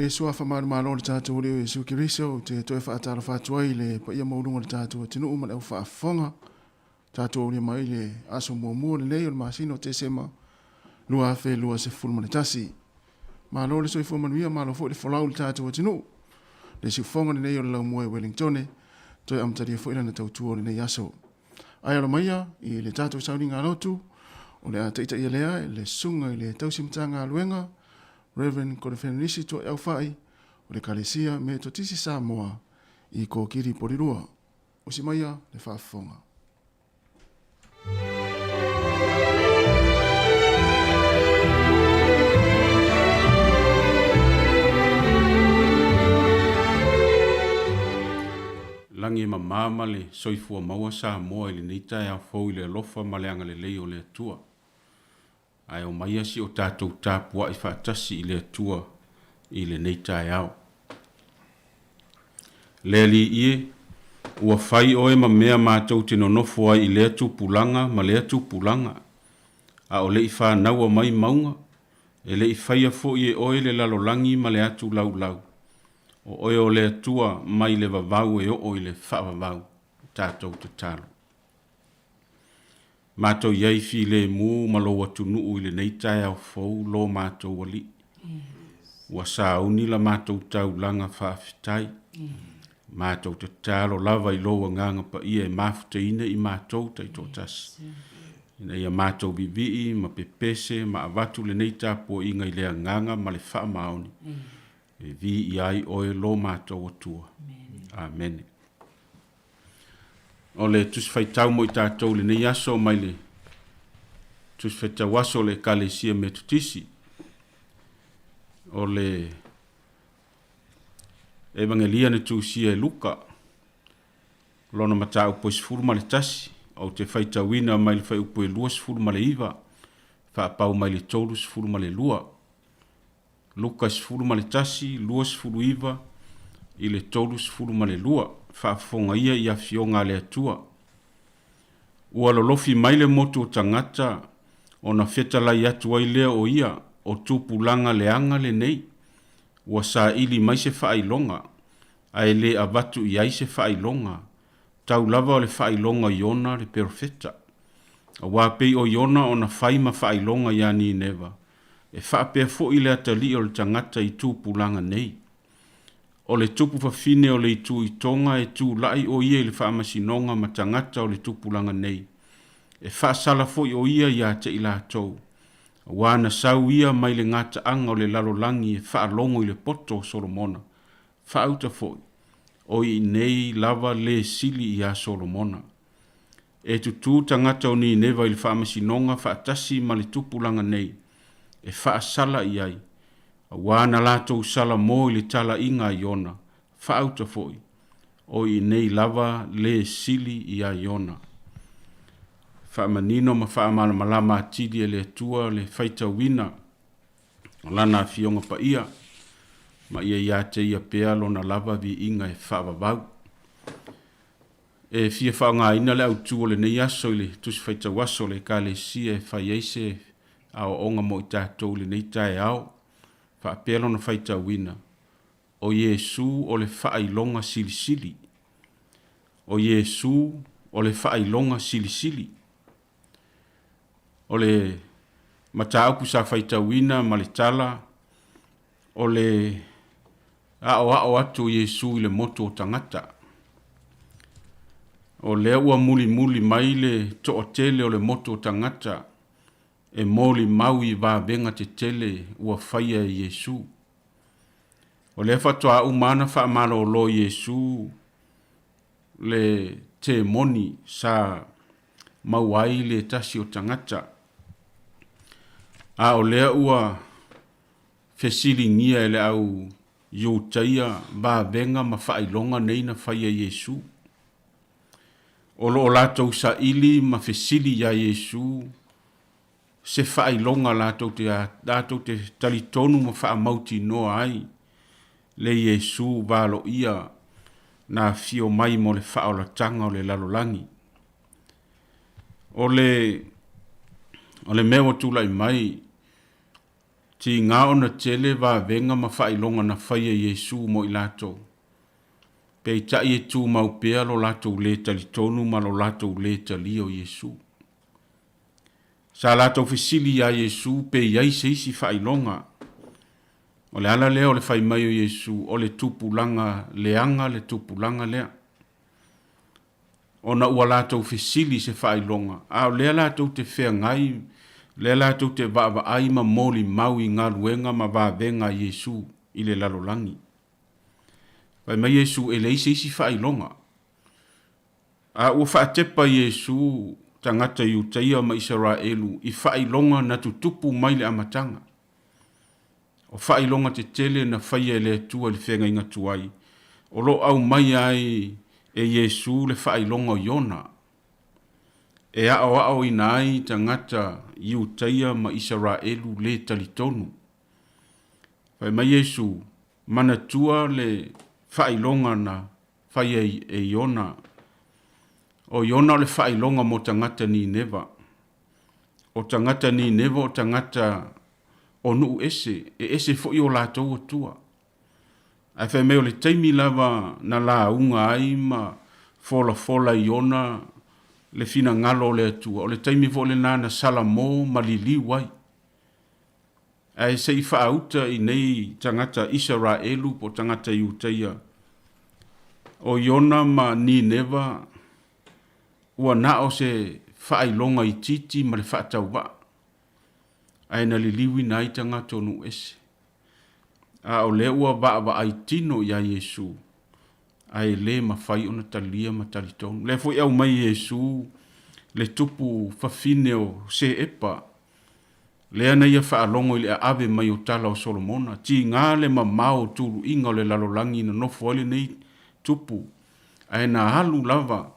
le suafa manumalo o le tatou Alii o Iesu Keriso, ou te toe faatalofa atu ai i le paia maualuga o le tatou atunuu ma le au faafofoga. Tatou aulia mai le aso muamua lenei o le masina o Tesema 2021. Malo le soifua manuia, malo foi le folau i le tatou atunuu. Le siufofoga lenei o le laumua i Wellingtone, toe amatalia foi lana tautua o lenei aso. Ae alo maia i le tatou sauniga lotu, o le a taitaia lea e le susuga i le tausi Matagaluega, Reverend Godofenelisi Tuaiaufai, o le Ekalesia Metotisi Samoa i Kokiri Porirua. Usi maia le faafofoga. Lagi e mama ma le soifua maua Samoa i lenei taeao fou i le alofa ma le agalelei o le Atua. Ae omaia si o tatou tapuai faatasi i le Atua i lenei taeao. Le Alii e, ua fai oe ma mea matou te nonofo ai i lea tupulaga ma lea tupulaga, a o le i fanaua mai mauga, e le i faia foi e oe le lalolagi ma le atu laulau. O oe o le Atua mai le vavau e oo i le faavavau. Tatou tatalo. Matou i ai filemu ma lou atunuu i lenei taeao fou, lo matou Alii. Ua sauni la matou taulaga faafetai. Matou tatalo lava i lou Agaga Paia e mafutaina i matou taitoatasi, ina ia matou vivii ma pepese ma avatu lenei tapuaiga i le agaga ma le faamaoni e viia ai oe lo matou Atua. Amene. O le Tusi Faitau mo i tatou i lenei aso mai le Tusi Faitau Aso o le Ekalesia Metotisi. O le Evagelia na tusia e Luka, lona mataupu e 11, ou te faitauina mai le fuaiupu e 29, faapau mai le 32. Luka 11, 29 i le 32, Faafofoga ia i afioga a le Atua. Ua lolofi mai le motu o tagata ona fetalai atu ai lea o ia o tupulaga leaga lenei, ua saili mai se faailoga, ae le avatu i ai se faailoga, tau lava o le faailoga o Iona le perofeta. Aua pei o Iona ona fai ma faailoga iā Nineva, E faapea foi le atalii o le tagata i tupulaga nei. O le tupu fafine o le itu i Toga e tulai o ia i le faamasinoga ma tagata o le tupulaga nei. E faasala foi o ia ia te i latou. Aua na sau ia mai le gataaga o le lalolagi e faalogo i le poto o Solomona. Faauta foi, o i nei lava le sili ia Solomona. E tutū tagata o Nineva i le faamasinoga faatasi ma le tupulaga nei, e faasala i ai, auā na latou sala mo i le talaiga a Iona, faauta foi, o i inei lava le sili iā Iona. Faamanino ma faamalamalama atili e le Atua le faitauina o Lana Afioga Paia, ma ia ia te Ia pea Lona lava viiga e faavavau. E fia faaaogaina le autu o lenei aso i le Tusi Faitau Aso o le Ekalesia e fai ai se aoaoga mo i tatou i lenei taeao, faapea lona faitauina, O Iesu o le faailoga silisili. O Iesu o le faailoga silisili. O le mataupu sa faitauina ma le tala, o le aoao atu o Iesu i le motu o tagata. O lea ua mulimuli mai le toatele o le motu o tagata e molimau i vavega tetele ua faia e Iesu. O lea faatoa uma ana faamalolo Iesu le temoni sa maua ai le tasi o tagata. A o lea ua fesiligia e le au Iutaia vavega ma faailoga nei na faia e Iesu. O lo o latou saili ma fesili iā Iesu se faailoga latou te, latou te talitonu ma faamautinoa ai le Iesu valoia na afio mai mo le faaolataga o le lalolagi. O le, o le mea ua tulai mai, Tiga ona tele vavega ma faailoga na faia e Iesu mo i latou. Peitai e tumau pea lo latou lē talitonu ma lo latou lē talia o Iesu. Sa latou fesili iā Iesu pe i ai se isi faailoga. O le ala lea o le fai mai o Iesu, o le tupulaga leaga le tupulaga lea. Ona ua latou fesili i se faailoga, a o lea latou te feagai, lea latou te vaavaai ma molimau i galuega ma vavega a Iesu i le lalolagi. Fai mai Iesu, e leai se isi faailoga. A ua faatepa Iesu tagata Iutaia ma Isaraelu i faailoga na tutupu mai le amataga. O faailoga tetele na faia e le Atua i le feagaiga tuai, o lo o aumaia ai e Iesu le faailoga o Iona, e aoaoina ai tagata Iutaia ma Isaraelu lē talitonu. Fai mai Iesu, Manatua le faailoga na faia e Iona. O Iona o le faailoga mo tagata Nineva. O tagata Nineva o tagata o nuu ese, e ese foi o latou atua. Ae fai mai o le taimi lava na lauga ai ma folafola e Iona le finagalo o le Atua, o le taimi foi lena na salamo ma liliu ai. Ae se i faauta i nei tagata Isaraelu po o tagata Iutaia, o Iona ma Nineva ua na o se faailoga itiiti ma le faatauvaa, ae na liliuina ai tagata o nuu ese. A o lea ua vaavaai tino iā Iesu, ae le mafai ona talia ma talitonu. Lea foi e aumai e Iesu le tupu fafine o Seepa, lea na ia faalogo i le aave mai o tala o Solomona, tiga le mamao o tuluiga o le lalolagi na nofo ai lenei tupu, ae na alu lava,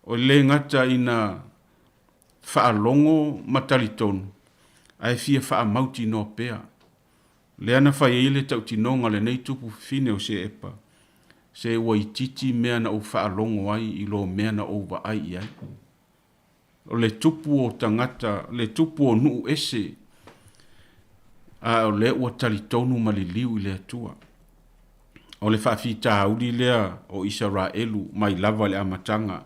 e le gata ina faalogo ma talitonu, ae fia faamautinoa pea. Lea na fai ai le tautinoga a lenei tupu fafine o Seepa, Se ua itiiti mea na ou faalogo ai i lo mea na ou vaai i ai. O le tupu o tagata, le tupu o nuu ese, a o lea ua talitonu ma liliu i le Atua. O le faafitauli lea o Isaraelu mai lava i le amataga.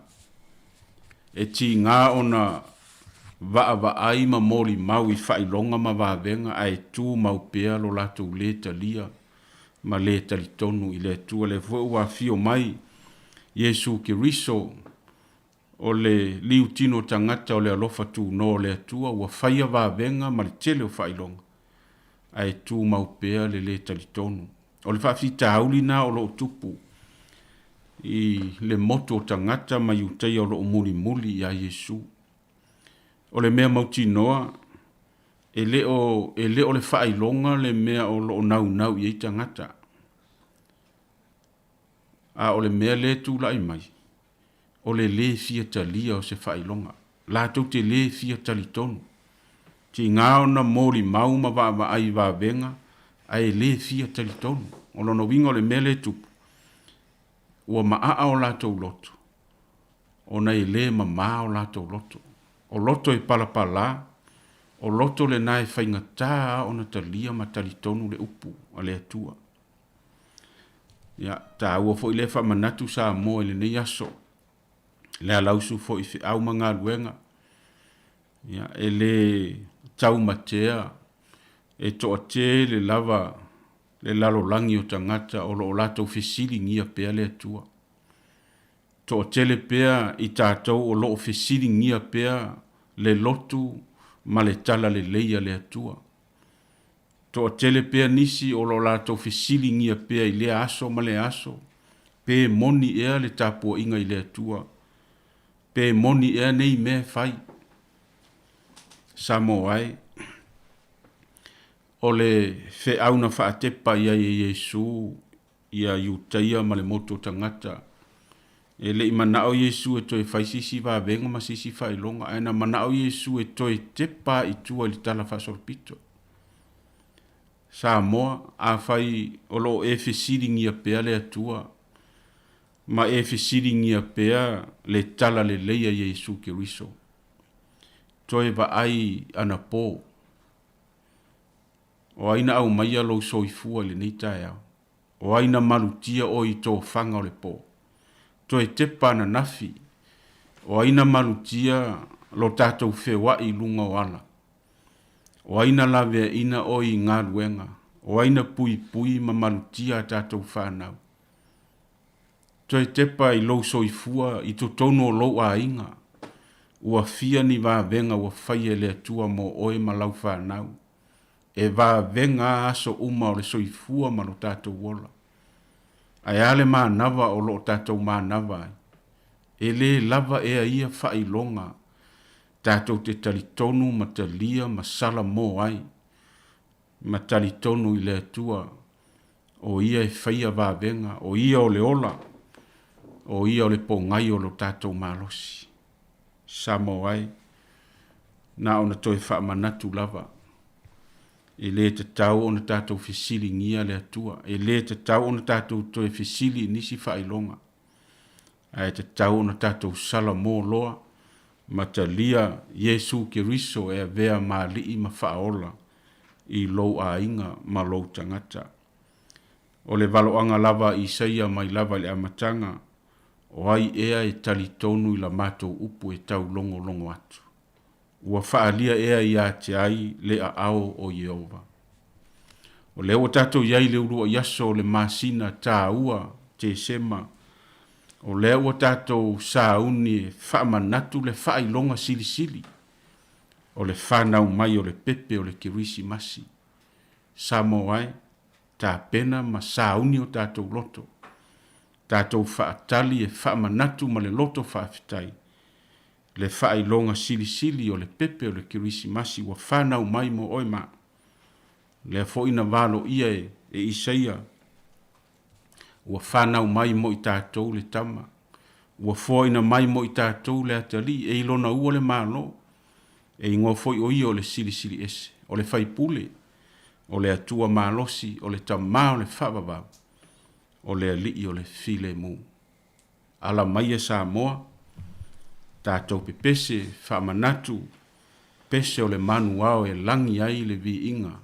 E tiga ona vaavaai ma molimau i faailoga ma vavega ae tumau pea lo latou lē talia ma lē talitonu i le Atua. Lea foi ua afio mai Iesu Keriso, o le liutino tagata o le alofa tunoa o le Atua, ua faia vavega ma le tele o faailoga, ae tumau pea le lē talitonu. O le faafitauli na o lo o tupu i le motu o tagata ma Iutaia o lo o mulimuli ia Iesu. O le mea mautinoa, e le o, e le o le faailoga le mea o lo o naunau i ai tagata. A o le mea lea e tulai mai, o le lē fia talia o se faailoga. Latou te lē fia talitonu. Tiga ona molimau ma vaavaai i vavega, ae lē fia talitonu. O lona uiga o le mea lea e tupu, ua maaa o latou loto, ona e lē mama o latou loto. O loto e palapala, o loto lena e faigata lava ona talia ma talitonu le upu a le Atua. Ia, taua foi lea faamanatu Samoa i lenei aso, le alausu foi i feau ma galuega, ia, e le taumatea, e toatele lava le lalolagi o tagata o lo o latou fesiligia pea le Atua. Toatele pea i tatou o lo o fesiligia pea le lotu ma le talalelei a le Atua. Toatele pea nisi o lo o latou fesiligia pea i lea aso ma lea aso, pe moni ea le tapuaiga i le Atua, pe moni ea nei mea e fai. Samoa e, o le feau na faatepa i ai e Iesu ia Iutaia ma le motu o tagata. E le i manao Iesu e toe fai se isi vavega ma se isi faailoga, ae na manao Iesu e toe tepa i tua i le tala faasolopito. Samoa, afai o lo o e fesiligia pea le Atua, ma e fesiligia pea le talalelei a Iesu Keriso, toe vaai anapo. O ai na aumaia lou soifua i lenei taeao? O ai na malutia oe i tofaga o le po? Toe tepa ananafi, o ai na malutia lo tatou feoai i luga o ala? O ai na laveaina oe i galuega? O ai na puipui ma malutia a tatou fanau? Toe tepa i lou soifua i totonu o lou aiga, ua fia ni vavega ua faia e le Atua mo oe ma lau fanau, e vavega a aso uma o le soifua ma lo tatou ola. Ae a le manava o lo o tatou manava ai? E lē lava ea ia faailoga tatou te talitonu ma talia ma sala mo ai, ma talitonu i le Atua o Ia e faia vavega, o Ia o le ola, o Ia o le pogai o lo tatou malosi. Samoa e, na ona toe faamanatu lava, e lē tatau ona tatou fesiligia le Atua, e lē tatau ona tatou toe fesili i nisi faailoga, ae tatau ona tatou salamo loa ma talia Iesu Keriso e avea ma Alii ma Faaola i lou aiga ma lou tagata. O le valoaga lava a Isaia mai lava i le amataga, O ai ea e talitonu i la matou upu e taulogologo atu? Ua faaalia ea ia te ai le aao o Ieova? O lea ua tatou i ai i le uluai aso o le masina taua, Tesema, o lea ua tatou sauni e faamanatu le faailoga silisili o le fanau mai o le pepe o le Kerisimasi. Samoa e, tapena ma sauni o tatou loto, tatou faatali e faamanatu ma le loto faafetai le faailoga silisili o le pepe o le Kerisimasi ua fanau mai mo oe ma au. Lea foi na valoia e Isaia, ua fanau mai mo i tatou le tama, ua foaina mai mo i tatou le atalii, e i lona ua le Malo, e igoa foi o ia o le Silisili Ese, o le Faipule, o le Atua Malosi, o le Tama o le Faavavau, o le Alii o le Filemu. Ala maia Samoa, tatou pepese, faamanatu, pese o le manu ao e lagi ai le viiga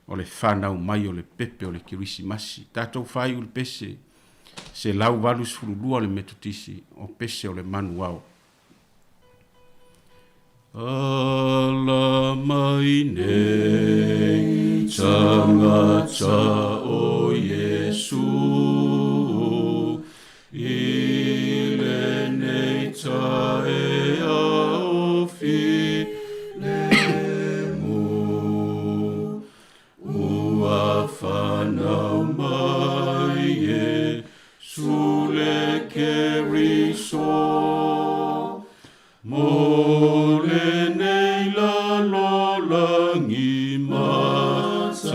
o le fanau mai o le pepe o le Kerisimasi. Tatou faaiu le pese 182 o le Metotisi o pese o le manu ao. Ala mai nei tagata o Iesu i lenei taeao filemu. Ua fanau mai Iesu le Keriso, mo lenei lalolagi matsato.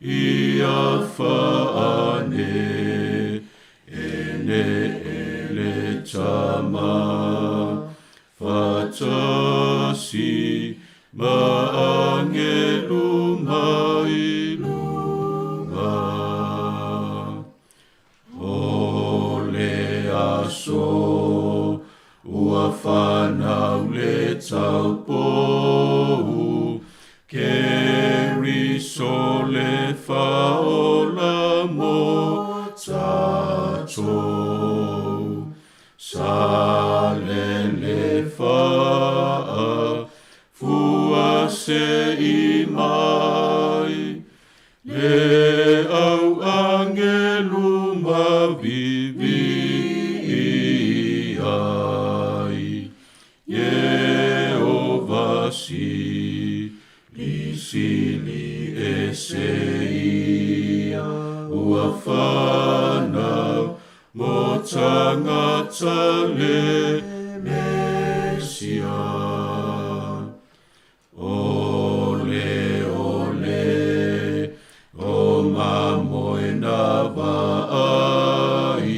Ia faane ene e le Tama, Fatasi ma angelu mai luga. O le aso ua fanau le taupou, Keriso le faola mo tatou. Sa lele faa fua se i mai, le au angelu ma vivi i ai, Ieova si li sili ese ia, ua fanau Mo tagata le Mesia. Ole, ole, o mamoe na vaai,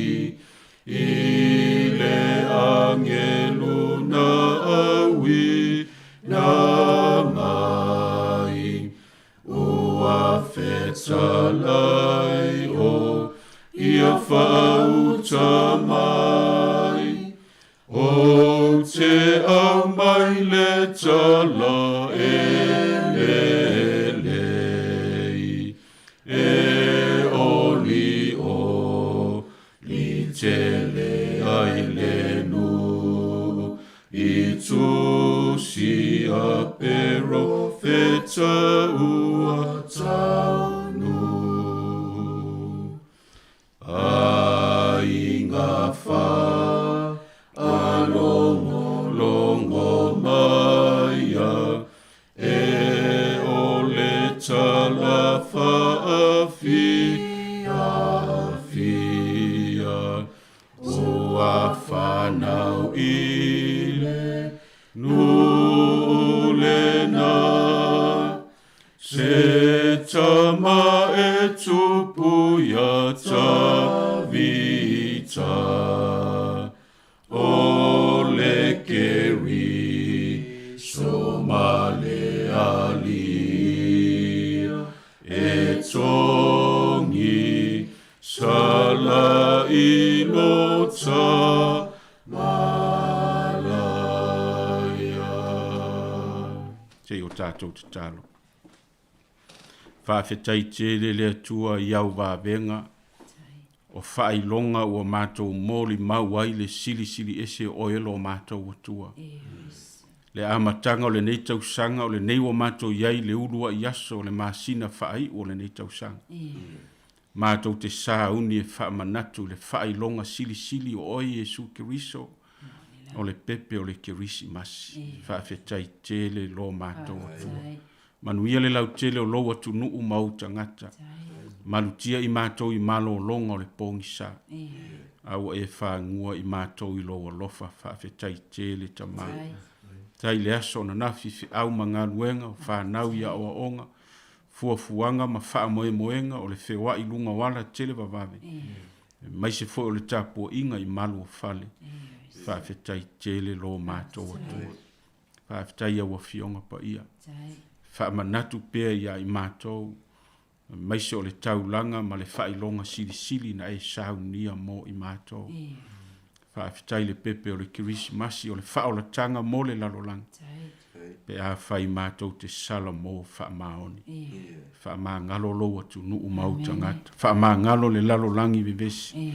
i le angelu na aui na mai. Ua fetalai o ia faauta mai, Ou te au mai le tala e lelei e oli oli tele ai le nuu i tusi a perofeta ua taunuu. Aiga fa a longo longo maia e o le tala faafiafia ua fanau i le nuu lena. Se tama e tupu ia Tavita, o le Keriso ma le Alii, e togi sala i lo ta malaia. Se i o tatou tatalo. Faafetai tele le Atua i au vavega o faailoga ua matou molimau ai le silisili ese o oe e lo matou Atua. Le amataga o lenei tausaga o lenei ua matou i ai i le uluai aso o le masina faaiu o lenei tausaga. Matou te sauni e faamanatu i le faailoga silisili o oe Iesu Keriso, o le pepe o le Kerisimasi. Faafetai tele lo matou Atua. Manuia le lautele o lou atunuu ma ou tagata. Malutia i matou i malologa o le pogisa. A ua e fagua i matou i lou alofa. Faafetai tele Tama. Tai le aso ananafi, feau ma galuega, o fanau i aoaoga, fuafuaga ma faamoemoega o le feoai i luga o ala televavave, aemaise foi o le tapuaiga i malu o fale. Faafetai tele lo matou Atua. Faafetai i au Afioga Paia. Faamanatu pea ia i matou, aemaise o le taulaga ma le faailoga silisili na e saunia mo i matou. Faafetai le pepe o le Kerisimasi o le faaolataga mo le lalolagi, pe afai matou te salamo faamaoni. Faamagalo lou atunuu ma ou tagata. Faamagalo le lalolagi vevesi.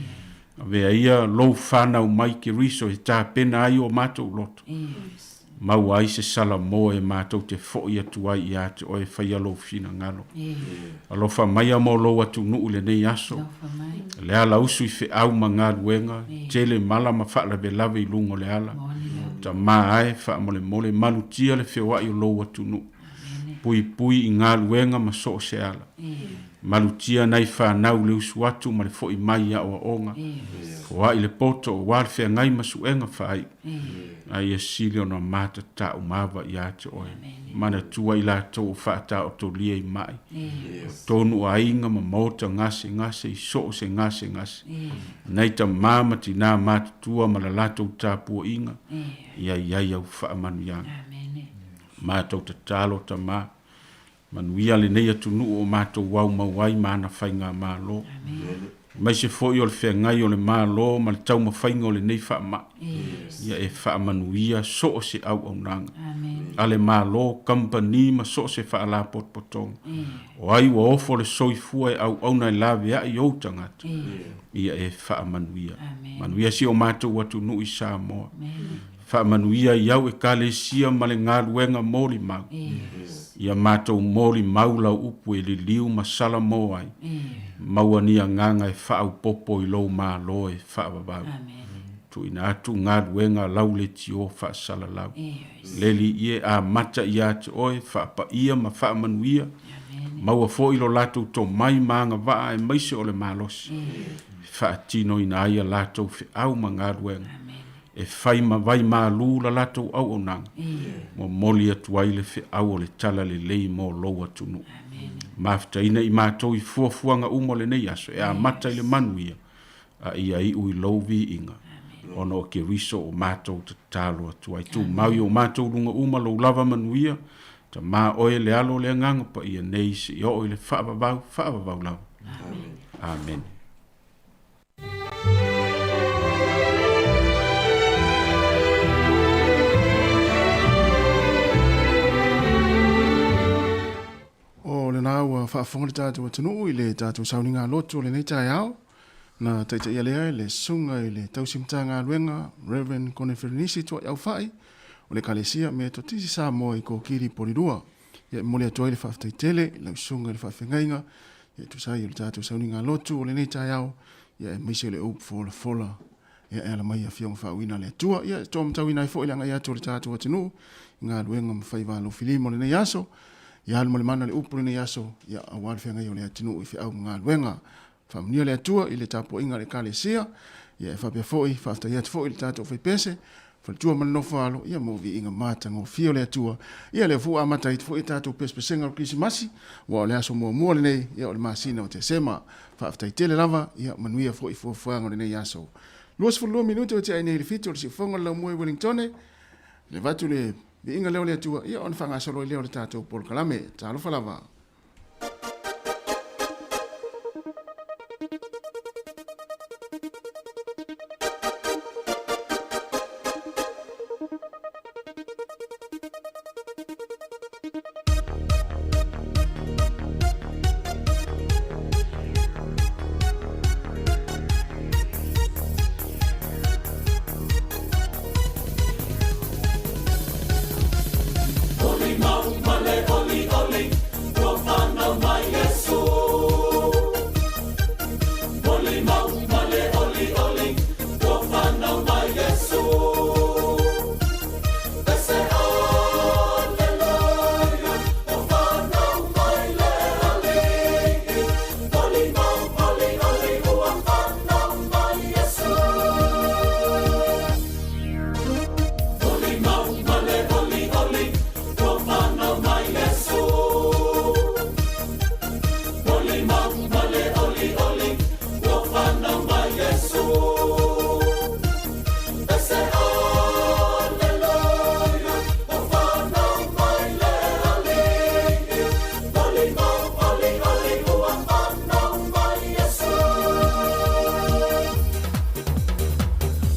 Avea ia lou fanau mai Keriso e tapena ai o matou loto. Maua ai se salamo e matou te foʻi atu ai ia te oe e faia lou finagalo. Alofa maia mo lou atunuu i lenei aso. Le ala usu i feau ma galuega, tele mala ma faalavelave i luga o le ala. Tama ae, faamolemole, malutia le feoai o lou atunuu. Puipui i galuega ma so o se ala. Malutia nai fanau i le usu atu ma le foʻi mai i aoaoga. Foai le poto aua le feagai ma suega faaiu. A ia sili ona matatau-mava ia te oe. Manatua i latou o faataotolia i mai, o tonu aiga ma maota gasegase i so o se gasegase, nai tama ma tinā matutua ma la latou tapuaiga, ia i ai au faamanuiaga. Matou tatalo, Tama, Manuia lenei atunuu o matou aumau ai ma ana faigamalo, aemaise foi o le feagai o le Malo ma le taumafaiga o lenei faamai. Ia e faamanuia so o se auaunaga a le Malo, kamupani ma so o se faalapotopotoga. O ai ua ofo le soifua e auauna e laveai ou tagata, ia e faamanuia. Manuia si o matou atunuu i Samoa. Faamanuia i au Ekalesia ma le galuega molimau. Ia matou molimau lau upu e liliu ma salamo ai. Maua ni agaga e faaaupopo i lou Malo e faavavau. Tuuina atu galuega a lau leitio faasalalau. Leli ie amata ia te oe, faapaia ma faamanuia. Maua foi lo latou tomai ma agavaa aemaise o le malosi e faatinoina ai a latou feau ma galuega. E fai ma vai malu la latou auaunaga, momoli atu ai le feau o le Tala Lelei mo lou atunuu. Mafutaina i matou i fuafuaga uma o lenei aso e amata i le manuia a ia iu i lou viiga, ona o Keriso o matou tatalo atu ai. Tumau i o matou luga uma lou lava manuia, Tama oe le Alo o le Agaga Paia nei seia oo i le faavavau, faavavau lava. Amene. faafofoga le tatou atunuu i le tatou sauniga lotu o lenei taeao, na taitaia lea e le Susuga i le Tausi Matagaluega Rev. Koneferenisi Tuaiaufai o le Ekalesia Metotisi Samoa i Kokiri Porirua. Ia e momoli atu ai le faafetai tele i lau susuga i le faafeagaiga ia e tusa ai o le tatou sauniga lotu o lenei taeao, ia aemaise o le upu folafola ia e ala mai i afioga faauuina a le Atua. Ia e toamatauina ai foi le agai atu o le tatou atunuu i galuega ma faiva alofilima o lenei aso. Ia alu ma le mana le upu o lenei aso, ia aua le feagai o le atunuu i feau ma galuega. Faamanuia le Atua i le tapuaiga a le Ekalesia, ia e faapea foi, faafetai atu foi i le tatou faipese, faletua ma le nofoalo, ia mo viiga matagofie o le Atua. Ia lea foi ua amata ai foi tatou pesepesega o le Kerisimasi, aua o le aso muamua lenei, ia o le masina o Tesema. Faafetai tele lava, ia manuia foi fuafuaga o lenei aso. 22 minute ua tea ai nei i le 7 o le siufofoga o le laumua i Wellingtone, le avatu le viiga lea o le Atua, ia ona faagasolo ai lea o le tatou polokalame. Talofa lava.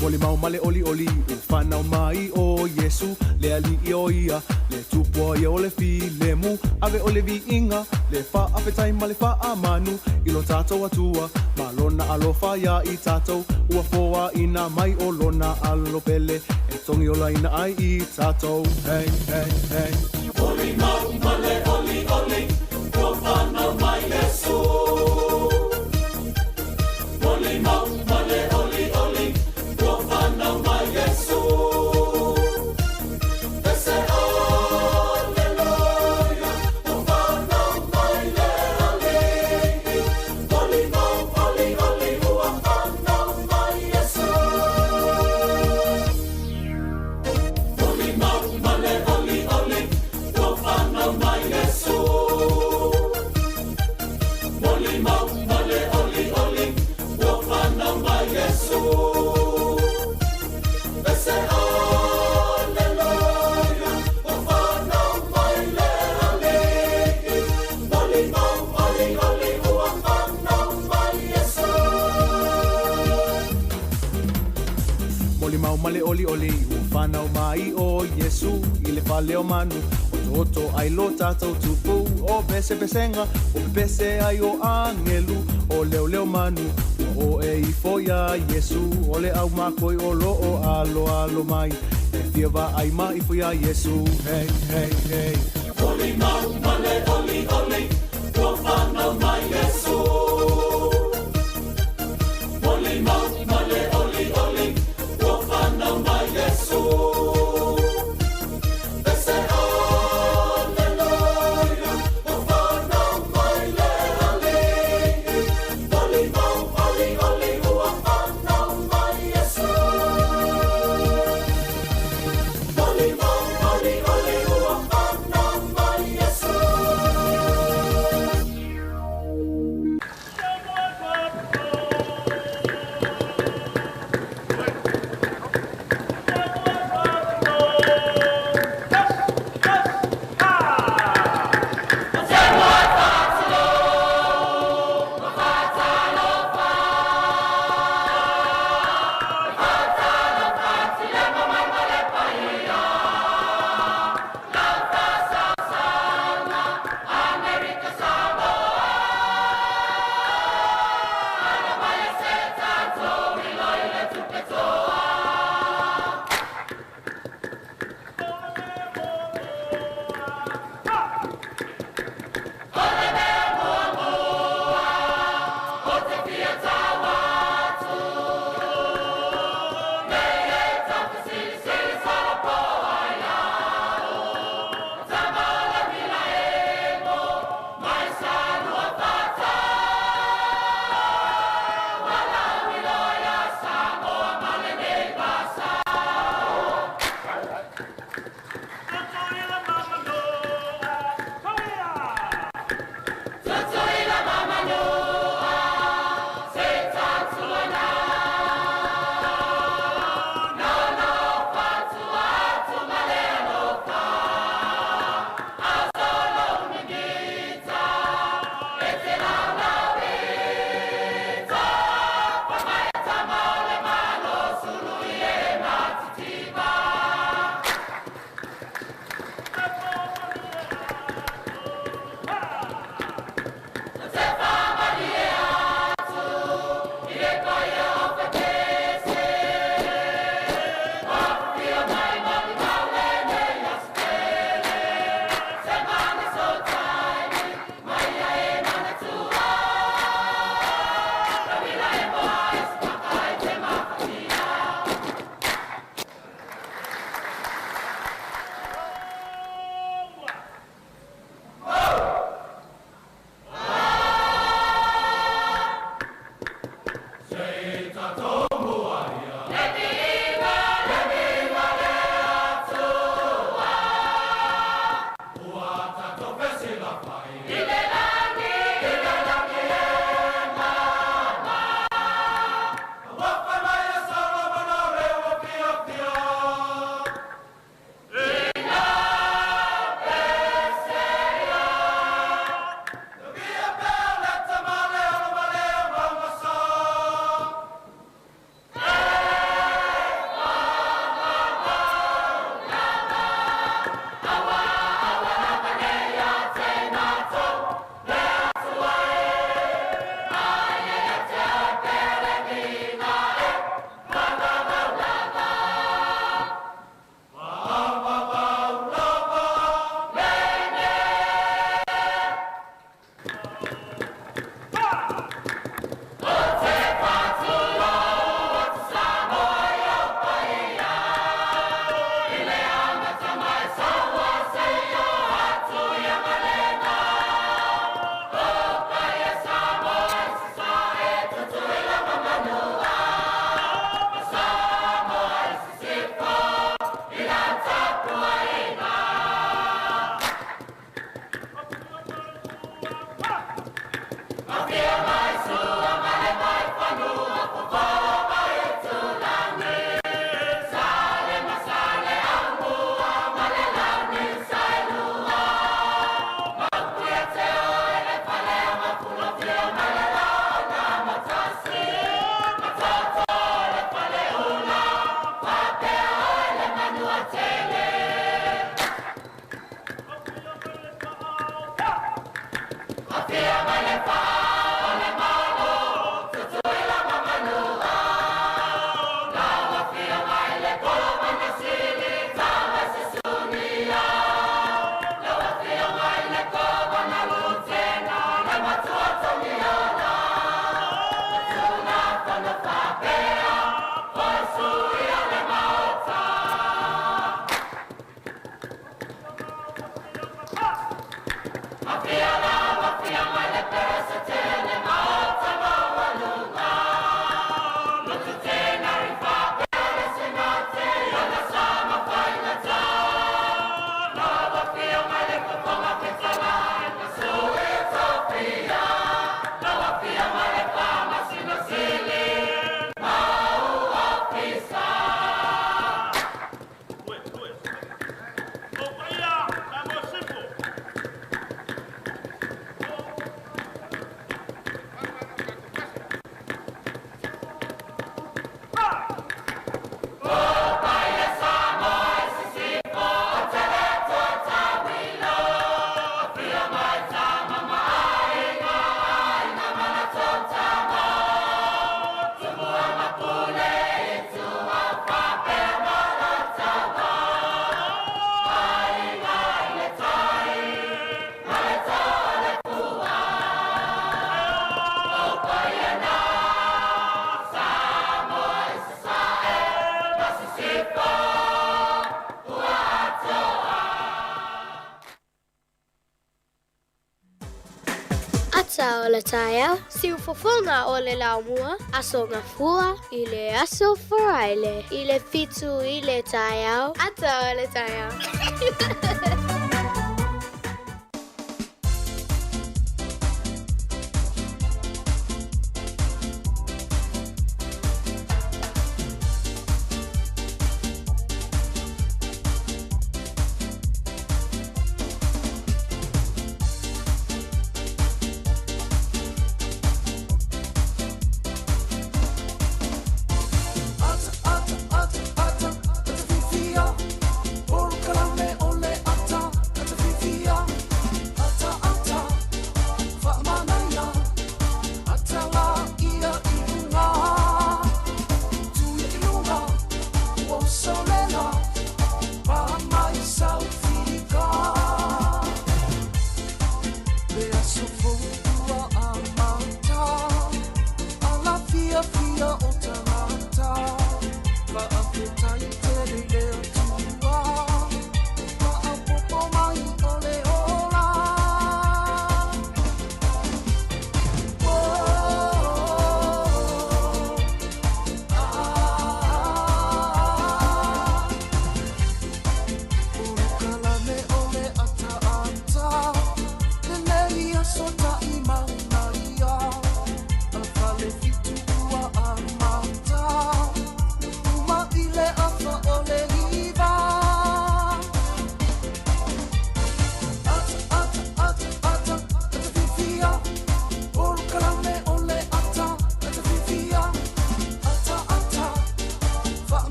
Molimau ma le olioli ua fanau mai ʻo Iesū, le Aliʻi ʻo ia, le Tupua ia o le filemu. ʻAwe ʻoe le viiga, le faafetai ma le faamanu i lo tatou Atua, ma lona alofa iā i tatou, ua foaina mai ʻo lona alo pele e togi olaina ai i tatou. Hey, hey, hey. Molimau ma le olioli ua fanau mai Iesū. Molimau ma le olioli ua fanau mai Iesū. Pese Aleluia, ua fanau mai le Alii. Molimau olioli ua fanau mai Iesū. Molimau ma le olioli ua fanau mai Iesū. Molimau ma le olioli ua fanau mai Iesū. Pese Aleluia, ua fanau mai le Alii. Molimau olioli ua fanau mai Iesū. Molimau ma le olioli ua fanau mai ʻo Iesū i le fale o manu, Otooto ai lo tatou tupu, O pesepesega, ua pepese ai ʻo ʻAgelu, O leoleo manu, ua ʻoe ifo iā Iesū, O le ʻaumakua o loʻo aloalo mai, E fia vaai ma ifo iā Iesū. Hey, hey, hey. Molimau ma le olioli, ua fanau mai Iesū. Molimau ma le olioli, ua fanau mai Iesū. Pese Aleluia, ua fanau mai le Alii. Molimau olioli, ua fanau mai Iesū. Molimau olioli, ua fanau. Ata o le taeao, siufofoga o le laumua, Aso Gafua i le Aso Faraile i le 7 i le taeao, Ata o le taeao.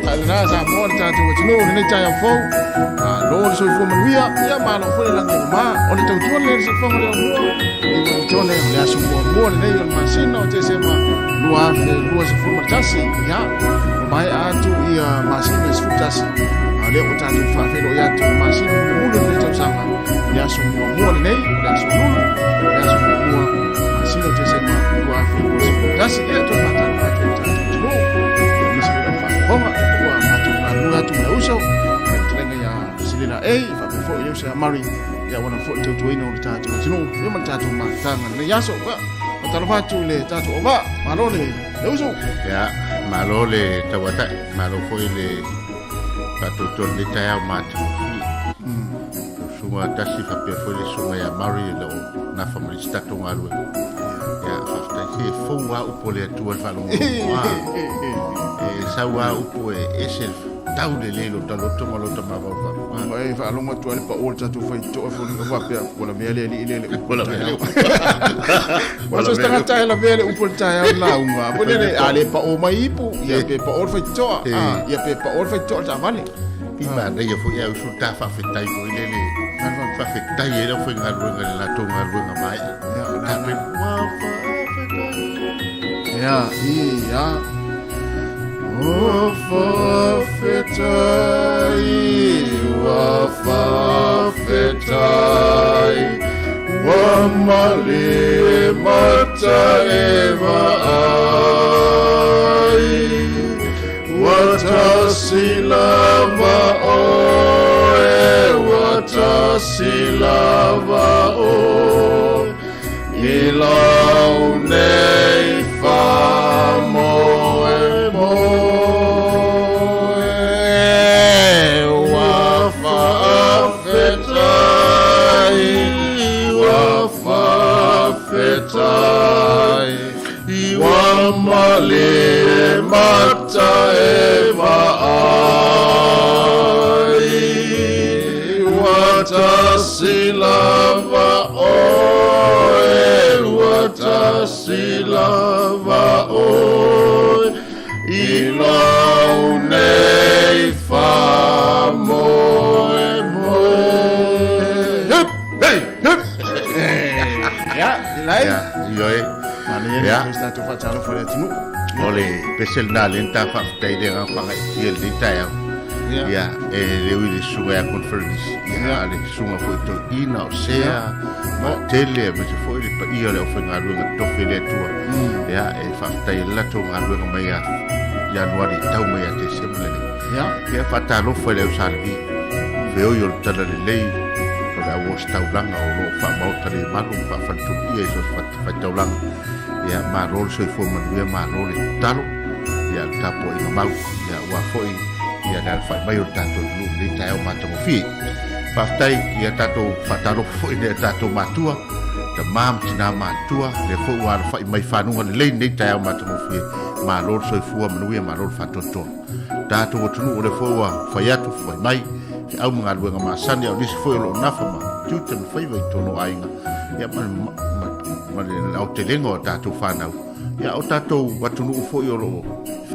A lena Samoa le tatou atunuu i lenei taeao fou. Malo le soifua manuia, ia malo foi le lagi e mama. O le tautua lenei o le siufofoga o le Aumua i Ueligitone, o le aso muamua lenei o le masina o Tesema 2021. Ia, ua maea atu ia masina e 11, a o lea ua tatou faafeiloai atu i le masina mulimuli o lenei tausaga, i le aso muamua lenei, o le aso Lulu, o le aso muamua masina o Tesema 2021. Ia, toe faatalofa atu i le tatou atunuu, aemaise foi lau faafofoga ua matou galulue atu ma le uso, le fetalaiga ia Silela A, faapea foi le uso ia Murray, ia ua foi le tautuaina o le tatou atunuu, ia ma le tatou mafutaga i lenei aso. Ia, faatalofa atu i le tatou auvaa, malo le le uso. Ia, malo le tauatai, malo foi le faatautoa i lenei taeao matagofie. Lau susuga Tasi faapea foi le susuga ia Murray e le o nafa ma le isi tatou galuega. Ia, faafetai se e fou lava upu a le Atua i le faalogologo a. E sau lava upu e ese le tau lelei i lota loto ma lota mafaufau. Ua e faalogo atu lava i le pao o le tatou faitotoa e foliga faapea, ua lavea le alii lea i le upu o le taeao. Ua so se tagata e lavea le upu o le taeao i le lauga. Foi lele, a le pao mai ipu, ia pe pao le faitotoa, ia pe pao le faitotoa i le taavale. Pi manaia foi au uso ta faafetai foi lele. Faafetai ai le aufaigaluega i le latou galuega maea. Ta pe ua faafetai. Ia, ia. Ua faafetai, ua faafetai, ua malie mata e vaai. Ua tasi lava oe, ua tasi lava oe, i lau nei faamoemoe. Ua faafetai, ua faafetai, Ua malie mata e vaai, Ua tasi lava oe, ua tasi lava oe, I lau nei faamoemoe. Hip, hey, hip. Ia, Ilai. Ia, ioe. Manaia Ia. le tatou faatalofa i le atunuu. O le pese lena lea na ta faafetai i le agaga faagaeetia i lenei taeao. Ia. Ia, e le ui i le susuga ia Conference, ia, Ia. a le susuga foi toeaina o Sea, Matele, aemaise foi le paia o le aufaigaluega totofi a le Atua. Ia, e faafetai ai le latou galuega mai ia Ianuari e tau mai ia Tesema lenei. Ia. Ia, faatalofa i le au Sa Levi, feoi o le Talalelei, o le auositaulaga o lo o faamaota le malu ma faafaletuluia i so o se fatafaitaulaga. Ia, malo le soifua manuia, malo le tatalo, ia, le tapuaiga mau, ia, aua foi, ia, le alafai mai o le tatou atunuu i lenei taeao matagofie. Faafetai, ia, tatou faatalofa foi i nai o tatou matua, tama ma tina matutua, lea foi ua alafai mai fanuga lelei i lenei taeao matagofie. Malo le soifua manuia, malo le faatoatoa. Tatou atunuu o lea foi ua fai atu, fai mai, feau ma galuega masani, a o nisi foi o lo o nafa ma tiute ma faiva i totonu o aiga, ia, ma le aotelega o tatou fanau, ia, o tatou atunuu foi o lo o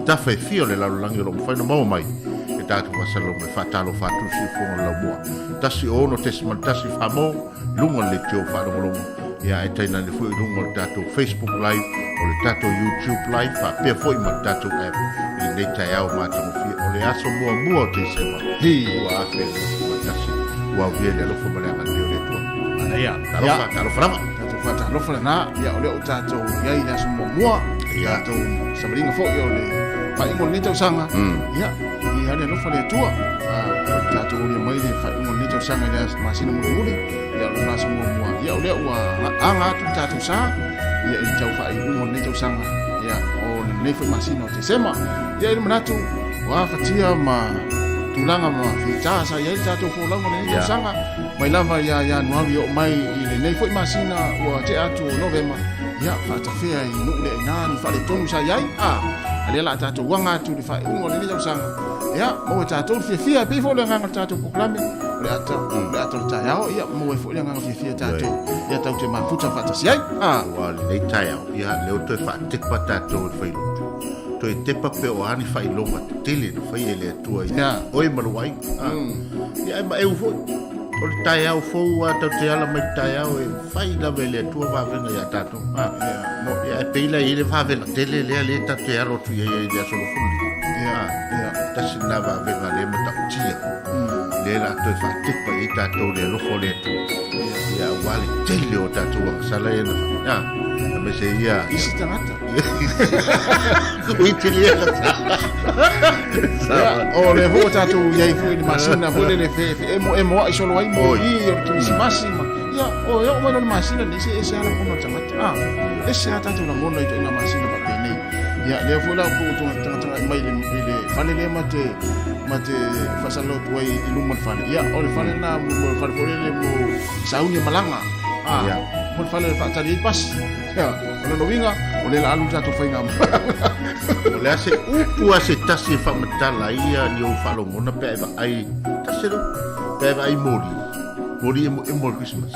tafa e fia o le lalolagi o lo o mafai ona maua mai e tatou faasalalauga. E faatalofa atu i le siufofoga o le laumua 16.1 Samoa i luga o le leitio faalogologo, ia, ae tainane foi i luga o le tatou Facebook Live, o le tatou YouTube Live, faapea foi ma le tatou app i lenei taeao matagofie o le aso muamua o Tesema 2021. Ua aulia i le alofa ma le agalelei o le Atua. Manaia. Talofa, talofa lava. Tatou faatalofa lena, ia, o lea ua tatou i ai i le aso muamua, tatou savaliga foi o le faaiuga o lenei tausaga. Ia, i le alofa le Atua. Ah, tatou aulia mai le faaiuga o lenei tausaga i le masina mulimuli, ia, o le aso muamua. Ia, o lea ua aga atu le tatou sa, ia, i le tau faaiuga o lenei tausaga, ia, o lenei foi masina o Tesema. Ia, i le manatu, ua afatia ma tulaga ma fita sa i ai le tatou folauga o lenei tausaga, mai lava ia Ianuari e oo mai i lenei foi masina ua tea atu o Novema, ia, faatafea i nuu le aina ni faaletonu sa i ai, a lea la a tatou aga atu i le faaiuga o lenei tausaga, ia, maua e tatou le fiafia, e pei foi o le agaga o le tatou polokalame, o le ata, o le ata o le taeao, ia, maua ai foi le agaga fiafia tatou, ia tatou te mafuta faatasi ai, a. Aua o lenei taeao, ia, lea ua toe faatepa tatou e le failotu. Toe tepa pe o a ni faailoga tetele na faia e le Atua i oe ma lou aiga. Ia, ae maeu foi. O le taeao fou a tatou te ala mai le taeao e fai lava e le Atua vavega ia tatou. Ia, ae pei la e i ai le vavega tele lea lea tatou te alo atu i ai i le aso 25. Tasi lena vavega lea matautia. Lea la toe faatepa i ai tatou le alofa o le Atua. Ia, aua le tele o tatou agasala ia na fa. Aemaise ia isi tagata. Ui tele ia agasala. Ia, o le foi ua tatou i ai foi i le masina foi lele fe fe emo emo ai solo ai mo i o le kerisimasi ma ia o e oo mai loa le masina lenei se ese lava lagona o le tagata a ese lava tatou lagona i ituaiga masina faapenei. Ia lea foi la ua tagatagai mai i le fale lea ma te ma te faasalalau atu ai i luma o le fale. Ia o le fale lena mo le fale foi lele mo sauni e malaga a mo le fale e faatali ai pasi. Ia, o lona uiga, o lea la alu le tatou faiga O le a se upu a se tasi e faamatala ai ia ni ou faalogona pe a e vaai, tasi le upu, pe a e vaai moli, moli emoemo o le Christmas.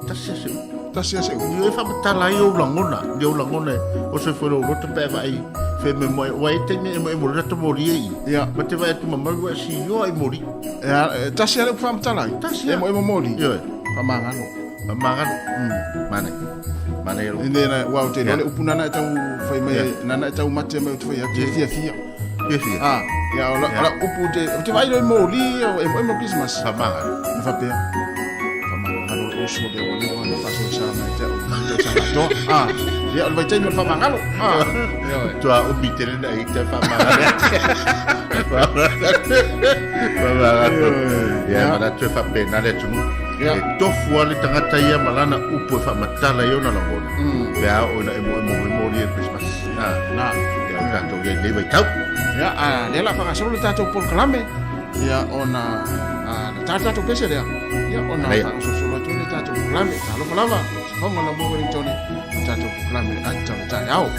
Tasi a se upu. Tasi a se upu. Ni e faamatala ai ou lagona, ni ou lagona o soifua i lou loto pe a e vaai femoemoe, aua e i ai taimi e emoemo loa ta moli e i. Ia. Ma te vaai atu mamalu ua e sioa i moli. Ia, tasi a le upu faamatala ai. Tasi a. Emoemo moli. Ioe. Faamagalo. Faamagalo. Manaia. Manaia lou. Ine na ua o te iloa le upu nana e tau fai mai nana e tau mate mai ou te fai atu e fiafia. Fiafia. Ah, ia o la o la upu te ou te vaai loa i moli o emoemo Christmas. Faamagalo. Na faapea. Faamagalo le oso lea ua leva ona faasoasoa mai te au i tausaga atoa. Ah, ia o le vaitaimi o le faamagalo. Ah, ioe. Tua umi tele na i te faamagalo. Faamagalo. Ia, manatu e faapena le atunuu. E tofu lava le tagata ia ma lana upu e faamatala ai ona lagona, pe a oo ina emoemo mai moli e le Kerisimasi. Na. Ia, o tatou i ai i lenei vaitau. Ia, a lea o le a faagasolo le tatou polokalame, ia, ona na ta le tatou pese lea, ia, ona faagasolosolo atu ai le tatou polokalame. Talofa lava, Sifoga Laumua Wellingtone, o tatou polokalame ata o le taeao.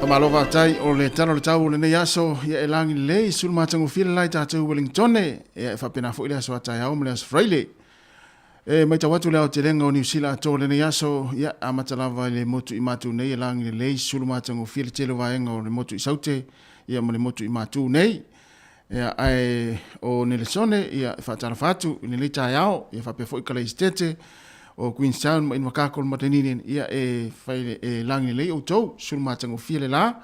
Faamalo faafetai o le tala o le tau o lenei aso ia e lagi lelei sulu matagofie le la i tatou Wellingtone ia e faapena foi le aso a taeao ma le aso Faraile. E matau atu le aotelega o Niu Sila atoa lenei aso ia amata lava i le motu i Matu nei e lagi lelei sulu matagofie le tele o vaega o le motu i Saute ia ma le motu i Matu nei. Ia ae o Nelesone ia e faatalofa atu i lenei taeao ia faapea foi Kaleisitete o Queenstown ma Invercargill ma Dunedin ia e fai e lagi lelei outou sulu matagofie le la.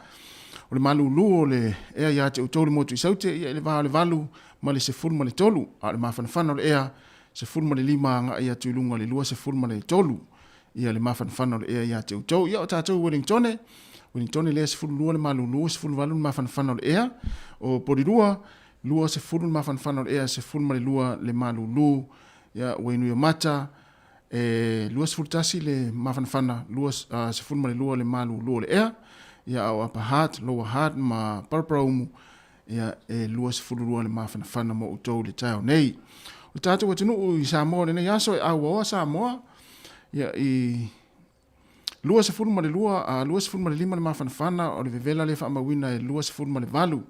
O le malulu o le ea ia te outou le motu i Saute ia i le va o le 8 ma le 13, a o le mafanafana o le ea 15 agai atu i luga o le 23 ia le mafanafana o le ea ia te outou. Ia o tatou Wellingtone, Wellingtone lea 12 le malulu, 18 le mafanafana o le ea, o Porirua, 20 le mafanafana o le ea, 12 le malulu, ia Wainuiomata, e 21 le mafanafana, 12 le malulu o le ea, ia a o Upper Hutt, Lower Hutt ma Paraparaumu, ia e 22 le mafanafana mo outou i le taeao nei. O le tatou atunuu i Samoa i lenei aso e auaoa Samoa ia i 22 a 25 le mafanafana o le vevela le faamauina e 28.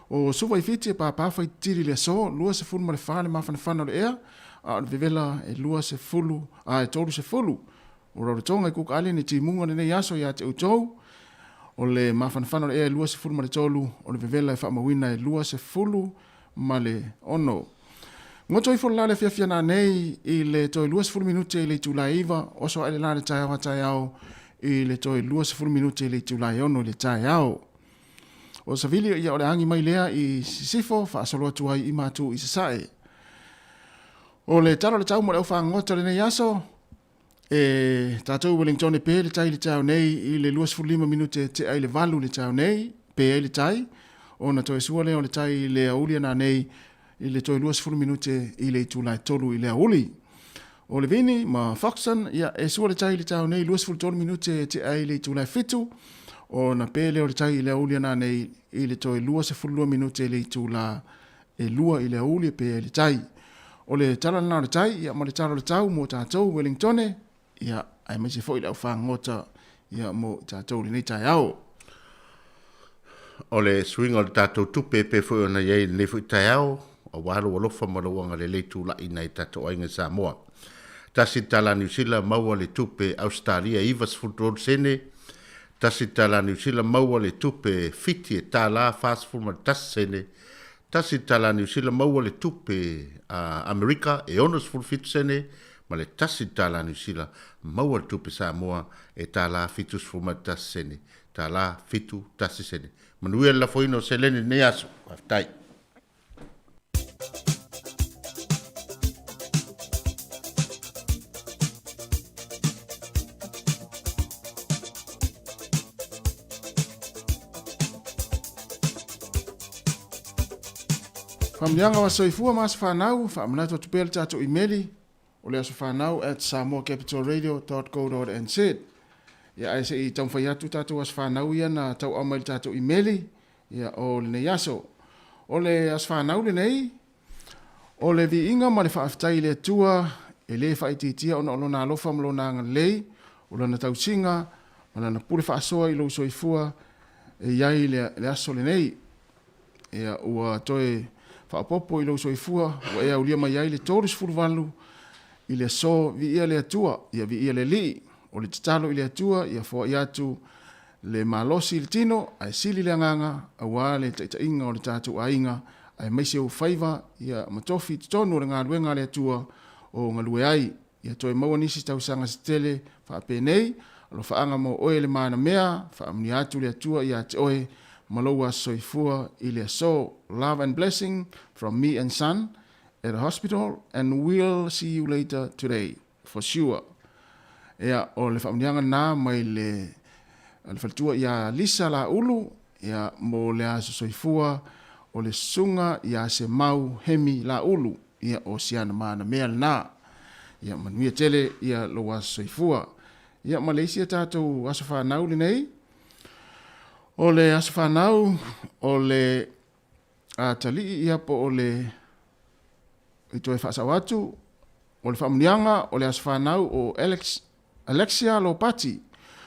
O Suva i Fiti e pāpā faititili i le aso 24 le mafanafana o le ea a o le vevela e 20 a e 30. O Rarotonga i Cook Island i timuga lenei aso ia te outou. O le mafanafana o le ea e 23, o le vevela e faamauina e 26. Goto ifo le la le afiafi ana nei i le toe 20 minute i le itula e 9, oso ae le la le taeao a taeao i le toe 20 minute i le itula e 6 i le taeao. O Savili ia o le agi mai lea i Sisifo faasolo atu ai i Matu i Sasae. O le tala o le tau mo le au fagota o lenei aso, E tatou Wellington e pe le tai i le taeao nei i le 25 minute e tea i le 8 i le taeao nei, pe ai le tai, ona toe sua lea o le tai i le aouli ana nei i le toe 20 minute i le itula e 3 i le aouli. O Levini ma Foxton, ia, e sua le tai i le taeao nei 23 minute e tea i le itula e 7, ona pe lea o le tai i le aouli ana nei i le toe 22 minute i le itula e 2 i le aouli e pe ai le tai. O le tala lena o le tai, ia, ma le tala o le tau mo tatou Wellingtone, ia, aemaise foi le aufagota, ia, mo tatou i lenei taeao. O le suiga o le tatou tupe e pei foi ona i ai i lenei foi taeao, aua lou alofa ma lou agalelei tulai i nai tatou aiga i Samoa. Tasi le tala Niu Sila maua le tupe Ausetalia 93 sene, tasi le tala Niu Sila maua le tupe Fiti e tala 41 sene, Tasi le tala Niu Sila maua le tupe a Amerika e 67 sene ma le tasi le tala Niu Sila maua le tupe Samoa e tala 71 sene, tala 71 sene. Manuia le lafoina o seleni i lenei aso. Faafetai. Faamanuiaga o Aso Soifua ma Aso Fanau, faamanatu atu pea le tatou imeli o le asofanau at samoacapitalradio.co.nz. Ia ae se i taumafai atu tatou aso fanau ia na tauau mai le tatou imeli ia o lenei aso. O le aso fanau lenei, o le viiga ma le faafetai i le Atua e le faaitiitia ona o lona alofa ma lona agalelei, o lana tausiga ma lana pule faasoa i lou soifua e i ai le aso lenei. Ia, ua toe faaopoopo i lou soifua ua e aulia mai ai le 38 i le aso, viia le Atua, ia viia le Alii. O le tatalo i le Atua ia foai atu le malosi i le tino ae sili le agaga aua le taitaiga o le tatou aiga aemaise ou faiva ia ma tofi i totonu o le galuega a le Atua o galue ai. Ia toe maua nisi tausaga se tele faapenei, alofaaga mo oe le manamea, faamanuia atu le Atua ia te oe ma lou aso soifua i le aso. Love and blessing from me and son at the hospital and we'll see you later today for sure. Ia, o le faamanuiaga lena mai le le faletua ia Lisa Laulu, ia, mo le aso soifua o le susuga ia Semau Hemi Laulu. Ia, o si ana manamea lena. Ia, manuia tele ia lou aso soifua. Ia, ma le isi a tatou aso fanau lenei, o le aso fanau o le atalii ia po o le i toe faasao atu, o le faamanuiaga o le aso fanau o Alex, Alexia Lopati.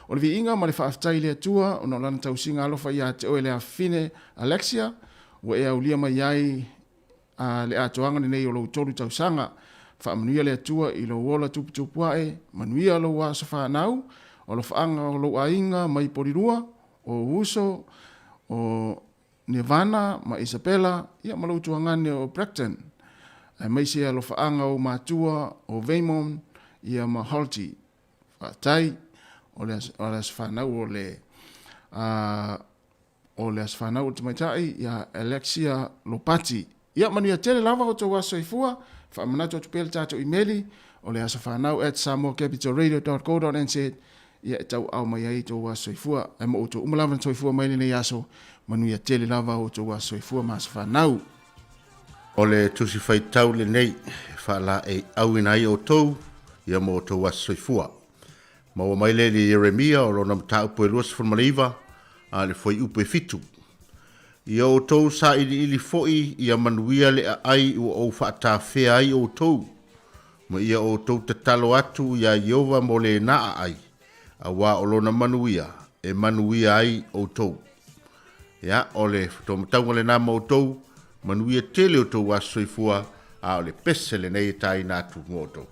O le viiga ma le faafetai i le Atua ona o Lana tausiga alofa ia te oe le afafine Alexia, ua e aulia mai ai a le atoaga lenei o lou tolu tausaga. Faamanuia le Atua i lou ola tuputupu ae, manuia lou aso fanau, o alofaaga o lou aiga mai Polilua, o ou uso, o Nevana ma Isabella, ia ma lou tuagane o Bracton, aemaise alofaaga o ou matua o Vaymon ia ma Holty. Faafetai, o le aso fanau o le o le aso fanau o le tamaitai ia Alexia Lopati. Ia manuia tele lava outou aso soifua, faamanatu atu pea le tatou imeli o le asofanau@samoacapitalradio.co.nz ia e tauaao mai ai outou aso soifua. Ae mo outou uma lava na soifua mai lenei aso, manuia tele lava outou aso soifua ma aso fanau. O le Tusi Faitau lenei e faalaeiauina ai outou ia mo outou aso soifua. Maua mai lea i le Ieremia o lona mataupu e 29 a le fuaiupu e 7. Ia outou sailiili foi ia manuia le aai ua ou faatafea ai outou, ma ia outou tatalo atu iā Ieova mo lena aai, auā o lona manuia e manuia ai outou. Ia, o le taumatauga lena ma outou, manuia tele outou aso soifua, a o le pese lenei e tāina atu mo outou.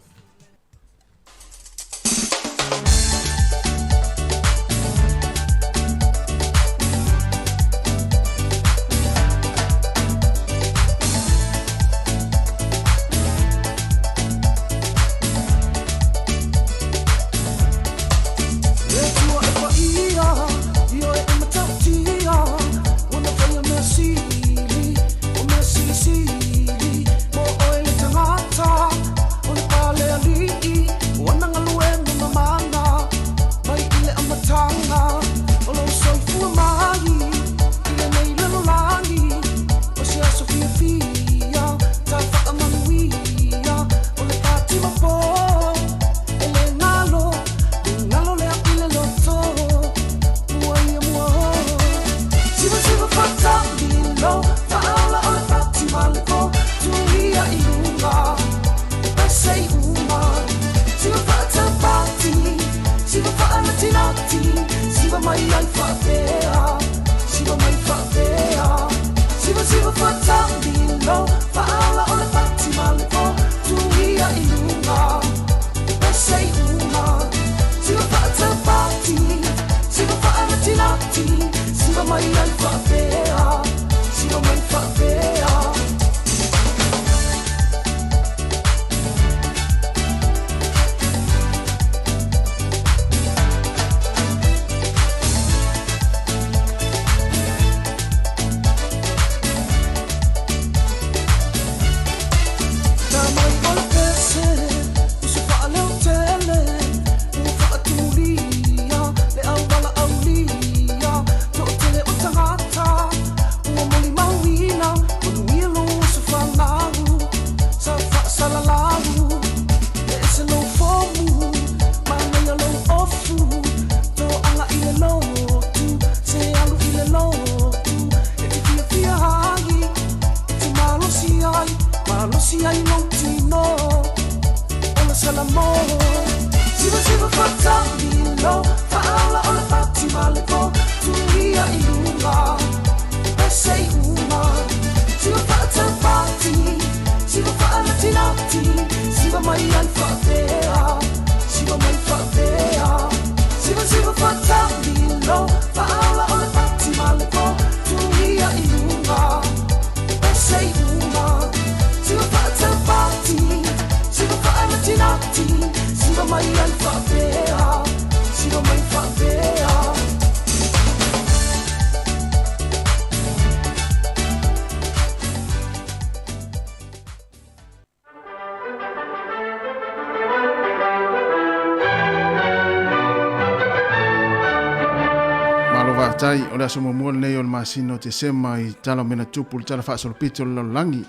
Malo faafetai, o le aso muamua lenei o le masina o Tesema i Tala o Mea na Tupu le Tala Faasolopito o le Lalolagi.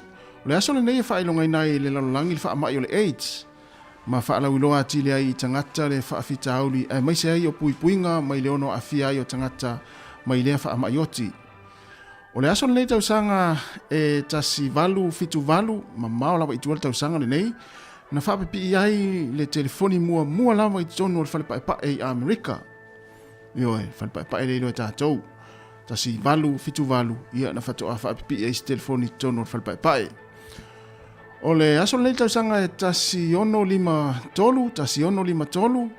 O le aso lenei e faailogaina ai i le lalolagi le faamai o le AIDS, ma faalauiloa atili ai i tagata le faafitauli aemaise ai o puipuiga mai le ono aafia ai o tagata mai lea faamai oti. O le aso lenei tausaga e 1878, mamao lava i tua le tausaga lenei, na faapipii ai le telefoni muamua lava i totonu o le fale paepae i Amerika. Ioe, fale paepae lea e iloa e tatou. 1878, ia na faatoa faapipii ai se telefoni i totonu o le fale paepae. O le aso lenei tausaga e 1653, 1653,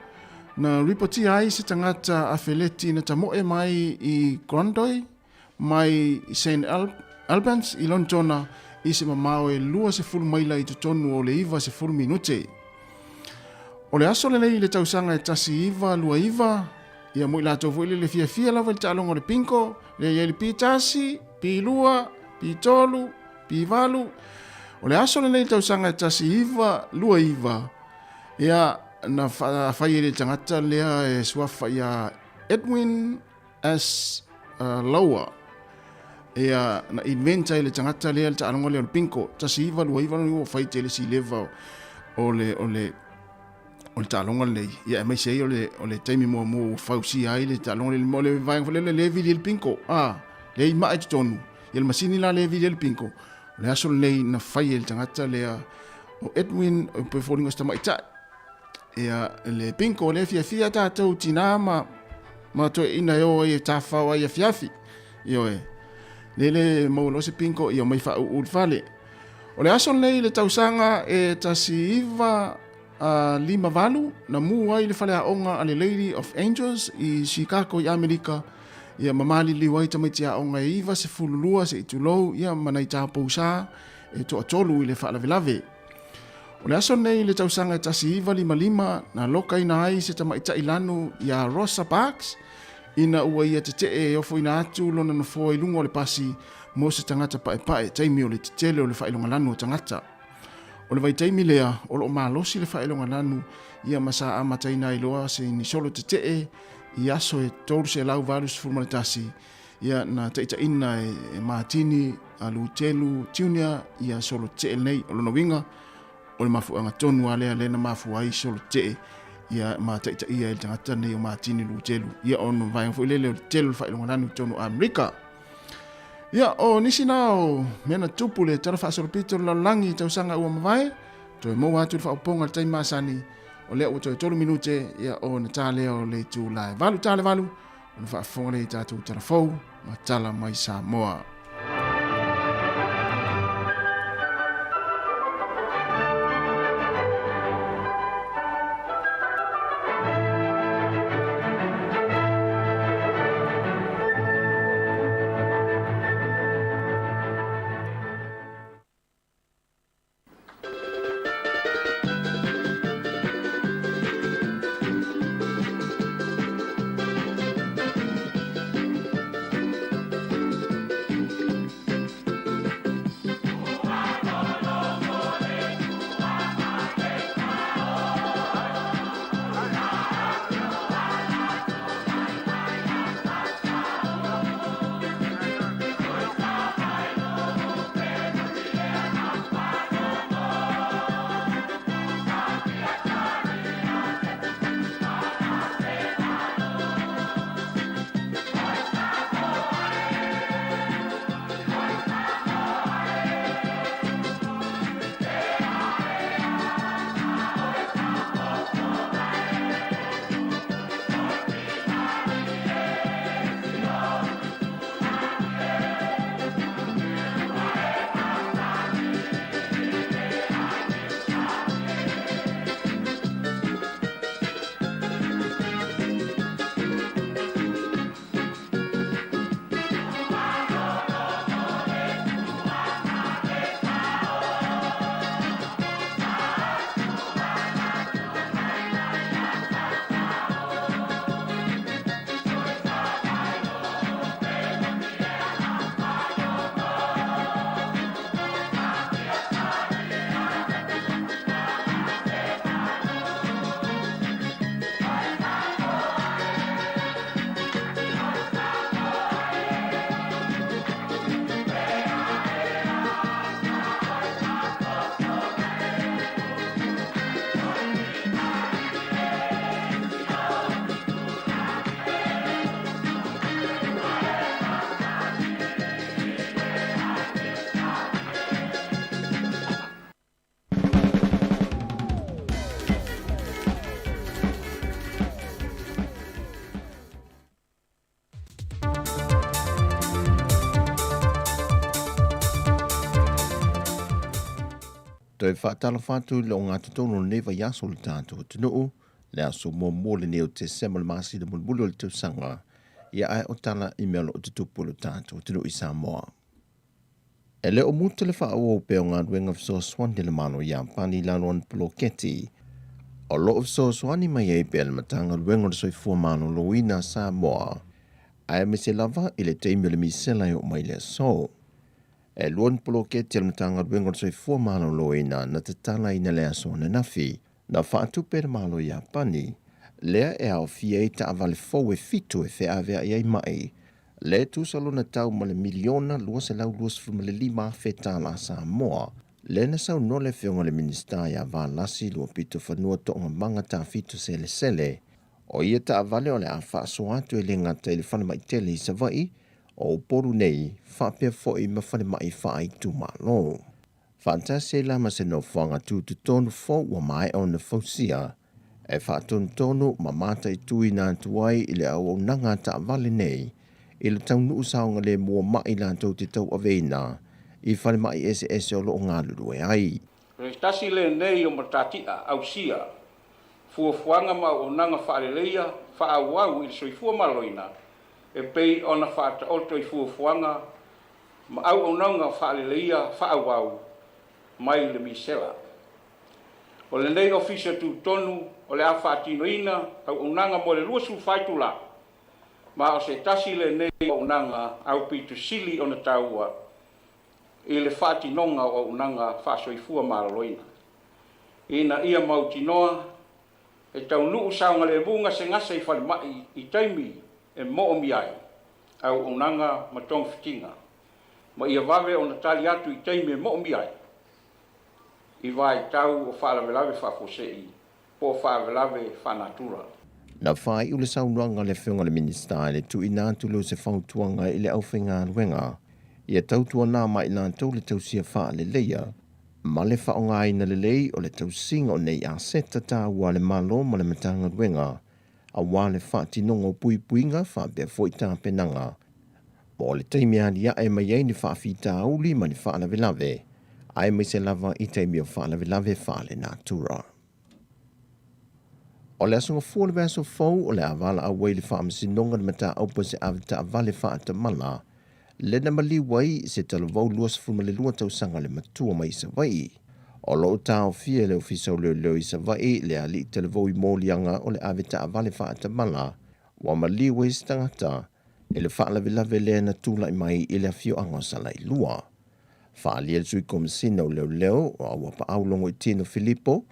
na ripotia ai se tagata afeleti na tamoe mai i Grondoi, mai St Albans i Lonetona i se mamao e 20 maila i totonu o le 90 minute. O le aso lenei i le tausaga e 1929, ia mo i latou foi le fiafia lava i le taaloga o le bingo, lea i ai le P1, P2, P3, P8. O le aso lenei i le tausaga e 1929, ia na fai e le tagata lea e suafa ia Edwin S. Lower, ia na invent ai le tagata lea le taaloga lea o le bingo 1929 ua fai tele si leva o le o le o le taaloga lenei ia aemaise ai o le o le taimi muamua ua fausia ai le taaloga lenei mo le vaega foi lele le vili ai le bingo a le i maa i totonu ia le masini la le vili ai le bingo o le aso lenei na fai e le tagata lea o Edwin pe foliga o se tamaitai Ia, le bingo lea fiafia tatou tinā ma, ma toeaiina e o ai e tafafao ai afiafi. Ioe. Lele maua loa se bingo, ia omai faauu i le fale. O le aso lenei i le tausaga e 1958, na mu ai le faleaoga a le Lady of Angels i Chicago i Amerika, ia ma maliliu ai tamaiti aoga e 92 se i tulou, ia ma nai tapousā e toatolu i le faalavelave. O le aso lenei i le tausaga e 1955 na lokaina ai se tamaitai lanu iā Rosa Parks ina ua ia tetee e ofoina atu lona nofoa i luga o le pasi mo se tagata paepae taimi o le tetele o le faailogalanu o tagata. O le vaitaimi lea o lo o malosi le faailogalanu ia ma sa amataina ai loa se ni solo tetee i aso e 381 Ia, na taitaiina e Matini a Lutelu Junior ia solo tetee lenei. O lona uiga, o le mafuaaga tonu lava lea lea na mafua ai solo tetee ia ma taitaia e le tagata lenei o Matini Lutelu. Ia, o le vaega foi lele o le tele o le faailogalanu i totonu o Amerika. Ia, o nisi na o mea na tupu le Tala Faasolopito o le Lalolagi i tausaga ua mavae, toe maua atu le faaopoopoga i le taimi masani, o lea ua toe 3 minute, ia, ona ta lea o le itula e 8 ta le 8, Ona faafofoga lea i tatou tala fou ma tala mai Samoa. Toe faatalofa atu i le ogatotonu o lenei vaiaso o le tatou atunuu, le aso muamua lenei o Tesema le masina mulimuli o le tausaga, ia ae o tala i mea o lo o tutupu i lo tatou atunuu i Samoa. E le o muta le faaauau pea o galuega fesoasoani a le Malo Iapani i lalo o ana poloketi, o lo o fesoasoani mai ai pea le Matagaluega o le Soifua Maloloina a Samoa, aemaise lava i le taimi o le misela e oo mai le aso. E lua ni poloketi a le Matagaluega o le Soifua Maloloina na tatalaina le aso ananafi, na faatupe e le Malo Iapani, lea e aofia ai taavale fou e fitu e feaveai ai ma'i, lea e tusa lona tau ma le miliona $225,000 tālā Samoa, lea na saunoa le Afioga i le Minisita ia Valasi Luapitofanua Toogamaga Tafito Selesele, o ia taavale o le a faasoa atu e le gata i le falemai tele i Savaii, o Upolu nei, faapea foi ma falemai faaitumalo. Faatasi ai la ma se nofoaga tutotonu fou ua maea ona fausia, e faatonutonu ma mataituina atu ai i le auaunaga a taavale nei i le taunuu saogalemu o ma'i latou te tauaveina i falemai eseese o lo o galulue ai. O se tasi lenei o matatia ausia fuafuaga ma auaunaga faaleleia faaauau i le soifua maloloina e pei ona faataoto i fuafuaga ma auaunaga faaleleia faaauau mai le misela. O lenei Ofisa Tutotonu o le a faatinoina auaunaga mo le 24 itula, ma o se tasi lenei o auaunaga aupito sili ona taua i le faatinoga o auaunaga faasoifua maloloina, ina ia mautinoa e taunuu saogalemu gasegase i falemai i taimi e moomia ai auaunaga ma togafitiga, ma ia vave ona tali atu i taimi e moomia ai i vaitau o faalavelave faafuasei po o faalavelave faanatura. Na faaiu le saunoaga a le Afioga i le Minisita i le tuuina atu lea o se fautuaga i le aufaigaluega ia tautuana ma i latou le tausia faaleleia ma le faaaogaina lelei o le tausiga o nei aseta taua a le Malo ma le Matagaluega aua le faatinoga o puipuiga faapea foi tapenaga mo le taimi e aliae mai ai ni faafitauli ma ni faalavelave, aemaise lava i taimi o faalavelave faalenatura. O le aso Gafua o le vaiaso fou o le a valaau ai le Faamasinoga le mataupu a se avetaavale faatamala le na maliu ai se talavou 22 tausaga le matua mai Savaii. O lo o taofia e le Ofisa o Leoleo i Savaii le alii talavou i moliaga o le avetaavale faatamala ua maliu ai se tagata i le faalavelave lea na tulai mai i le afioaga o Salailua. Faaalia le Sui Komesina o Leoleo o Auapaau Logoitino Filipo,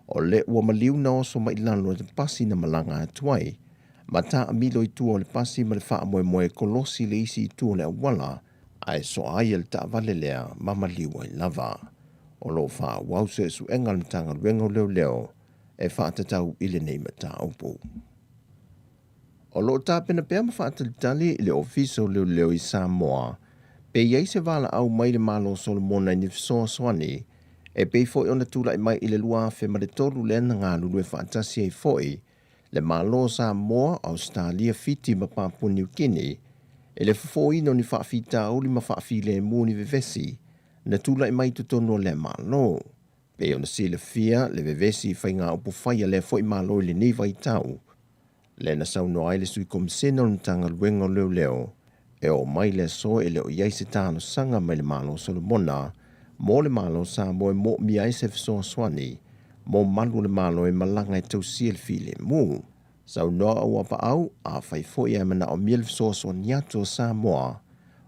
o le ua maliu na oso mai lalo e le pasi na malaga atu ai, ma taamilo i tua o le pasi ma le faamoemoe e kolosi le isi itu o le auala, ae soa ai e le taavale lea ma maliu ai lava. O lo o faaauau suesuega a le Matagaluega o Leoleo e faatatau i lenei mataupu. O lo o tapena pea ma faatalitali le Ofisa o Leoleo i Samoa pe i ai se valaau mai le Malo o Solomona i ni fesoasoani e pei foi ona tulai mai i le 2003 lea na galulue faatasi ai foi le Malo o Samoa, Ausetalia, Fiti ma Papua Niu Kini i le fofoina o ni faafitauli ma faafilemu ni vevesi na tulai mai i totonu o lea Malo. Pei ona silafia le vevesi i faigaupu fai a lea foi Malo i lenei vaitau, lea na saunoa ai le Sui Komisena o le Matagaluega o Leoleo, e oo mai le aso e le o i ai se talosaga mai le Malo o Solomona mo le Malo o Samoa e moomia ai se fesoasoani mo malu o le Malo e malaga e tausia le filemu. Saunoa Auapaau, afai foi ae manaomia le fesoasoani atu o Samoa,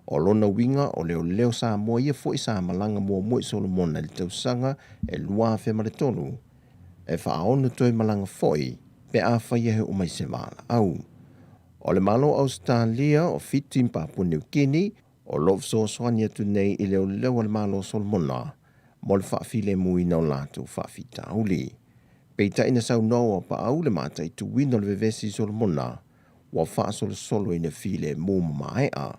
o lona uiga o leoleo Samoa ia foi sa malaga muamua i Solomona i le tausaga e 2003, e faaono toe malaga foi pe afai e oo mai se valaau. O le Malo o Ausetalia, o Fiti ma Papua Niu Kini, o lo o fesoasoani atu nei i leoleo a le Malo o Solomona mo le faafilemuina o latou faafitauli. Peitai na saunoa ua paau le mataituina o le vevesi i Solomona, ua faasolosolo ina filemu ma maea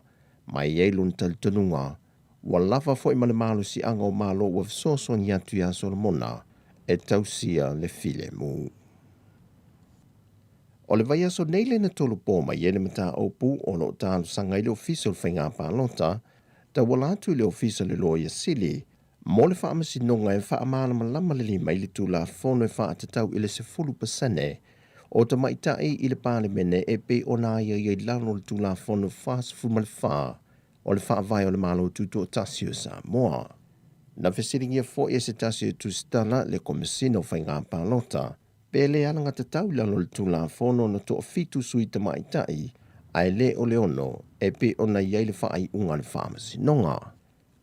mai ai lona talitonuga Ua lava foi ma le malosiaga o Malo ua fesoasoani atu iā Solomona e tausia le filemu. O le vaiaso nei lea na tolopo mai ai le mataupu o lo o talosaga ai le Ofisa o le Faiga Palota tauala atu i le Ofisa o le Loia Sili Mo le Faamasinoga e faamalamalama lelei mai le Tulafono e faatatau i le 10% o tamaitai i le Palemene e pei ona aiaia i lalo o le Tulafono 44 o le Faavae o le Malo Tutoatasi o Samoa. Na fesiligia foi e se tasi o tusitala le Komesina o Faiga Palota pe le alagatatau i lalo o le Tulafono ona toafitu sui tamaitai ae le o le ono e pei ona i ai le faaiuga a le Faamasinoga.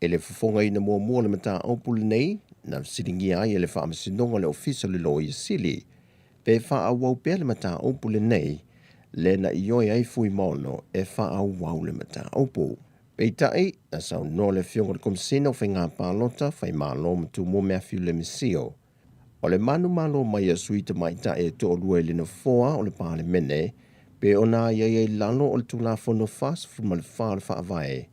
I le fofogaina muamua o le mataupu lenei, na fesiligia ai e le Faamasinoga le Ofisa o le Loia Sili pe faaauau pea le mataupu lenei, lea na ioe ai Fuimaono e faaauau le mataupu. Peitai, na saunoa le Afioga i le Komesina o Faiga Palota, Faimalo ma Tumua Matthew Lemisio, o le manumalo mai a sui tamaitai e toalua i le Nofoa o le Palemene pe ona aiaia i lalo o le Tulafono 44 o le Faavae,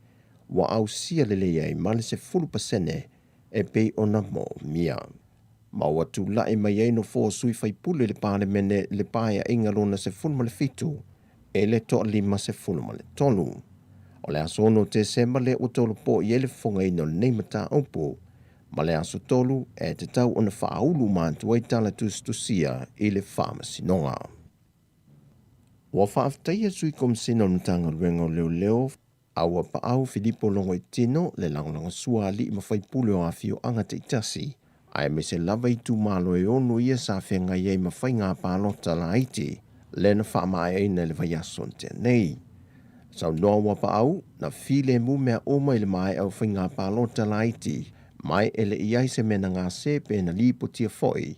ua ausia lelei ai ma le 10% e pei ona moomia. Ma ua tulai mai ai nofoa o sui faipule i le Palemene i le Paeaiga lona 17 e le toalima 13. O le aso 6 o Tesema lea ua tolopo i ai le fofogaina o lenei mataupu, ma le aso 3 e tatau ona faaulu uma atu ai tala tusitusia i le Faamasinoga. Ua faafetaia Sui Komesina o le Matagaluega o Leoleo a ua paau Filipo Logoitino le lagolagosua a alii ma faipule o afioaga taitasi aemaise lava itumalo e ono ia sa feagai ai ma faiga palota laiti lea na faamaeaina i le vaiaso na tea nei. Saunoa ua paau, na filemu mea uma i le maea o faiga palota laiti ma e le i ai se mea na gase pe na lipotia foi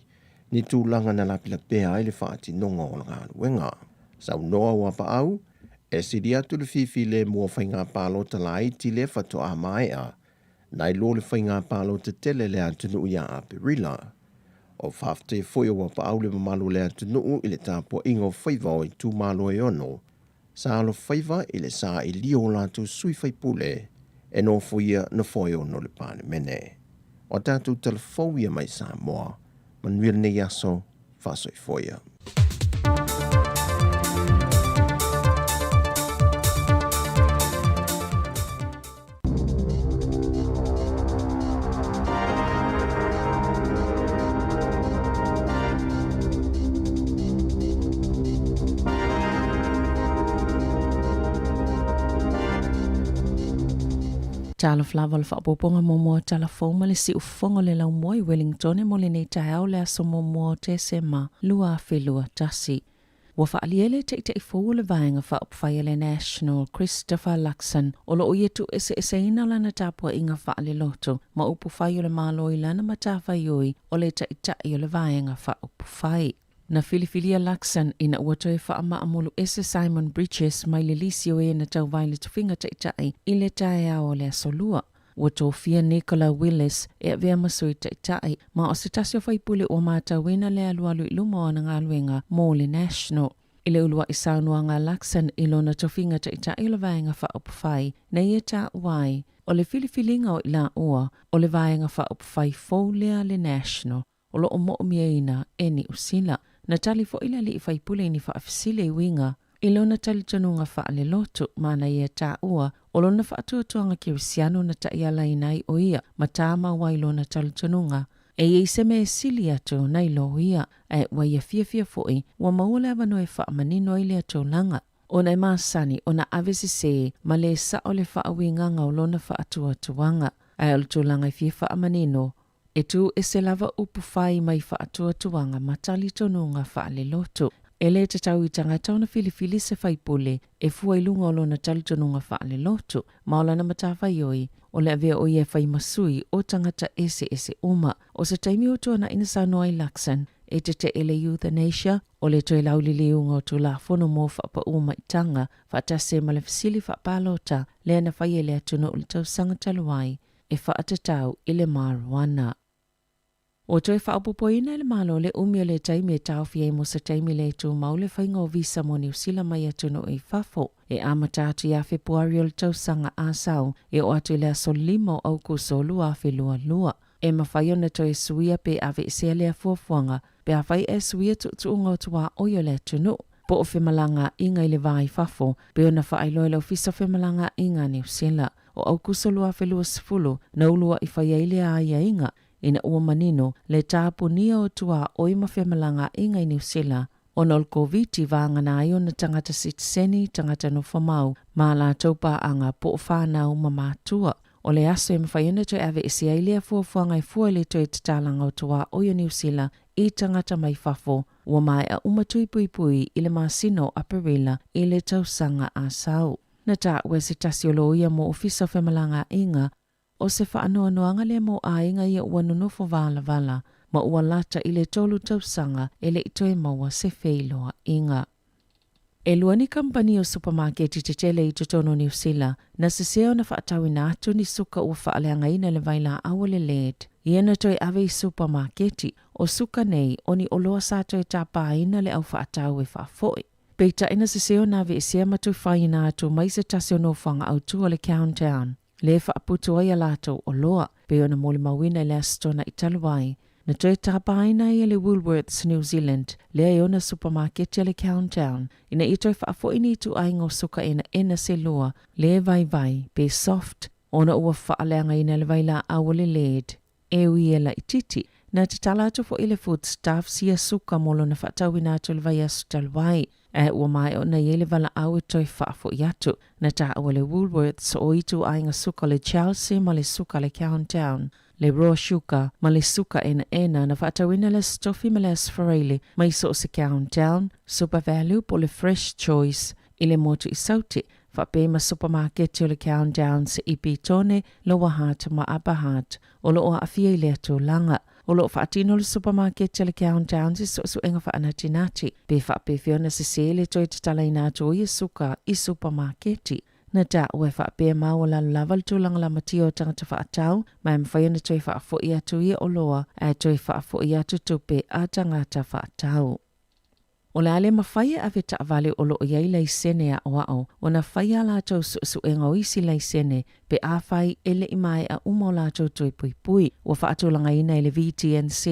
ni tulaga na lapelapea ai le faatinoga o le galuega. Saunoa ua paau, e sili atu le fifilemu o faiga palota laiti lea faatoa maea, nai lo le faiga palota tele le atunuu ia Aperila. O faafetai foi o ua paau le mamalu o le atunuu i le tapuaiga o faiva o itumalo e ono, sa alofaiva i le sailia o latou sui faipule e nofoia nofoa e ono o le Palemene. O tatou tala fou ia mai Samoa, manuia lenei aso, faasoifua ia. Talofa lava o le faaopoopoga muamua o tala fou ma le siufofoga o le laumua i Wellingtone mo lenei taeao le aso muamua o Tesema 2021. Ua faaalia le Taitai fou o le Vaega Faaupufai a le National, Christopher Luxon, o lo o ia tuueseeseina lana tapuaiga faaleloto ma upufai o le Malo i lana matafaioi o le Taitai o le Vaega Faaupufai. Na filifilia Luxon ina ua toe faamaamulu ese Simon Bridges mai le lisi o e na tauva i le tofiga Taitai i le taeao o le Aso Lua. Ua tofia Nicola Willis e avea ma Sui Taitai, ma o se tasi o faipule ua matauina le alualu i luma o ana galuega mo le National. I le uluai saunoaga a Luxon i lona tofiga Taitai o le Vaega Faaupufai, na ia taua ai, o le filifiliga o i laua o le Vaega Faaupufai fou lea a le National o lo o moomiaina e Niu Sila. Na tali foi le alii faipule i ni faafesili e uiga i lona talitonuga faalelotu ma na ia taua o lona faatuatuaga kerisiano na taialaina ai o ia ma tāmau ai lona talitonuga e i ai se mea e sili atu nai lo ia, ae ua ia fiafia foi ua maua le avanoa e faamanino ai lea tulaga. Ona e masani ona ave sesē ma lē sao le faauigaga o lona faatuatuaga, ae o le tulaga e fia faamanino, E tū ese lava upu fai mai faatuatuaga ma talitonuga faalelotu. E lē tatau i tagata ona filifili se faipule e fua i luga o lona talitonuga faalelotu ma o lana matafaioi o le avea o ia e fai ma sui o tagata eseese uma. O se taimi ua tuanai na saunoa ai Luxon e teteʻe le euthanasia o le toe lauliliuga o Tulafono mo Faapaū Maitaga faatasi ai ma le fesili faapalota lea na faia i le atunuu i le tausaga talu ai e faatatau i le marijuana. Ua toe faaopoopoina e le Malo le umi o le taimi e taofi ai mo se taimi le tumau le faiga o visa mo Niu Sila mai atunuu i fafo. E amata atu ia Fepuari o le tausaga a sau e oo atu i le aso 5 o Aukuso 2022. E mafai ona toe suia pe aveesea lea fuafuaga pe afai e suia tuutuuga o tuaoi o le atunuu po o femalagaaiga i le va i fafo, pei ona faailoa e le Ofisa o Femalagaaiga a Niu Sila. o Aukuso 2020 na uluaʻi fai ai lea aiaiga ina ua manino le tapunia o tuaoi ma femalagaaiga i Niu Sila ona o le Koviti vagana ai ona tagata sitiseni, tagata nofomau ma a latou paaga po o fanau ma matua. O le aso e mafai ona toe aveese ai lea fuafuaga e fua i le toe tatalaga o tuaoi o Niu Sila i tagata mai fafo ua maea uma tui puipui i le masina o Aperila i le tausaga a sau. Na taua e se tasi o loia mo Ofisa o Femalagaaiga, o se faanoanoaga lea mo aiga ia ua nonofo valavala ma ua lata i le tolu tausaga e le i toe maua se feiloaiga. E lua ni kamupani o supamaketi tetele i totonu o Niu Sila na sese ona faatauina atu ni suka ua faaleagaina e le vailaau o le lead ia na toe ave i supamaketi. O suka nei o ni oloa sa toe tapāina le au faatau e faafoi. Peitai na sese ona aveesea ma toe faiina atu mai se tasi o nofoaga autu o le Countdown le faaputu ai a latou oloa, pei ona molimauina i le Aso Toonai talu ai. Na toe tapāina ai e le Woolworths New Zealand lea e ona supamaketi a le Countdown ina ia toe faafoi ni ituaiga o suka enaena se lua le vaivai pe soft ona ua faaleagaina e le vailaau o le lead e ui e laitiiti. Na tatala atu foi le Foodstuffs ia suka mo lona faatauina atu i le vaiaso talu ai, ae ua maea ona i ai le valaau e toe faafoi atu. Na taua le Woolworths o ituaiga suka o le Chelsea ma le suka a le Countdown, le Raw Sugar ma le suka enaena na faatauina le Aso Tofi ma le Aso Faraile mai so o se Countdown, SuperValu po o le Fresh Choice i le motu i Saute, faapea ma supamaketi o le Countdown se i Petone, Lower Hutt ma Upper Hutt o lo o aafia i lea tulaga. O lo o faatino le supamaketi a le Countdown se suesuega faanatinati pe faapefea ona sese le toe tatalaina atu o ia suka i supamaketi. Na taua e faapea maualalo lava le tulaga lamatia o tagata faatau ma e mafai ona toe faafoi atu ia oloa ae toe faafoi atu tupe a tagata faatau. O le a le mafai e ave taavale o lo o i ai laisene aoao ona fai a latou suesuega o isi laisene pe afai e le i maea uma o latou toe puipui. Ua faatulagaina e le VTNZ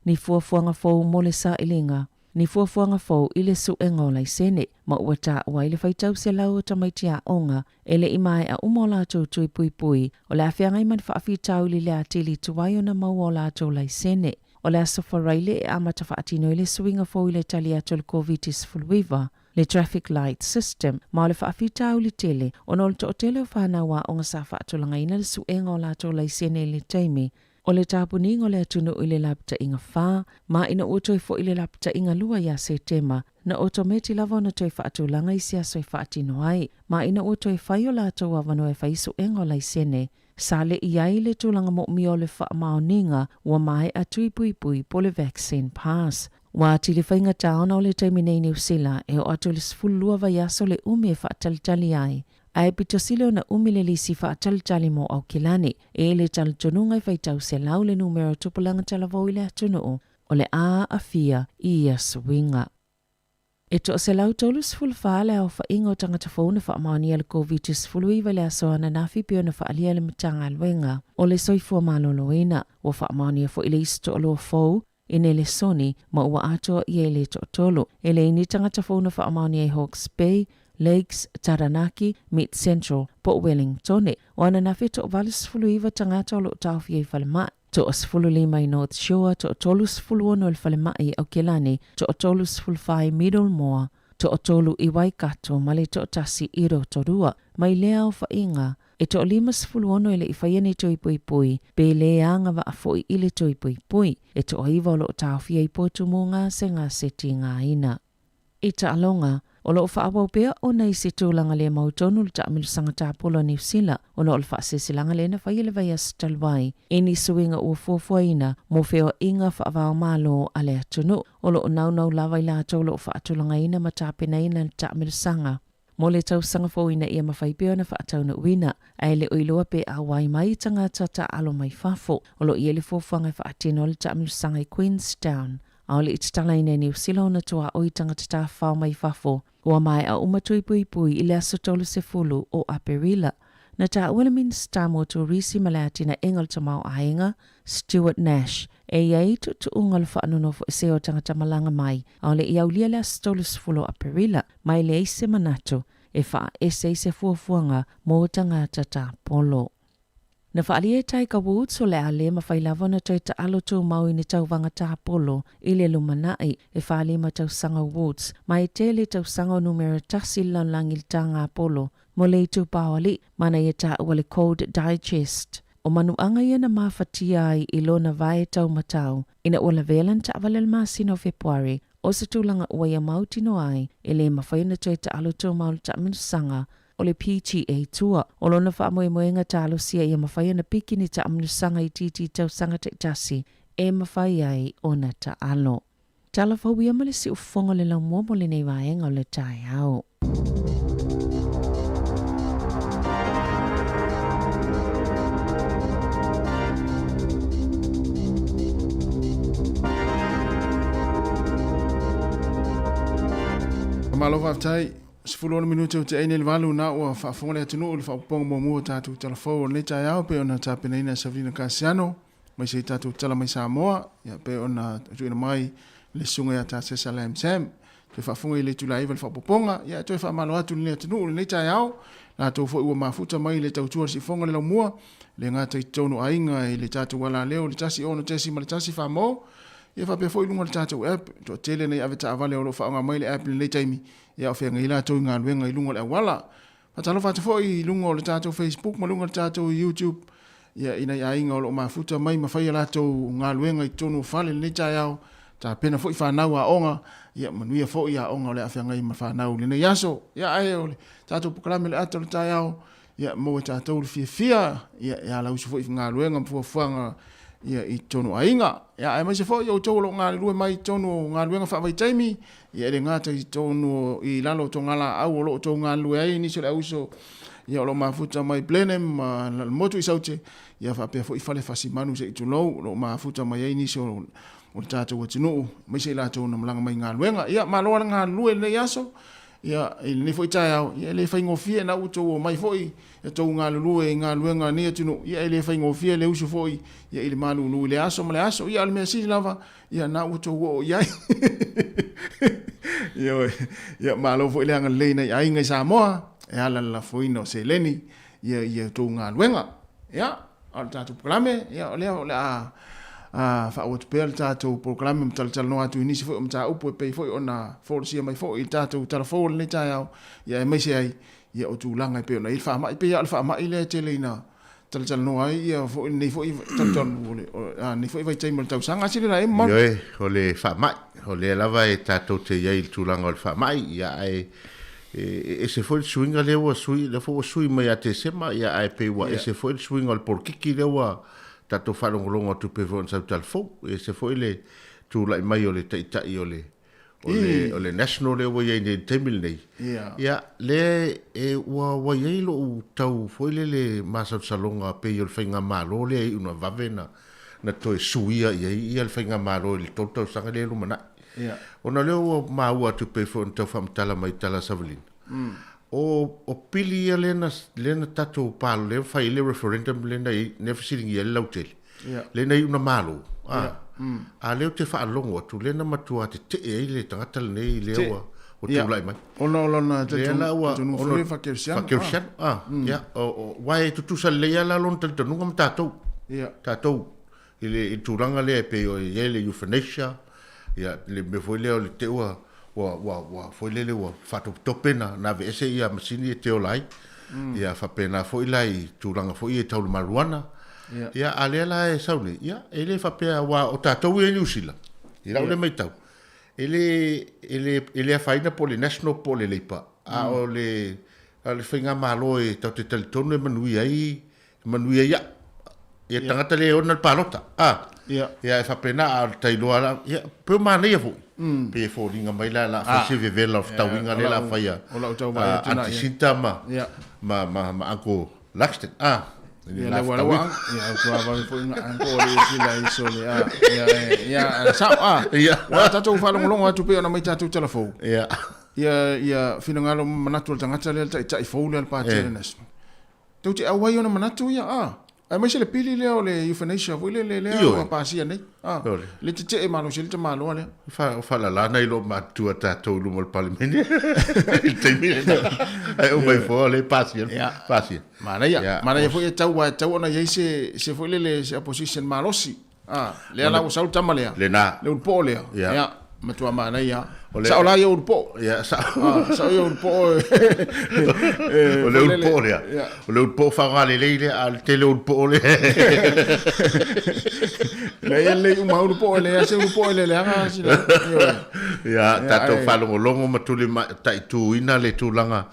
ni fuafuaga fou mo le sailiga, ni fuafuaga fou i le suega o laisene, ma ua taua ai le faitau selau o tamaiti aoga e le i maea uma o latou tui puipui o le a feagai ma ni faafitauli le atili tuai ona maua o latou laisene. O le Aso Faraile e amata faatino ai le suiga fou i le tali atu o le Koviti-19, le Traffic Light System, ma o le faafitauli tele ona o le toatele o fanau aoga sa faatulagaina le suega o latou laisene i le taimi o le tapuniga o le atunuu i le lapataiga fa, ma ina ua toe foi le lapataiga lua ia Setema, na otometi lava ona toe faatulaga i se aso e faatino ai, ma ina ua toe fai o latou avanoa e fai suega o laisene, sa le i ai le tulaga moomia o le faamaoniga ua maea tui puipui po le vaccine pass. Ua atili faigata ona o le taimi nei i Niu Sila e oo atu i le 12 vaiaso le umi e faatalitali ai, ae pito sili ona umi le lisi faatalitali mo Aukilani. E i le talitonuga e faitau selau le numera o tupulaga talavou i le atunuu o le a aafia i ia suiga. E 134 le aofaiga o tagata fou na faamaonia le Koviti-19 i le aso ananafi pei ona faaalia e le Matagaluega o le Soifua Maloloina. Ua faamaonia foi le isi toalua fou i Nelesoni ma ua atoa i ai le toatolu. E leai ni tagata fou na faamaonia i Hawke's Bay, Lakes, Taranaki, Mid Central po o Wellingtone. O ananafi e toa-89 tagata o lo o taofia i falemai. Toa-15 i North Shore, toa-36 i le falemai i Aokelani, toa-34 i Middlemore, toa-3 i Waikato ma le toatasi i Rotorua. Mai lea aofaiga, e toa-56 e le i faia ni tui puipui, pe lē agavaa foi i le tui puipui. E toa-9 o lo o taofia i potu mo gasegase tigaina. I taaloga, o lo o faaauau pea ona i se tulaga le mautonu le taamilosaga tapulo a Niu Sila ona o le faaseleselaga lea na faia i le vaiaso talu ai i ni suiga ua fuafuaina mo feoaiga faava-o-Malo a le atunuu. O lo o naunau lava i latou o lo o faatulagaina ma tapenaina le taamilosaga mo le tausaga fou ina ia mafai pea ona faataunuuina, ae le o iloa pe auai mai tagata taaalo mai fafo. O lo o i ai le fuafuaga e faatino ai le taamilosaga i Queenstown, a o le i tatalaina e Niu Sila ona tuaoi tagata tafafao mai fafo. Ua maea uma tui puipui i le aso 30 o Aperila. Na taua le Minisita mo Turisi ma le Atinaega o le Tamaoaiga, Stuart Nash, e i ai tuutuuga o le faanonofoesea o tagata malaga mai, a o le i aulia le aso 30 o Aperila, ma e leai se manatu. e faaese ai se fuafuaga mo tagata tapolo. Na faaalia e Tiger Woods o le a le mafai lava ona toe taalo tumau i ni tauvaga tapolo i le lumanai. E 45 tausaga o Woods, ma e tele tausaga o numera tasi i le lalolagi i le taga polo mo le itupa o alii, ma na ia taua le Code Digest. O manuaga ia na mafatia ai i lona vae taumatau ina ua lavea lana taavale i le masina o Fepuari, o se tulaga ua ia mautinoa ai e le mafai ona toe taalo tumau le taamilosaga o le PGA Tour. O lona faamoemoega talosia ia mafai ona piki ni taamilosaga itiiti i tausaga taitasi e mafai ai ona taalo. Tala fou ia ma le siufofoga o le laumua mo lenei vaega o le taeao. Malo faafetai. 16 minute o te ai nei le 8 na ua faafofoga le atunuu i le faaopoopoga muamua o tatou tala fou o lenei taeao pei ona tapenaina e Savelina Kasiano aemaise i tatou tala mai Samoa ia pei ona tuuina mai le susuga ia Tasesa Lam Sam. Toe faafofoga i le itula 9 le faaopoopoga ia e toe faamalo atu i lenei atunuu i lenei taeao latou foi ua mafuta mai i le tautua i le siufofoga o le laumua le gata i totonu o aiga i le tatou alaleo i le 106.1 Famo ia faapea foi i luga o le tatou app. Toatele nei avetaavale o lo o faaaoga mai le app i lenei taimi ia o feagai latou i galuega i luga o le auala. Faatalofa atu foi i luga o le tatou Facebook ma luga o le tatou YouTube ia i nai aiga o lo o mafuta mai ma fai a latou galuega i totonu o fale i lenei taeao, tapena foi fanau aoga, ia manuia foi aoga o le a feagai ma fanau i lenei aso. Ia ae o le tatou polokalame o le ata o le taeao, ia maua e tatou le fiafia, ia e alausu foi i galuega ma fuafuaga ia i totonu o aiga. Ia aemaise foi outou o lo o galulue mai i totonu o galuega faavaitaimi, Ia e le gata i totonu i lalo o togalaau o lo o outou galulue ai nisi o le auuso ia o lo o mafuta mai Blenheim ma le motu i Saute, ia faapea foi fale fasimanu se i tulou o lo o mafuta mai ai nisi o le tatou atunuu, aemaise i latou na malaga mai i galuega. Ia malo lava le galulue i lenei aso, ia i lenei foi taeao, ia e le faigofie na ua outou omai foi e tou galulue i galuega a lenei atunuu, ia e le faigofie le usu foi ia i le malulu i le aso ma le aso. Ia a o le mea sili lava, Ia na ua tou oo i ai. Ioe. Ia malo foi le agalelei i nai aiga i Samoa e ala i le lafoina o seleni ia i a outou galuega. Ia, a o le tatou polokalame, ia o lea o le a faaauau atu pea le tatou polokalame ma talatalanoa atu i nisi foi o mataupu e pei foi ona folasia mai foi i le tatou tala fou o lenei taeao, ia aemaise ai ia o tulaga e pei ona i ai le faamai. E pei lava o le faamai lea e tele ina talatalanoa ai ia foi lenei foi lenei foi vaitaimi o le tausaga. Sili la e mamalu. Ioe, o le faamai, o lea lava e tatou te i ai i le tulaga o le faamai, ia ae e ese foi le suiga lea ua sui, lea foi ua sui mai ia Tesema, ia ae pei ua ese foi le suiga o le polokiki lea ua tatou faalogologo atu pei foi ona sau tala fou, e ese foi le tulai mai o le taitai o le o le, o le national lea ua i ai nei i le taimi lenei. Yeah. Ia, lea e, ua, ua i ai lou tau foi lele masalosaloga pei o le faigamalo lea e iu na vave na, na toe suia i ai ia le faigamalo i le 3 tausaga lea e lumanai. Yeah. Ona lea ua maua atu pei foi ona tau faamatala mai i tala a Savalina. O, o pili ia lea na, lea na tatou palo, lea na fai ai le referendum lea na, lea na fesiligia ai le lautele. Yeah. Lea na iu na malo. Ah. Yeah. A lea ou te faalogo atu, lea na matua tetee ai le tagata lenei lea Te- ua, ua Yeah. tulai mai. Ona o lona Lea la ua talitonuga ona foi faakerisiano. faakerisiano, ah, ia, aua e tutusa lelei lava la lona talitonuga ma tatou. Yeah. Tatou i le, i le tulaga lea e pei o i ai le euthanasia, ia, le mea foi lea o le te ua, ua, ua, ua foi lele ua faatopetope na, na aveese ia masini e te ola ai. Ia faapena foi la i tulaga foi ia tau le marijuana. Ia. Ia, a lea la e sau nei, ia, e le faapea, aua o tatou ia i Niu Sila, i lau lea matau, e le, e le, e le afaina po o le National po o le Labour, a o le, a o le faigamalo e tatou te talitonu e manuia ai, e manuia ai au. Ia tagata lea e ona le palota, a. Ia. Ia, e faapena, a o le tailoa la, ia, pei o manaia foi. Pei e foliga mai la, la fai se vevela o fetauiga lea la fai a, O lau tau vaai atu na Aunty ia. Sinta ma, Ia. ma, ma, ma Uncle Luxton, a. Ia le ua lawa ia au tua vave foi nga anko o le sila i sole a ia ia ia sao a Ia. ua tatou faalogologo atu pei ona mai tatou tala fou Ia. ia ia finagalo ma manatu o le tagata lea le taitai fou lea le Pati o le National tou te auai ona manatu ia a. Aemaise le pili lea o le euthanasia foi lele lea Ioe. ua pasia nei. Ah, Ioe. le tetee malosi ai le tamaloa lea. Fa faalalana i loo matutua tatou i luma o le Palemene i le taimi lena. Ae uma ifo le pasia. Ia. Pasia. Manaia, Ia. manaia foi e tau aua e tatau ona i ai se se foi lele se opposition malosi. Ah, lea la ua sau le tama lea. Lena. Le ulupoo lea. Ia. Ia, matua manaia. O le- Sao la ia ulupoo. Ia, sao. Ah, sao ia ulupoo. O le ulupoo lea. Ia. O le ulupoo faaaoga lelei lea, a o le tele o ulupoo lea. Leai e lelei uma ulupoo e leai se ulupoo e le leaga sina. Ioe. Ia, tatou ai. faalogologo ma tuli taituina le tulaga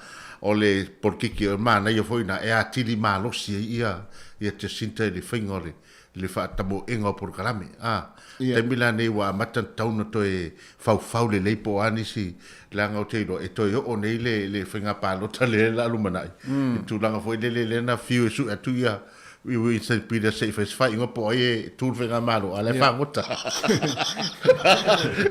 o le polokiki o le manaia foi na e atili malosi ai ia ia Jacinta i le faiga o le le faatamoega o polokalame. A, Ia. taimi la nei ua amata ona tatau ona toe faufau lelei po o a nisi leaga ou te iloa e toe oo nei le le faiga palota lea la lumanai. I tulaga foi lele lea na fiu e sue atu ia i Winston Peters se i fai se faaiuga po o ai e tu le faigamalo, a o la e fagota.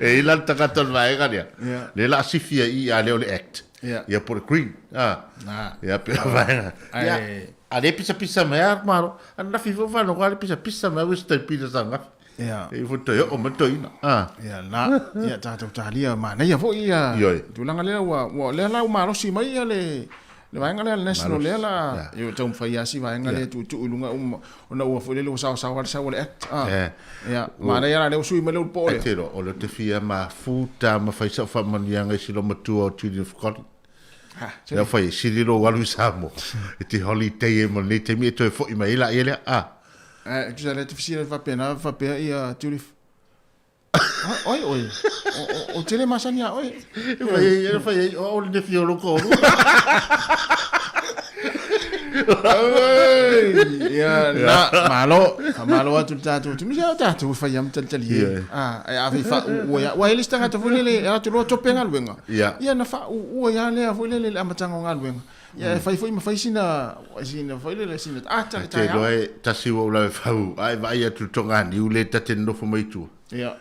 E i la le tagata o le vaega lea, Ia. lea la a sifi ai i i a lea o le Act. Ia. Ia po o le Green. A. Na. Ia pe o vaega. Ia. Ai. A le pisapisa mai a malo. Ananafi foi faalogo a le pisapisa mai a Winston Peters ananafi. Ia. E foi toe oo mai le toeaina. A. Ia la, ia tatou talia manaia foi ia Ioe. tulaga lea ua ua lea la ua malosi mai ia le le vaega lea le national lea la Ia. ia taumafai lava si vaega lea e tuutuu i luga uma ona ua foi lele ua saosaoa le sau o le act. Ah. Eh. Ia, manaia la lea ua sui mai le ulupoo Ai lea. te roa, o lea te fia mafuta ma fai sau faamanuiaga i si lou matua o Julian Fcoli. Ha, Lea fai e sili lou alu i Samoa e te holiday ai mo lenei taimi e toe foi mai ai laia lea. Ah. Eh, tusa lea te fesili faapena faapea ia Judith. Oi oi. O o tele masani ia oe. E fai ai, e fai ai, o au le nefi o lou toalua. Oi, ia na malo, faamalo atu le tatou atunuu. Ia tatou e fai lava ma talitalie. Ia. Ah, e ave faauua ia. Ua e le isi tagata foi lele e atu loa tope galuega. Ia. Ia na faauua ia lea foi lele i le amataga o galuega. Ia e fai foi ma fai sina sina foi lele sina ata le Te iloa taeao. e tasi ua ou lawe fau, a e vaai atu i le toganiu lea ta te nonofo mai tua. Ia.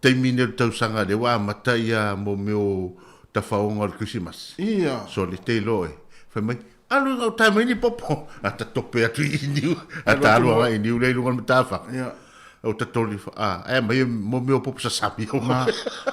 Taimi nei o le tausaga lea ua amata ia mo mea o tafaoga o le Kerisimasi. Ia. So le te iloa e fai mai, alu i gauta mai ni popo. A ta tope atu i niu, a ta alu agai i niu lea i luga o le matafaka. Ia. O ta toli, a, ae mai mo mea o popo sasami. Ma,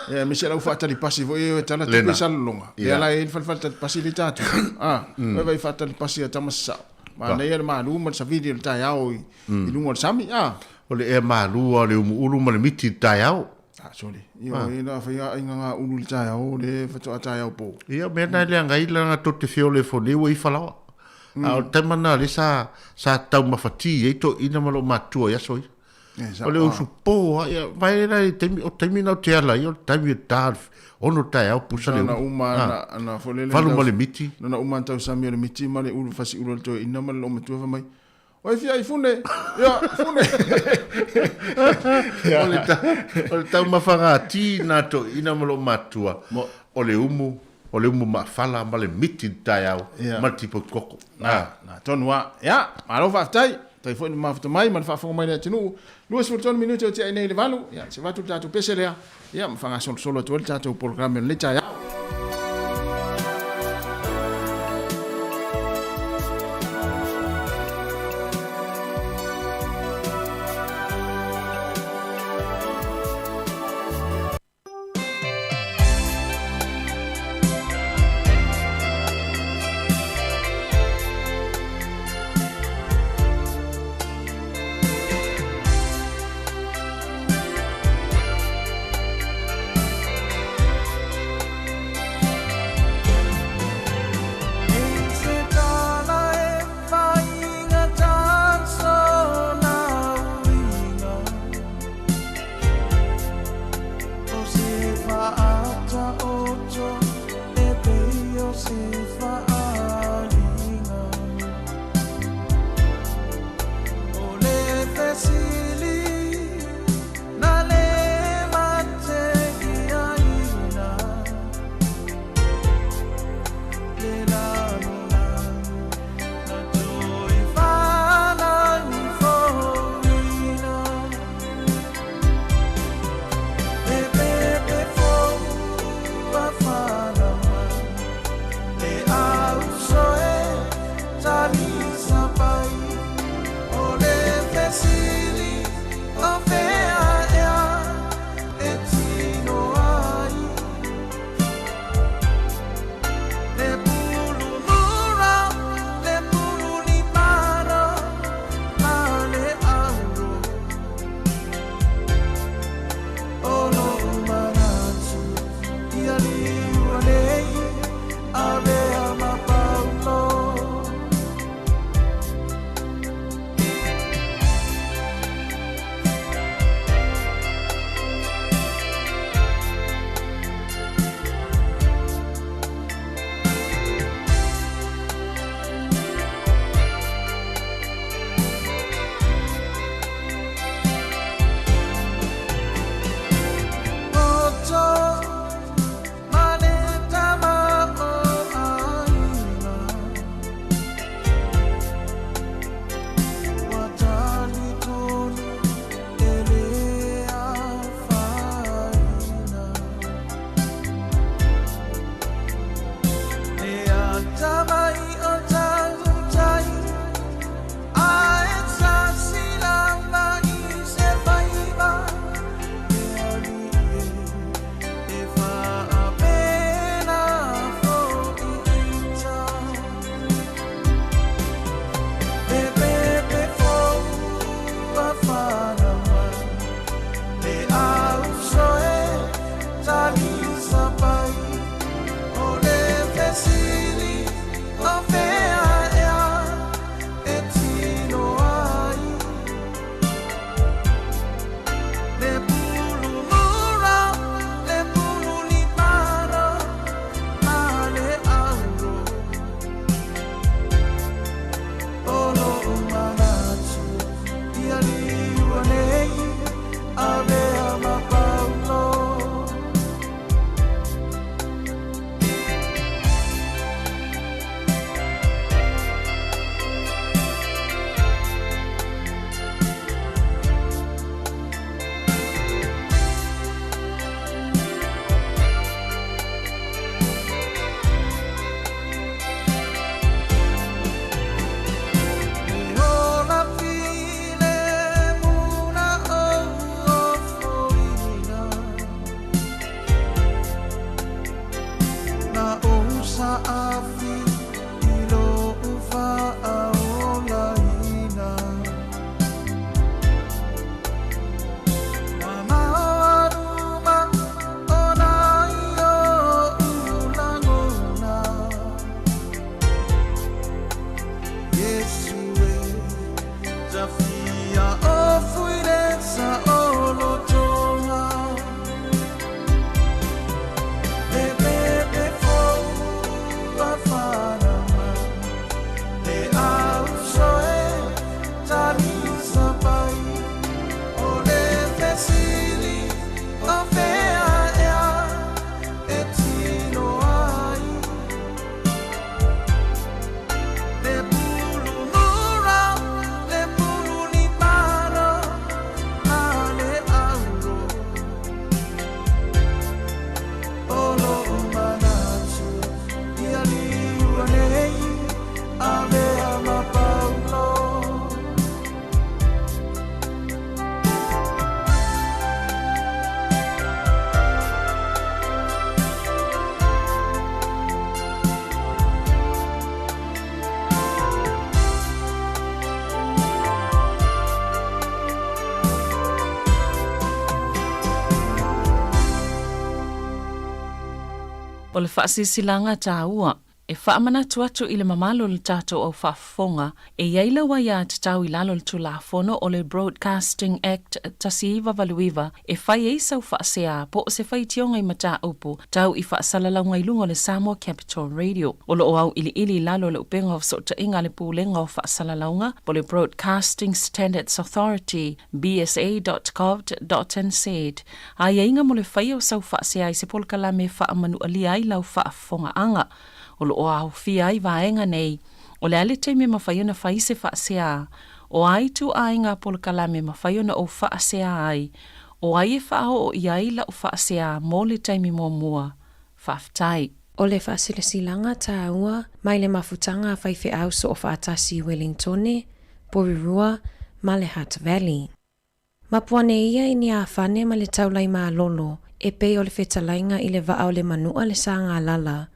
ia, me se lau faatali pasi foi e tala tupe Lena. i salelologa. Lea Ia. la e i le falefale tali pasi le tatou. Ah, vai vai faatali pasi a tama sasao. Manaia le malu ma le savili o le taeao i, i luga o le sami. Ah, O le ea malua o le umuulu ma le miti i le taeao. ah sole. Ia, e na whai a inga ngā ulu le taeao, le whatoa taeao pō. Ia, mea na le anga i lana to te feo le fone ua i falaoa. A o le taima na le sa, sa taumafati ai toeaiina ma loo matua i aso ia. E, O le usu po a, ia, vai la i taimi, o taimi na o te ala ia, o le taimi o ta, ono taeao pusa le Na ulu. uma na na foi lele Valu ma le miti. Na uma tau sami o le miti ma le ulu fasi ulu o le toeaina ma le loomatua fai mai. Oi fia i fune. Ia, fune. O le ta, o le taumafaga ati na toeaiina ma loo matua. O le umu, o le umu maafala ma le miti i le taeao, Ia. ma le tipo koko. Na, na tonu a. Ia, malo faafetai. Tai foi le mafuta mai ma le faafofoga mai le atunuu. 23 minute o tiai nei le valu. Ia, se vatu le tatou pese lea. Ia, ma fagasolosolo atu ai le tatou polokalame o lenei taeao. O le faasilasilaga taua e faamanatu atu i le mamalu o le tatou au faafofoga, e i ai lau aiatatau i lalo o le Tulafono o le Broadcasting Act 1989 e fai ai sau faasea po o se faitioga i mataupu tau i faasalalauga i luga o le Samoa Capital Radio. O lo o auiliili i lalo o le upega o fesootaiga a le Pulega o Faasalalauga po o le Broadcasting Standards Authority, bsa.govt.nz, aiaiga mo le faia o sau faasea i se polokalame e faamanualia ai lau faafofogaaga. O lo o aofia ai vaega nei, o le a le taimi e mafai ona fai se faasea, o a ituaiga polokalame e mafai ona ou faasea ai, o ai e faaoo i ai lau faasea mo le taimi muamua. Faafetai. O le faasilasilaga taua mai le mafutaga a faifeau soofaatasi i Wellingtone, Porirua ma le Hutt Valley. Mapuane ia i ni afane ma le taulai malolo e pei o le fetalaiga i le vaa o le manua le sagalala,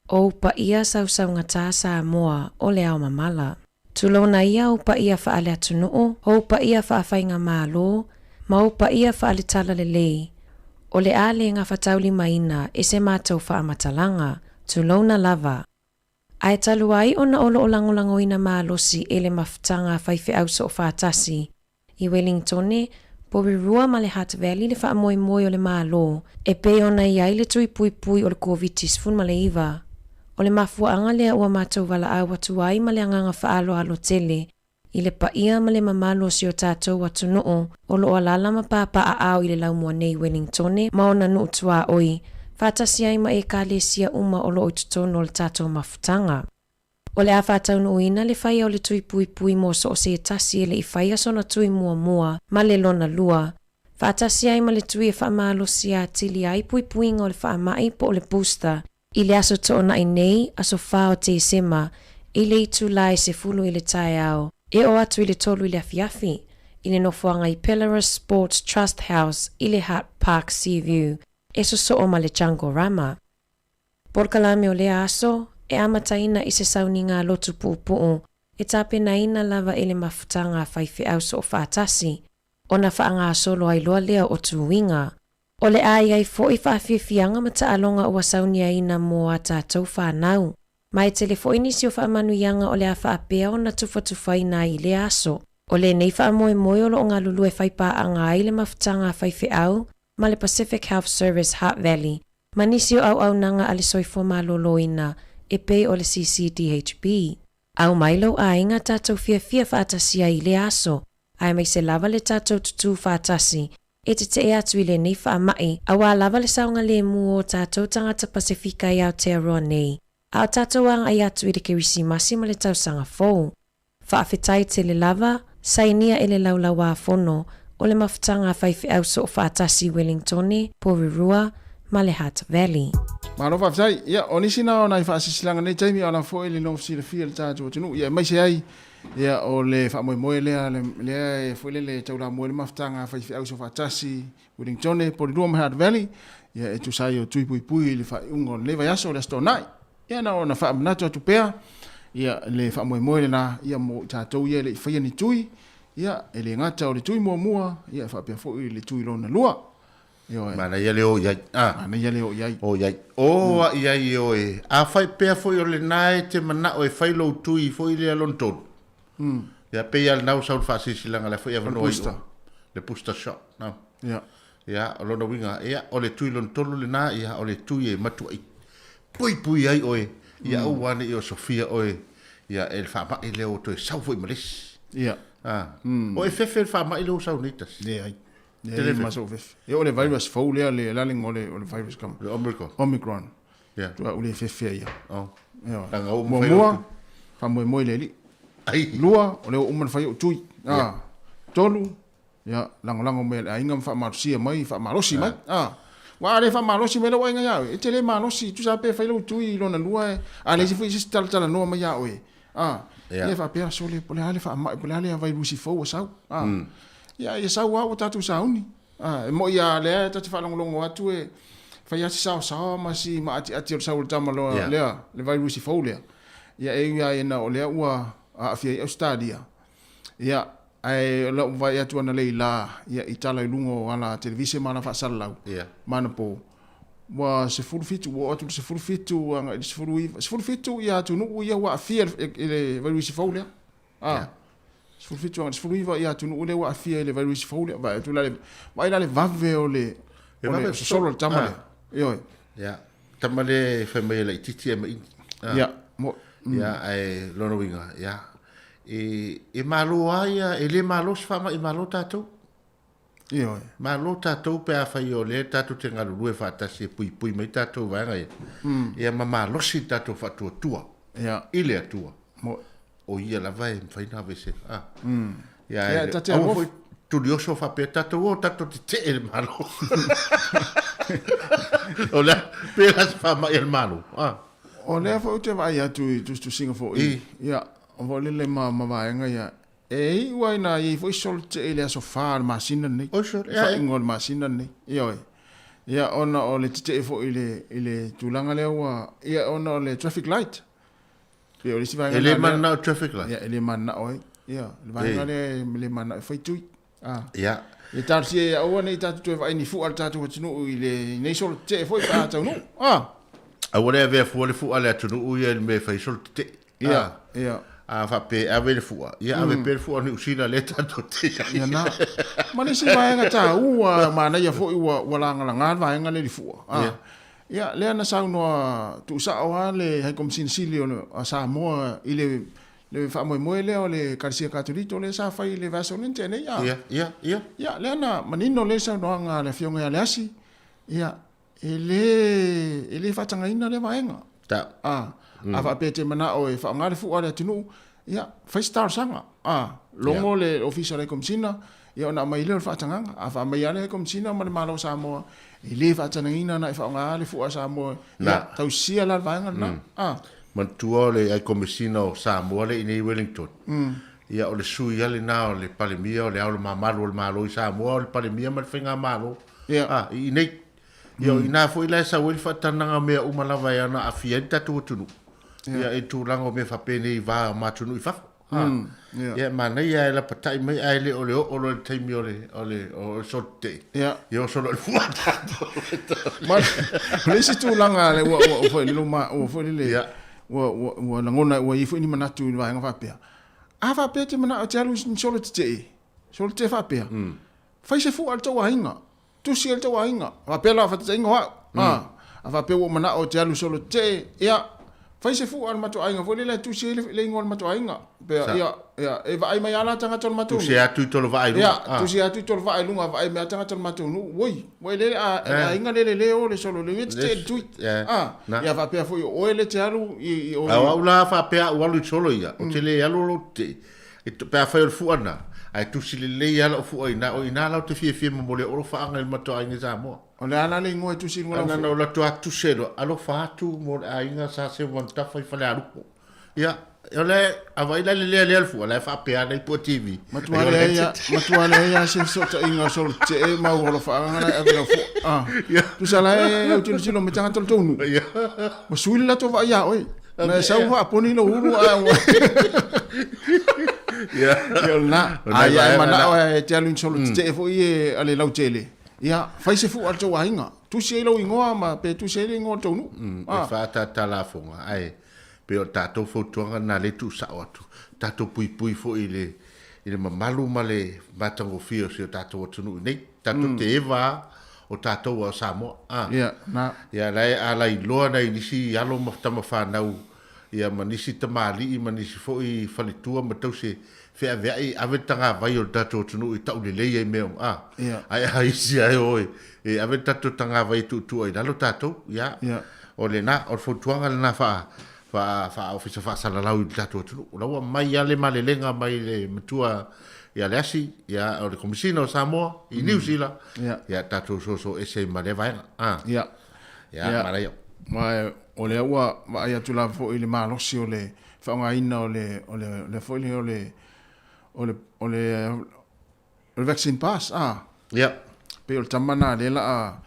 o ou paia sausaugata Samoa o le ao mamala. Tulouna ia ou paia faaleatunuu, o ou paia faafaigamalo, ma ou paia faaletalalelei, o le a le gafataulimaina e se matou faamatalaga, tulouna lava. Ae talu ai ona o lo o lagolagoina malosi e le mafutaga a faifeau soofaatasi i Wellingtone, Porirua ma le Hutt Valley le faamoemoe o le Malo e pei ona i ai le tui puipui o le Koviti-19. O le mafuaaga lea ua matou valaau atu ai ma le agaga faaaloalo tele i le paia ma le mamalu o si o tatou atunuu o lo o alaala ma papaaao i le laumua nei i Wellingtone ma ona nuu tuaoi, faatasi ai ma Ekalesia uma o lo o i totonu o le tatou mafutaga. O le a faataunuuina le faia o le tui puipui mo so o se tasi e le i faia sona tui muamua ma le lona lua, faatasi ai ma le tui e faamalosia atili ai puipuiga o le faamai po o le booster I le aso Toonai nei, aso 4 o Tesema, i le itula e 10 i le taeao, e oo atu i le 3 i le afiafi, i le nofoaga i Pelorus Sports Trust House i le Hutt Park Seaview, e sosoo ma le Jungle Rama. Polokalame o lea aso, e amataina i se sauniga lotu puupuu e tapenaina lava e le mafutaga a faifeau soofaatasi, ona faagasolo ai loa lea o tuiga. O le a i ai foi faafiafiaga ma taaloga ua sauniaina mo a tatou fanau. Ma e tele foi nisi o faamanuiaga o le a faapea ona tufatufaina ai i lea aso. O lenei faamoemoe o lo o galulue faipaaga ai le mafutaga a faifeau ma le Pacific Health Service Hutt Valley ma nisi o auaunaga a le soifua maloloina e pei o le CCDHB. Au mai lou aiga tatou fiafia faatasi ai i lea aso, aemaise lava le tatou tutū faatasi e tetee atu i lenei faamai auā lava le saogalēmū o o tatou tagata Pasefika i Aotearoa nei, a o tatou agai atu i le Kerisimasi ma le Tausaga Fou. Faafetai tele lava, sainia e le Laulauāfono o le Mafutaga a Faifeau Soofaatasi i Wellingtone, Porirua ma le Hutt Valley. Malo faafetai. Ia, o nisi na o nai faasilasilaga nei taimi, a o la foi le nofo silafia i le tatou atunuu, ia aemaise ai Ia, o le faamoemoe lea, lea e foi lele e taulamua ai le mafutaga a faifeau soofaatasi Wellingtone, Porirua ma Hutt Valley, ia e tusa ai o tui puipui i le faaiuga o lenei vaiaso, le Aso Toonai. Ia na ona faamanatu atu pea, ia le faamoemoe lena, ia mo i tatou ia e le i faia ni tui, ia e le gata o le tui muamua, ia e faapea foi le tui lona lua. Ioe. Manaia le o i ai. Ah. Manaia le o i ai. O i ai. O a i ai e oe. Afai pea foi o lena e te manao e fai lou tui foi lea lona tolu. Ia pei lava lena ua sau le faasilasilaga lea foi avanoa i o. Le booster shot. No. Ia. Ia, o lona uiga, ia, o le tui lona tolu lena, ia, o le tui e matuai puipui ai oe, ia aua ne i osofia oe, ia, e le faamai lea ua toe sau foi ma le isi. Ia. Ah. O e fefe le faamai lea ua sau nei tasi? Leai. Leai ma sou fefe. E o le virus fou lea le laling o le o le virus kama. Le Omicron. Omicron. Yeah. Tua ule fefe ia. Oh. Ia. Langa o mawhai Muamua, faamoemoe le alii. Ai. Lua, o lea ua uma ona fai ou tui. Ah. Tolu, ia, lagolago mai e le aiga ma faamalosia mai, faamalosi mai. Ah. Ua a le faamalosi mai lou aiga ia oe, e te le malosi, tusa pe fai lou tui lona lua e, a leai se foi se isi talatalanoa mai ia oe. A, Ia. ia faapea, sole, po o le a le faamai, po o le a le vairusi fou ua sau. A, ia, ia sau lava ua tatou sauni. A, e moni lava lea ta te faalogologo atu e fai lava si saosaoa ma si maatiati o le sau o le tama loa Ia. lea, le vairusi fou lea. Ia, e ui lava ina o lea ua aafia ai Ausetalia, ia, ae o lau vaai atu analeila, ia, i tala i luga o ala televise ma ala faasalalau, Ia. ma anapo. Ua 17, ua oo atu i le 17 agai i le 19, 17 ia atunuu ia ua aafia i le vairuisi fou lea. A, 17 agai i le 19 ia atunuu lea ua aafia i le vairuisi fou lea. Vaai atu la le, vaai la le vave o le, o le sosolo o le tama lea. Ioe. Ia, tama lea e fai mai e laitiiti ae maini. Ia, mo. Ia, ae lona uiga, ia, e, e malo lava ia, e le malo se faamai malo tatou. Ioe. Malo tatou pe afai o lea tatou te galulue faatasi e puipui mai tatou vaega ia. Ia ma malosi le tatou faatuatua Ia. i le Atua. Mo. O ia lava e mafai ona aveese. Ah. Ia, Ia, ae ta te aua alofa. foi tulioso faapea tatou o tatou tetee i le Malo. O le a, pe la se faamai a le Malo. Ah. O lea foi ou te vaai atu i tusitusiga foi. I. Ia, o foi lele ma, ma vaega ia. E iu ai na i ai foi solo tetee i le aso 4 o le masina lenei. Oi sole, ia, ia. Faaiuga o le masina lenei. Ioe. Ia, ona o le tetee foi i le, i le tulaga lea ua, ia, ona o le traffic light. Pei o le isi vaega E le lena lea. mananao traffic light. Ia, e le mananao ai. Ia, le vaega lea e le mananao e fai tui. Ah. Ia. Ia talosia ia aua ne i tatou toe vaai ni fua a le tatou atunuu i lenei solo tetee foi pe a taunuu. Ah. Aua le avea fua le fua a le atunuu ia i le mea e fai solo tetee. Ia, ia. A faapea e ave le fua, ia ave pea le fua o Niu Sila lea tatou te i ai. Ia na. Ma le isi vaega taua manaia foi ua, ua lagalaga le vaega lea i le fua. Ah. Ia. Ia, lea na saunoa tuusao lava le High Commissioner Sili o le, a Samoa i le, le faamoemoe lea o le Ekalesia Katoliko lea sa fai i le vaiaso lea na tea nei. Ah. Ia, ia, ia. Ia, lea na manino lea saunoaga a le Afioga ia Leasi, ia, E le, e le faatagaina lea vaega. Ta. A, a faapea e te manao e faaaoga le fua a le atunuu, ia, fai se talosaga. A, logo le Ofisa o le Komesina, ia ona aumai lea o le faatagaga. A faaumai lava le Komesina ma le Malo o Samoa, e le faatagaina ona e faaaoga le fua a Samoa, ia, tausia la le vaega lena. A. Manatua o le Komesina o Samoa lea i inei i Wellington, ia o le sui lava lena o le Palemia o le Ao o le Mamalu o le Malo i Samoa, o le Palemia ma le Faigamalo. Ia. A, i inei. Ia, o inā foi la e sau ai le faatanaga o mea uma lava e ana aafia ai le tatou atunuu. Ia, i tulaga o mea faapenei i va o ma atunuu i fafo. A. Ia. Ia, manaia ae lapatai mai ae le o le oo loa i le taimi o le, o le, o le solo tetee. Ia. Ia o solo i le fua tatou. Ma le isi tulaga le ua, ua, foi lele ua, ua foi lele, Ia. ua, ua, ua lagona, ua i ai foi ni manatu i le vaega faapea. A faapea e te manao e te alu i ni solo tetee, solo tetee faapea, fai se fua a le tou aiga. Tusi ai le tou aiga. Faapea la faataitaiga o au. A, a faapea ua ou manao ou te alu solo tetee, ia, fai se fua a le matou aiga foi lele e tusi ai le, le igoa o le matou aiga. Pea, Sa. ia, ia, e vaai mai lava la tagata o le matou Tusi nuu. atu i tolo vaa i luga. Ia, A. tusi atu i tolo vaa i luga, vaai mai lava tagata o le matou nuu, oi, ua elele a, le Eh. aiga lele le o le solo le mea tetee i le tui. Eh, A, na. ia faapea foi o oe le te alu i, i o A o au la faapea au alu i solo ia, ou te le alu lou tetee. E pe afai o le fua lena, ae tusi lelei lava lau fua i ina, o i ina la ou te fiafia e momoli ai olo faaga i le matou aiga i Samoa. O le a la le igoa e tusi i luga o lau Ana fua? na ou latou atu tusi ai loa, alofa atu mo le aiga sa seu Manutafa i Falealupo. Ia, o le a vaai la le lealea le fua, la e faapea ana i pua TV. Matua leai a, matua leai a se fesootaiga o solo tetee ma au alofaaga la e ave lau fua. Ah, tusa la e au tilotilo mai tagata o le tou nuu. Ua sui le latou vaai iā oe. Na e sau faaponi lou ulu ae ua Ia. Ia o lena. O nai A ia e vaega manao na. e te alu i ni solo tetee foi e a le lautele. Ia, fai se fua a le tou aiga. Tusi ai lou igoa ma pe tusi ai le igoa o le tou nuu. E Ah. faatatalafoga, ae pei o le tatou fautuaga lena lea e tuusao atu, tatou puipui foi i le i le mamalu ma le matagofie o si o tatou atunuu i nei. Tatou te eva lava o tatou a o Samoa. A. Ia, na. Ia, la e alailoa nai nisi alo ma tama fanau, ia ma nisi tamalii ma nisi foi faletua ma tause feaveai ave le tagavai o le tatou atunuu i taulelei ai mea uma. A. Ia. Ae a isi ae o e, e ave le tatou tagavai e tuutuu ai i lalo tatou. Ia. Ia. O lena, o le fautuaga lena faa, faa, faa ofisa faasalalau i le tatou atunuu. O la ua aumai lava le malelega mai le matua ia Leasi, ia o le Komesina o Samoa i Niu Sila, Ia. ia tatou soso ese ai ma lea vaega. A. Ia. Ia, Ia. manaia. Ma o lea ua vaai atu lava foi i le malosi o le faaaogaina o le, o le, o le foi lea o le, o le, o le, o le vaccine pass, a. Ia. Pei o le tama lena lea la a,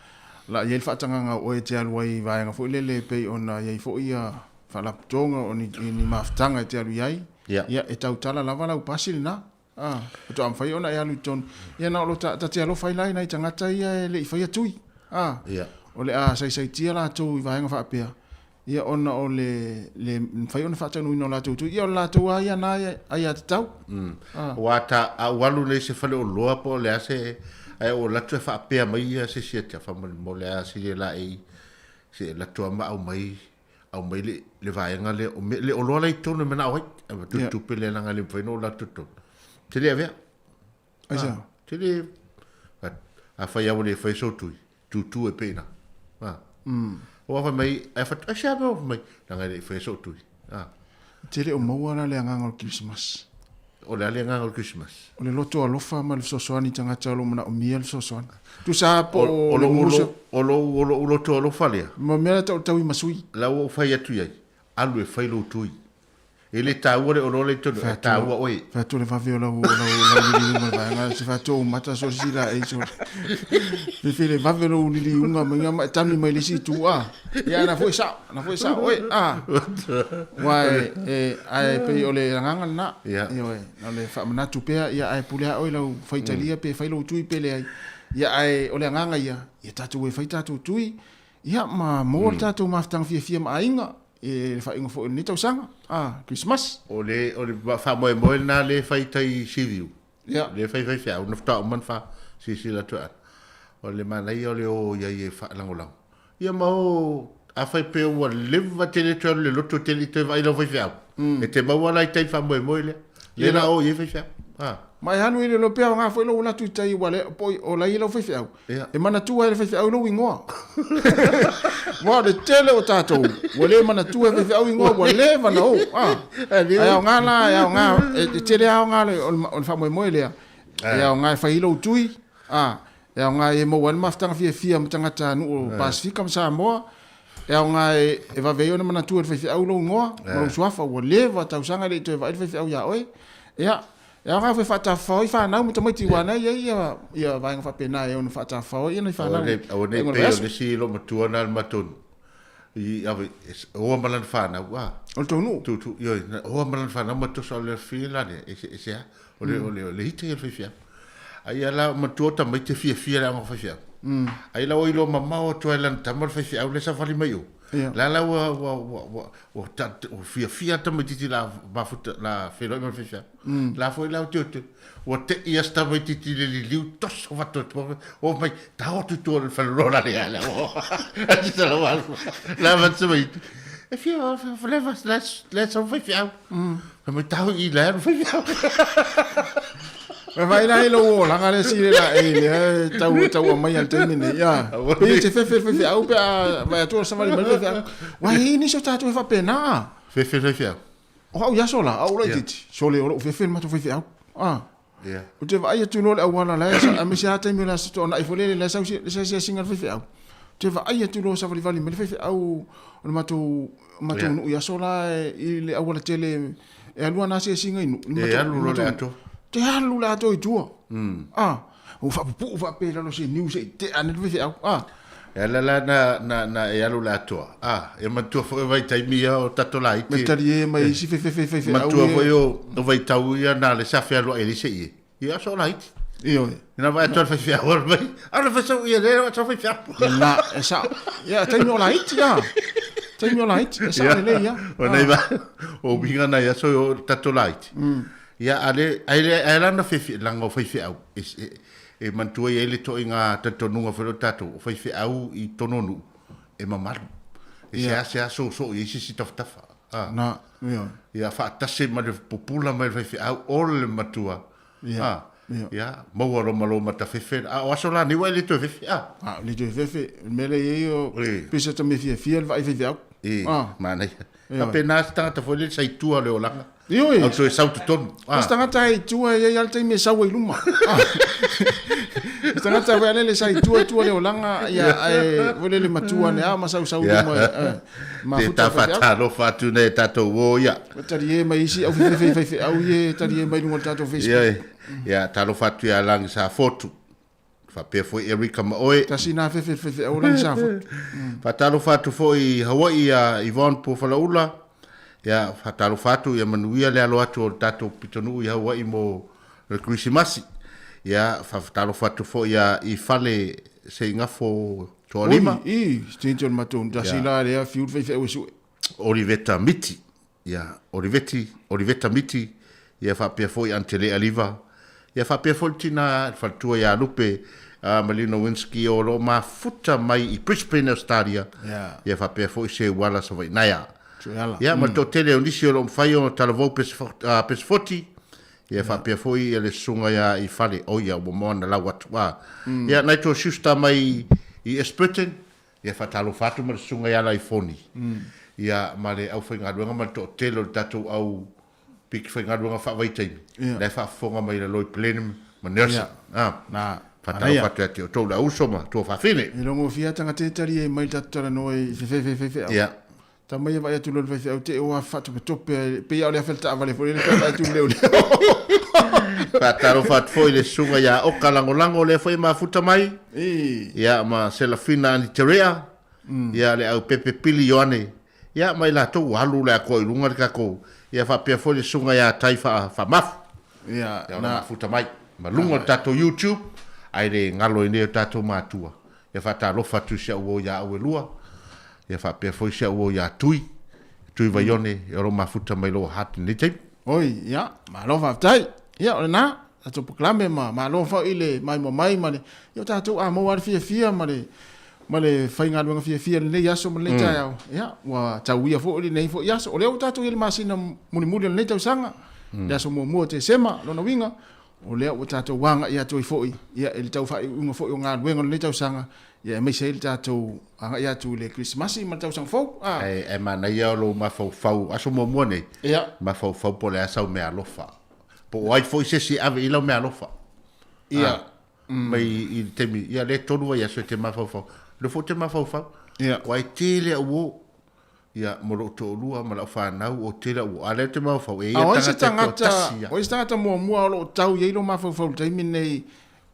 la i ai le faatagaga o oe e te alu ai i vaega foi lele pei ona i ai foi ia faalapotopotoga o ni, ni mafutaga e te alu i ai. Ia. Ia, e tautala lava lau pasi lena. A, faatoa mafai ona e alu i totonu. Ia na o lo ta, ta te alofa ai la i nai tagata ia e le i faia tui. A. Ia. O le a saisaitia latou i vaega faapea, ia ona o le le mafai ona faataunuuina o latou tui, ia o le latou lava ia na aiatatau. Aua ta, a ou alu nei i se faleoloa po o le a se, ae ou alu atu e faapea mai ia se isi ia te au, faamolemole a sili e laei se alu atu lava ma aumai, aumai le, le vaega lea, o mea, le oloa la i totonu e manao ai, avatu le tupe lea leaga e le mafai ona ou alu atu i totonu. Ou te le avea. Aisea? Te le, afai lava ua le faia sou tui, tutu ai pea i ina. Ua fai mai, ae fai atu, aisea mea ua fai mai, leaga e le i faia sou tui. Te le o maua la le agaga o le Kerisimasi. O le a le agaga o le Kerisimasi? O le loto alofa ma le fesoasoani i tagata o lo o manaomia le fesoasoani. Tusa lava po o le musa. O lou loto alofa lea. Ma mea la e tau o le tauimasui. La ua ou fai atu i ai, alu e fai lou tui. E le taua le oloa le i totonu, e taua oe. Fai atu le vave o lau, lau, lau liliuga le vaega, se fai atu ou mata so sisi la ei so. Fefe le vave lou liliuga mai nga ma e tami mai le isi itu a. Ia na foi sao, na foi sao oe a. Ua e, e ae pei o le agaga lena. Ia. Ioe, o le faamanatu pea, ia ae pule lava oe lau faitalia pe fai lou tui pe leai. Ia ae o le agaga ia, ia tatou e fai tatou tui, Ia, ma maua le tatou mafutaga fiafia ma aiga i le faaiuga foi o lenei tausaga, a, Kerisimasi. O le, o le faamoemoe lena lea e fai i tai i Seaview. Ia. Lea e fai faifeau, na faatoa uma ona fa, silasila atu ai. O le manaia o le o i ai e faalagolago. Ia ma o, afai pe ua leva tele toe alu i le loto e te le i toe vaai i lau faifeau, e te maua la i tai i le faamoemoe lea. Lea la o i ai faifeau. A. Ma e alu i le pea aoga foi lou alu atu i tai ua le, po o la e i ai lau faifeau. Ia. E manatua e le faifeau lou igoa. Aua o le tele o tatou ua le manatua e faifeau igoa ua leva ona o. A. Ae aoga la, e aoga, e tele aoga o le faamoemoe lea. E aoga e fai ai lou tui, a, e aoga e maua ai le mafutaga fiafia ma tagatanuu o Pasefika ma Samoa, e aoga e vave ai ona manatua e le faifeau lou igoa ma lou suafa ua leva tausaga e le i toe vaai le faifeau ia oe. Ia, E aoga foi e faatafafao ai fanau ma tamaiti aua na i ai ia, ia vaega faapena e ono faatafafao ai nai fanau. Aua nei pei o le isi loomatua na o le matou nuu i ave oa ma lana fanau a. O le tou nuu? Tu tu ioe oa ma lana fanau ma toso le fia la lea e se e se a o le o le o le hita ia le faifeau. Ai ia la matua o tamaiti e fiafia i le aoga faifeau. Ai la ua iloa mamao atu ai lana tama le faifeau lea e savali mai o. La la ua ua ua ua ua ta ua fiafia tamaititi la mafuta la feiloai ma le faifeau. La foi la o te ua tei a si tamaititi i le liliu toso fatu atu o mai tao atu i tua o le faleoloa la lea la la va se mai e fia le va la la sau faifeau fai mai tao i la alu faifeau. E vai la i lou olaga le sile la e lea e tau tau aumai al taimi nei. Ia. Pe te fefe faifeau pe a vai atu o savali mai faifeau. Ua e i ai nisi o tatou e faapena. Fefe faifeau. O au i aso la, au laitiiti, sole o lou fefe le matou faifeau. Ah. Yeah. Ou te vaai atu loa le auala la e aemaise lava taimi o le aso Toonai foi lele la e sau le asiasiga a le faifeau. Ou te vaai atu loa savalivali mai le faifeau o le matou matou nuu i aso la i le auala tele e alu ana asiasiga i nuu. E alu loa le atoa. Te alu le atoa i tua. Ah. Ua faapupuu faapea i lalo o se niu se i tea ane le faifeau. Ah. E ala la na, na, na e alu le atoa. Ah, e manatua foi o vaitaimi ia o tatou laiti. Me talie mai isi fefefe faifeau. Manatua foi o, o vaitau ia na le sa fealuai ai le isi ie. Ia aso o laiti. Ioe. Na vaai atu le faifeau alu mai. Alu fai sau ia le sau faifeau. Na, e sao. Ia, taimi o laiti ia. Taimi o laiti, e sao lelei ia. O nei va, o uiga nai aso o tatou laiti. Ia, a le, ai le, ai la na fefe, langa o faifeau, e, e, e manatua i ai le toaiga talitonuga foi lea o tatou, o faifeau i totonu o nuu, e mamalu. E yeah. seasea soosoo i ai se isi tafatafa. Ah. Na, yeah. Ia, faatasi ma le pupula mai le faifeau o le matua. Yeah. Ah. Yeah. Ia, maua loa ma lou matafefe. A o aso la nei ua e le toe fefe. Ah. Ah, le toe fefe. O le mea lea e i ai o, pei se tama e fiafia le vaai faifeau. E, Ah. manaia. Faapena se tagata foi lele sa i tua o le olaga. Ioe. Au toe sau totonu. O se tagata i tua e i ai lava le taimi e sau ai i luma. Se tagata foi lele sa i tua tua le olaga ia ae foi lele matua ane a ma sau sau i luma. Te Mafuta faifeau. Talofa atu nei e tatou o ia. Ua talie mai isi au fefefe faifeau ia e talie mai luga o le tatou Facebook. Ioe. Ia talofa atu ia Lagi Safotu. Faapea foi Erika ma oe. Tasi na fefe faifeau o Lagi Safotu. Faatalofa atu foi i Hawaii ia Yvonne Puafalaula. Ia faatalofa atu ia manuia le alo atu o le tatou pitonuu i Hawaii mo le Kerisimasi. Ia faatalofa atu foi ia i Fale Seigafo. Toalima. Oi, i, stinti o le matou tasi la lea fiu le faifeau e sue. Oliveta Miti, ia, Oliveti, Oliveta Miti, ia faapea foi Antelea Liva, ia faapea foi le tina le faletua ia Lupe uh, Malino Winski o lo o mafuta mai i Brisbane, Australia, Yeah. ia faapea foi Seuala Savainaia. Sueala. Ia, ma le toatele o nisi o lo o mafai ona talavou Pesefoti, ia faapea foi ia le susuga ia i fale, o ia ua moana lau atu. A. Ia, nai to sister mai i Esperton, ia faatalofa atu ma le susuga ia Laifoni. Ia, ma le aufaigaluega ma le toatele o le tatou au piki faigaluega faavaitaimi, Ia. la e faafofoga mai lalo i Blenheim ma Nelson. Ia. A. Na. Faatalofa atu ia te outou le auso ma tuafafine. E logofia tagata e tali ai mai le tatou talanoa i fefe. Ia. Tama ia vaai atu loa i le faifeau te oa faatopetope ai, pei lava o le afe o le taavale foi lele pe a vaai atu i le leoleo. Faatalofa atu foi i le susuga ia Oka Lagolago lea foi e mafuta mai. I. Ia ma Selafina Aniterea. Ia le au Pepe Pili Ioane. Ia ma i latou ua alu le atoa i luga le tatou. Ia faapea foi le susuga ia Tai Faamafu. Ia, Ia ona mafuta mai ma luga o le tatou YouTube ae le galo i nei o tatou matua. Ia faatalofa atu i si au uo ia Auelua, ia faapea foi si au uo ia Tui, Tui Vaione, o lo o mafuta mai Lower Hutt i lenei taimi. Oi, ia, malo faafetai. Ia, o lena, tatou polokalame ma malo foi le maimoa mai ma le, ia o tatou a maua lava le fiafia ma le, ma le faigaluega fiafia i lenei aso ma lenei taeao. Ia, ua tauia foi lenei foi aso. O lea ua tatou i ai i le masina mulimuli o lenei tausaga, le aso muamua o Tesema, lona uiga, O lea ua tatou agai atu ai foi ia i le tau faaiuiuga foi o galuega o lenei tausaga, ia aemaise ai le tatou agai atu i le Kerisimasi ma le tausaga fou. A. Ae, ae manaia o lou mafaufau, aso muamua nei, Ia. mafaufau po o le a sau meaalofa. Po o ai foi se isi e ave i ai lau meaalofa. Ia. A, mai i le taimi, ia lea e tolu vaiaso e te mafaufau. O lea foi ou te mafaufau. Ia. Aua e tele au uo. Ia, mo lou toalua ma lau fanau, o tele au, a lea ou te mafaufau, e i ai A o ai se tagata e tagata, toatasi ia. o ai se tagata muamua o lo o tau i ai lou mafaufau i le taimi lenei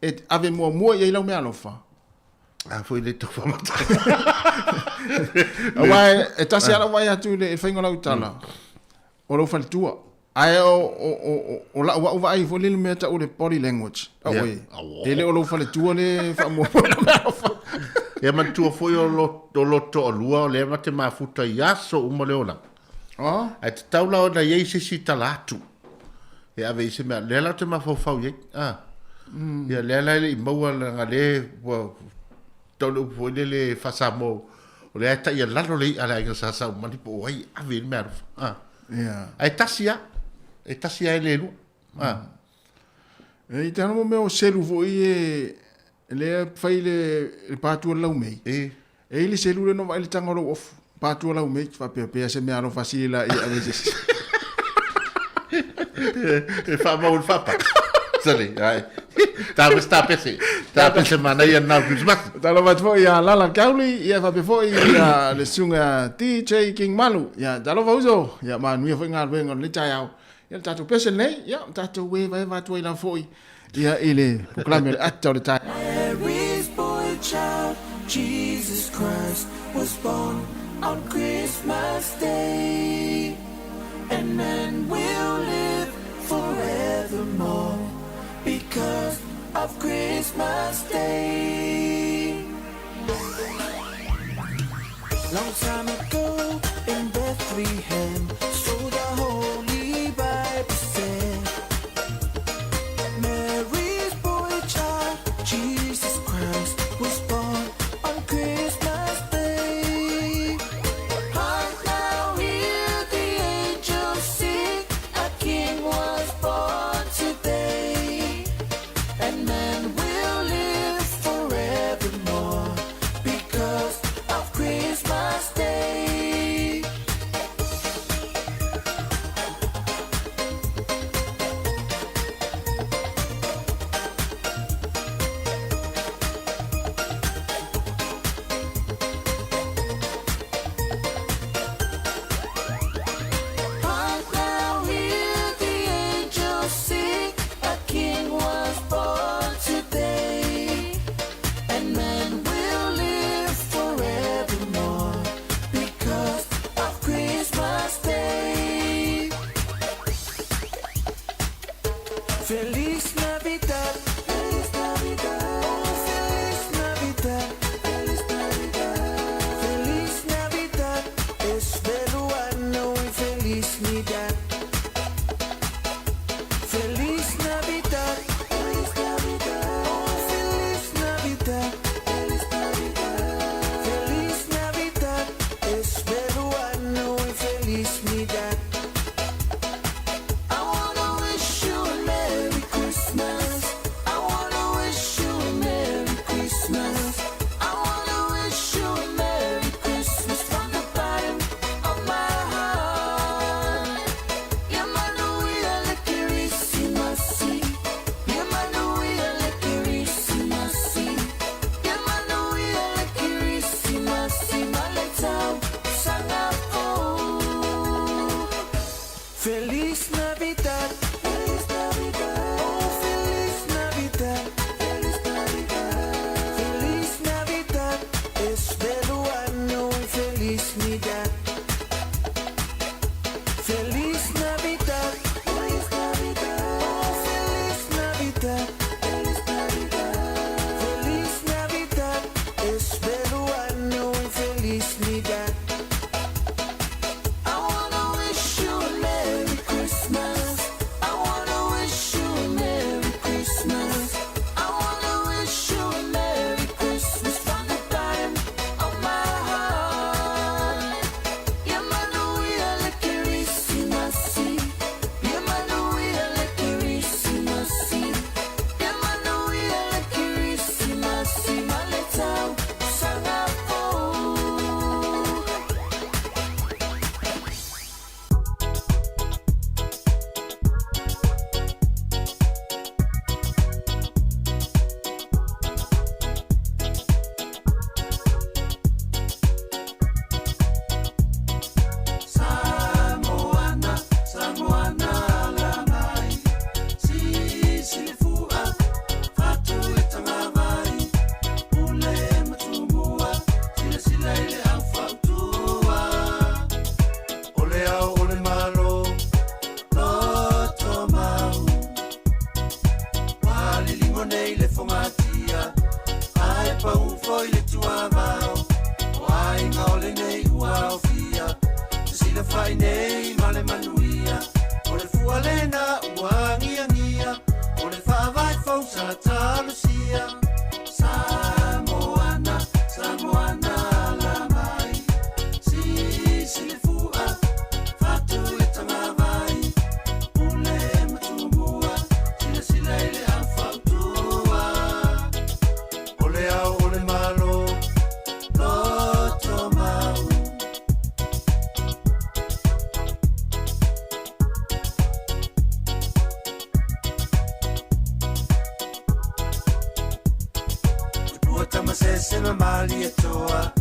e ave muamua i ai lau meaalofa? A foi le tau faamata. Aua e tasi lava lau vaai atu i le faiga o lau tala, o lou faletua. Ae o, o, o, o lau au vaai foi lele mea tau o le body language. Au Yeah. e, Au. e le o lou faletua le faamuamua i lau meaalofa. Ia manatua foi o lo, o lo toalua o lea ma te mafuta i aso uma le olaga. Oh? Ae tatau la ona i ai se isi tala atu. E ave i se mea, lea la ou te mafaufau i ai. Ah. Ia lea la e le i maua leaga lea ua tau le upu foi lele faa-Samoa, o lea e taialalo le i'a a le aiga Sa Saumani po o ai e ave i le meaalofa. Ah. Yeah. Ae tasi lava, e tasi lava e le lua. Ah. E i te ano mo mea o selu foi e lea fai le, le pātua o le laumei. E. E i le selu le no vaai le taga o lou ofu. Pātua laumei, faapea pea se mea alofa sili la i ave se isi. E faamau i le faapata. Sale, ai. Tā pese, tā pese. Tā pese manaia nā o Christmas. Talofa atu foi ia Lala Kauli, ia faapea foi ia le susuga DJ King Malu. Ia talofa uso, ia manuia foi galuega o lenei taeao. Ia le tatou pese lenei, ia tatou evaeva atu ai lava foi ia i le polokalame o le ata o le taeao. Mary's boy child, Jesus Christ was born on Christmas Day. And men will live forevermore because of Christmas Day. Long time ago in Bethlehem, so the Holy Bible said, Mary's boy child, Jesus Christ, was born on Christmas Day. Hark now, hear the angels sing, a king was born today. And men will live forevermore because of Christmas Day. Malietoa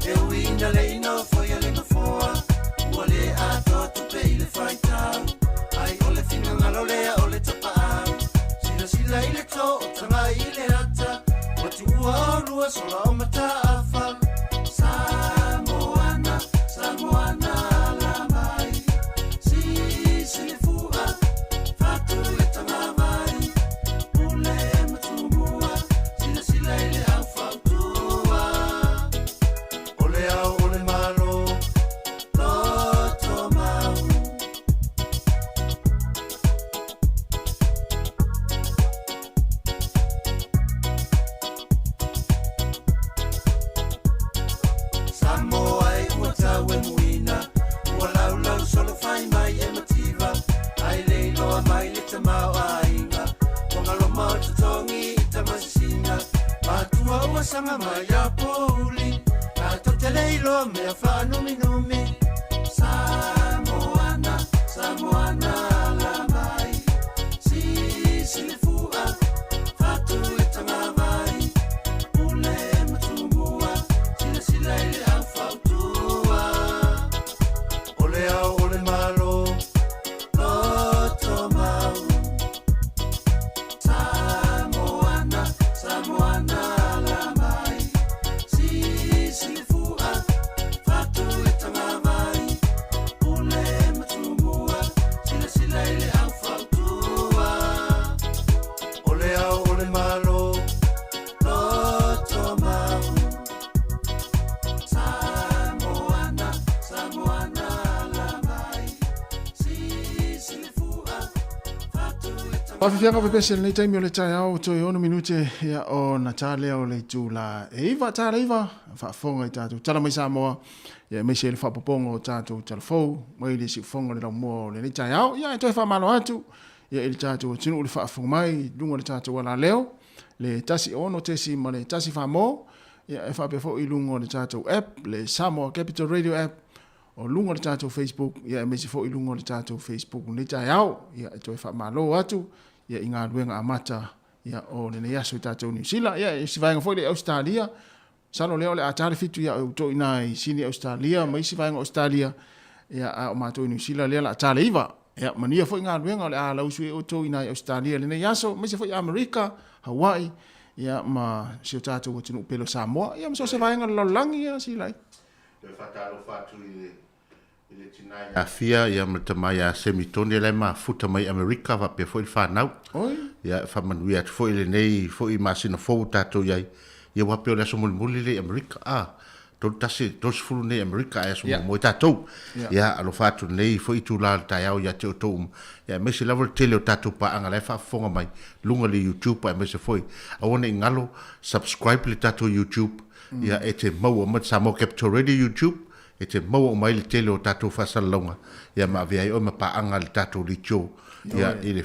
E ui ina le i nofoia le nofoa Ua le atoa tupe i le faitau Ai o le finagalo lea o le tapaau Silasila i le to o tagai i le ata Ua tuua oulua sola o Mataafa Samoana, Samoana ala mai Sisi le fua, fatu le tagavai Pule ma Tumua, silasila i le au fautua O le ao o le Malo, loto mau. Samoa e ua tau e muina Ua laulau solo fai mai e mativa Ai le iloa mai le tamaoaiga Ua galoma o totogi i tamasisina Matua ua saga mai ia pouli Tatou te le iloa mea faanuminumi Samoana, Samoana ala mai Sisi le fua, fatu le tagavai Pule ma Tumua, silasila i le au fautua O le ao o le Malo, loto mau Samoana, Samoana ala mai Sisi le fua, fatu le tagavai Pule ma Tumua, silasila i le au fautua O le ao o le Malo, loto mau Samoana, Samoana ala mai Sisi le fua, fatu le tagavai. Faafiafiaga pepese i lenei taimi o le taeao, toe ono minute ia ona ta lea o le itula e 9, ta le 9, faafofoga i tatou tala mai Samoa, ia aemaise le faaopoopoga o tatou talafou mai le siufofoga o le laumua o lenei taeao. Ia e toe faamalo atu ia i le tatou atunuu le faafofoga mai i luga o le tatou alaleo, le 1 6 ma le 1 4 mo, ia e faapea foi i luga o le tatou app, le Samoa Capital Radio app, o luga o le tatou Facebook, ia aemaise foi i luga o le tatou Facebook lenei taeao. Ia e toe faamalo atu ia i galuega amata ia o lenei aso i tatou Niu Sila. Ia e si vaega foi le Australia, masalo lea o le a ta le 7 ia outou i ina i Sini Australia ma isi vaega o Australia, ia a o matou i Niu Sila lea o le a ta le 9. Ia manuia foi galuega o le a lausu ai outou i ina i Australia i lenei aso, aemaise foi Amerika, Hawaii, ia ma si o tatou atunuu pele o Samoa, ia ma so o se vaega o le lalolagi, ia silai. Toe faatalofa atu i le i le tina ia Fia ia ma le tama ia Semitone la e mafuta mai Amerika faapea foi le fanau. Oi. Ia faamanuia atu foi i lenei foi masina fou ua tatou i ai. Ia aua pei o le aso mulimuli lea i Amerika a, 31, 30 nei i Amerika ae aso muamua i tatou. Ia alofa atu lenei foi itula o le taeao ia te outou uma. Ia aemaise lava le tele o tatou paaga la e faafofoga mai luga i le YouTube aemaise foi aua ne i galo subscribe le tatou YouTube ia e te maua mai Samoa Capital Radio YouTube e te maua uma ai le tele o tatou faasalalauga ia ma avea ai oe ma paaga i le tatou leitio ia i le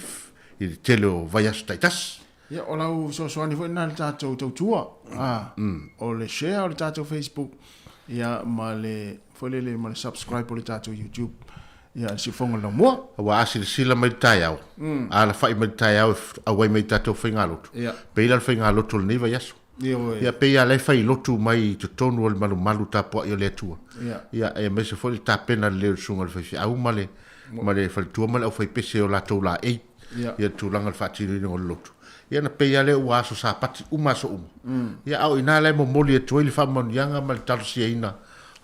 i le tele o vaiaso taitasi. Ia, o lau fesoasoani foi lena i le tatou tautua, a, o le share o le tatou Facebook, ia, ma le, foi lele, ma le subscribe o le tatou YouTube, ia, le siufofoga o le laumua. Aua a silasila mai i le taeao, a alafai mai i le taeao e auai mai i tatou faigalotu, pei la le faigalotu o lenei vaiaso. Ia pei lava la e fai lotu mai i totonu o le malumalu tapuai o le Atua. Ia aemaise foi le tapena lelei o le susuga i le faifeau ma le ma le faletua ma le aufaipese i o latou laei. Ia le tulaga o le faatinoina o le lotu. Ia ona pei lava lea ua aso Sapati uma aso uma. Ia a o i ina la e momoli atu ai le faamanuiaga ma le talosiaina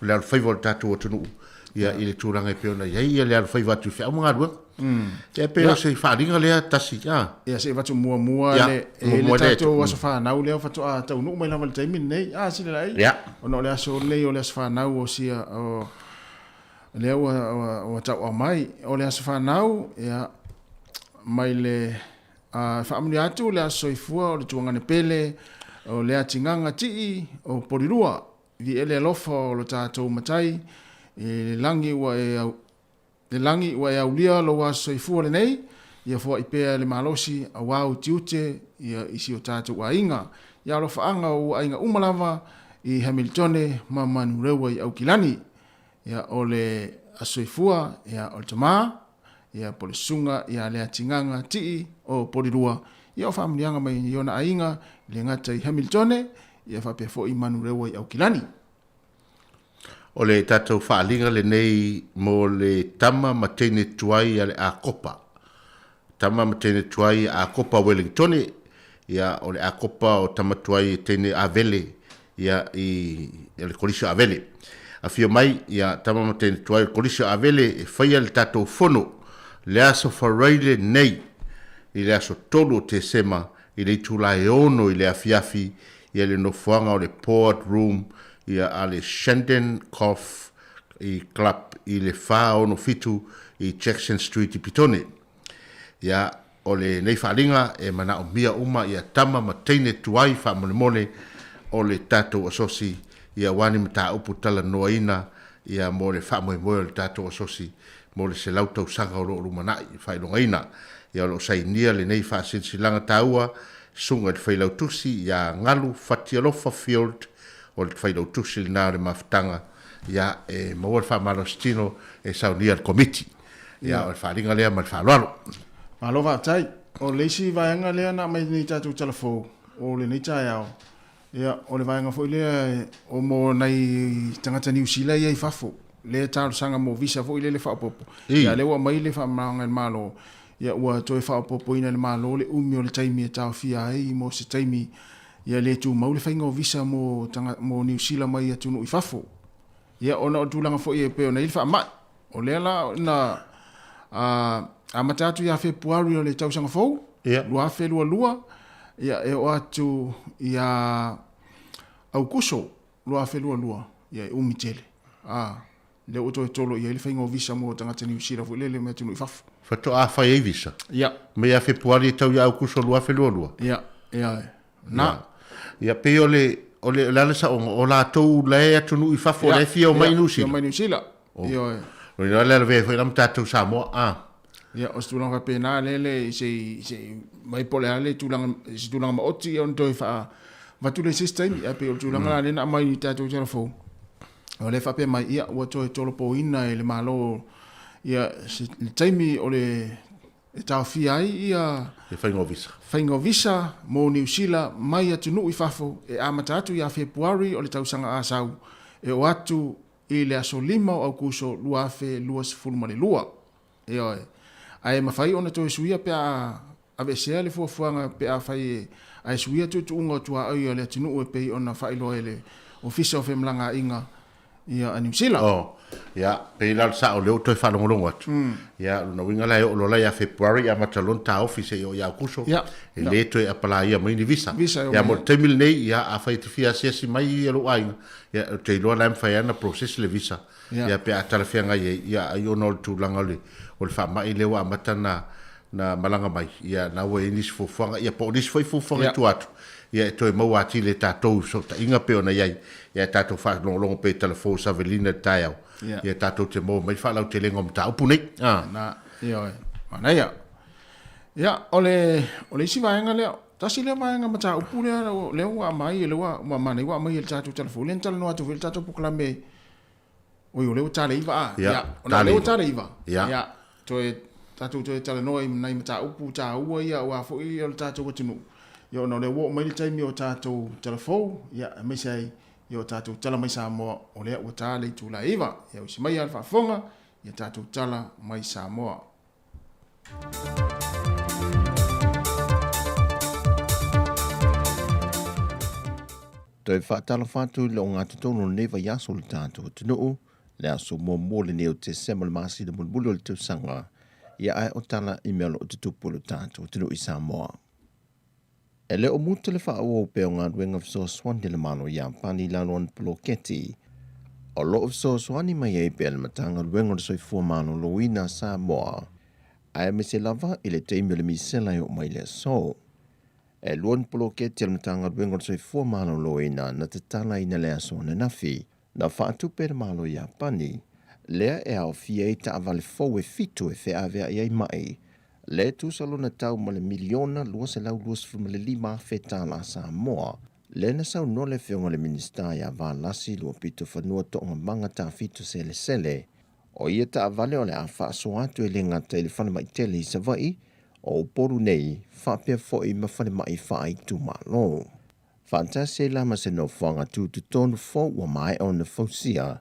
o le alofaiva o le tatou atunuu ia i le tulaga e pei ona i ai ia le alofaiva atu i feau ma galuega. Ia pei o se faaaliga lea tasi. Ia se i avatu muamua le e i ai le tatou aso fanau lea faatoa taunuu mai lava i le taimi lenei. A sila lai. Ona o le aso lenei o le aso fanau o sia o lea ua ua tauau mai o le aso fanau ia mai le a faamanuia atu le aso soifua o le tuagane pele o le atigaga tii o Polilua Viia le alofa o lo tatou Matai i le lagi ua e le lagi ua e aulia lou aso soifua lenei, ia foai pea le malosi auā utiute ia i si o tatou aiga. Ia alofaaga o ou aiga uma lava i Hamiltone ma Manurewa i Aukilani. Ia o le aso soifua ia o le tama ia po le susuga ia Leatigaga Tii o Polilua, ia o faamanuiaga mai i ona aiga, e le gata i Hamiltone, ia faapea foi Manurewa i Aukilani. O le tatou faaaliga lenei mo le tama ma teine tuai a le Akopa. Tama ma teine tuai a Akopa Welingtone, ia o le Akopa o tama tuai e teine Avele, ia i le Kolisi o Avele. Afio mai, ia tama ma teine tuai o le Kolisi o Avele e faia le tatou fono le aso Faraile nei i le aso 3 o Tesema i le itula e 6 i le afiafi ia le nofoaga o le Board Room ia a le Shandon Golf i Club i le 467 i Jackson Street i Petone. Ia, o lenei faaaliga e manaomia uma ia tama ma teine tuai faamolemole o le tatou asosi ia aua ni mataupu talanoaina ia mo le faamoemoe o le tatou asosi mo le 100 tausaga o lo o lumanai faailogaina. Ia o lo o sainia lenei faasilasilaga taua susuga i le Failautusi ia Galu Fatialofa Field, o le Failautusi lena o le Mafutaga, ia e maua le faamalositino e saunia e le Komiti. Ia o le faaaliga lea ma le faaaloalo. Malo faafetai. O le isi vaega lea na aumai nei tatou tala fou o lenei taeao, ia o le vaega foi lea o mo nai tagata Niu Sila ia i fafo, lea e talosaga mo visa foi lele faaopoopo. Ia lea ua aumai le faamalamalamaga e le Malo, ia ua toe faaopoopoina e le Malo le umi o le taimi e taofia ai mo se taimi ia le tumau le faiga o visa mo mo Niu Sila mai atunuu i fafo. Ia ona o le tulaga foi e pei ona i ai le faamai. O lea la na amata atu ia Fepuari o le tausaga fou, 2022, ia e oo atu ia Aukuso 2022, ia e umi tele. A, lea ua toe tolo i ai le faiga o visa mo tagata Niu Sila foi lele mai atunuu i fafo. Faatoa fai ai visa? Ia. Mai ia Fepuari e tau ia Aukuso 2022? Ia, ia, na. Ia, pei o le, o le, o le a le saoga, o latou la e atunuu i fafo, la e fia omai i Niu Sila? Fia omai i Niu Sila. Oh. Ioe. Lona le lavea foi la ma tatou Samoa. Ah. Ia, o se tulaga faapena lea le se se mai po o le a le tulaga se tulaga maoti ia ona toe faa avatu lea i se isi taimi. Ae pei o le tulaga la lea na aumai i tatou tala fou, o lea e faapea mai, ia ua toe tolopoina e le Malo ia se le taimi o le e taofia ai ia Le faiga o visa. Faiga o visa mo Niu Sila mai atunuu i fafo e amata atu ia Fepuari o le tausaga a sau e oo atu i le aso 5 o Aukuso 2022. Ioe. Ae mafai ona toe suia pe a aveesea le fuafuaga pe afai e ae suia tuutuuga o tuaoi a le atunuu e pei ona faailoa e le Ofisa o Femalagaaiga ia a Niu Sila. Oh, ia, pei la o le sao lea ua toe faalogologo atu. Ia, o lona uiga la e oo loa la ia February amata loa ona taofi seia oo ia Aukuso, e le toe apalaia mai ni visa. Visa e Ia, mo le taimi lenei, ia, afai e te fia asiasi mai ia lou aiga, Ia, ou te iloa la e mafai lava ona process le visa, ia, pe a talafeagai ai, ia, ai ona o le tulaga o le, o le faamai lea ua amata na, na malaga mai, ia, na ua i ai nisi fuafuaga, ia, po o nisi foi fuafuaga i tua atu, ia, e toe maua atili e tatou i fesootaiga pei ona i ai, ia, e tatou faalogologo pea i talafou o Savelina i le taeao, ia, tatou te maua mai le faalautelega o mataupu nei. Na, ioe, manaia. Ia, o le, o le isi vaega lea, Tasi lea vaega mataupu lea lea ua aumai lea ua ua manaia ua aumai e le tatou tala fou lea na talanoa atu foi i le tatou polokalame oi o lea ua ta le iva a ia ona o lea ua ta le iva ia toe tatou toe talanoa i nai mataupu taua ia aua foi o le tatou atunuu ia ona o lea ua oo mai le taimi o tatou tala fou ia aemaise ai ia o tatou tala mai Samoa o lea ua ta le itula e 9 ia usi mai a le faafofoga ia tatou tala mai Samoa. Toe faatalofa atu i le ogatotonu o lenei vaiaso o le tatou atunuu, le aso muamua lenei o Tesema le masina mulimuli o le tausaga, ia ae o tala i mea o lo o tutupu i lo tatou atunuu i Samoa. E le o muta le faaauau pea o galuega fesoasoani a le Malo Iapani i lalo o ana poloketi, o lo o fesoasoani mai ai pea le Matagaluega o le Soifua Maloloina a Samoa, aemaise lava i le taimi o le misela e oo mai le aso. E lua ni poloketi a le Matagaluega o le Soifua Maloloina na tatalaina le aso ananafi, na faatupe e le Malo Iapani, lea e aofia ai taavale fou e fitu e feaveai ai mai, lea e tusa lona tau ma le miliona $225,000 tala Samoa, lea na saunoa le Afioga i le Minisita ia Valasi Luapitofanua Toogamaga Tafito Selesele, o ia taavale o le a faasoa atu e le gata i le falemai tele i Savaii, o Upolu nei, faapea foi ma falemai faaitumalo. Faatasi ai la ma se nofoaga tutotonu fou ua maea ona fausia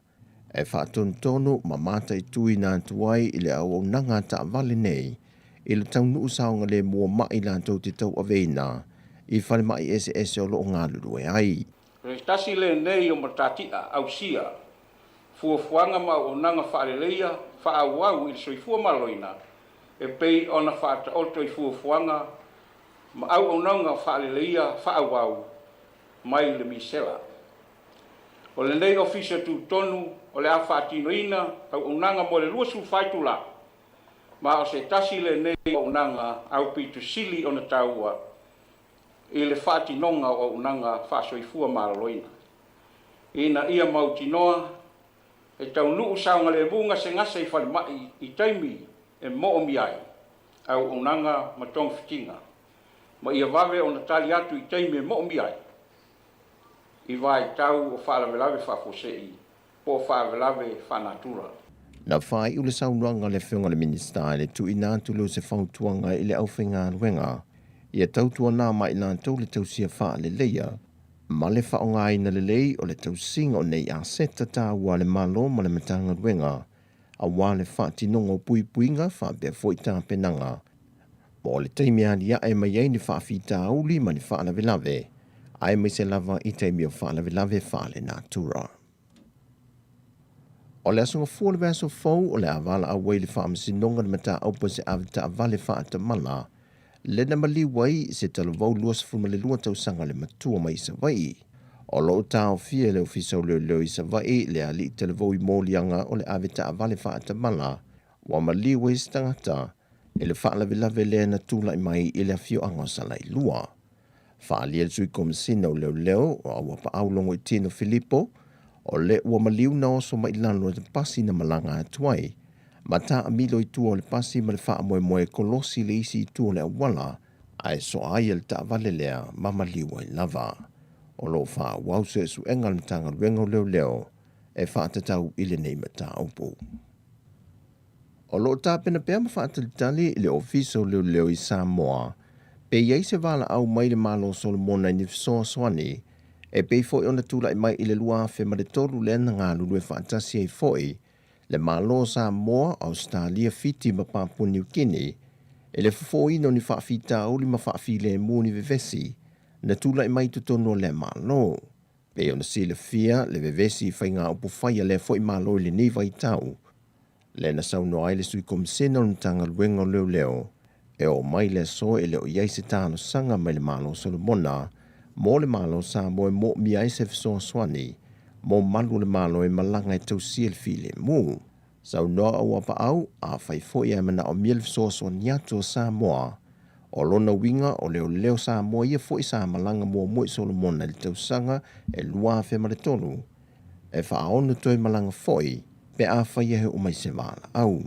e faatonutonu ma mataituina atu ai i le auaunaga a taavale nei i le taunuu saogalemu o ma'i latou te tauaveina i falemai eseese o lo o galulue ai. O se tasi lenei o matati'a ausia fuafuaga ma auaunaga faaleleia faaauau i le soifua maloloina e pei ona faataoto i fuafuaga ma auaunaga faaleleia faaauau mai le misela. O lenei Ofisa Tutotonu o le a faatinoina auaunaga mo le 24 itula, ma o se tasi lenei o auaunaga aupito sili ona taua i le faatinoga o auaunaga faasoifua maloloina, ina ia mautinoa e taunuu saogalemu gasegase i falemai i taimi e moomia ai auaunaga ma togafitiga, ma ia vave ona tali atu i taimi e moomia ai i vaitau o faalavelave faafuasei po o faalavelave faanatura. Na faaiu le saunoaga a le Afioga i le Minisita i le tuuina atu lea o se fautuaga i le aufaigaluega ia tautuana ma i latou le tausia faaleleia ma le faaaogaina lelei o le tausiga o nei aseta taua a le Malo ma le Matagaluega aua le faatinoga o puipuiga faapea foi tapenaga mo le taimi e aliae mai ai ni faafitauli ma ni faalavelave, aemaise lava i taimi o faalavelave faalenatura. O le Aso Gafua o le vaiaso fou o le a valaau ai le Faamasinoga i le mataupu a se avetaavale faatamala le na maliu ai se talavou 22 tausaga le matua mai Savaii. O lo o taofia e le Ofisa o Leoleo i Savaii le alii talavou i moliaga o le avetaavale faatamala ua maliu ai se tagata i le faalavelave lea na tulai mai i le afioaga o Salailua. Faaalia le Sui Komesina o Leoleo o Auapaau Logoitino Filipo, o le ua maliu na oso mai lalo e le pasi na malaga atu ai, ma taamilo i tua o le pasi ma le faamoemoe e kolosi le isi itu o le auala, ae soa ai e le taavale lea ma maliu ai lava. O lo o faaauau suesuega a le Matagaluega o Leoleo e faatatau i lenei mataupu. O lo o tapena pea ma faatalitali le Ofisa o Leoleo i Samoa pe i ai se valaau mai le Malo o Solomona i ni fesoasoani e pei foi ona tulai mai i le 2003 lea na galulue faatasi ai foi le Malo o Samoa, Ausetalia, Fiti ma Papua Niu Kini i le fofoina o ni faafitauli ma faafilemu ni vevesi na tulai mai i totonu o lea Malo. Pei ona silafia le vevesi i faiga upufai a lea foi Malo i lenei vaitau, lea na saunoa ai le Sui Komisena o le Matagaluega o Leoleo, e oo mai le aso e le o i ai se talosaga mai le Malo o Solomona mo le Malo o Samoa e moomia ai se fesoasoani mo malu o le Malo e malaga e tausia le filemu. Saunoa Auapaau, afai foi ae manaomia le fesoasoani atu o Samoa, o lona uiga o leoleo Samoa ia foi sa malaga muamua i Solomona i le tausaga e 2003, e faaono toe malaga foi pe afai e oo mai se valaau.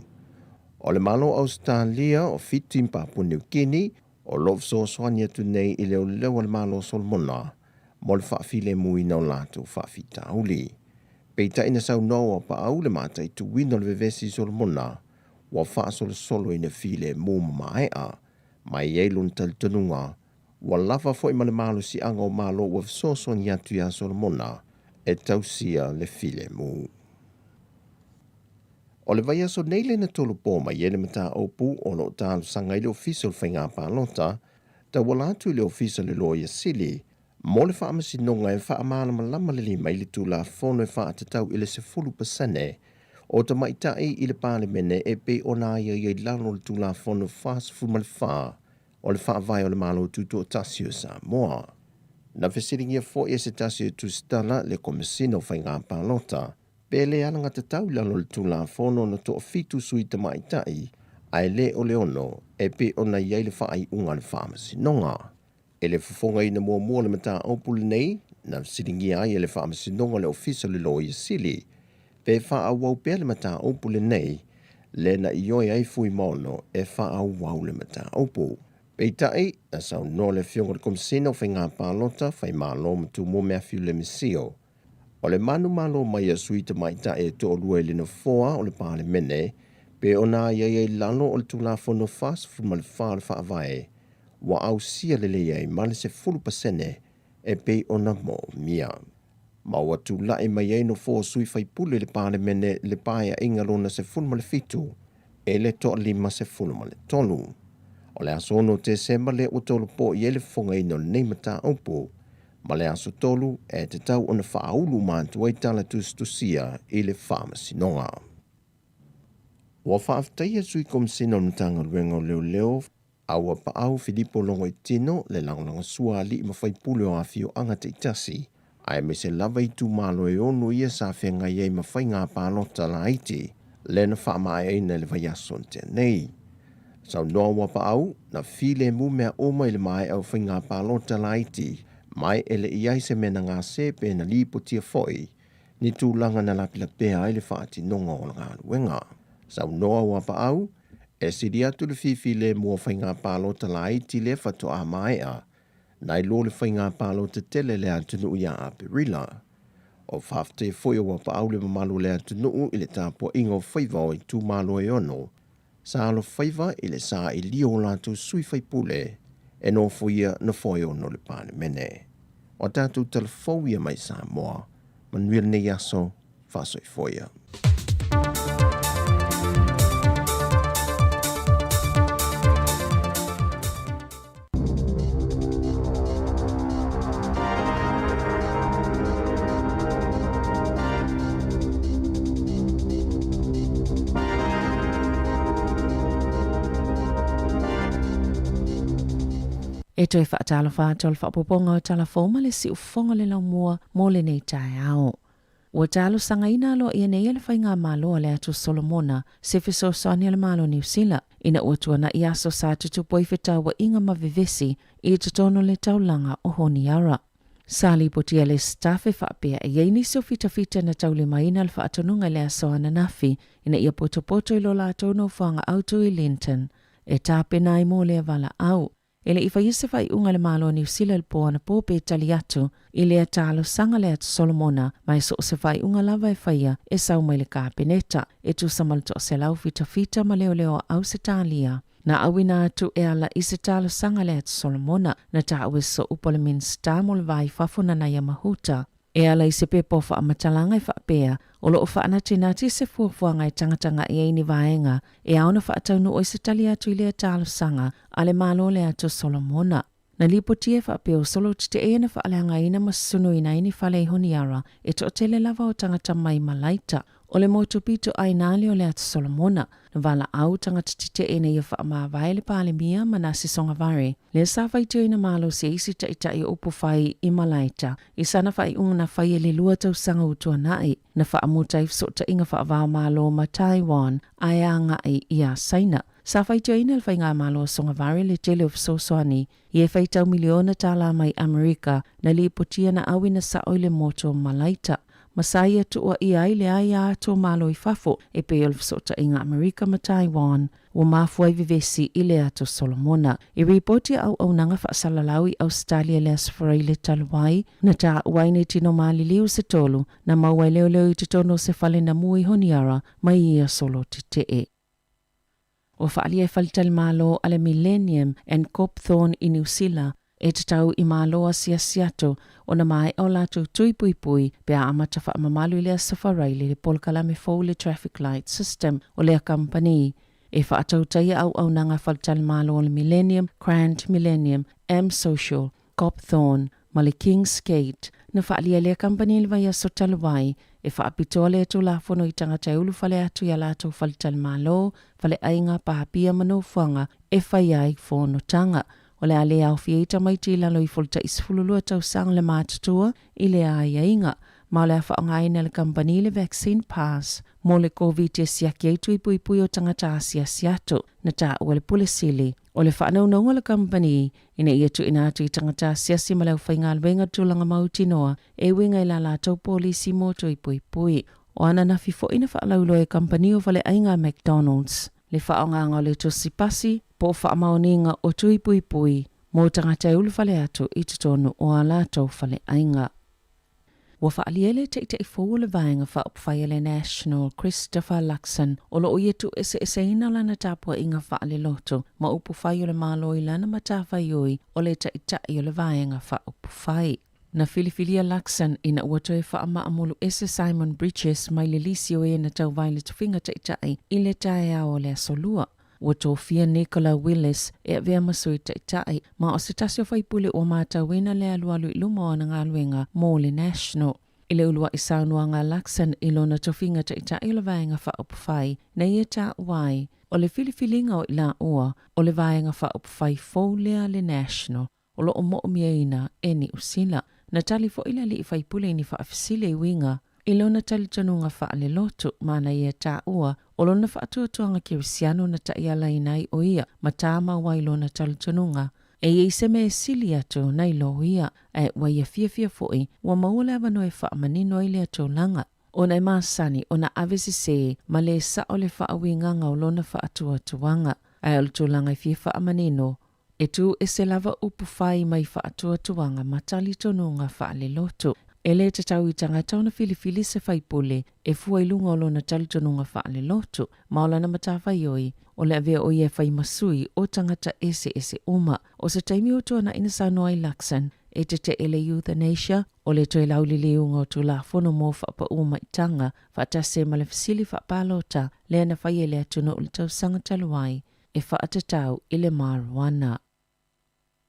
O le Malo o Ausetalia, o Fiti ma Papua Niu Kini, o lo o fesoasoani atu nei i leoleo a le Malo o Solomona mo le faafilemuina o latou faafitauli. Peitai na saunoa ua paau le mataituina o le vevesi i Solomona ua faasolosolo ina filemu ma maea mai ai lona talitonuga ua lava foi ma le malosiaga o Malo ua fesoasoani atu iā Solomona e tausia le filemu. O le vaiaso nei lea na tolopo mai ai le mataupu o lo o talosaga ai le Ofisa o le Faiga Palota tauala atu i le Ofisa o le Loia Sili mo le Faamasinoga e faamalamalama lelei mai le Tulafono e faatatau i le 10% o tamaitai i le Palemene e pei ona aiaia i lalo o le Tulafono 44 o le Faavae o le Malo Tutoatasi o Samoa. Na fesiligia foi e se tasi o tusitala le Komesina o Faiga Palota pe le alagatatau i lalo o le Tulafono ona toafitu sui tamaitai ae le o le ono e pei ona i ai le faaiuga a le Faamasinoga. I le fofogaina muamua o le mataupu lenei, na fesiligia ai e le Faamasinoga le Ofisa o le Loia Sili pe faaauau pea le mataupu lenei lea na ioe ai Fuimaono e faaauau le mataupu. Peitai, na saunoa le Afioga i le Komesina o Faiga Palota, Faimalo ma Tumua Matthew Lemisio, o le manumalo mai a sui tamaitai e toalua i le Nofoa o le Palemene pe ona aiaia i lalo o le Tulafono 44 o le Faavae ua ausia lelei ai ma le 10% e pei ona moomia. Ma ua tulai mai ai nofoa sui faipule i le Palemene i le Paeaiga Lona 17 e le 53. O le aso 6 o Tesema lea ua tolopo i ai le fofogaina o lenei mataupu, ma le aso 3 e tatau ona faaulu uma atu ai tala tusitusia i le Faamasinoga. Ua faafetaia Sui Komesina o le Matagaluega o Leoleo a ua paau Filipo Logoitino le lagolagosua a alii ma faipule o afioaga taitasi aemaise lava itumalo e ono ia sa feagai ai ma faiga palota laiti lea na faamaeaina i le vaiaso na tea nei. Saunoa ua paau, na filemu mea uma i le maea o faiga palota laiti mai e le i ai se mea na gase pe na lipotia foi ni tulaga na lapelapea ai le faatinoga o le galuega. Saunoa ua paau, e sili atu le fifilemu o faiga palota laiti lea faatoa maea nai lo le faiga palota tele le atunuu ia Aperila. O faafetai foi ua paau le mamalu o le atunuu i le tapuaiga o faiva o itumalo e ono sa alofaiva i le sailia o latou sui faipule e nofoia nofoa e ono o le Palemene. O a tatou tala fou ia mai Samoa. Manuia lenei aso, faasoifua ia. E toe faatalofa atu o le faaopoopoga o Tala Fou ma le Siufofoga o le Laumua mo lenei taeao. Ua talosagaina aloaia nei e le Faigamalo a le Atu Solomona se fesoasoani a le Malo o Niu Sila ina ua tuana'i aso sa tutupu ai fetauaiga ma vevesi i totonu o le taulaga o Honiara. Sa lipotia le staff e faapea e i ai nisi o fitafita na taulimaina le faatonuga i le aso ananafi ina ia potopoto i lo latou nofoaga autu i Linton e tapena ai mo lea valaau. E le i faia se faaiuga a le Malo o Niu Sila i le po anapo pe tali atu i lea talosaga le Atu Solomona, ma e so o se faaiuga lava e faia e sau mai le Kapeneta, e tusa ma le toaselau fitafita ma leoleo a Ausetalia. Na auina atu e ala i se talosaga le Atu Solomona, na taua e so'u po le Minisita mo le Va i Fafo Nanaia Mahuta. E ala i se pepa o faamatalaga e faapea, o lo o faanatinati se fuafuaga e tagataga'i ai ni vaega e ao ona faataunuu ai se tali atu i lea talosaga a le Malo le Atu Solomona. Na lipotia e faapea o solo tetee na faaleagaina ma susunuina ai ni fale i Honiara e toatele lava o tagata mai Malaita. O le motu pito ʻāina lea o le Atu Solomona, na valaau tagata tetee ina ia faamavae le Palemia Manase Sogavare, lea sa faitioina malosi e isi taʻitaʻi o upufai i Malaita i sana faaiuga na faia i le lua tausaga ua tuanaʻi, na faamuta ai fesootaiga faava-o-Malo ma Taiwan ae agai iā Saina. Sa faitioina e le Faigamalo a Sogavare le tele o fesoasoani i e faitau miliona tālā mai Amerika na lipotia na auina sa'o i le motu o Malaita ma sa ia tuuaia ai le aia atu o Malo i fafo e pei o le fesootaiga Amerika ma Taiwan ua mafua ai vevesi i le Atu Solomona. I ripoti a auaunaga faasalalau i Ausetalia i le Aso Faraile talu ai, na taua ai nei tino maliliu se tolu na maua e leoleo i totonu o se fale na mua i Honiara mai ia solo tetee. Ua faaalia e faletalimalo a le Millennium and Copthorne i Niu Sila e tatau i Malo asiasi atu ona maea o latou tui puipui pe a amata faamamalu i le Aso Faraile le polokalame fou le Traffic Light System o lea kamupani e faatautaia auaunaga faletalimalo o le Millennium, Grand Millennium, M-Social, Copthorne ma le Kings Gate, na faaalia e lea kamupani i le vaiaso talu ai, e faapitoa lea Tulafono i tagata e ulufale atu i a latou faletalimalo, faleaiga, pāpia ma nofoaga e fai ai fonotaga. O le a le aofia ai tamaiti i lalo ifo o le tai 12 tausaga le matutua i lea aiaiga, ma o le a faaaogaina e le kamupani le Vaccine Pass mo le Koviti e siaki ai tui puipui o tagata asiasi atu, na taua e le Pule Sili o le faanaunauga o le kamupani ina ia tuuina atu i tagata asiasi ma le aufaigaluega tulaga mautinoa e uiga i la latou polisi mo tui puipui. O ananafi foi na faalauiloa e kamupani o faleaiga a McDonald's le faaaogaga o le tusi pasi po o faamaoniga o tui puipui mo tagata e ulufale atu i totonu o a latou faleaiga. Ua faaalia le Taitai fou o le Vaega Faaupufai a le National, Christopher Luxon, o lo o ia tuueseeseina lana tapuaiga faalelotu ma upufai o le Malo i lana matafaioi o le Taitai o le Vaega Faaupufai. Na filifilia Luxon ina ua toe faamaamulu ese Simon Bridges mai le lisi o e na tauva i le tofiga taitai i le taeao o le Aso Lua. Ua tofia Nicola Willis e avea ma Sui Taitai, ma o se tasi o faipule ua matauina le alualu i luma o ana galuega mo le National. I le uluai saunoaga a Luxon i lona tofiga taitai o le Vaega Faaupufai na ia taua ai, o le filifiliga o i laua o le Vaega Faaupufai fou lea a le National o lo o moomiaina e Niu Sila. Na tali foi le alii faipule i ni faafesili e uiga i lona talitonuga faalelotu ma na ia taua o lona faatuatuaga kerisiano na taialaina ai o ia ma tāmau ai lona talitonuga e i ai se mea e sili atu nai lo ia, ae ua ia fiafia foi ua maua le avanoa e faamanino ai lea tulaga. Ona e masani ona ave sesē ma lē sao le faauigaga o lona faatuatuaga, ae o le tulaga e fia faamanino, E tū ese lava upu whai mai faatuatuaga ma talitonuga faalelotu. E lē tatau i tagata ona filifili se faipule e fua i luga o lona talitonuga faalelotu ma o lana matafaioi o le avea o ia e fai ma sui o tagata eseese uma. O se taimi ua tuanai na saunoa ai Luxon e tete'e le euthanasia o le toe lauliliuga o Tulafono mo Faapaū Maitaga faatasi ai ma le fesili faapalota lea na faia i le atunuu i le tausaga talu ai e faatatau i le marijuana.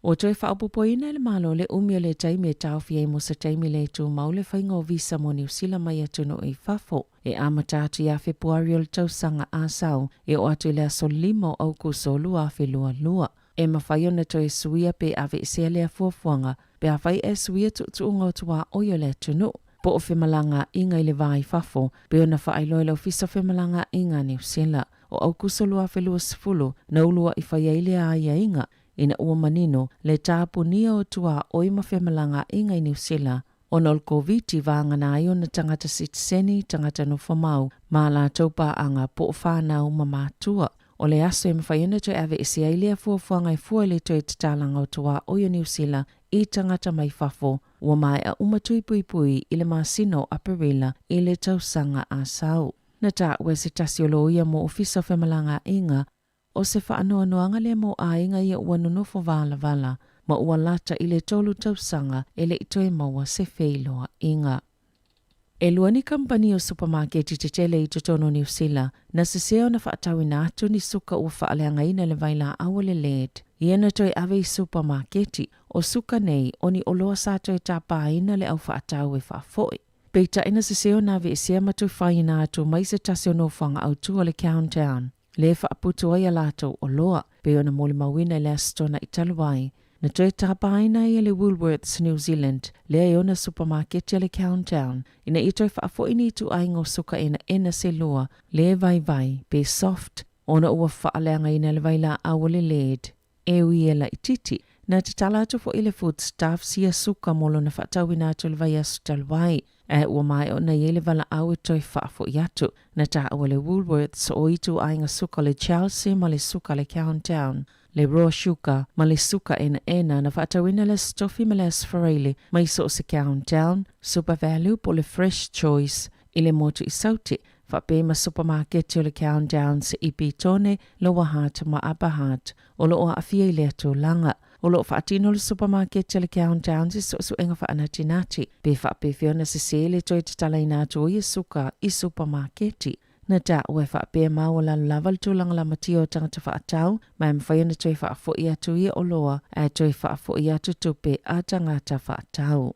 Ua toe faaopoopoina e le Malo le umi o le taimi e taofi ai mo se taimi le tumau le faiga o visa mo Niu Sila mai atunuu i fafo. E amata atu ia Fepuari o le tausaga a sau e oo atu i le aso 5 o Aukuso 2022. E mafai ona toe suia pe aveesea lea fuafuaga pe afai e suia tuutuuga o tuaoi o le atunuu po o femalagaaiga i le va i fafo, pei ona faailoa e le Ofisa o Femalagaaiga a Niu Sila. O Aukuso 2020 na uluaʻi fai ai lea aiaiga ina ua manino le tapunia o tuaoi ma femalagaaiga i Niu Sila ona o le Koviti vagana ai ona tagata sitiseni, tagata nofomau ma a latou paaga po o whanau ma mātua. O le aso e mawhai ona toe aveese ai lea fuafuaga e fua i le toe tatalaga o tuaoi o Niu Sila i tagata mai fafo ua maea uma tui puipui i le masina o Aperila i le tausaga a sau. Na taua e se tasi o loia mo Ofisa o Femalagaaiga, o se faanoanoaga lea mo aiga ia ua nonofo valavala ma ua lata i le tolu tausaga e le i toe maua se feiloaiga. E lua ni kamupani o supamaketi tetele i totonu o Niu Sila na sesē ona faatauina atu ni suka ua faaleagaina e le vailaau o le lead ia na toe ave i supamaketi. O suka nei, o ni oloa sa toe tapāina le au faatau e faafoi. Peitai na sesē ona aveesea ma toe faiina atu mai se tasi o nofoaga autū o le Countdown, lea e faaputu ai a latou oloa, pei ona molimauina i le Aso Toonai talu ai. Na toe tapaina ai e le Woolworths New Zealand, lea e ona supamaketi a le Countdown, ina ia toe faafo'i ni ituaiga o suka enaena se lua, le vaivai, pe soft, ona ua faaleagaina e le vailaau o le lead. E ui e laitiiti, na tatala atu foi le Foodstuffs ia suka mo lona faatauina atu i le vaiaso talu ai, ae ua maea ona i ai le valaau e toe faafoi atu. Na taua le Woolworths o ituaiga suka o le Chelsea ma le suka a le Countdown, le Raw Sugar ma le suka enaena na faatauina le Aso Tofi ma le Aso Faraile mai so o se Countdown, SuperValu po o le Fresh Choice i le motu i Saute, faapea ma supamaketi o le Countdown se i Petone, Lower Hutt ma Upper Hutt o lo o aafia i lea tulaga. O lo o faatino le supamaketi a le Countdown se suesuega faanatinati pe faapefea ona sesē le toe tatalaina atu o ia suka i supamaketi. Na taua e faapea maualalo lava le tulaga lamatia o tagata faatau ma e mafai ona toe faafoi atu ia oloa ae toe faafoi atu tupe a tagata faatau.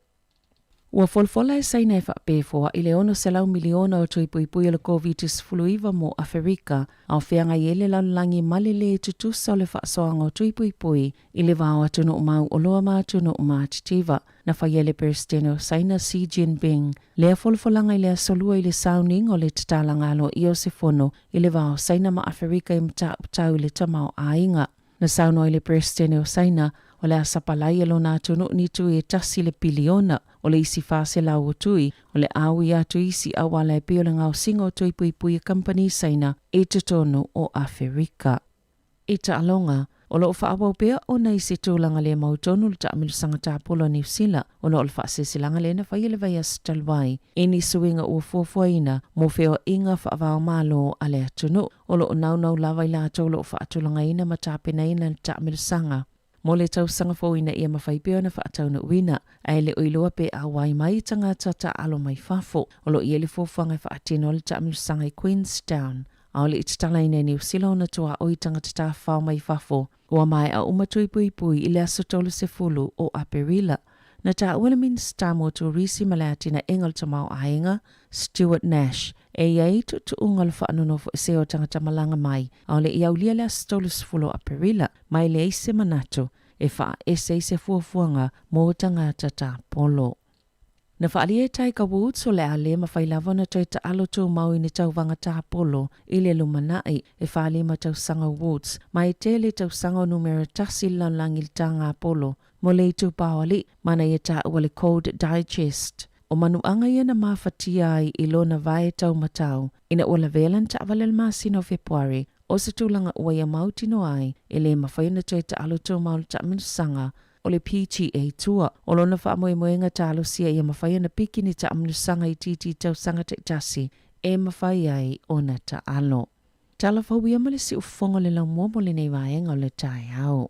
Ua folafola e Saina e faapefoaʻi le 600 miliona o tui puipui o le Koviti-19 mo Aferika, a o feagai ai le lalolagi ma le lē tutusa o le faasoaga o tui puipui i le va o atunuu mauoloa ma atunuu matitiva. Na faia e le Peresetene o Saina Xi Jinping lea folafolaga i le Aso Lua i le sauniga o le tatalaga aloaia o se fono i le va o Saina ma Aferika i mataupu tau i le tamaoaiga. Na saunoa ai le Peresetene o Saina, o le a sapalai e lona atunuu ni tui e tasi le piliona, o le isi 400 o tui, o le a ui atu i isi auala e pei o le gaosiga o tui puipui a kamupani Saina i totonu o Aferika. I taaloga, o lo o faaauau pea ona i se tulaga le mautonu le taamilosaga tapolo a Niu Sila ona o le faasilasilaga lea na faia i le vaiaso talu ai i ni suiga ua fuafuaina mo feoaiga faava-o-Malo a le atunuu. O lo o naunau lava i latou o lo o faatulagaina ma tapenaina le taamilosaga. mo le tausaga fou ina ia mafai pea ona faataunuuina, ae le o iloa pe auai mai tagata taaalo mai fafo. O lo o i ai le fuafuaga e faatino ai le taamilosaga i Queenstown, a o le i tatalaina e Niu Sila ona tuaoi tagata tafafao mai fafo ua maea uma tui puipui i le aso 30 o Aperila. Na taua le Minisita mo Turisi ma le Atinaega o le Tamaoaiga, Stuart Nash, e i ai tuutuuga o le faanonofoesea o tagata malaga mai a o le i aulia le aso 30 o Aperila, ma e leai se manatu e faaese ai se fuafuaga mo tagata tapolo. Na faaalia e Tiger Woods o le a le mafai lava ona toe taalo tumau i ni tauvaga tapolo i le lumanai. E 45 tausaga o Woods, ma e tele tausaga o numera tasi i le lalolagi i le taga polo mo le itupa o alii, ma na ia taua le Code Digest. O manuaga ia na mafatia ai i lona vae taumatau ina ua lavea lana taavale i le masina o Fepuari, o se tulaga ua ia mautinoa ai e le mafai ona toe taalo tumau le taamilosaga o le PGA Tour. O lona faamoemoega talosia ia mafai ona piki ni taamilosaga itiiti i tausaga taitasi e mafai ai ona taalo. Tala fou ia ma le siufofoga o le laumua mo lenei vaega o le taeao.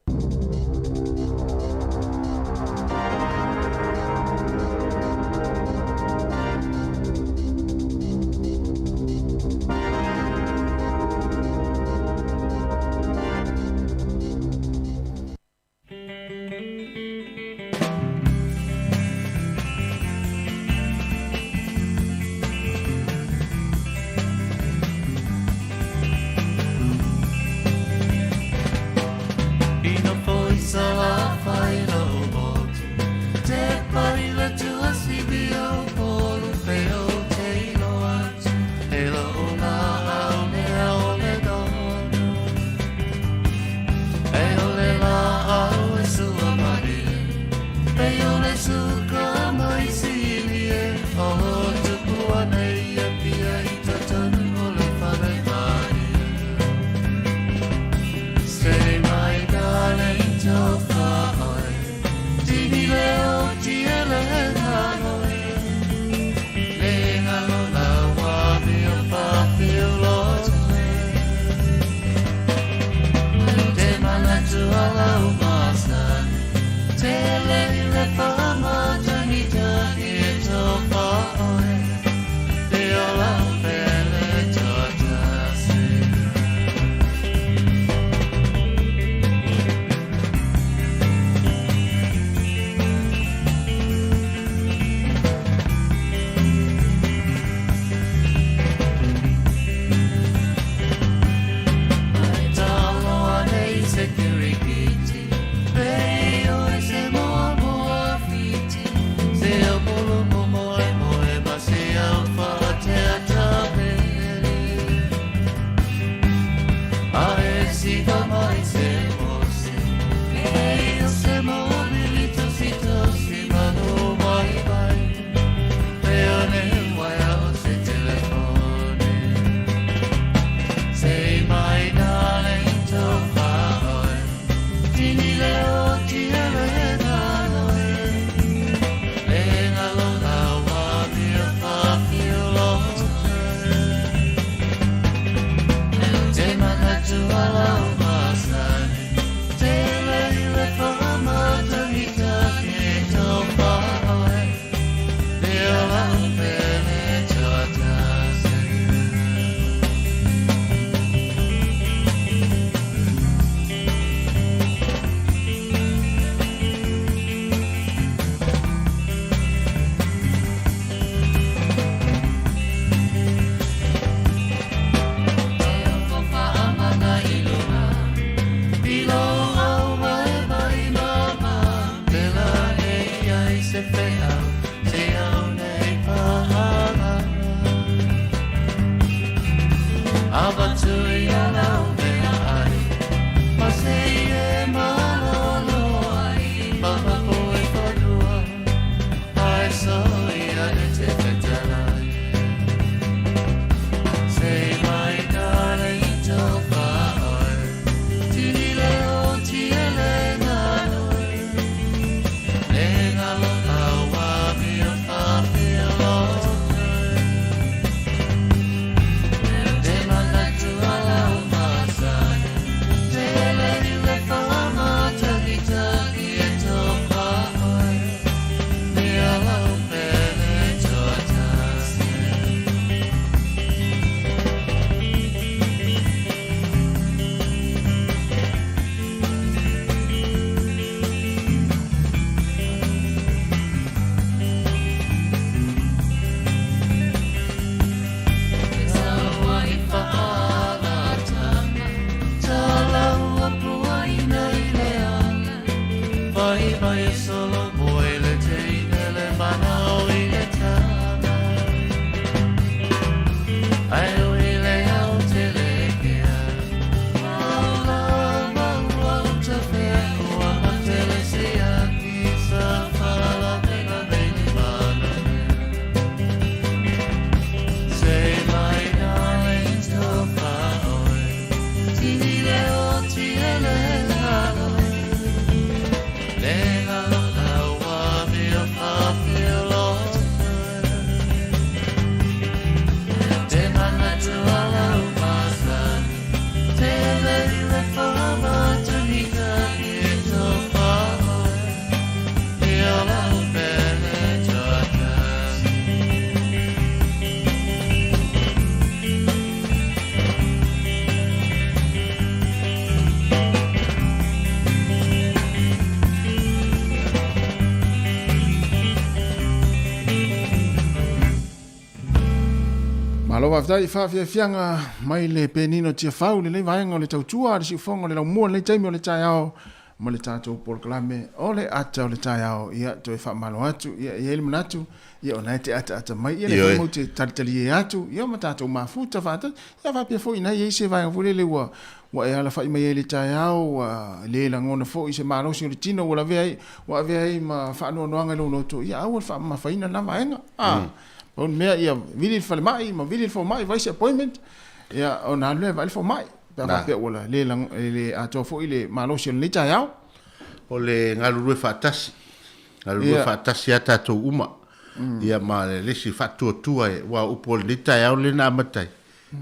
Malo faafetai i faafiafiaga mai le penina o Tiafau i lenei vaega o le tautua a le siufofoga o le laumua i lenei taimi o le taeao ma le tatou polokalame o le ata o le taeao. Ia, toe faamalo atu, ia, e i ai le manatu, ia, o lena e te ataata mai, ia, lea foi matou te talitalie atu, ia, ma tatou mafuta faatasi. Ia, faapea foi ina i ai se vaega foi lele ua, ua e alafai mai ai i le taeao, ua le lagona foi se malosi o le tino ua lavea ai, ua avea ai ma faanoanoaga i lou loto, ia, aua le faamamafaina lena vaega. A, pau le mea, ia vili i le falemai ma vili i le fomai, fai se appointment, ia, ona alu lea e vaai le fomai. Pe a faapea ua le, le atoa foi le malosi o lenei taeao. O le galulue faatasi, galulue yeah. faatasi a tatou uma. Ia ma le isi faatuatua e, ua upu o lenei taeao lea na amata ai.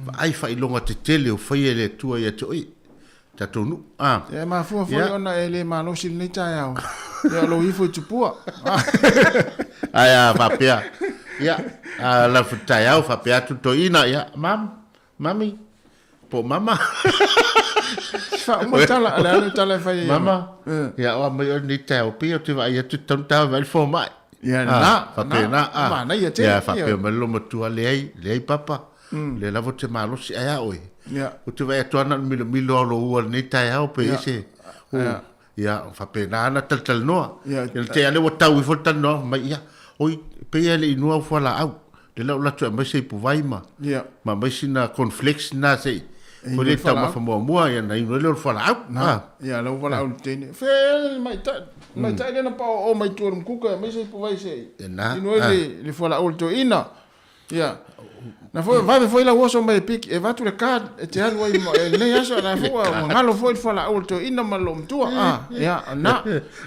Vaai faailoga tetele o faia e le Atua ia te oe, tatou nuu. Ah. E mafua foi yeah. ona e le malosi lenei taeao. Ia o lou ifo i tupua. Ai a faapea. Ia, a la taeao faapea atu toeaina, ia, mam, mami, Po mama. Faauma tala, le a le tala e fai ai. Mama, ia o mai o ni tau pi o te vai atu tau tau vai fo mai. Ia na, faapena a. Manaia tele. Ia faapea mai lo matua leai, leai papa. Le lava te malosi ai a oe. Ia. O te vai atu ana milomilo au lo ua lenei taeao pe ese. Ia, faapena ana talatalanoa. Ia, te ale ua tau ifo le talanoa mai ia. Oi, pe ia le inua au fualaau. Le lau latu e aumai se ipuvai ma, Ia. ma aumai sina cornflakes na se i. Foi le taumafa muamua, ia na inu ai lea o le fualaau. Na, Ah. ia, lau fualaau le teine. Fe, mai ta, mai tai le na pao o mai tua le mukuka, aumai se ipuvai se i. Ia na, Inu ai ah. le, le fualaau o le toeaina. Ia. Na foi, vave foi lau oso mai e piki, e avatu le card e te alu ai ma, e lenei aso, na foi ua galo foi le fualaau o le toeaina ma lou matua. Ah, ia, na.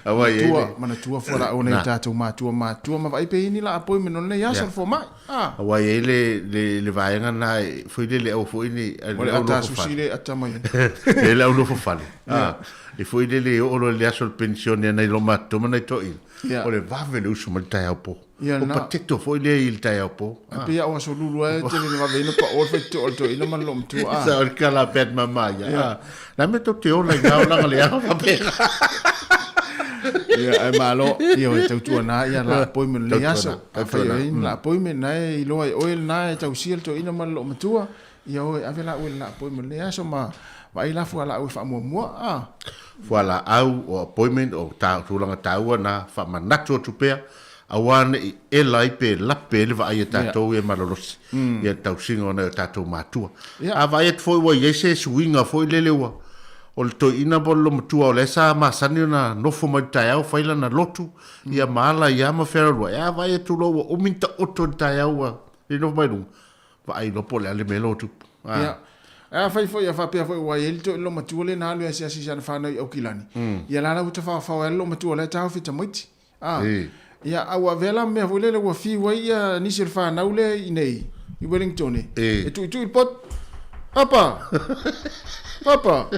Aua e i ai Manatua, le- manatua fualaau nei Na. tatou matua, matua ma vaai pe i ai ni la appointment o lenei aso Ia. le fomai. Ah. Aua e i ai le, le, le vaega na e, foi lele aua foi ni, O le ata susi le ata mai. E le au nofo fale. Ah, e foi lele e oo loa i le aso o le penisione a nai lo matou ma nai toeaina. Ia. O le vave le usu mai le taeao po. Ia O na. pateto foi lea i le taeao po. E pei a o aso lulu ai tele le vave ina pa o le faitio o le toeaina ma le loomatua. Ah. Sa o le kala pet mama ia. Ah. Na me tou te ola i ngā olaga le ao faapena. Ia, ai malo, ia o e tautua na ia la appointment le aso. A fai Tautua na. ai la appointment na e iloa e oe na e tausia le toeaina ma le loomatua. Ia oe ave la oe le la appointment le aso ma vaai la fualaau e faamuamua. Ah. Fualaau o appointment o ta, tulaga taua na faamanatu atu pea aua ne i ela ai pe lape ai le vaai a tatou ia malolosi ia le tausiga o nai o tatou matua. A vaai atu foi ua i ai se suiga foi lele ua o le toeaina po o le lomatua o lea sa masani ona nofo mai le taeao fai lana lotu ia ma ala ia ma fealualuai. A vaai atu loa ua umi ona taoto i le taeao ua le nofo mai luga, vaai loa po o le a le mea lea ua tupu. Ia. A fai foi, a faapea foi ua i ai le toeaina lomatua lea na alu e asiasi i sana fanau i Aukilani, ia la la ua tafaofao ai le lomatua la e taofi e tamaiti. A, ia, a ua avea la ma mea foi lele ua fiu ai ia nisi o le fanau lea i inei i Wellington e tuitui i le potu. Papa! Papa!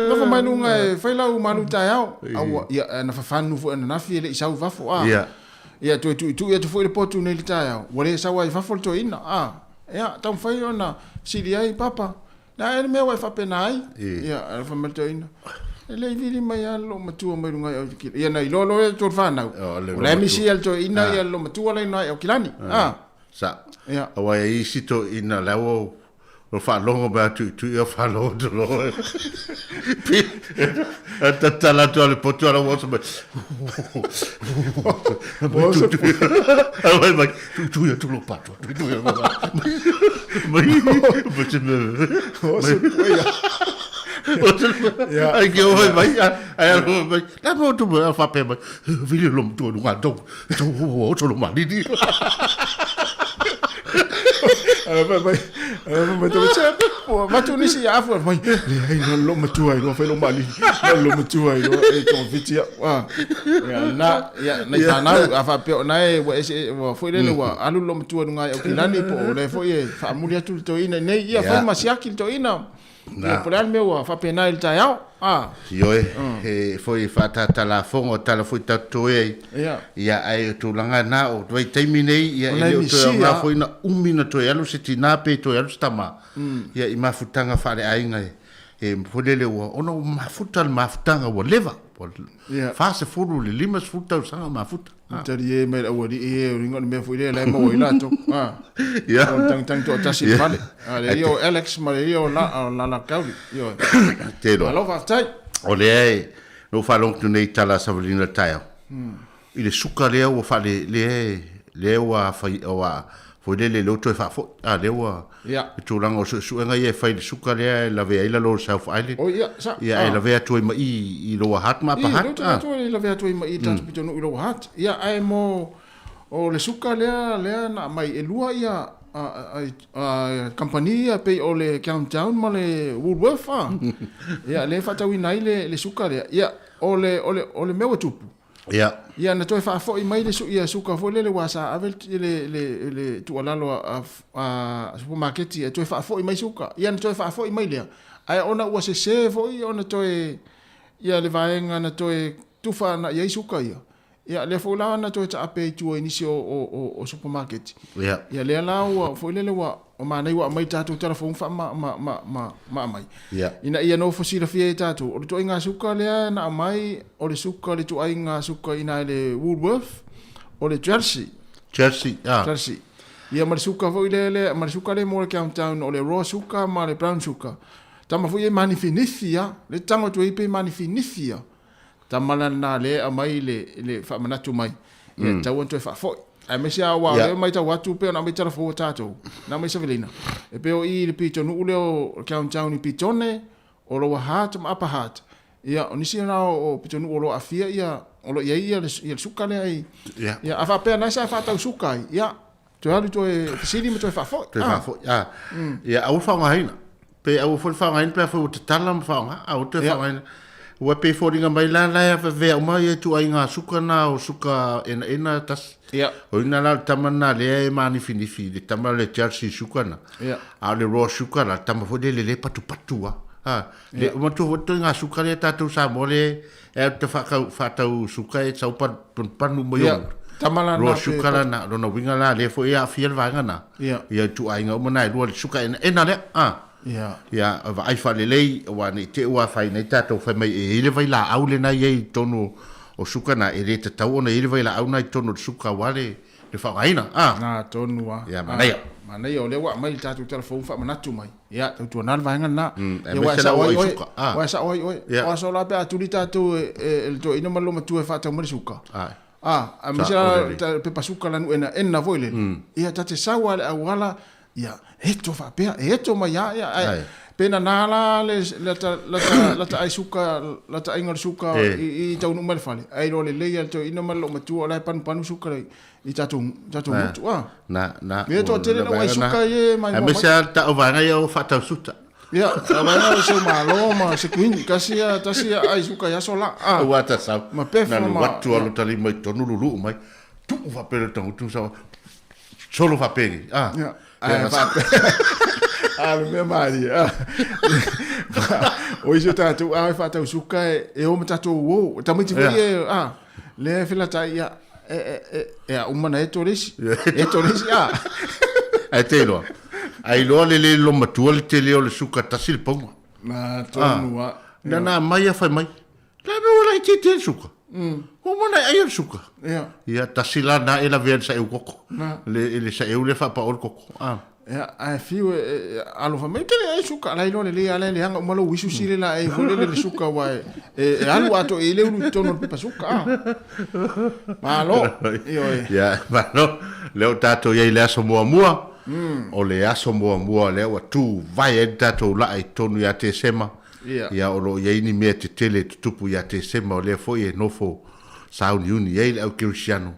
Nofo mai luga e fai lau malu taeao. A ua, ia, na fafanu foi ananafi e le i sau i fafo. A, ia, toe tuitui atu foi le potu nei i le taeao, ua le sau ai i fafo le toeaina. A, ia, taumafai ona fesili ai, Papa, Le a ea le mea ua e faapena ai? Ia, ae fai mai le toeaina, E le i vili mai lava le loomatua mai luga i Aukilani. Ia, na iloa loa e le fanau, o la e misi ia le toeaina ia le loomatua la i luga i Aukilani. A. Sa. Ia. Aua e i ai isi toeaina la ua ua faalogo mai a tuitui a faalogo atu loa. E tatala atu a le poto ala ua oso mai. Mai mai tuitui atu lo pato. Tuitui atu lo pato. Mai mai te me. Ai ke oi mai ai alo mai. La mo tu mai fa pe mai. Vili lo tu lu ga dong. Tu o to lo mali ni. Mai mai mai tu che. Vatu nisi ia afu mai. Leai no lo matua i lo fai lo mali. No lo matua i lo e togafiti au. Ah. Ia na ia nai fanau a faapea o na e ua ese ua foi lele ua alu lo matua i luga i Aukilani po o le foi e faamuli atu le toeaina i nei ia fai ma siaki le toeaina. Ia po o le a le mea ua faapena i le taeao. Ah. Ioe, e foi e faatatalafoga o tala foi tatou toe ai. Ia. Ia, ae o tulaga na, o vaitaimi nei, ia, e le o toe aoga foi na umi na toe alu se tinā pe toe alu se tamā, ia, i mafutaga faaleaiga e, E foi lele ua ona ua mafuta le mafutaga ua leva. Ua 40 i le 50 tausaga o mafuta. Talie mai le aualii e uiga o le mea foi lea la e maua ai latou. O le tagitagi toatasi i le fale. Le alii o Alex ma le alii o Lala Kauli. Ioe. Te iloa. Malo faafetai. O lea e, na ou faalogo atu nei i tala a Savalina i le taeao, i le suka lea ua faale, lea, lea ua fai, ua, foi lele lea ua toe faafoi, a, lea ua, le tulaga o suesuega ia e fai i le suka lea e lavea ai lalo o le South Island. Oh, ia, sa, Ia, e lavea atu ai ma i, i Lower Hutt ma Upper Hutt. Ia, lea ua toe lavea atu ai ma i i le tatou pitonuu i Lower Hutt. Ia, ae mo, o le suka lea, lea na aumai, e lua ia, a, kamupani ia pei o le Countdown ma le Woolworth, a. Ia, lea e faatauina ai le, le suka lea. Ia, o le, o le, o le mea ua tupu, Ia. Ia, na toe faafoi mai le ia suka foi lele aua sa ave le, le, le, le tuualalo a, a, a supamaketi e toe faafoi mai suka. Ia, na toe faafoi mai lea, ae ona ua sese foi ona toe, ia le vaega na toe tufa ana i ai suka ia. Ia, lea foi la na toe taape ai i tua i nisi o, o, o, o supamaketi. Ia. Ia, lea la ua foi lele ua, o manaia ua aumai tatou tala fou ma, ma, ma, ma, ma aumai. Ia. Ina ia nofo silafia e tatou, o le ituaiga suka lea na aumai, o le suka, le ituaiga suka i ina i le Woolworth, o le Chelsea. Chelsea, ah. Chelsea. Ia ma le suka foi lea, lea, ma le suka lea mo le Countdown, o le raw suka ma le brown suka. Tama foi e manifinifi a, le tango atu ai pe manifinifi a. Tama la lena lea e aumai le, le faamanatu mai, ia e tatau ona toe faafoi. Aemaise lava aua o lea e matau atu pei ona aumai tala fou a tatou, na aumai Savelina, e pei o i i le pitonuu lea o Countdown i Pitone, o Lower Hutt ma Upper Hutt. Ia, o nisi na o pitonuu o lo o aafia ia, o lo o i ai ia le, ia le suka lea i, ia, a faapea na sa faatau suka ai, ia, toe alu toe fesili ma toe faafoi. Toe faafoi, ah. Ia, aua le faaaogaina. Pe aua foi le faaaogaina pe afai ua tatala ma faaaoga, aua toe faaaogaina. Ua pei e foliga mai la la e avavea uma ia ituaiga suka na o suka enaena tasi. Ia. O ina la o le tama lena lea e manifinifi, le tama le Chelsea suka na. Ia. A o le raw suka la, le tama foi lele le patupatu a. Ha. Le manatua foi ituaiga suka lea tatou Samoa lea e alu te whakau, whātau suka e sau panu, panu mai Ia, o. tama la Roa na pe suka la na, lona uiga la lea foi e aafia le vaega na. Ia. Ia ituaiga uma na e lua le suka enaena lea, a. Ia. Ia, vaai faalelei, aua ne i te i ua afaina ai tatou fai mai e i ai le vailaau lena e i ai i totonu o suka na, e le tatau ona i ai le vailaau na i totonu o le suka aua le le faaaogaina, a. Na tonu a. Ia, manaia. Manaia, o lea ua aumai le tatou tala fou ma faamanatu mai. Ia, tautuana le vaega lena. Ia, ua e aemaise la sao ua ai ai oe. suka, a. Ua e sao ai oe. Ia. O aso la pe a tuli tatou e, e, e le toeaina ma le loomatua e faatau mai le suka. Ae. A, aemaise Sao la lelei. ta pepa suka la nu'e enaena foi lele. Ia, ta te sau lava i le auala, ia, eto faapea, e eto mai lava, ia, ae Ae. pe nana la le, lata, lata, lata ai suka, lata aiga o le suka E. i, i taunuu mai le fale, ae iloa lelei lava e le toeaina ma le loomatua o la e panupanu suka i, i tatou, tatou motu, a. Na, na. Ia toatele na ai suka ia e maimoa mai. Aemaise lava le tau vaega ia o faatau suta. Ia, tau vaega o seu malo ma se kuini, kasi ia, tasi ia ai suka i aso la. A. Ua ta sau. Ma pefa Na ma. alu atu alu talima i tonu luluu mai. Tuu faapea le tagutu sau. Solo faapea. A. Ia, ae faapea. A le mea malie. A. O isi o tatou a e faatau suka e, e o ma tatou uo. Tamaiti foi e, a, lea e felatai ia, e, e, e, e a uma na eto le isi. Eto le isi, a. Ae te iloa. A iloa le le iloa matua le tele o le suka tasi le pauma. Na tonu a. Na na mai a fai mai. La mea ua laitiiti ai le suka. Ua uma ona e aia le suka. Ia. Ia, tasi la na e lavea i le saeu koko. Na. Le, le saeu lea e faapao le koko. Ah. Ia, ae fiu e, e, alofa mai, te le ai suka, la iloa lelei lava la e leaga uma lou isu sile la e foi lele le suka aua e, e, e alu atoa i ai le ulu i totonu o le pepa suka. Ah. Malo. Ioe. Ia, malo. Lea ua tatou i ai i le aso muamua. O le aso muamua lea ua tuvae ai le tatou laa i totonu ia Tesema. Ia. Ia, o lo o i ai ni mea tetele e tutupu ia Tesema, o lea foi e nofo sauniuni ai le au kerisiano.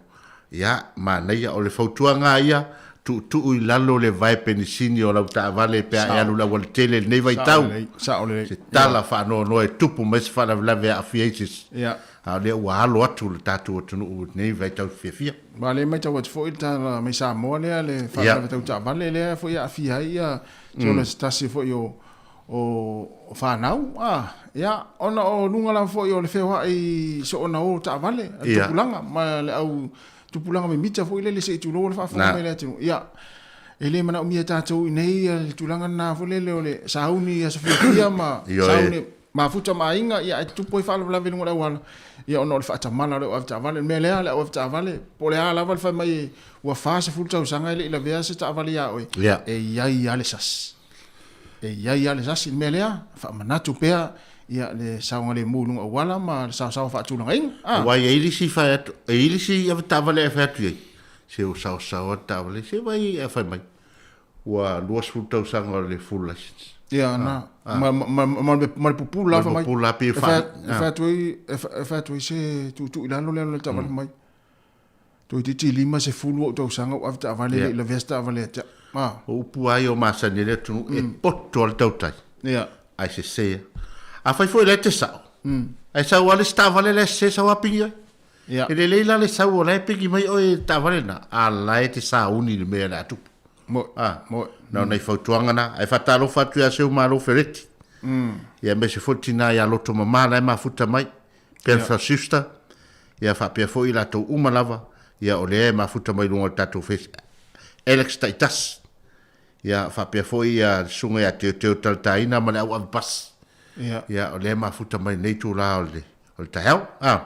Ia, manaia, o le fautuaga lava ia, tuutuu i lalo le vae penisini o lau taavale pe a e alu i le aualatele i lenei vaitau. Sao lelei. Se tala faanoanoa e tupu mai se faalavelave e aafia ai se isi. Ia. A o lea ua alo atu le tatou atunuu i lenei vaitau fiafia. Aua o lea e matau atu foi le tala mai Samoa lea, le faalavelave tau taavale lea foi e aafia ai ia, se o se tasi foi o o fanau, a, ia, ona o luga lava foi o le feoai soona o taavale, a tupulaga, ma le au tupulaga mimita foi lele se i tulou le faafofoga mai le atunuu. Ia, E le manaomia e tatou i inei le tulaga lena foi lele o le sauni i aso fiafia ma sauni mafuta ma aiga, ia ae tutupu ai faalavelave i luga o le auala, ia ona o le faatamala o le au avetaavale. O le mea lea, le au avetaavale, po o le a lava le fai mai ua 40 tausaga e le i lavea se taavale ia oe, e i ai lava le sasi. E i ai lava le sasi. O le mea lea, faamanatu pea ia le saogalemu i luga o auala ma le saosaoa faatulagaina. Aua e i ai le isi fai atu, e i ai le isi avetaavale e fai atu i ai, Se ua saosaoa le taavale, se vaai a fai mai, ua 20 tausaga o le full license. Ia, na. Ma, ma, ma, ma le pupula lava mai. Ma le pupula pe fa. E fai atu ai, e fai atu ai se tuutuu i lalo le alo le taavale mai. Toeitiiti 50 ou tausaga ou ave taavale le i lavea se taavale ia te au. Ah. O upu lava ia o masani ai le atunuu, e poto lava le tautai. Ia. Ae sese lava. Afai foi o lea e te sao, ae sau lava le isi taavale la e sese sau lava pigi ai. Ia. E lelei la le sau o la e pigi mai oe i le taavale lena, a la e te sauni i le mea o le a tupu. Moe. Ah. Moe. Na o nai fautuaga na. Ae faatalofa atu ia Seumalo Fereti. Ia aemaise foi le tina ia Lotomama la e mafuta mai. Bertha Schuster. Ia faapea foi i latou uma lava. Ia o lea e mafuta mai luga o le tatou face. Alex Taitasi. Ia faapea foi ia le susuga ia Teoteo Talataina ma le au ave pasi. Ia. Ia o lea e mafuta mai lenei itula o le o le taeao. Ah.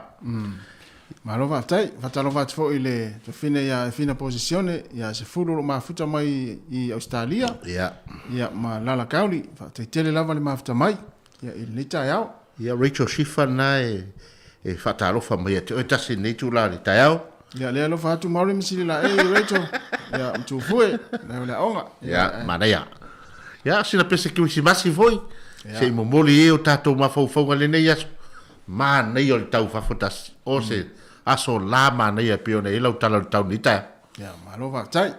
Malo faafetai. Faatalofa atu foi i le tofine ia Efina Posisione, ia Sefulu o lo o mafuta mai i Ausetalia. Ia. Ia ma Lala Kauli. Faafetai tele lava le mafuta mai ia i lenei taeao. Ia Rachel Shifa lena e e faatalofa mai ia te oe tasi i lenei itula o le taeao. Ia lea alofa atu Maori ma Silila e Rachel. Ia Mtufue, lea o le aoga. Ia manaia. Ia sina pese kerisimasi foi se i momoli ai o tatou mafaufauga i lenei aso. Manaia o le tau fafo tasi. O se aso la manaia pei ona i ai lau tala o le tau i lenei taeao. Ia malo faafetai.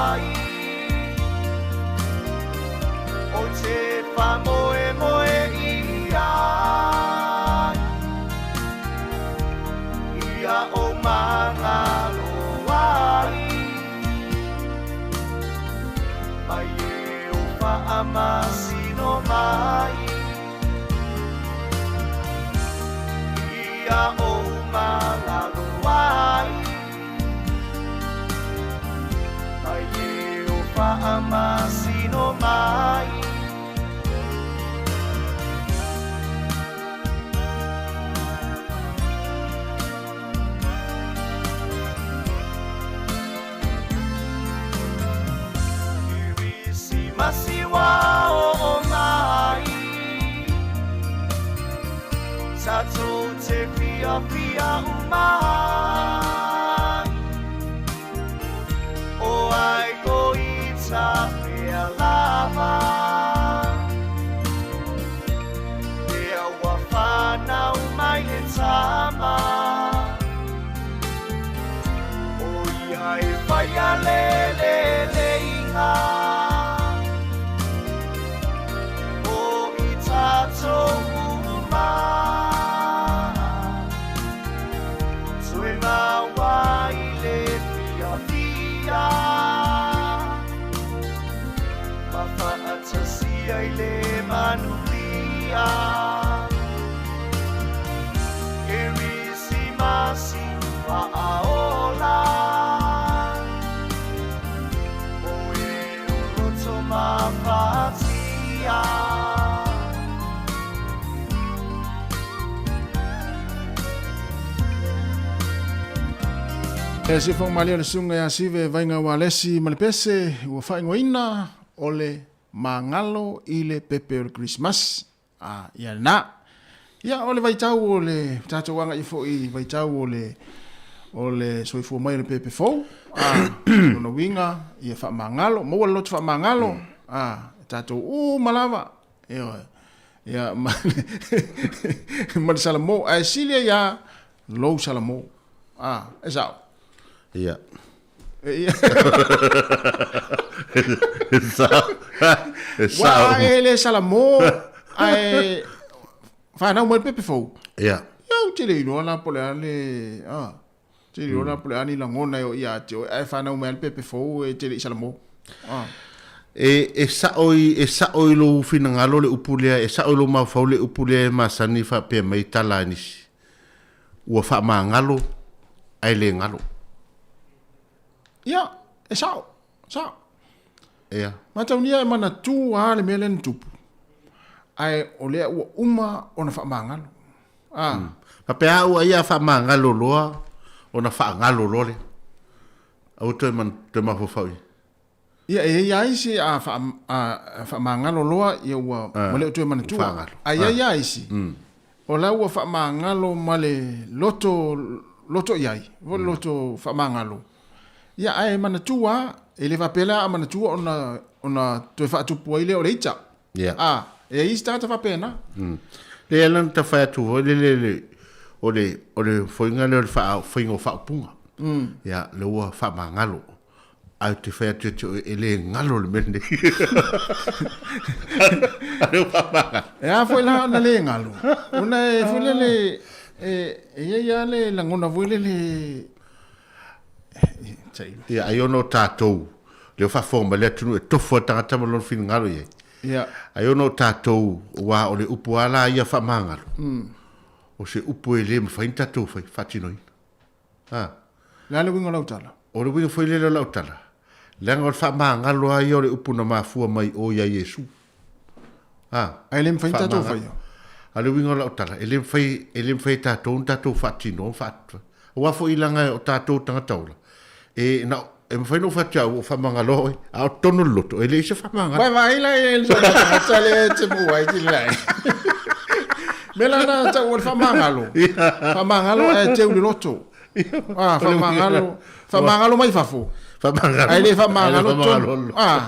ai O te whamoemoe i ai Ia o mangalo ai Mai e o whaamasino mai Ia o mangalo ai Mai e o whaamasino mai Kirisimasi wa o mai Tatou te fia fia umai O ai ko i ta pea lava Lea ua whanau mai le tama O ia e whai a le le le inga O i tātou uma Tue maua i le fia fia Ma whaatasia i le manuia Kerisimasi whaaola O e o roto mawhatia E se fong malia le sunga ia sive vainga wa lesi ma le pese ua faaigoaina o le magalo i le pepe o le Christmas. A ia lena. Ia o le vaitau o le tatou agaia foi i vaitau o le o le soifua mai o le pepe fou. A lona uiga ia faamagalo, maua le loto faamagalo. A e tatou uma lava. Ioe. Ia ma le ma le salamo ae sili ai lava lou salamo. A e sao. Ia. Ia. E sao. E sao. Ua e le salamo ae fanau mai le pepe fou. Ia. Ia ou te le iloa la po o le a le a. Te le iloa la po o le a ni lagona e oo ia te oe ae fanau mai lava le pepe fou e te le i salamo. A. E, e sao i, e sao i lou finagalo le upu lea, e sao i lou mafaufau le upu lea e masani faapea mai tala a nisi. Ua faamagalo ae le galo. Ia, e sao, sao. Ia. Mataunia e manatu lava le mea lea na tupu, ae o lea ua uma ona faamagalo. A. Faapea au ai a faamagalo loa ona faagalo loa lea. Aua toe man, toe mafaufau i ai. Ia, e i ai isi a faamagalo loa, ia ua le o toe manatua. Ae i ai lava isi, o la ua faamagalo ma le loto, loto i ai, foi le loto faamagalo. Ia, ae manatua lava, e le faapea la a manatua ona, ona toe faatupu ai lea o le ita. Ia. A, e i ai isi tagata faapena. Lea la na ta fai atu foi lele, o le, o le foiga lea o le faiga o faaupuga. Ia, lea ua faamagalo. Ae ou te fai atu ia te oe, e le galo le mea lenei. E a foi la ona le galo? Ona e foi lele, e i ai lava le lagona foi lele, Ia, ai ona o tatou, lea ua faafofoga mai le atunuu e tofu lava le tagata ma lona finagalo i ai. Ia. Ai ona o tatou, aua o le upu lava la ia faamagalo, o se upu e le mafai ona tatou faatinoina. A. Le a le uiga o lau tala? O le uiga foi lele o lau tala, leaga o le faamagalo lava ia o le upu na mafua mai o ia Iesu. A. Ae le mafai ona tatou faia. A le uiga o lau tala, e le mafai, e le mafai e tatou ona tatou faatino, fa, aua foi leaga o tatou tagata ola, e na, e mafai ona ou fai atu ia au ua ou faamagaloa oe, a o totonu o le loto, e leai se faamagalo. Vai vai la e le tagata lea e te maua ai ki lai. Me la na tau o le faamagalo. Faamagalo ae teu le loto. Ah, faamagalo, faamagalo mai fafo. Faamagalo. Ae le faamagalo totonu. Ah.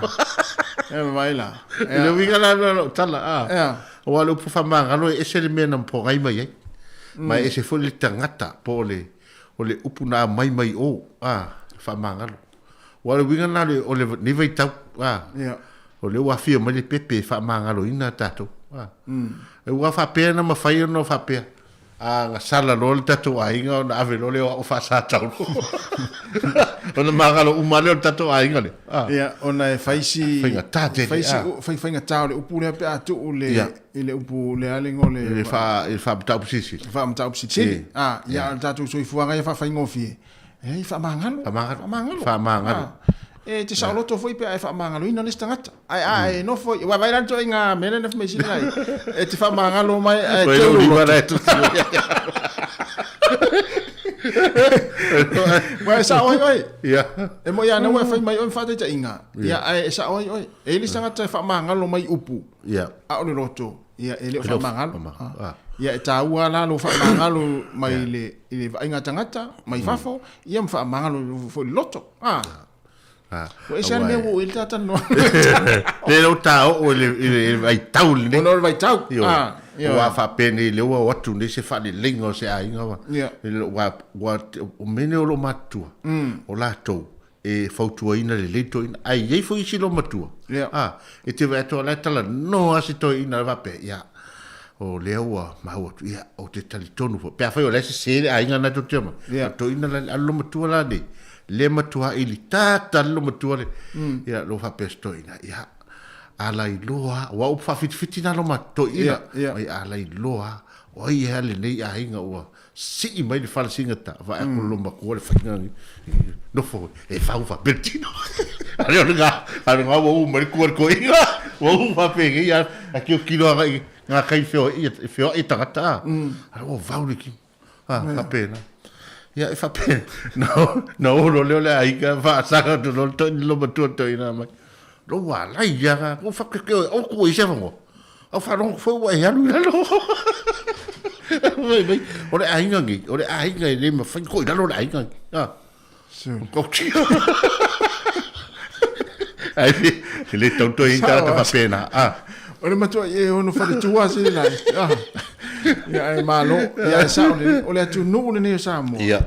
E vai la. I le uiga la lena o lau tala, ah. Aua o le upu faamagalo e ese le mea na pogai mai ai. Ma e ese foi le tagata po o le o le upu na aumai mai o, ah, faamagalo. Ua o le uiga lena o le lenei vaitau, a. Ia. O lea ua afio mai le pepe e faamagaloina tatou. A. Ua faapea na mafai ona faapea, a gasala loa le tatou aiga ona ave loa lea o au faasatau. Ona magalo uma lea o le tatou aiga lea. A. Ia, ona e fai si Faigata tele, fai si a. fai faigata o le upu lea pe a tuu le Ia. i le upu le a le igoa o le I le i le faamataupu silisili. Faamataupu silisili. E. A, ia, o le tatou soifuaga ia faafaigofie. E faamagalo. Faamagalo. Faamagalo. Faamagalo. E te saoloto foi pe a e faamagaloina le isi tagata. Ae a e nofo i, vaai la le ituaiga mea lea na fai mai sina e, e te faamagalo mai ae Oi, teu lou lou lima loto. la e tusi. Ua e sao ai oe. Ia. E moi ana ua e fai mai oe ma faataitaiga. Ia, ae e sao ai oe. E i ai le isi tagata e faamagalo mai upu. Ia. A o le loto, ia e le o E le o faamagalo. faamagalo. Ah. Ia e taua la lou faamagalo mai le i le vaaiga tagata mai fafo, ia ma faamagalo foi i le loto. Ah. Ah. Ua ese lava le mea ua oo i ai le ta talanoa. Le lou taoo i le i le vaitau lenei. Ona o le vaitau. Ioe. Ah, ioe. Ua faapenei lea ua o atu nei se faaleleiga o se aiga ma. Ia. Ua ua o mea nei o loo matutua. O latou e fautuaina lelei toeaina, ae i ai foi isi loomatua, Ia. a, e te vaai atu o la e talanoa se toeaina e faapea, ia, o lea ua maua atu, ia, ou te talitonu foi, pe afai o la e sese le aiga lena tou te omai, Ia. o le toeaina la, a le loomatua la nei, le matua ilitata le loomatua le, ia, lou faapea se toeaina, ia, a lailoa, aua o upu faafitifiti na loma toeaina, Ia, ia. ai a lailoa, o ai ea lenei aiga ua Sii mai le fala sigata, vaai atu le matua le faiga ni, nofo e fau faapea le tino. A lea o le ga, a le ga ua u mai le kua le toeaina, ua u faapenei a, a tilotilo agai i ngā kai feoai, feoai tagata a. A ua vau le tino. A, faapena. Ia, e faapena, na, na olo lea o le aiga faasaga atu loa le toeaina, le matua le toeaina mai. Lou alai ia ga, ko whakeke oe, au kua i se whango. Au wharongo foi ua e alu i lalo. Mai mai, o le aiga nei, o le aiga e le mawhai ko i lalo le aiga nei. Ah. Kau tia. Ai, e le tau toi i tata whapena. Ah. O le matua i e ono faletua se la. Ah. Ia e malo, ia e sao le, o le atunuu lenei o Samoa. Ia.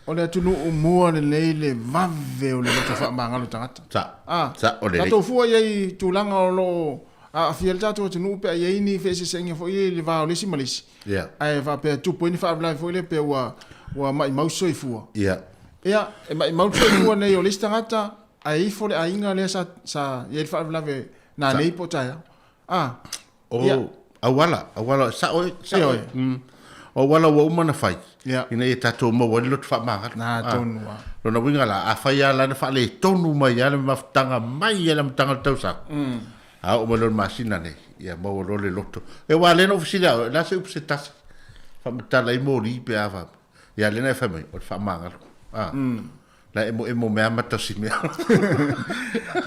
O le atunuu mua lenei le vave o le loto faamagalo tagata. Sa. Ah, Sa o lelei. Tatou fua i ai i tulaga o lo o aafia ai le tatou atunuu pe a i ai ni feeseeseaiga foi ia i le va o le isi ma le isi. Ia. Ae faapea tupu ai ni faalavelave foi lea pe ua ua maimau se soifua. Ia. Ia, e maimau le soifua nei o le isi tagata ae ifo le aiga lea sa sa i ai le faalavelave nanei po o taeao. Ah. O Ia. auala, auala, sao e, sao e. Ioe. O auala ua uma ona fai, Ia. ina ia tatou maua ai le loto faamagalo. Na tonu lava. Lona uiga la, afai lava la na faaletonu mai lava le mafutaga mai lava i le amataga o le tausaga, a oo mai loa i le masina nei, ia maua loa le loto. E aua lea na ou fesili atu, o le a se upu se tasi, faamatala ai moli pe a faapea. Ia lea na e fai mai, o le faamagalo. La e emo mai lava ma tasi mea.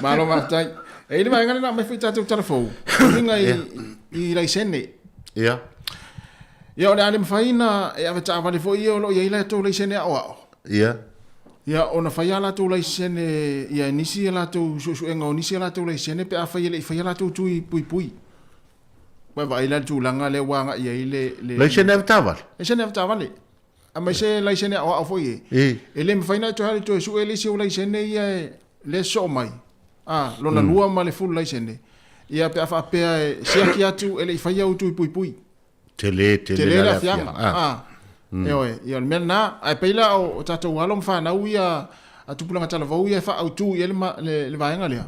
Malo faafetai. E i ai le vaega lena aumai foi tatou tala fou. E uiga i, i laisene. Ia. Ia o le a le mafai ona e ave taavale foi ia o lo o i ai latou laisene aoao. Ia. Ia ona fai a latou laisene ia e nisi a latou suesuega o nisi a latou laisene pe afai e le i faia latou tui puipui. Ua e vaai la i le tulaga lea ua agai ai le, le Laisene ave taavale? Laisene ave taavale. Aemaise laisene aoao foi e. E le mafai ona e toe alu e toe sue le isi ou laisene ia e le sosoo mai. A, lona lua ma le full laisene. Ia pe a faapea e siaki atu e le i faia ou tui puipui. Tele, tele Tele la le le afiaga. afiaga. A, ioe, ia o le mea lena. Ae pei la o tatou alo ma fanau ia a tupulaga talavou ia e faaautu i ai le vaega lea.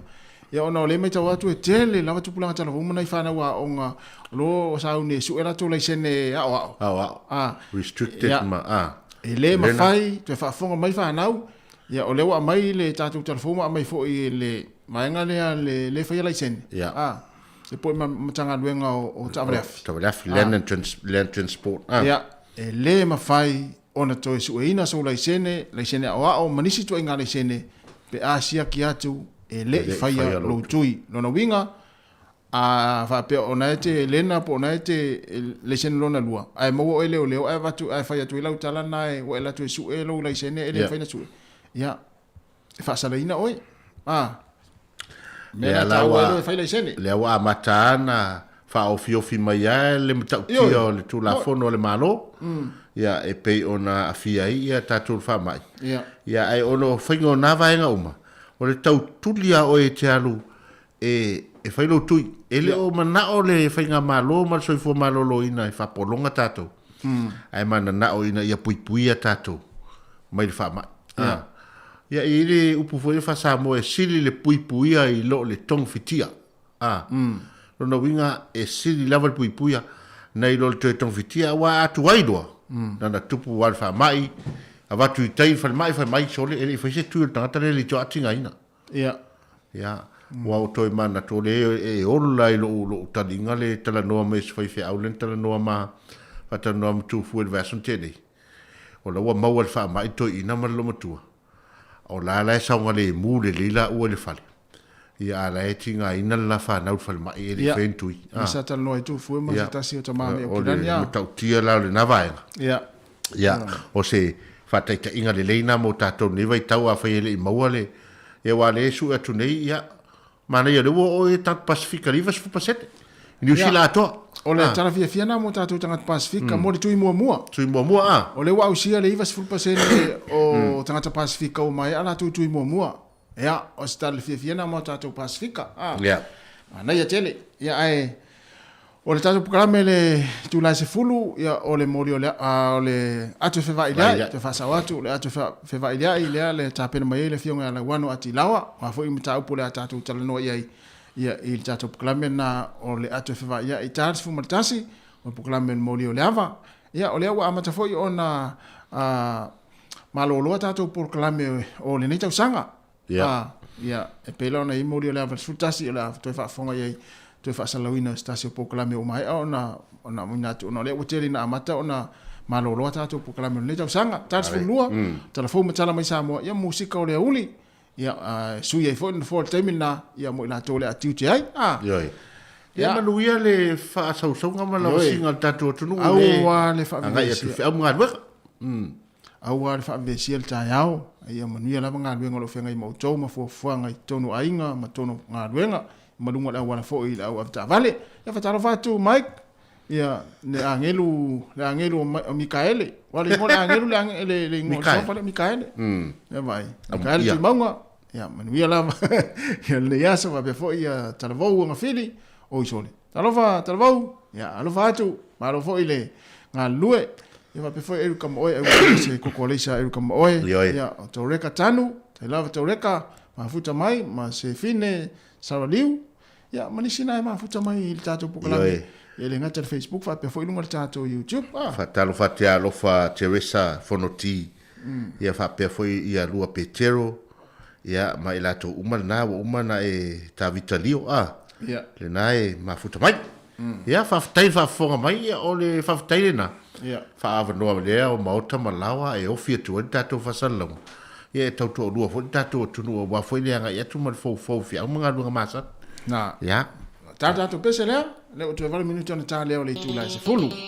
Ia ona o lea e matau atu e tele lava tupulaga talavou ma nai fanau aoga o lo o sauni e sue latou laisene aoao. Aoao. A, Restricted ia, ma, a. E le Lena. mafai toe faafofoga mai fanau, ia o lea ua aumai le tatou talavou ma aumai foi e le vaega lea le le faia laisene. Ia. A, le poe ma Matagaluega o taavale afi. Taavale afi, land and trans, land transport. A. Ia, e le mafai ona toe sueina sou laisene, laisene aoao ma nisi ituaiga laisene pe a siaki atu e le i faia lou tui. Lona uiga, a faapea o na e te lena po o na e te laisene lona lua, ae maua oe leoleo ae avatu ae fai atu ai lau tala na e ua e alu atu e sue lou laisene e le mafai ona sue. Ia, e faasalaina oe. A, mea Lea na la taua ua ai loa e fai laisene. Lea ua amata lava ona faaofiofi mai lava le matautia Ioe. o le Tulafono a le Malo, ia, e pei ona aafia ai ia tatou i le faamai. Ia. Ia, ae ona o faiga o na vaega uma, O le tautuli lava oe e te alu e e fai lou tui. E le o manao le faigamalo ma le soifua maloloina e faapologa tatou, ae mananao ina ia puipuia tatou mai le faamai. A. Ia, e i ai le upu foi lea faa-Samoa e sili le puipuia i lo le togafitia. A. Lona uiga e sili lava le puipuia nai lo le toe togafitia aua a tuai loa, na ona tupu lava le faamai, avatu i tai i le falemai, fai mai, sole, e le i fai se tui o le tagata lea e le i toa tigaina. Ia. Ia, ua ou toe manatu o lea e ola i lou, lou taliga le talanoa mai o si faifeau lea na talanoa ma, faatalanoa ma Tufue i le vaiaso na tea nei. O la ua maua e le faamai le toeaina ma le loomatua. O la la e saogalemu lelei laua i le fale. Ia, a o la e tigaina le la fanau i le falemai e le i faia ni tui. Ia, sa talanoa ai Tufue ma se tasi o tama me o Kilani. O le matautia la o lena vaega. Ia. Ia, o se faataitaiga lelei lena mo tatou i lenei vaitau, afai e le i maua le, ia aua o lea e sue atu nei, ia, manaia o lea ua oo i tagata Pasefika i le 90% i Niu Sila atoa. O le tala fiafia lena mo tatou tagata Pasefika mo le tui muamua. Tui muamua, a. O lea ua ausia le 90% o tagata Pasefika ua maea a latou tui muamua. Ia, o se tala fiafia lena mo tatou Pasefika. Ia. Manaia tele. Ia, ae o le tatou polokalame le itula e 10, ia, o le moli o le, o le ato e fevailiai, toe faasao atu, o le ato e fevailiai lea le tapena mai ai le Afioga ia Lauano Atilawa, o a foi mataupu o le a tatou talanoa i ai, ia, i le tatou polokalame lena o le ato e fevailiai i ta le 11, o le polokalame o le moli o le ava. Ia, o lea ua amata foi ona malolo a tatou polokalame o lenei tausaga. Ia. Ia, e pei la ona i ai moli o le ava 11, o le a toe faafofoga i ai, toe faasalalauina o se tasi o polokalame ua maea ona ona auina atu, ona o lea ua tele ina amata ona malolo a tatou polokalame o lenei tausaga. Ta le 12, tala fou ma tala mai Samoa, ia musika o le aouli, ia, e sui ai foi le nofoa i le taimi lena, ia mo i latou o le a tiute ai. Ioe. Ia manuia le faasausauga ma lavasiga o le tatou atunuu i le Aua le agai atu i feau ma galuega. Aua le faavevesia le taeao, a ia manuia lava galuega o lo o feagai ma outou ma fuafuaga i totonu o aiga ma totonu o galuega, ma luga o le auala foi i le au avetaavale. Ia faatalofa atu Mike, ia le agelu, le agelu o Mikaele. Ua le igoa le agelu le le le igoa o le suafa lea Mikaele. Ia vaai. Mikaele Tuimauga. Ia manuia lava. Ia lenei aso faapea foi ia Talavou Agafili o Isole. Talofa Talavou, ia alofa atu, malo foi le galulue. Ia faapea foi Erica ma oe, aua se koko aleisa Erica ma oe. Ia o Toreka Tanu, tai lava Toreka, mafuta mai ma se fine Sarah Liu. Ia ma nisi na e mafuta mai i le tatou polokalame. Ia le gata i le Facebook faapea foi i luga o le tatou YouTube. Ah. Faatalofa atu ia Alofa Teresa Fonoti, ia faapea foi ia Lua Petero, ia ma i latou uma lena ua uma ona e Tavita Lio, a, Ia. lena e mafuta mai. Ia, faafetai le faafofoga mai, ia o le faafetai lena. Ia. Faaavanoa lea o Maota ma Laoa e ofi atu ai le tatou faasalalauga. Ia e tautoalua foi le tatou atunuu aua foi le agai atu ma le foufou i feau ma galuega masani. Na. Ia. Ta tatou pese lea, lea ua toe 8 minute ona ta lea o le itula e 10.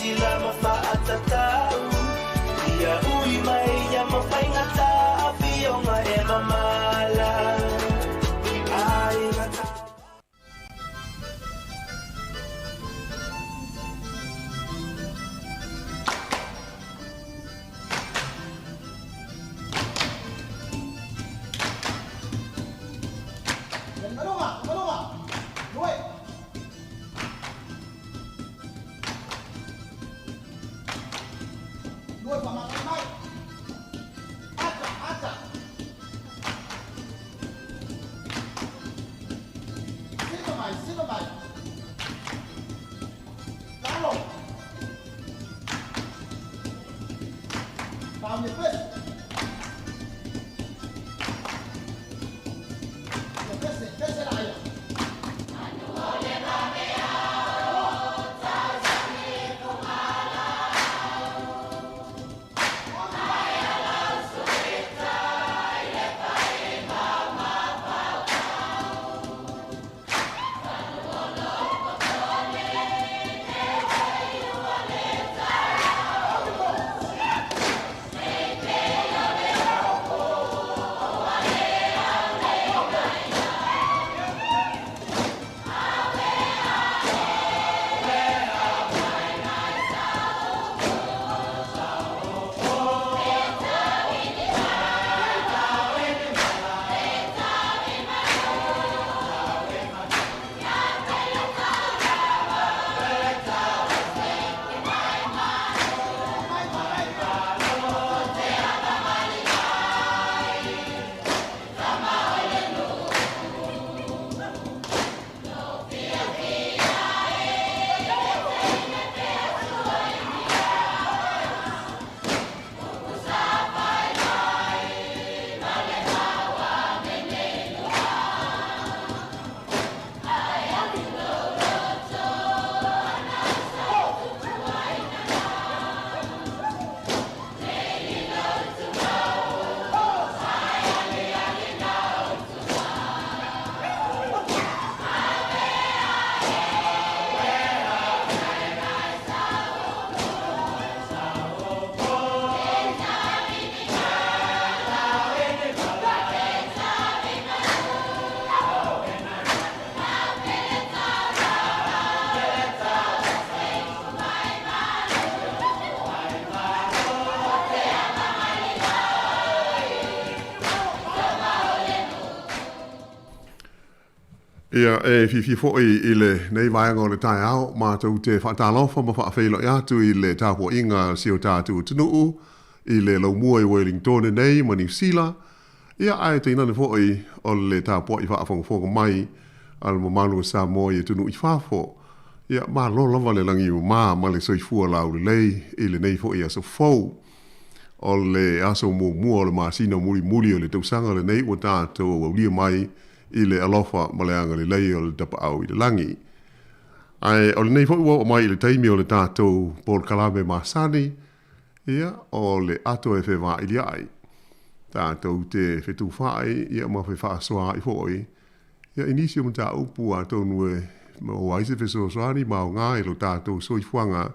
Sila mafaatataau Ia ui mai ia mafaingatau. Ia, e fiafia foi i lenei vaega o le taeao, matou te faatalofa ma faafeiloai atu i le tapuaiga a si o tatou atunuu i le laumua i Welingtone nei ma Niu Sila, ia ae tainane foi o le tapuai faafogafoga mai a le mamalu o Samoa i atunuu i fafo. Ia, malo lava le lagi e mama ma le soifua laulelei i lenei foi aso fou. O le aso muamua o le masina mulimuli o le tausaga lenei ua tatou aulia mai i le alofa ma le agalelei o le Tapaau i le Lagi. Ae o lenei foi ua oo mai i le taimi o le tatou polokalame masani, ia, o le ato e fevailia'i, tatou te fetufa'i, ia, ma fefaasoa'i foi, ia, i nisi o mataupu atonu e maua ai se fesoasoani ma aoga i lo tatou soifuaga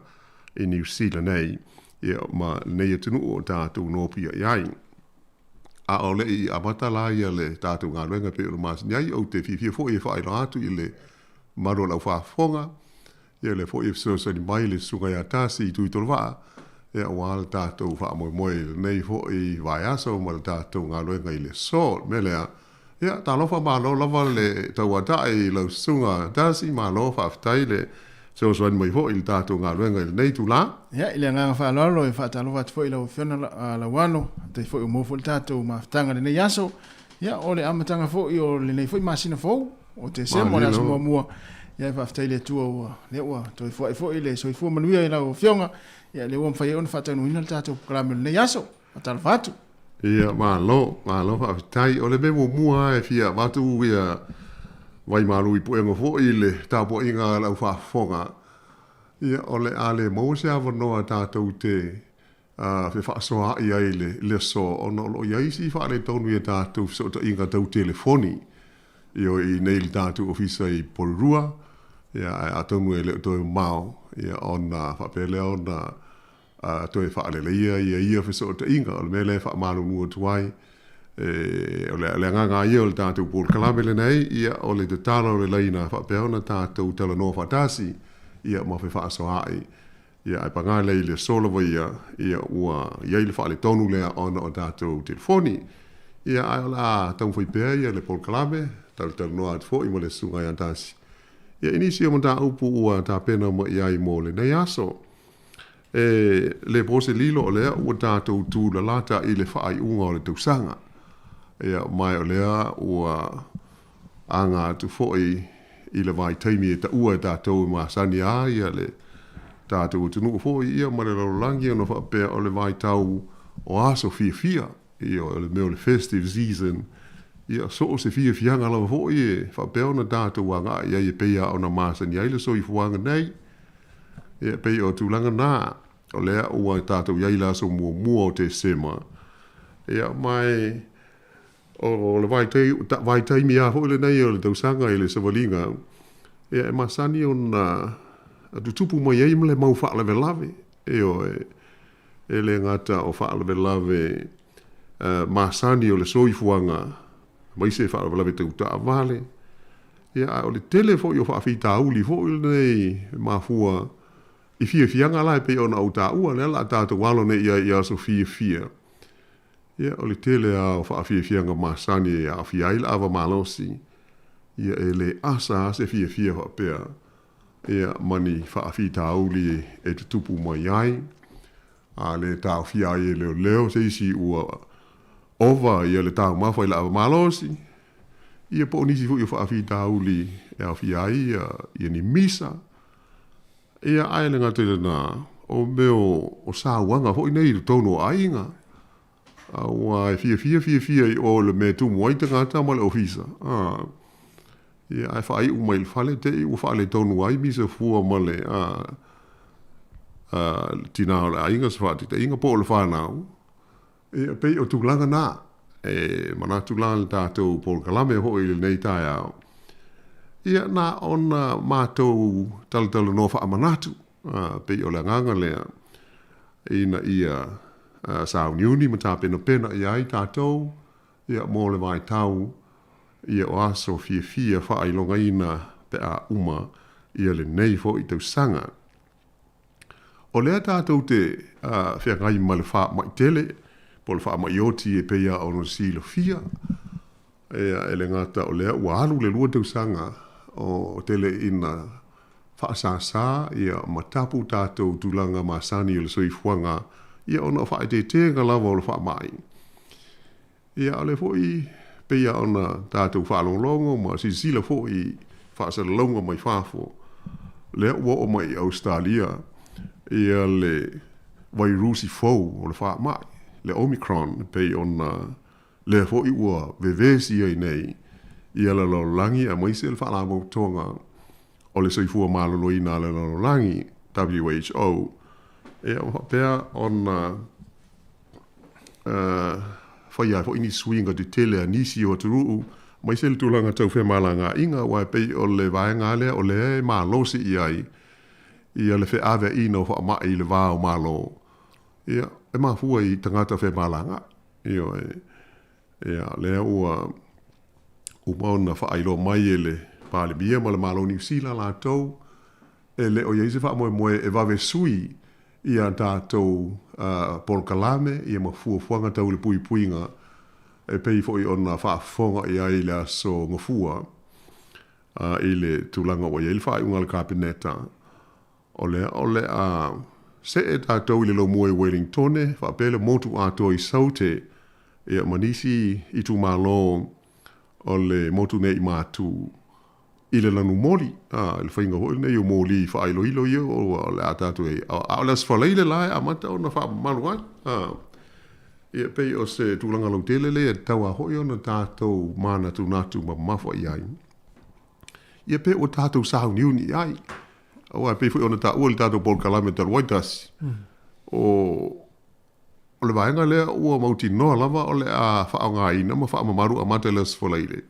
i Niu Sila nei, ia, ma lenei atunuu o tatou nopiai ai. A o le i amata la ia le tatou galuega e pei ona masani ai, ou te fiafia foi e faailoa atu i le mamalu o le aufaafofoga, ia lea foi e fesoasoani mai le Susuga ia Tasi i Tuitolovaa, ia aua le tatou faamoemoe i lenei foi vaiaso ma le tatou galuega i le aso. O le mea lea, ia talofa malo lava le tauatai i lau Susuga Tasi, malo faafetai le fesoasoani mai foi i le tatou galuega i lenei itula. Ia, i le agaga faaaloalo e faatalofa atu foi i lau Afioga Lauano, faafetai foi ua maua foi le tatou mafutaga i lenei aso. Ia, o le amataga foi o lenei foi masina fou, o Tesema, o le aso muamua. Ia, e faafetai i le Atua ua, lea ua toe foai foi le soifua manuia i lau Afioga. Ia, lea ua mafai ai ona faataunuuina le tatou polokalame o lenei aso. Faatalofa atu. Ia, malo, malo faafetai. O le mea muamua lava e fia avatu ia vaimalu i puega foi i le tapuaiga a le aufaafofoga, ia, o le a le maua se avanoa tatou te fefaasoaai ai i le aso ona o lo o i ai isi faaletonu i a tatou fesootaiga tau telefoni. Ioe, i inei i le tatou ofisa i Porirua, ia, ae atonu e le o toe mamao, ia, ona faapea lea ona a toe faaleleia ia ia fesootaiga. O le mea lea e faamalulu atu ai, e, o le, le agaga lava ia o le tatou polokalame lenei, ia, o le tatala o le laina faapea ona tatou talanoa faatasi, ia, ma fefaasoaai. Ia, ae paga lea i le aso lava ia, ia, ua i ai le faaletonu lea ona o tatou telefoni. Ia, ae o le a taumafai pea ia le polokalame, talatalanoa atu foi ma le Susuga ia Tasi, ia, i nisi o mataupu ua tapena mai i ai mo lenei aso. E le po se lilo o lea ua tatou tulalata i le faaiuga o le tausaga. Ia, ma o lea ua aga atu foi i le vaitaimi e taua e tatou e masani a ia le tatou atunuu foi ia ma le lalolagi ona faapea o le vaitau o aso fiafia, ia o le mea o le festive season, ia so o se fiafiaga lava foi e faapea ona tatou agai i ai e pei lava ona masani ai le soifuaga nei. Ia, e pei o tulaga na, o lea ua tatou i ai i le aso muamua o Tesema, ia, ma e, o le vaitaimi lava foi lenei o le tausaga i le savaliga, ia, e masani ona tutupu mai ai le mau faalavelave, ioe, e le gata o faalavelave masani o le soifuaga, aemaise faalavelave tau taavale, Ia, a o le tele foi o faafitauli foi lenei e mafua i fiafiaga la e pei ona ou taua, lea o le a tatou alo nei i ai i aso fiafia. Ia, o le tele lava o faafiafiaga masani e aafia ai le ava malosi, ia e le asa lava se fiafia faapea, ia, ma ni faafitauli e tutupu mai ai. A le taofia ai e leoleo se isi ua ova ia le taumafa i le ava malosi, ia po o nisi foi o faafitauli e aofia ai ia ni misa. Ia ae le gata i lena, o mea o sauaga foi nei i totonu o aiga, aua e fiafia fiafia i o i le mea e tumu ai tagata ma le ofisa, a, ia ae faaiu mai i le fale te i ua faaletonu ai misa fua ma le a, a, tina o le aiga, se faataitaiga, po o le fanau. Ia, pei o tulaga na, e manatu la le tatou polokalame foi i lenei taeao, ia na ona matou talatalanoa faamanatu, a, pei o le agaga lea, ina ia sauniuni ma tapenapena i ai tatou, ia, mo le vaitau, ia, o aso fiafia faailogaina pe a uma ia lenei foi tausaga. O lea tatou te feagai ma le faamai tele, po o le faamai oti e pei lava ona silafia. Ia, e le gata o lea ua alu le 2 tausaga O tele ina faasāsā ia ma tapu tatou tulaga masani o le soifuaga ia ona o faaeteetega lava o le faamai. Ia o lea foi pei lava ona tatou faalogologo ma silasila foi i faasalalauga mai fafo, lea ua oo mai i Ausetalia ia le vairusi fou o le faamai, le Omicron, e pei ona lea foi ua vevesi ai nei ia le lalolagi aemaise le Faalapotopotoga o le Soifua Maloloina a le Lalolagi, WHO, ia ua faapea ona faia ai foi nisi suiga tetele a nisi o atunuu, aemaise le tulaga tau femalagaaiga, aua e pei o le vaega lava lea o lea e malosi i ai ia le feaveaiina o faamai i le va o Malo, ia, e mafua i tagata femalagaai. Ioe. Ia, lea ua uma ona faailoa mai e le Palemia ma le Malo o Niu Sila latou, e le o i ai se faamoemoe e vave sui i a tatou polokalame ia ma fuafuaga tau i le puipuiga e pei foi ona faafofoga i ai i le aso Gafua i le tulaga ua i ai le faaiuga a le Kapeneta. O lea o le a see tatou i le lomua i Welingtone faapea le motu atoa i Saute ia ma nisi itumalo o le motu nei i Matu i le lanumoli, a, i le faiga foi lenei o moli faailoilo ia o le a tatou i ai. A o le Aso Faraile la e amata ona faamamalu ai. A, ia pei o se tulaga lautele lea e tatau lava foi ona tatou manatunatu mamafa i ai. Ia pe ua tatou sauniuni i ai. Aua e pei foi ona taua i le tatou polokalame talu ai tasi, o, o le vaega lea ua mautinoa lava o le a faaaogaina ma faamamalu amata i le Aso Faraile.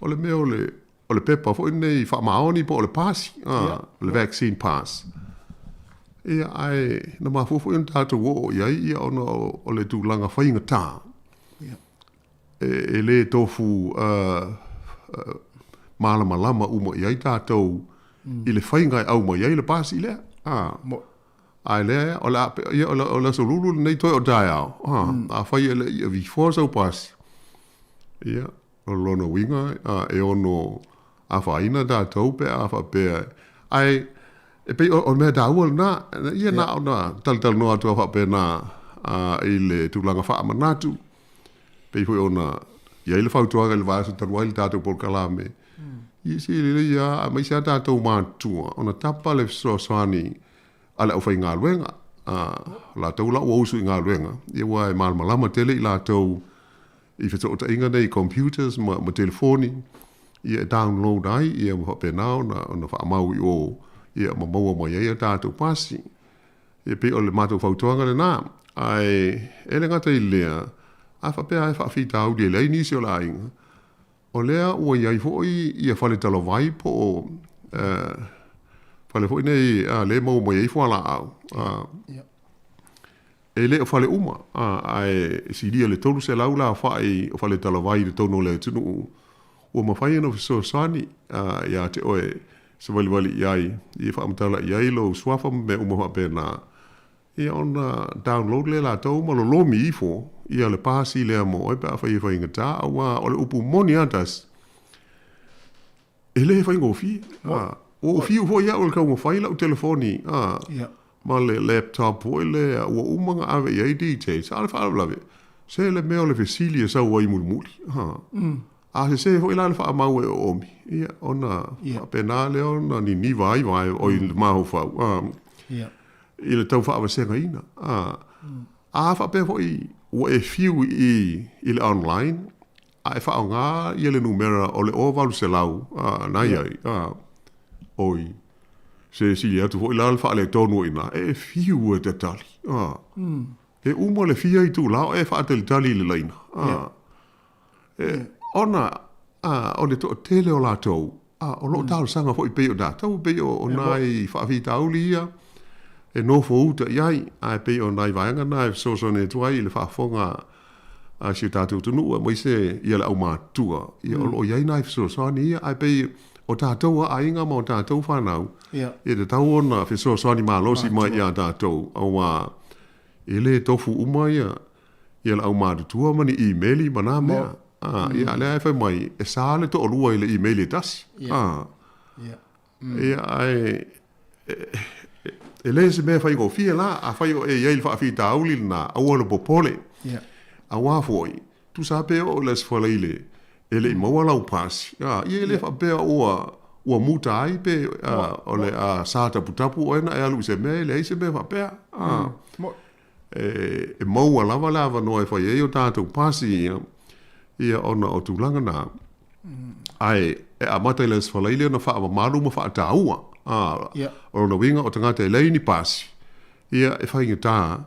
O le mea o le, o le pepa foi lenei faamaoni po o le pasi, a, le vaccine pass. Ia, ae na mafua foi ona tatou oo i ai ia ona o le tulaga faigata. E le tofu malamalama uma i ai tatou i le faiga e aumai ai le pasi lea. Ae lea, o le a, ia, o le aso lulu lenei toe o taeao. Afai e le i avifoa sau pasi, ia, o lona uiga e ono afaina tatou pe a faapea. Ae e pei o le mea taua lena, ia na ona talatalanoa atu lava faapena i le tulaga faamanatu. Pei foi ona i ai le fautuaga i le vaiaso talu ai i le tatou polokalame, ia se lelei lava, aemaise lava tatou matutua, ona tapa le fesoasoani a le aufaigaluega. O latou la ua usu i galuega, ia aua e malamalama tele i latou i fesootaiga nei i computers ma telefoni, ia e download ai ia ma faapena ona faamau i o ia ma maua mai ai a tatou pasi. E pei o le matou fautuaga lena. Ae e le gata i lea, a faapea lava e faafitauli e leai nisi o le aiga, o lea ua i ai foi ia fale talavai po o fale foi nei lea e maua mai ai fualaau. E le o fale uma, ae silia i le 300 le aofai o fale talavai i totonu o le atunuu ua mafai ona fesoasoani ia te oe savalivali i ai, ia faamatala i ai lou suafa ma mea uma faapena, ia ona download lea e latou ma lolomi ifo ia le pasi lea mo oe pe afai e faigata, aua o le upu moni lava tasi, E le faigofie. Ua ou fiu foi au i le taumafai lau telefoni ma le laptop foi lea ua uma ona ave i ai details, a o le faalavelave, se le mea o le fesili e sau ai mulimuli. A sese foi la le faamau e oomi, ia ona faapena lea ona niniva ai vae, oi le mafaufau i le tau faavasegaina. A faapea foi ua e fiu i le online, A e faaaoga ia le numera o le 0800 na i ai, oi, se sili atu foi la le faaletonu o i ina, e fiu e tatali. E uma le fia itula o e faatalitali i le laina. Ona o le toatele o latou, o lo o talosaga foi pei o tatou, pei o nai faafitauli ia e nofo uta i ai, ae pei o nai vaega na e fesoasoani atu ai i le faafofoga a si o tatou atunuu aemaise ia le aumatutua, ia o lo o i ai nai fesoasoani ia, ae pei o tatou lava aiga ma o tatou fanau, e tatau ona fesoasoani malosi mai ia tatou, aua e le tofu uma ia le aumatutua ma ni imeli ma na mea. A, ia, lea e fai mai, e sa le toalua i le email e tasi. Ia. A, Ia. ia, ae, e, e, e le se mea faigofie la, afai o e i ai le faafitauli lena, aua le popole. Ia. Auā foi, tusa lava pe oo i le Aso Faraile e le i maua lau pasi, a, ia e le faapea ua, ua muta ai pe, a, o le a sa taputapu oe na e alu i se mea, e leai se mea faapea. A, e, e maua lava le avanoa e fai ai o tatou pasi ia, ia ona o tulaga na. Ae e amata i le Aso Faraile ona faamamalu ma faataua. A, o lona uiga o tagata e leai ni pasi, ia e faigata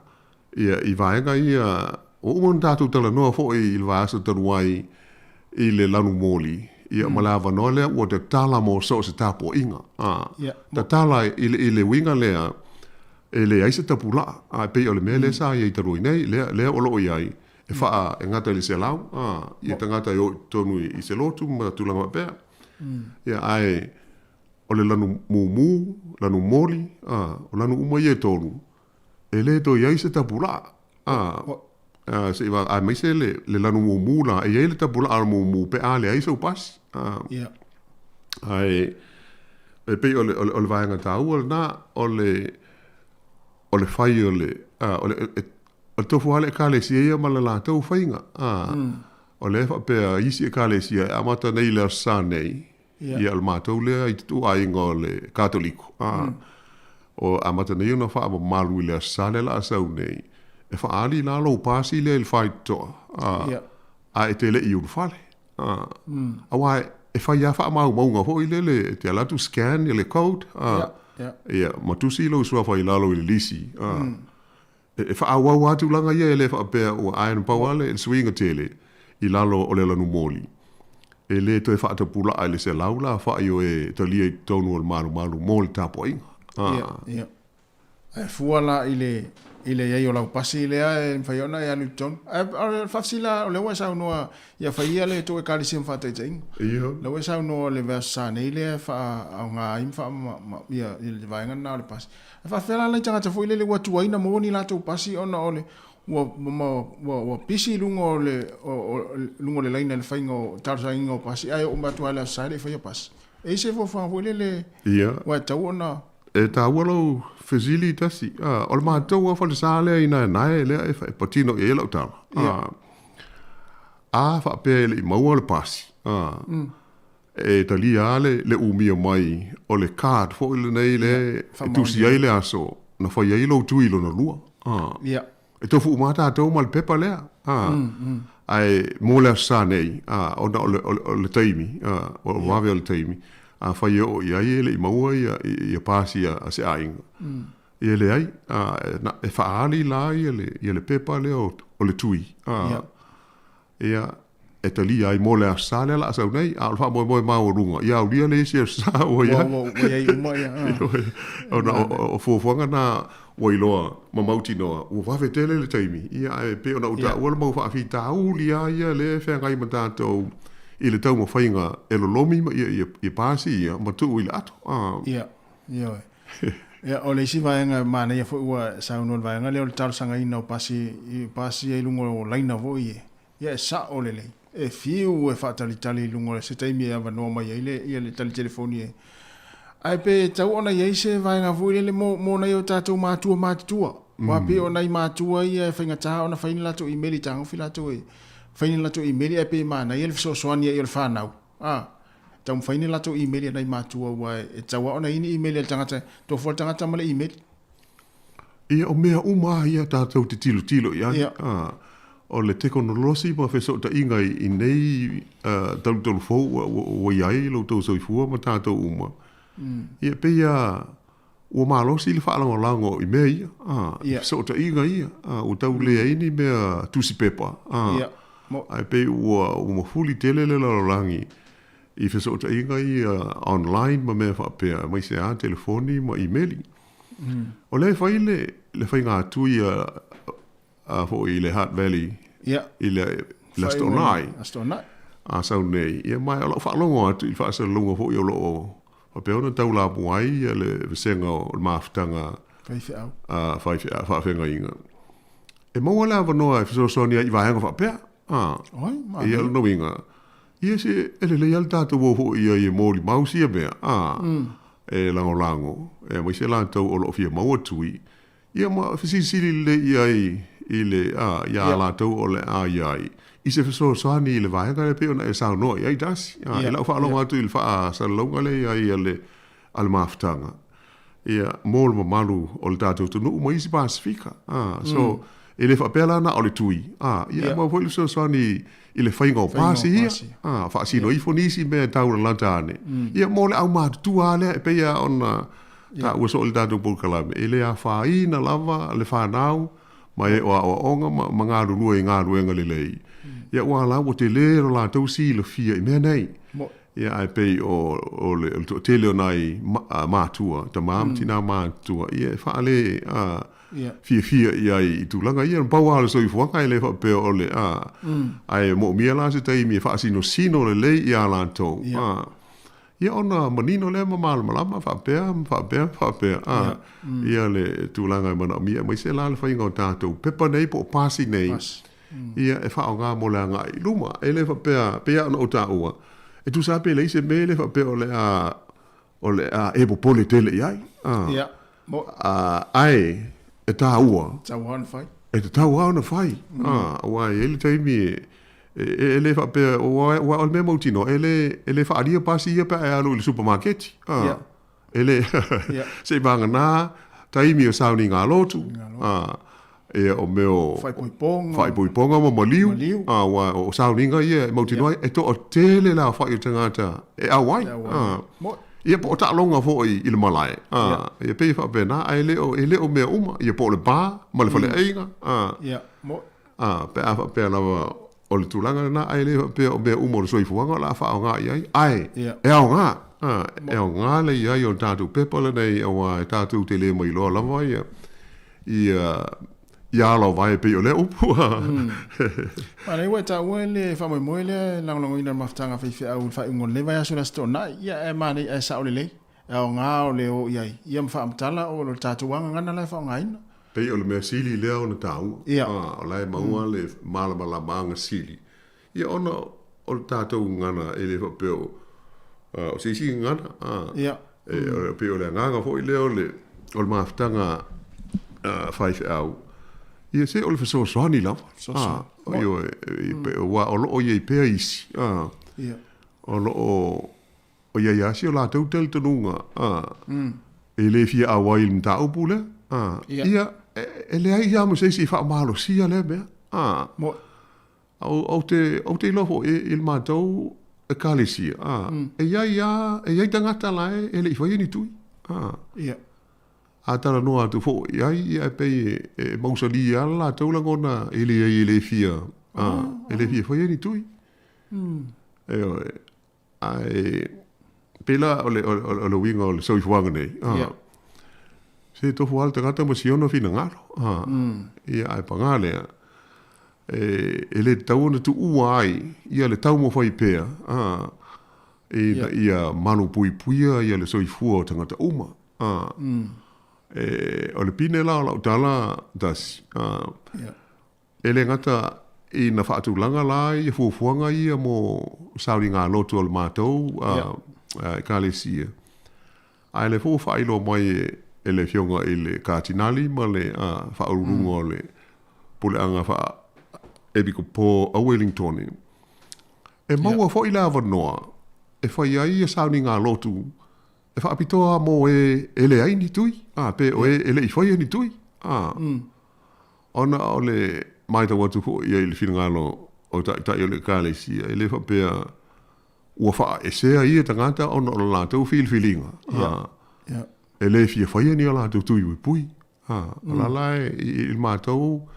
ia i vaega ia ua uma ona tatou talanoa foi i le vaiaso talu ai i le lanu moli, ia ma le avanoa lea ua tatala mo so o se tapuaiga. A, tatala i le, i le uiga lea e leai se tapulaa, a e pei o le mea lea sa i ai talu ai nei, lea, lea o lo o i ai, e faa, e gata i le 100, a, ia tagata e o i totonu i, i se lotu ma tulaga faapea. Ia, ae o le lanu mumu, lanu moli, a, o lanu uma ia e tolu, e le toe i ai se tapulaa. A, a, se i va, aemaise le, le lanu mumu la, e i ai le tapulaa o le mumu pe a leai sou pasi. A, ae, e pei o le, o le, o le vaega taua lena, o le, o le fai o le, a, o le, e, o le tofu lava le Ekalesia ia ma le latou faiga. A, o lea e faapea isi Ekalesia e amata nei i le Aso Sa nei, ia o le matou lea i te ituaiga o le Katoliko. A, o amata nei ona faamamalu i le Aso Sa lea o le a sau nei, e faaali la lou pasi lea i le faitotoa, a, ae e te le i ulufale. A, aua e fai lava faamaumauga foi lele, e te alu atu scan ia le code, a, ia, ma tusi lou suafa i lalo i le lisi, a, e faaauau lava tulaga ia e le faapea ua ae na pau lava le suiga tele i lalo o le lanu moli. E le toe faatapulaa i le 100 la afa'i o e talia i totonu o le malumalu mo le tapuaiga. Ia, ia. Ae fua la i le i le i ai o lau pasi lea e mafai ona e alu i totonu. Ae o le faafesili la, o lea ua e saunoa ia fai ia le tou Ekalesia ma faataitaiga. Ia. O lea ua e saunoa o le Aso Sa nei lea e faaaoga ai ma faa ia le vaega lena o le pasi. Ae faafefea la nai tagata foi lele ua tuai ona maua ni latou pasi ona o le ua ua ua pisi i luga o le luga o le laina i le faiga o talosagaina o pasi ae oo mai atu lava i le Aso Sa e le i faia pasi. E i ai se fuafuaga foi lele ua e tatau ona E taua lou fesili tasi. A, o le matou lava falesa lea i Naenae lea e e patino i ai lau tala. A, a faapea e le i maua le pasi, a, e talia lava le, le umia mai o le card foi lenei le e tusi ai le aso na fai ai lou tui lona lua. A, e tofu uma lava tatou ma le pepa lea. A, ae mo le Aso Sa nei, a, ona o le, o le, o le taimi, a, o le vave o le taimi, afai e oo i ai e le i maua ia, ia pasi a, a se aiga. Ia e leai, a, e, na, e faaali la ia le, ia le pepa lea o, o le tui. A, ia, e talia ai mo le Aso Sa lea o le a sau nei, a o le faamoemoe maualuga, ia aulia le isi Aso Sa ua i ai. Ua, ua i ai uma ia. Ona o, o, o fuafuaga na ua iloa ma mautinoa, ua vave tele le taimi, ia ae pei ona ou taua le mau faafitauli lava ia lea e feagai ma tatou i le taumafaiga e lolomi ma ia, ia, ia pasi ia ma tuu i le ato. A. Ia, ioe. Ia, o le isi vaega manaia foi ua saunoa i le vaega lea o le talosagaina o pasi, i pasi ia i luga o laina foi e, ia e sa'o lelei. E fiu e faatalitali i luga o se taimi e avanoa mai ai le, ia le tali telefoni e. Ae pe tatau ona i ai se vaega foi lele mo, mo nai o tatou matua matutua. Aua pei o nai matua ia e faigata ona fai ni latou imeli i tagofi latou e fai ni latou imeli ae pei e manaia le fesoasoani ai o le fanau. A, taumafai ni latou imeli a nai matua aua e tatau lava ona i ai ni imeli a le tagata, tofu lava le tagata ma le imeli. Ia, o mea uma lava ia tatou te tilotilo i ai. O le tekonolosi ma fesootaiga i nei talutalu fou ua i ai lo outou soifua ma tatou uma, ia, e pei lava ua malosi le faalagolago i mea ia, i fesootaiga ia, ua tau leai ni mea tusi pepa, ae pei ua mafuli tele le lalolagi i fesootaiga ia online ma mea faapea, aemaise lava telefoni ma imeli. O lea e fai le, le faiga-tui a, a foi i le Hutt Valley i le, le Aso Toonai. Aso Toonai. A sau nei. Ia ma o lau faalogo atu i le faasalalauga foi o lo o faapea ona taulamua ai ia le vasega o le mafutaga Faifeau. a faifeau, faafeagaiga. E maua le avanoa e fesoasoani ai i vaega faapea. A, ia, o lona uiga, ia se e lelei lava le tatou o foi i ai e molimau sia mea, a, e lagolago, aemaise latou o lo o fia maua tui, ia ma fesilisili lelei i ai i le, a, iā latou o le a i ai i se fesoasoani i le vaega lea e pei ona e saunoa i ai, Darcy. A, i lau faalogo atu i le faasalalauga lea i ai a le, a le mafutaga, ia, mo le mamalu o le tatou atunuu ma isi Pasefika. A, so, e le faapea la na o le tui, a, ia, e maua foi le fesoasoani i le faiga o pasi ia, a, faasino ifo nisi mea e taulalata ane. Ia, mo le aumatutua lava lea, e pei lava ona taua soo i le tatou polokalame, e le afaina lava le fanau ma e o aoaoga ma, ma galulue i galuega lelei. Ia, aua la ua tele lo latou silafia i mea nei. Ia, ae pei o, o le, o le toatele o nai matua, tama ma tinā matutua, ia e faale a, fiafia i ai i tulaga ia. Na pau lava o le soifuaga e le faapea o le, a, ae moomia la se taimi e faasinosino lelei iā latou, a, ia ona manino lea ma malamalama faapea ma faapea ma faapea, a, ia le tulaga e manaomia, aemaise la le faiga o tatou pepa nei po o pasi nei, ia e faaaoga mo le agai i luma. E le faapea, pei lava ona ou taua, e tusa lava pe leai se mea, e le faapea o le a, o le a e popole tele i ai. Ia, mo. Ae e taua. Tatau lava ona fai. E tatau lava ona fai. Aua e i ai le taimi e, e le faapea, aua o le mea mautinoa, e le, e le faaalia pasi ia pe a e alu i le supamaketi. Ia. E le, se i vagana taimi o sauniga lotu, ia o mea o Faaipoipoga. Faaipoipoga ma maliu, aua o sauniga ia e mautinoa ai, e toatele le aofai o tagata e auai. Ia po o taaloga foi i le malae, ia pei e faapena, ae le o, e le o mea uma, ia po o le bar ma le faleaiga, pe a faapea lava O le tulaga lena, ae le faapea o mea uma o le soifuaga o le a faaaoga i ai, ae e aoga, e aoga le i ai o le tatou pepa lenei, aua e tatou te le mailoa lava ia, ia, ia ala o vae e pei o lea upu. A lea ua e taua le faamoemoe lea e lagolagoina e le mafutaga a faifeau i le faaiuga o lenei vaiaso i le Aso Toonai, ia ae manaia, ae sao lelei, e aoga o le o i ai, ia ma faamatala o le tatou lava gagana la e faaaogaina. Pei o le mea sili lea ona taua. Ia. O la e maua le malamalamaaga sili, ia ona o le tatou gagana e le faapea o, o se isi gagana. Ia. E pei o le agaga foi lea o le, o le mafutaga faifeau, ia se o le fesoasoani lava. Fesoasoani. Ioe, aua o lo o i ai pea isi, Ia. o lo o O i ai lava si o latou talitonuga, a, e le fia auai i le mataupu lea, a, ia, e leai lava ma se isi e faamalosia lea mea, a. Ou te, ou te iloa foi i le matou Ekalesia, a, e i ai lava, e i ai tagata la e, e le i faia ni tui, a. A talanoa atu foi i ai, ia e pei e mausali lava le latou lagona e leai e le fia, a, e le fia faia ni tui. Ioe. Ae pei la o le, o, o le uiga o le soifuaga nei, se tofu lava le tagata ma si ona finagalo. Ia, ae paga lea, e, e le tatau ona tuua ai ia le taumafai pea, ina ia malupuipuia ia le soifua o tagata uma. E, o le pine la o lau tala, Darcy, E le gata ina faatulaga la ia fuafuaga ia mo saoligalotu a le matou Ekalesia, ae o lea foi ua faailoa mai e le Afioga i le Katinali ma le Faauluuluga o le Puleaga Faa-Epikopo a Welingtone, e maua foi le avanoa e fai ai ia saoligalotu e faapitoa mo e e leai ni tui, pe o e e le i faia ni tui. Ona o le matau atu foi i ai i le finagalo o Taitai o le Ekalesia, e le faapea ua faaesea ia tagata ona o le latou filifiliga, e le fia faia ni o latou tui puipui. O la la i le matou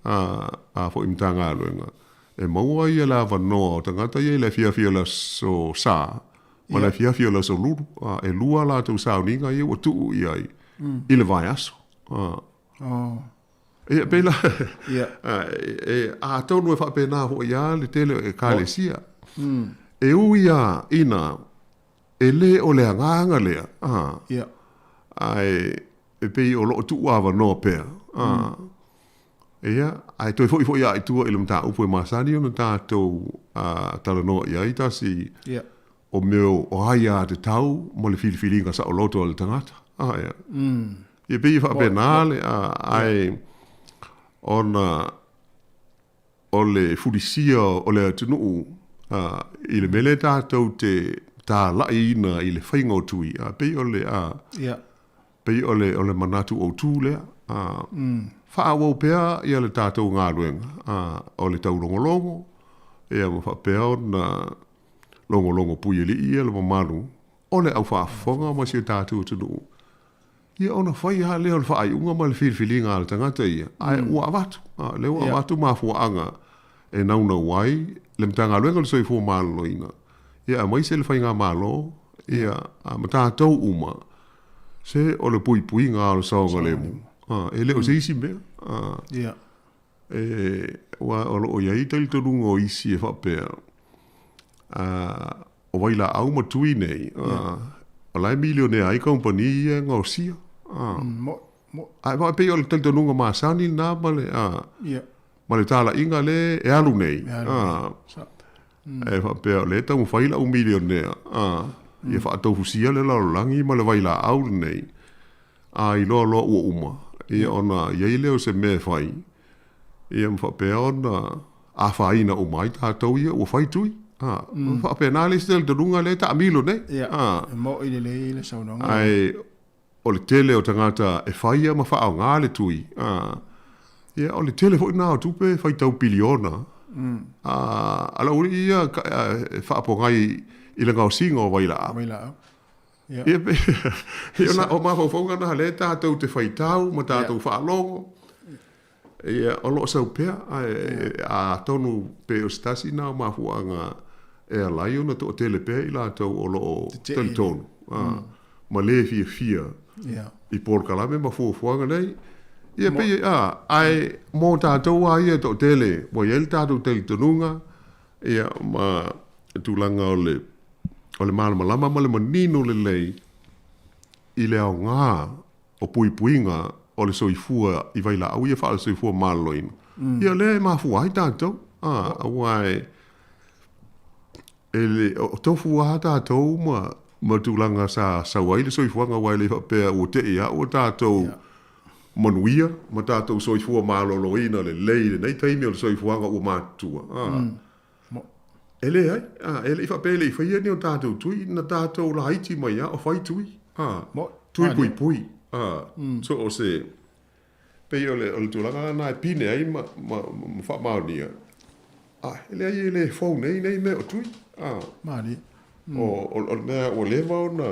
a foi Matagaluega, e maua ia le avanoa o tagata ia i le afiafi o le aso Sa ma le afiafi o le aso Lulu, e lua a latou sauniga ia ua tuu i ai i le vaiaso. Ia, pei la, atonu e faapena foi lava le tele o Ekalesia. E ui lava ina e le o le agaga lea, ae e pei o lo o tuuavanoa pea. Ia, ae toe foʻi foi lava i tua i le mataupu e masani ona tatou talanoa i ai, tasi o mea o aiatatau ma le filifiliga saoloto a le tagata. Ia, e pei e faapena le, ae ona o le fulisia o le atunuu i le mea lea tatou te talaiina i le faiga o tui, pei o le, pei o le, o le manatu autu lea. Faaauau pea ia le tatou galuega o le taulogologo, ia ma faapea ona logologo puialii ia le mamalu o le au faafofoga ma si o tatou atunuu, ia ona fai lava lea o le faaiuga ma le filifiliga a le tagata ia, ae ua avatu, o lea ua avatu mafuaaga e naunau ai le Matagaluega o le Soifua Maloloina, ia aemaise le Faigamalo, ia ma tatou uma, se o le puipuiga lava o le saogalemu, e le o se isi mea. E, aua o lo o i ai talitonuga o isi e faapea, o vailaau ma tui nei, o la e milionea ai kamupani ia e gaosia. Ae e pei o le talitonuga masani lena ma le, ma le talaiga lea e alu nei. E faapea o lea e taumafai le au milionea ia faataufusia le lalolagi ma le vailaau lenei, a iloa loa ua uma, ia ona i ai lea o se mea e fai, ia ma faapea ona afaina uma ai tatou ia ua fai tui. A, mm. faapena le isi talitonuga lea e taamilo nei. Ia, e mo'i lelei le saunoaga. Ae o le tele o tagata e faia ma faaaoga le tui, a, ia o le tele foi lena o tupe e faitau piliona. A, a lau alii ia e faapogai i le gaosiga o vailaau. Vailaau. Ia, ia o mafaufauga na lea tatou te faitau ma tatou faalogo. Ia, o lo o sau pea, ae atonu pe o se tasi na o mafuaaga e ala ai ona toatele pea i latou o lo o talitonu ma le fiafia i polokalame ma fuafuaga nei. Ia, pei, ae mo tatou lava ia e toatele ua i ai le tatou talitonuga, ia, ma tulaga o le o le malamalama ma le manino lelei i le aoga o puipuiga o le soifua i vailaau ia faale-soifua maloloina, ia lea e mafua ai tatou, aua e le o tofu lava tatou ma ma tulaga sa sau ai le soifuaga, aua e le faapea ua te i lava ua tatou manuia ma tatou soifua maloloina lelei i lenei taimi o le soifuaga ua matutua. E leai, e le i faapea e le i faia ni o tatou tui, na tatou laiti mai lava o fai tui, tui puipui, so o se, pei o le, o le tulaga lena e pine ai ma, ma, ma faamaonia, e leai e le fou nei nei mea o tui, o, o, o le mea ua leva ona,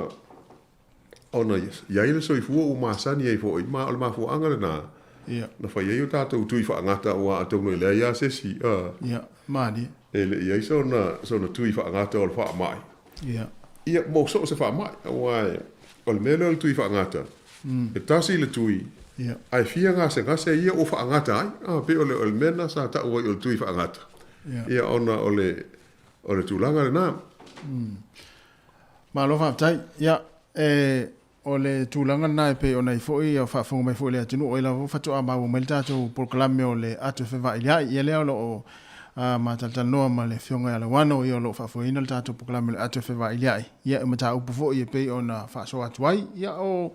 ona i ai le soifua ua masani ai foi, ma o le mafuaaga lena na fai ai o tatou tui faagata, aua atonu e leai lava se isi e le i ai sona, sona tui faagata o le faamai. Ia, mo so o se faamai, aua o le mea lea o le tui faagata, e tasi le tui, ae fia gasegase ia ua faagata ai. Pei o le, o le mea lena sa tau ai o le tui faagata. Ia, ona o le, o le tulaga lena. Malo faafetai. Ia, e, o le tulaga lena e pei ona i ai foi, ia faafofoga mai foi le atunuu, o ai lava faatoa maua mai le tatou polokalame o le Ato e Fevailiai. Ia lea o lo o ma talatalanoa ma le Afioga ia Lauano, ia o lo o faafoeina le tatou polokalame o le Ato e Fevailiai. Ia, e mataupu foi e pei ona faasoa atu ai. Ia, o,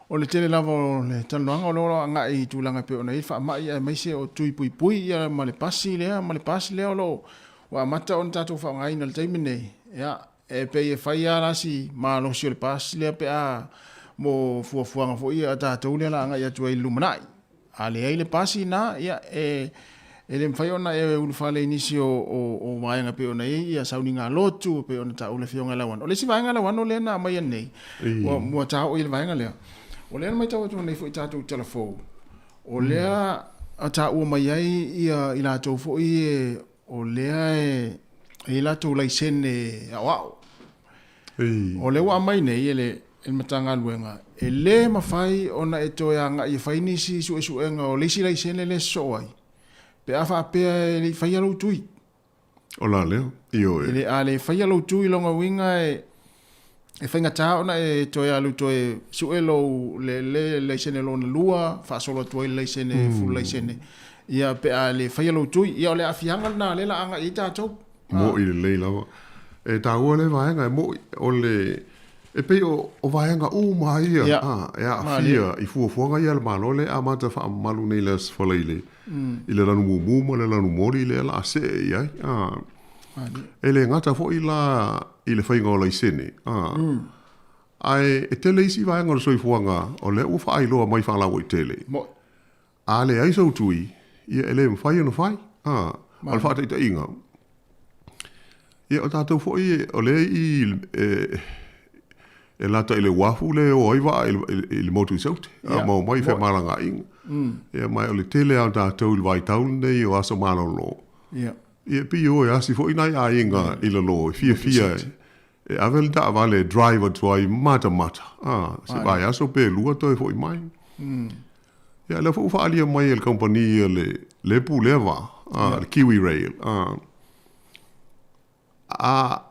o le tele lava o le talanoaga o lo o agai i tulaga e pei ona i ai le faamai aemaise o tui puipui, ia, ma le pasi lea, ma le pasi lea o lo o ua amata ona tatou faaaogaina i le taimi lenei. Ia, E pei e fai lava la si malosi o le pasi lea pe a mo fuafuaga foi a tatou lea la agai atu ai i le lumanai. A leai le pasi na, ia e e le mafai ona e ulufale i nisi o, o, o vaega pei ona i ai ia sauniga lotu, pei ona taua le Afioga ia Lauano. O le isi vaega Lauano lea na aumaia nei, ua, ua taoo i le vaega lea, o lea na matau atu nei foi i tatou tala fou, o lea a taua mai ai ia i latou foi e O lea e i ai latou laisene aoao. O lea ua aumai nei e le Matagaluega, e le mafai ona e toe agai e fai nisi suesuega o le isi laisene lea e sosoo ai, pe a faapea e le i faia lou tui. O la lea, ioe. A le faia lou tui, lona uiga e e faigata ona e toe alu toe sue lou le, le laisene lona lua, faasolo atu ai le laisene, full laisene. Ia, pe a le faia lou tui. Ia, o le aafiaga lena lea la agai ai tatou. Mo'i lelei lava. E taua lea vaega e mo'i, o le, e pei o, o vaega uma lava ia, a, e aafia i fuafuaga ia a le Malo lea e amata faamamalu nei i le Aso Faraile, i le lanu mumu ma le lanu moli lea o le a see i ai, a. E le gata foi la i le faiga o laisene, a, ae e tele isi vaega o le soifuaga o lea ua faailoa mai faalauaitele. A leai sou tui, ia e le mafai ona fai. A, o le faataitaiga, ia o tatou foi o lea i e, e lata i le uafu lea e o ai vaa i le motu i Saute, a maua mai femalagaaiga. Ia ma o le tele lava o tatou i le vaitau lenei o aso malolo. Ia e pei e o e asi foi nai aiga i lalo e fiafia e ave le taavale e drive atu ai matamata, a, se vaiaso pe lua toe foi mai. Ia, lea foi ua faaalia mai e le kamupani a le, le pulea vaa, a, le Kiwi Rail, a, a,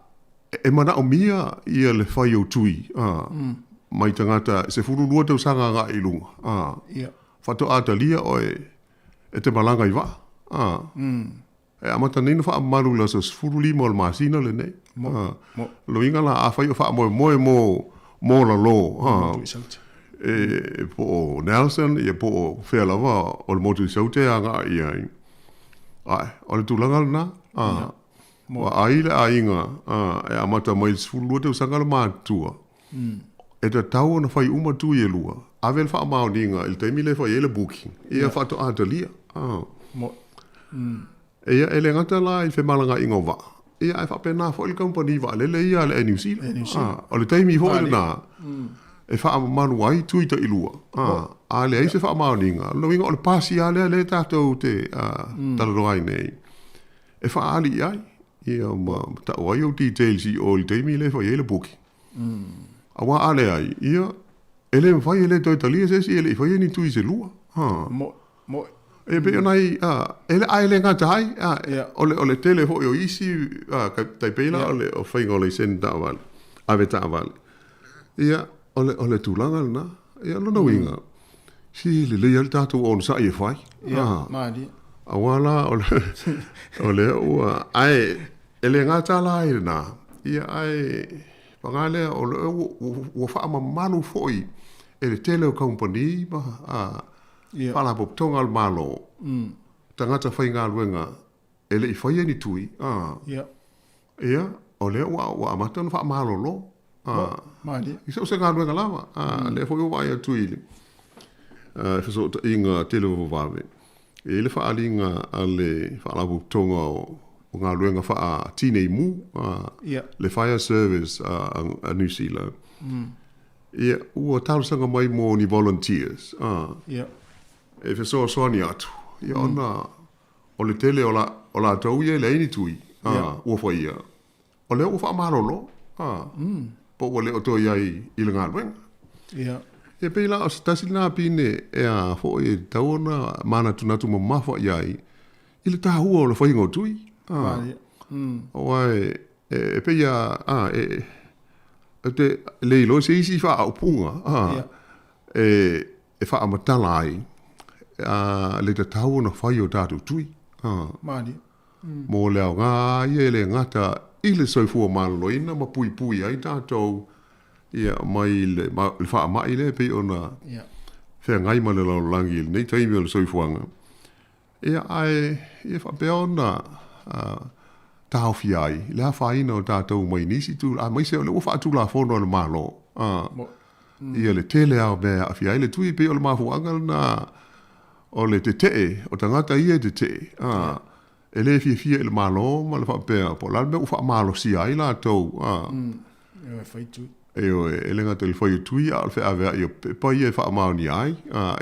e manaomia ia le fai o tui, a, mai tagata 12 tausaga agai i luga, a, faatoa talia oe e te malaga i vaa, a. E amata nei ona faamamalu i le aso 15 o le masina lenei. Mo, mo. Loiga la, afai o faamoemoe mo, mo lalo, ha, e, po o Nelson, ia po o fea lava o le motu i Saute e agai i ai. Ae, o le tulaga lena, a, ua ai le aiga, a, e amata mai le 12 tausaga le matutua, e tatau ona fai uma tui e lua, ave le faamaoniga i le taimi lea e fai ai le booking, ia faatoa talia. Ia, e le gata la i le femalagaaiga o vaa, ia ae faapena foi le kamupani vaalele ia a le Air New Zealand. O le taimi foi lena e faamamalu ai tui tailua, a leai se faamaoniga, o lona uiga o le pasi lava lea lea tatou te talanoa ai nei, e faaali i ai, ia ma tau ai ou details i o i le taimi lea e fai ai le booking. Aua a leai, ia, e le mafai e le toe talia se isi e le i faia ni tui se lua. Ha. Mo, mo. E pei ona i, a, e le, a e le gata ai, a, yeah. o, le, o le tele foi o isi, a, tai pei la yeah. o le o faiga o laisene taavale, ave taavale. Ia, o le, o le tulaga lena, ia, lona uiga, si lelei lava le tatou onosai e fai. Ia, ah. malie. Aua la, o le, o le ua, ae, e le gata la i lena, ia, ae, paga lea, o le, ua, ua faamamalu foi e le tele o kamupani ma, a, yeah. Faalapotopotoga a le Malo, tagata faigaluega e le i faia ni tui, a, yeah. Ia, o lea ua, ua amata ona faamalolo. A, Malie. I so o se galuega lava. A, lea foi ua vaai atu i le fesootaiga televavave, e i ai le faaaliga a le Faalapotopotoga o, o Galuega Faa-Tinei Mu, a, yeah. le Fire Service a, a New Zealand. Ia, ua talosaga mai mo ni volunteers, a, yeah. e fesoasoani atu. Ia, ona, O le tele o, la, o latou ia e leai ni tui, a, yeah. ua faia. O lea ua faamalolo, a, po ua le o toe i ai i le galuega. Yeah. E pei la o se tasi lena pine e a foi e tatau ona manatunatu mamafa i ai i le tahua o le faiga o tui. A, Aua e, e, e pei a, a e, e te le iloa se isi faaupuga, a, yeah. e, e faamatala ai a, le tatau ona fai o tatou tui. A, Malie. Mo le aoga ia e le gata i le soifua maloloina ma puipui ai tatou ia, mai le, ma, le faamai lea e pei ona yeah. feagai ma le lalolagi i lenei taimi o le soifuaga. Ia, ae ia faapea ona taofia ai le afaina o tatou mai nisi tulaga, aemaise o lea ua faatulafono e le Malo, ia le tele lava o mea e aafia ai le tui, pei o le mafuaaga lena o le tetee, o tagata ia e tetee, e le fiafia i le Malo ma le faapea, po o le a le mea ua faamalosia ai latou, E fai tui. Ioe, e le gata i le fai o tui, a o le feaveai o pepa ia e faamaonia ai,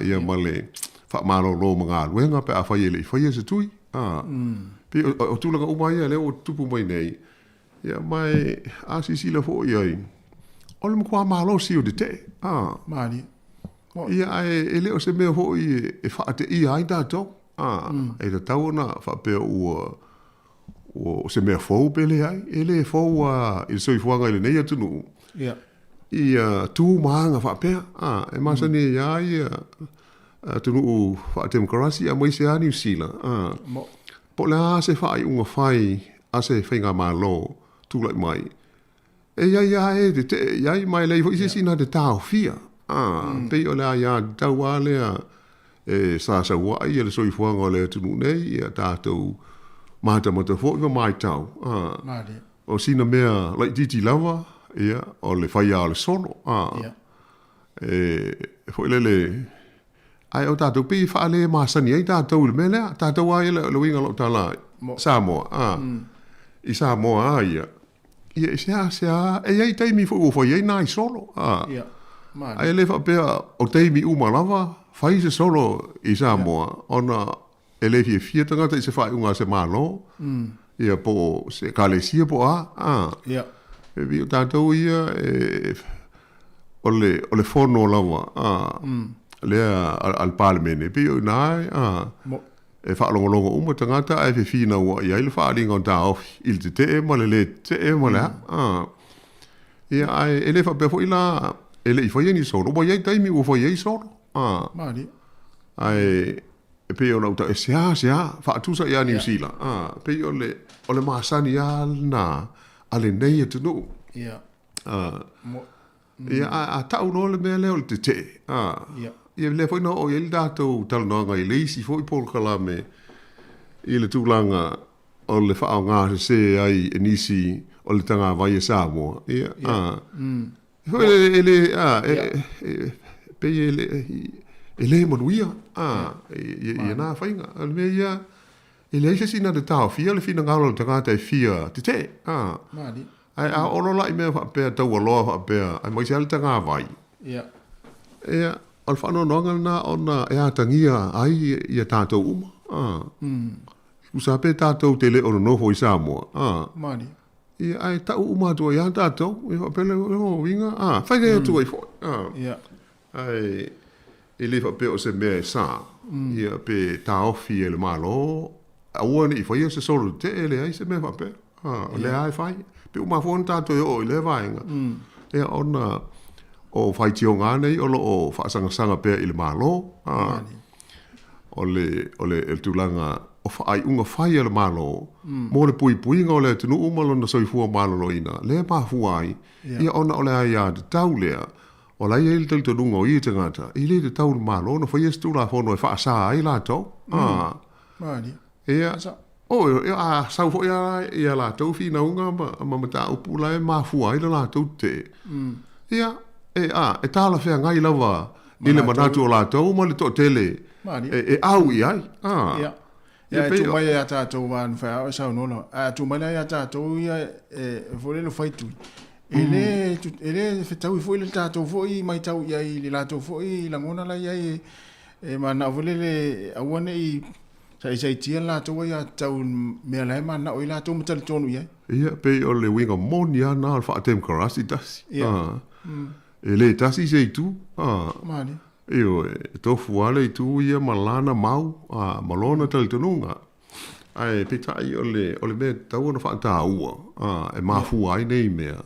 ia ma le faamalolo ma galuega pe afai e le i faia se tui. Pei o tulaga uma ia lea ua tutupu mai nei, ia ma e, a silasila foi i ai, o le matua malosi o tetee. Malie. Ia, ae e le o se mea foi e faateia ai tatou. E tatau ona faapea ua o se mea fou pe leai, e le fou a i le soifuaga i lenei atunuu. Ia. Ia tu ma aga faapea, a, e masani ai a ia atunuu faatemokarasi aemaise lava Niu Sila, a. Po o le a se faaiuga fai a se faigamalo tulai mai, e i ai lava e tetee i ai, ma e leai foi se isi na te taofia. A, pei o le aiatatau lava lea e sasauai le soifuaga o le atunuu nei, ia tatou matamata foi ma matau. A, o sina mea laitiiti lava, ia, o le fai lava o le solo. A, e foi lele, ae o tatou pei e faale masani ai tatou i le mea lea. Tatou lava ia, le uiga o lau tala, Samoa, a, i Samoa lava ia, ia e seasea, e i ai taimi foi ua fai ai nai solo, a, ae le faapea o taimi uma lava fai se solo i Samoa, ona e le fiafia tagata i se faaiuga a se Malo, ia po o se Ekalesia po o a, a. E pei o tatou ia, e, o le, o le fono lava, a, lea a le Palemene, e pei o i ina, a, e faalogologo uma tagata ae fefinauai ai le faaaliga o taofi i le tetee ma le lē tetee ma le a, a. Ia, ae e le faapea foi la e le i faia ni solo, ua i ai taimi ua fai ai solo, a. Ae e pei ona ou tau, e seasea faatusa ia Niu Sila, a, pei o le, o le masani lava lena a lenei atunuu. A, ia, a, a tau loa le mea lea o le tetee, a, ia lea foi na oo i ai le tatou talanoaga i le isi foi polokalame i le tulaga o le faaaoga sese ai e nisi o le tagavai a Samoa. Ia, a, Foi e le, a, e, e, pei e le, e le manuia, a, i, i na faiga. O le mea ia, e leai se isi na te taofia le finagalo o le tagata e fia tetee, a. Ae a oo loa la i mea faapea taualoa faapea, aemaise lava le tagavai. Ia, o le faanoanoaga lena ona e atagia ai ia tatou uma, a. Tusa pe tatou te le o nonofo i Samoa, a. Ia, ae tau uma atu ai lava tatou, ia faapea lea, o uiga, a, fai lea atu ai foi, a. Ae e le faapea o se mea e sa, ia, pe taofi e le Malo, aua ne i faia se solo tetee, e leai se mea faapea, a, o lea lava e fai. Pe ua mafua ona tatou e oo i lea vaega, ia, ona o faitioga lava nei o lo o faasagasag pea i le Malo, a. O le, o le, le tulaga o faaiuga fai a le Malo mo le puipuiga o le atunuu ma lona soifua maloloina, lea e mafua ai, ia ona o le aiatatau lea, o la e i ai le talitonuga o ia tagata, e le tatau i le Malo ona faia se Tulafono e faasa ai latou. A, ia, o, a sau foi lava ia latou finauga ma, ma mataupu la e mafua ai le latou tetee, ia, e, a, e talafeagai lava i le manatu o latou ma le toatele e au i ai. Ia, ia e tuu mai ia tatou a mafai lava ona saunoa lava, ae a tuu mai la ia tatou ia e foi lele fai tui, e le e le fetaui foi le tatou foi matau i ai i le latou foi lagona la i ai e mananao foi lele aua ne i saisaitia le latou aiatatau i mea la e mananao ai latou ma talitonu i ai. Ia, pei o le uiga moni lava lena o le faatemokarasi tasi. Ia. E le tasi se itu, a. Malie. Ioe, e tofu lava le itu ia ma lana mau, a, ma lona talitonuga. Ae peitai o le, o le mea e tatau ona faataua, a, e mafua ai nei mea,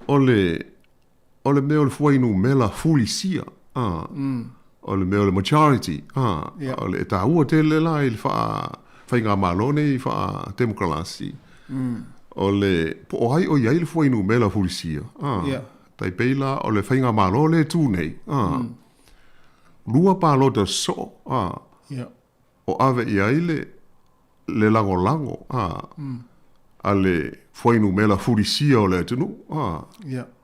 o le, o le mea o le fuainumera fulisia, a, o le mea o le majority, a, o le, e taua tele la i le faa, faigamalo nei faa-temokarasi, O le, po o ai o i ai le fuainumera fulisia, a, tai pei la o le faigamalo lea e tu nei, a, lua palota sosoo, a, o ave i ai le, le lagolago, a, a le fuainumera fulisia o le atunuu, a.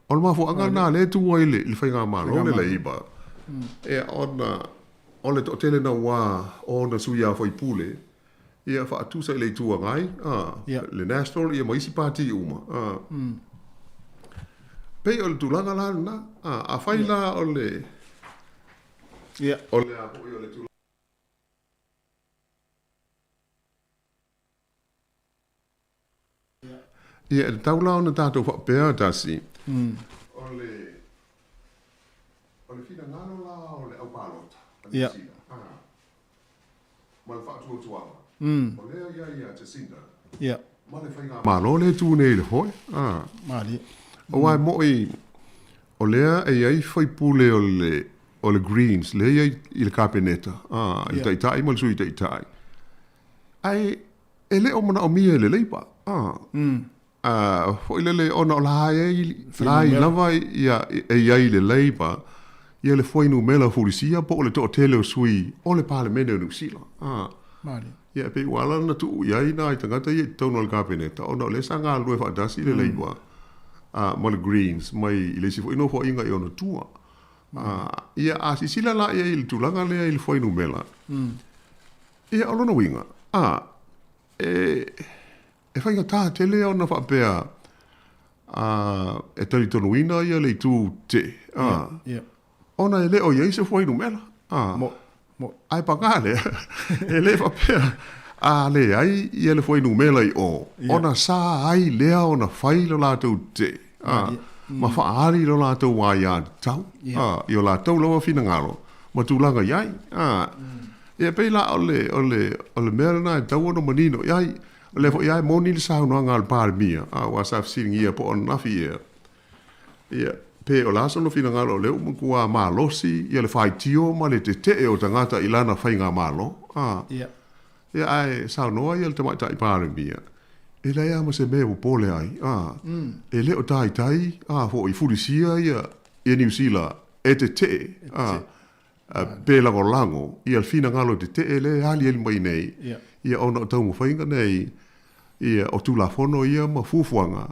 O le mafuaaga lena lea e tu ai le, le faigamalo le Labour, ia, ona o le toatele naua o ona sui usufono, Ia faatusa i le Itu Agai, a, le National ia ma isi pati uma, a. Pei o le tulaga la lena, a, afai la o le, o le a foi o le tulaga. Ia, e tatau la ona tatou faapea tasi, o le, o le finagalo la o le aupalota a Niu Sila, a, ma le faatuatuaga, o lea i ai ia Jacinda, ma le faigamalo lea e tu nei i le foe, a. Aua e moni o lea e i ai faipule o le, o le Greens lea e i ai i le Kapeneta, a, i le Taitai ma le Sui Taitai, ae e le o manaomia e le Labour, a, a, foi lele ona o la e la i lava ia e i ai i le Labour ia le fuainumera fulisia po o le toatele o sui o le Palemene o Niu Sila, a. Ia e pei ua ala ona tuu i ai nai tagata ia i totonu o le Kapeneta ona o lea sa galulue faatasi le Labour ma le Greens mai i le isi foi nofoaiga i ona tua. Ia a silasila la i ai i le tulaga lea i le fuainumera, ia o lona uiga, e faigata tele ona faapea e talitonuina ia le itu tetee, Ona e le o i ai se fuainumera. A. Mo, mo. Ae pagā lea, e le faapea a leai ia le fuainumera i o, ona sa ai lea ona fai lo latou tetee, a, ma faaali lo latou aiatatau, a, i o latou lava finagalo ma tulaga i ai. A, ia e pei la o le, o le, o le mea lena e tatau ona manino i ai. O lea foi lava e moni le saunoaga a le Palemia, a, aua sa fesiligia po o ananafi ea, Ia, pe o le a sona finagalo o lea ua matua malosi ia le faitio ma le tetee o tagata i lana faigamalo, a. Ia. Ia, ae saunoa ia le Tamaitai Palemia, e leai lava ma se mea e popole ai, a. E le o taitai, a, foi fulisia ia, ia Niu Sila e tetee, a, pe lagolago ia le finagalo tetee lea e aliali mai nei, ia ona o taumafaiga nei, ia, o Tulafono ia ma fuafuaga,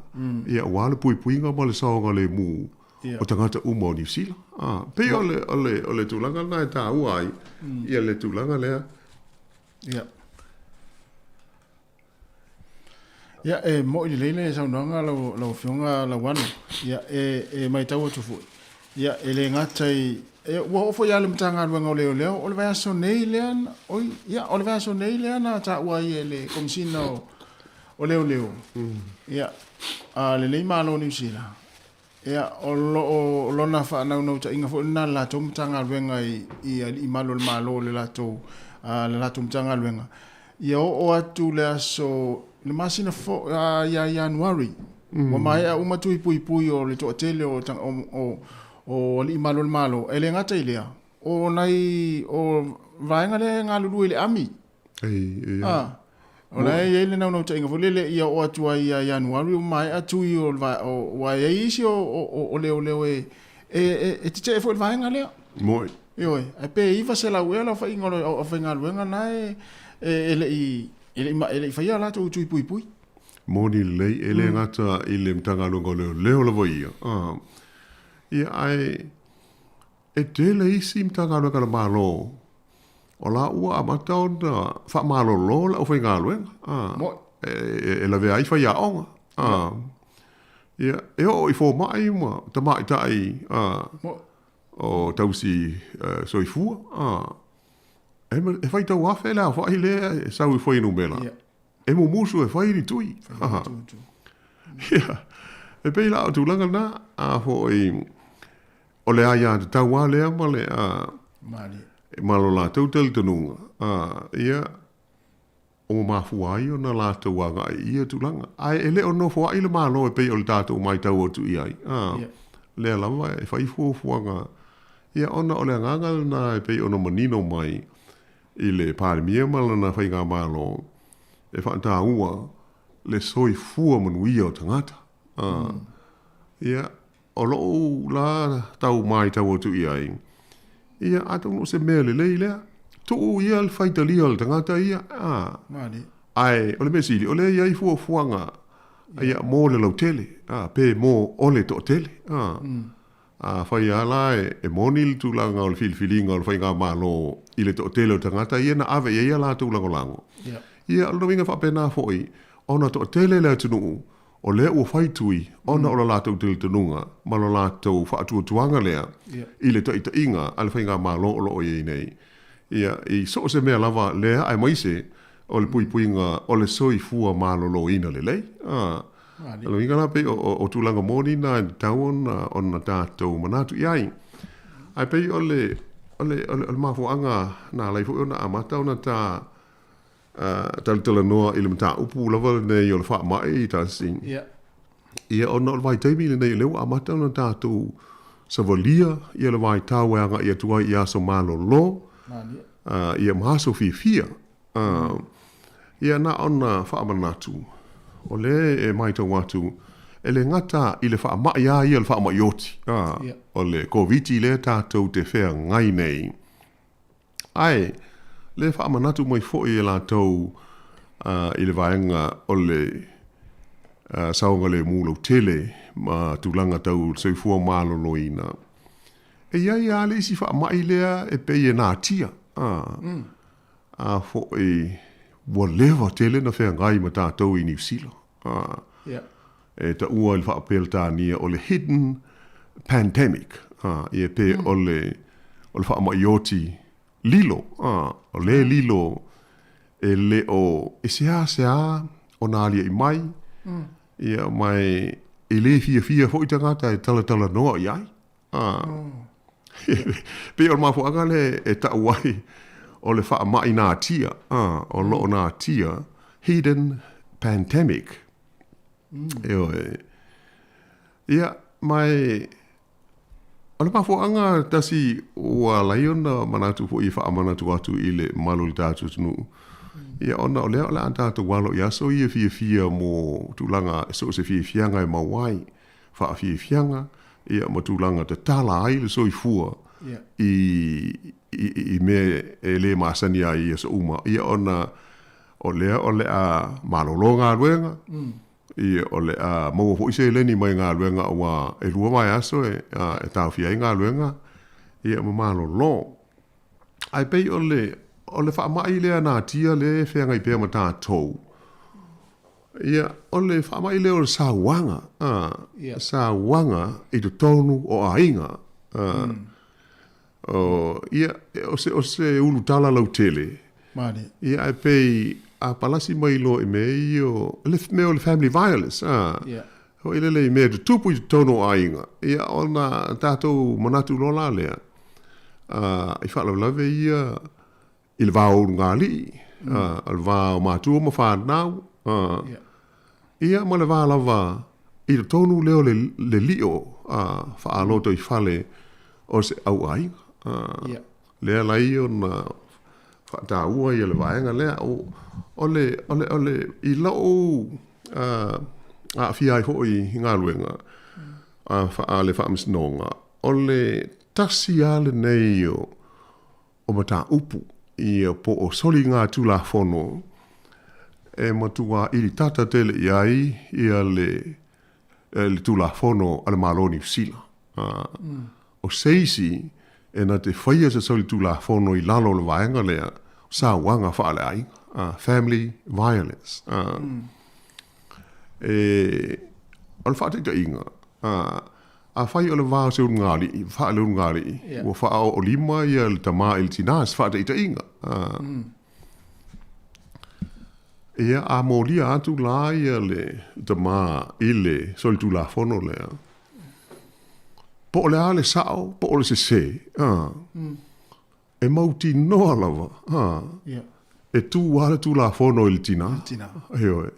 ia, aua le puipuiga ma le saogalemu o tagata uma o Niu Sila. A, pei o le, o le, o le tulaga lena e taua ai, ia le tulaga lea. Ia. Ia, e mo'i lelei le saunoaga lau, lau Afioga Lauano. Ia, e, e matau atu foi, ia, e le gata i, e, ua oo foi lava le Matagaluega o Leoleo, o le vaiaso nei lea, oi, ia, o le vaiaso nei lea na taua ai e le Komesina o, o Leoleo, ia, a lenei Malo o Niu Sila, ia, o lo o lona faanaunautaiga foi lena i le latou Matagaluega i, i alii malu o le Malo o le latou, a le latou Matagaluega, ia oo atu le aso, le masina fo, a, ia Ianuari, ua maea uma tui puipui o le toatele o, o, o, o alii malu o le Malo. E le gata i lea, o nai, o vaega lea e galulue i le ami. Ei, ei, Ah, o la e i ai le naunautaiga foi lele ia oo atu ai ia Ianuari ua maea tui o le vae, o, ua i ai isi o, o, o, o leoleo e, e, e, e tetee foi i le vaega lea. Moe. Ioe, ae pe 900 ea le aofaiga o le aufaigaluega na e, e, e le i, e le i, e le i faia a latou tui puipui. Moni lelei, e le gata i le Matagaluega o Leoleo lava ia, ah, ia ae e tele isi Matagaluega a le Malo o la ua amata ona faamalolo le aufaigaluega, a, e lavea ai faiaoga, a, ia, e oo i fomai ma tamaitai, a, o tausi soifua, a, e faitau afe le aofai lea e sau i fuainumera, e mumusu e fai ni tui. Ia, e pei la o tulaga na, a foi, O le aiatatau lava lea ma le, a, ma lo latou talitonuga, a, ia, ua mafua ai ona latou agai i ia tulaga. Ae e le o nofoaʻi le Malo e pei o le tatou matau atu i ai, a, lea lava e fai fuafuaga, ia, ona o le agaga lena e pei ona manino mai i le Palemia ma lana Faigamalo, e faataua le soifua manuia o tagata. A, ia, O lou la tau maitau atu i ai, ia, atonu o se mea lelei lea, tuu ia le faitalia o le tagata ia, a. Ae o le mea sili, o lea e i ai fuafuaga, ia, mo le lautele, a, pe mo o le toatele, a. Afai lava la e moni le tulaga o le filifiliga o le faigamalo i le toatele o tagata ia na ave i ai a latou lagolago, ia, o lona uiga faapena foi, ona toatele le atunuu O lea ua fai tui ona o le latou talitonuga ma lo latou faatuatuaga lea i le taitaiga a le faigamalo o lo o i ai nei, ia, i so o se mea lava lea aemaise o le puipuiga o le soifua maloloina lelei. A, o le uiga la pei o tulaga moni na e tatau ona tatou manatu i ai. Ae pei o le, o le, o le mafuaaga na ala ai foi ona amata ona ta talatalanoa i le mataupu lava lenei o le faamai, Tasi. Ia. Ia, ona o le vaitaimi lenei o lea ua amata ona tatou savalia ia le vaitau e agaʻi atu ai i aso malolo, ia ma aso fiafia. Ia na ona faamanatu, o lea e matau atu, e le gata i le faamaʻi a ia o le faamaʻi oti, o le Koviti lea tatou te feagai nei, ae le faamanatu mai foi e latou i le vaega o le saogalemu lautele ma tulaga tau soifua maloloina. E i ai lava le isi faamaʻi lea e pei e natia, a foi ua leva tele na feagai ma tatou i Niu Sila. E taua i le faa-Peretania o le hidden pandemic, ia pe o le o le faamaʻi oti lilo, o le lilo e le o e seāseā ona aliaʻi mai, ia ma e le fiafia foi tagata e talatalanoa i ai. Pei o le mafuaaga lea e taʻu ai o le faamaʻi natia, o lo o natia, hidden pandemic. Ioe. Ia, ma e, o le mafuaaga tasi ua ala ai ona manatu foi e faamanatu atu i le mamalu o le tatou atunuu, ia ona o lea o le a tatou alo i aso ia fiafia mo tulaga so o se fiafiaga e maua ai. faafiafiaga, ia, ma tulaga tatala ai le soifua i, i, i mea e le masani ai i aso uma. Ia, ona o lea o le a malolo galuega, ia, o le a maua foi seleni mai galuega aua e lua vaiaso e, e taofia ai galuega, ia, ma malolo. Ae pei o le, o le faamai lea natia lea e feagai pea ma tatou, Ia, o le faamaʻi lea o le sauaga, a, sauaga i totonu o aiga. A, o, ia, o se, o se ulutala lautele. Malie. Ia, ae pei a palasi mai loa i mea ia o, le mea o le family violence, a, foi lele i mea e tutupu i totonu o aiga. Ia, ona tatou manatu loa la lea, a, i faalavelave ia i le va o ulugalii, o le va o matua ma fanau, ia ma le va lava i totonu lea o le lio faa-lotoifale o se au aiga. Lea la ia ona faataua ia le vaega lea. O le, o le, o le, i lou aafia ai foi i galuega a le Faamasinoga, o le tasi lava lenei o o mataupu ia po o soligatulafono e matua ilitata tele i ai ia le le Tulafono a le Malo o Niu Sila. O se isi e na te faia se solitulafono i lalo o le vaega lea, sauaga faaleaiga, family violence. E, o le faataitaiga, Afai o le va o se ulugalii, faaleulugalii, ua faaoolima ia le tama i le tinā, se faataitaiga. Ia, a molia atu la ia le tama i le solitulafono lea, po o le a le sao, po o le sesē, e mautinoa lava, e tū lava le Tulafono i le tinā. Ioe.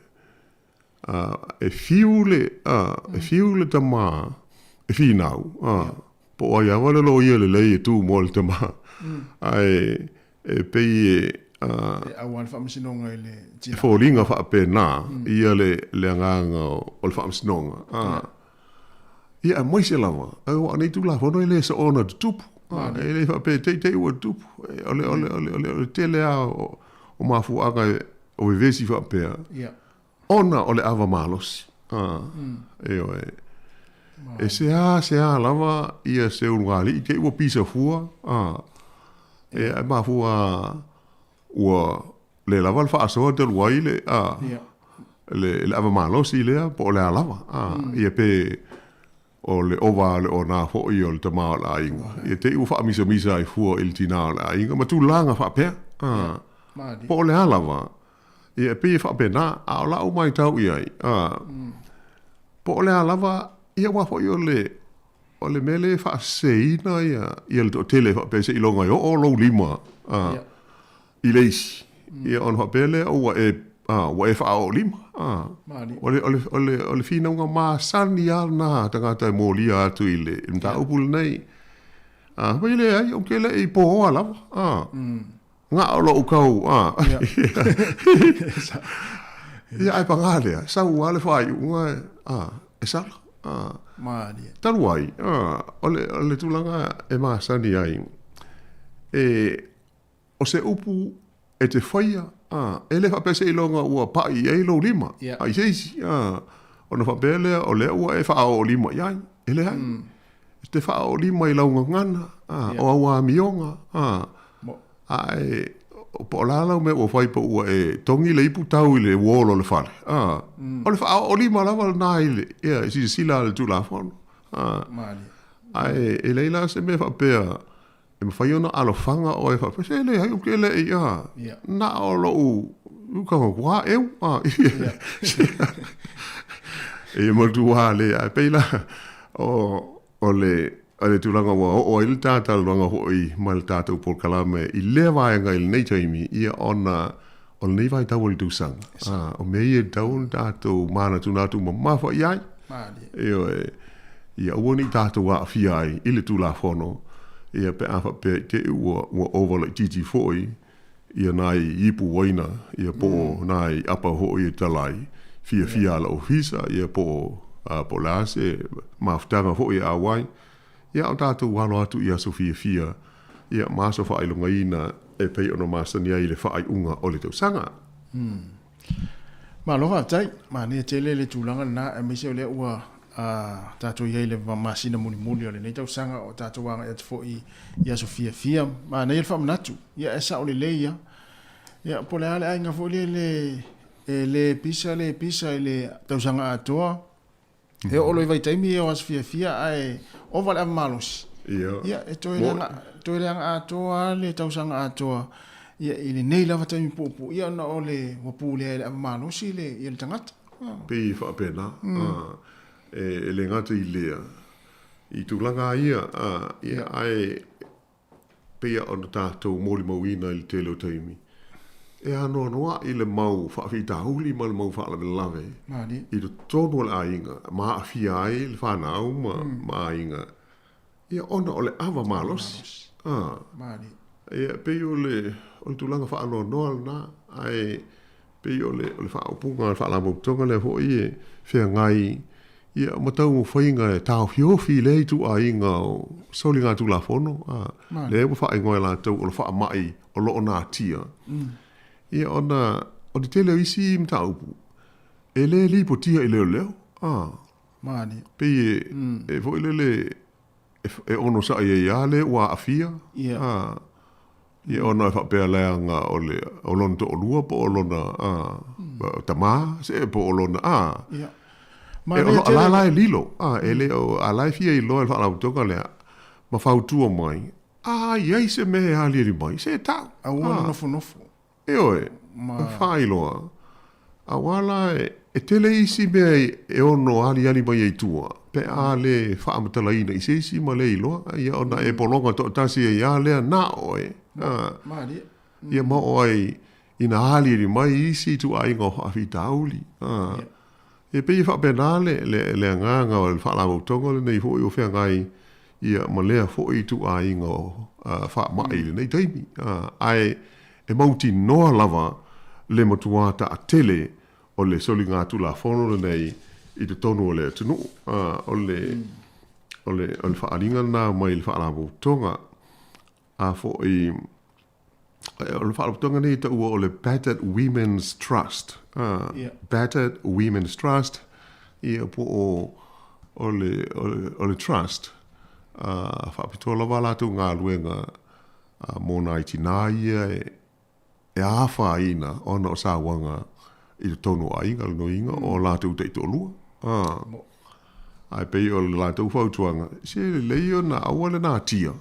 E fiu le, e fiu le tama e finau, po o ai lava le loia lelei e tu mo le tama, ae e pei e... E aua le faamasinoga i le tina. E foliga faapena ia le, le agaga o le faamasinoga. Ia, aemaise lava, aua o nei Tulafono e le soona tutupu. E le faapea te i te i ua tutupu. O le, o le, o le, o le, o le tele lava o, o mafuaaga o vevesi faapea. Ona o le ava malosi. Ioe. E seāseā lava ia se ulugalii te i ua pisa fua, e e mafua ua le lava le faasoa talu ai le, le, le ava malosi lea po o le a lava. Ia pe o le ova le ona foi o le tama o le aiga. Ia te i ua faamisamisa ai fua i le tinā o le aiga ma tulaga faapea. Po o le a lava. Ia, e pei e faapena, a o lau matau i ai, a, po o le a lava, ia aua foi o le, o le mea lea e faaseseina ia, ia le toatele faapea seiloga e oo lou lima, a, i le isi. Ia ona faapea lea ua e Ua e faaoolima. O le, o le, o le, o le finauga masani lava lena a tagata e molia atu i le mataupu lenei. Fai mai, Leai, ou te le i poa lava. Na o lou kau, Ia, ae paga lea, sau lava le faaiuga e sala. Talu ai, o le, o le tulaga e masani ai, e, O se upu e te faia, ā, e le faapea seiloga ua paʻi i ai lou lima, a i se isi, ā, ona faapea lea o lea ua e faaoolima i ai. E leai. E te faaoolima i lau gagana, ā, o au amioga, ā, ae po o le a lau mea ua fai po ua e togi le ipu tau i le wall o le fale, ā, o le faaoolima lava lena i le, ia, i silasila a le Tulafono, ā, ae e leai la se mea faapea E mafai ona alofaga oe faapea, se leai ou te leʻi a, na o loʻu uka ua ʻeu a. E matua le, ae pei la o, o le, o le tulaga ua oo ai le talanoaga foi ma le tatou polokalame i lea vaega i lenei taimi, ia ona o lenei vaitau o le tausaga, o mea ia e tatau ona tatou manatunatu mamafa i ai. Ioe, ia aua ne i tatou aafia ai i le Tulafono, ia pe a faapea i te i ua, ua ova laitiiti foi ia nai ipu uaina, ia po o nai apa foi e tala ai, fiafia a le ofisa, ia po o, po o le a se mafutaga foi e auai. Ia a o tatou alo atu i aso fiafia, ia ma aso faailogaina e pei ona masani ai le faaiuga o le tausaga. Malo faafetai. Manaia tele le tulaga lena aemaise o lea ua tatou i ai i le masina mulimuli o lenei tausaga o tatou agai atu foi i aso fiafia. Manaia le faamanatu. Ia e sao lelei ia. Ia po o le a le aiga foi lele e le pisa le pisa i le tausaga atoa. E oo loa i vaitaimi ia o aso fiafia ae ova le ava malosi. Ia, e toe leaga, toe leaga atoa lava le tausaga atoa ia i lenei lava taimi puupuu ia ona o le ua pulea e le ava malosi le ia le tagata. Pei e faapena, e le gata i lea, i tulaga ia, ia ae pei ona tatou molimauina i le tele o taimi, e anoanoaʻi le mau faafitauli ma le mau faalavelave i totonu o le aiga ma aafia ai le fanau ma, mm. ma aiga, ia ona o le ava malosi. Ah. Ia, pei o le, o le tulaga faanoanoa lena, ae pei o le, o le faaupuga a le Faalapotopotoga lea foi e feagai ia ma taumafaiga e taofiofi lea ituaiga o soligatulafono, a, lea ua faaigoa e latou o le faamai o lo o natia. Ia ona o le tele o isi mataupu e le lipotia i leoleo, a, pei e, e foi lele e onosai ai lava le ua aafia, a, Ia ona e faapea leaga o le o lona toalua po o lona a tama se po o lona a Ia. E o la la e lilo a e le o a la e fia iloa e le faalapotopotoga lea ma fautua mai a i ai se mea e aliali mai se tau. Aua le nofonofo. Ioe, ma faailoa, aua la e tele isi mea e ono aliali mai ai tua, pe a le faamatalaina i se isi ma le iloa, ia ona e pologa toatasi ai a lea na oe. Malie. Ia ma oo ai ina aliali mai isi ituaiga o faafitauli. E pei e faapena le, le, le agaga o le Faalapotopotoga lenei foi o feagai ia ma lea foi ituaiga o faamai i lenei taimi. Ae e mautinoa lava le matua taatele o le soligatulafono lenei i totonu o le atunuu. O le, o le, o le faaaliga lena mai le Faalapotopotoga. A foi, o le faalapotopotoga nei e taua o le Battered Women's Trust. Battered Women's Trust, ia po o, o le, o le, o le trust, faapitoa lava a latou galuega mo nai tinā ia e, e afaina ona o sauaga i totonu o aiga, lona uiga o latou taitoalua. Ae pei o le latou fautuaga, se lelei ona aua le natia,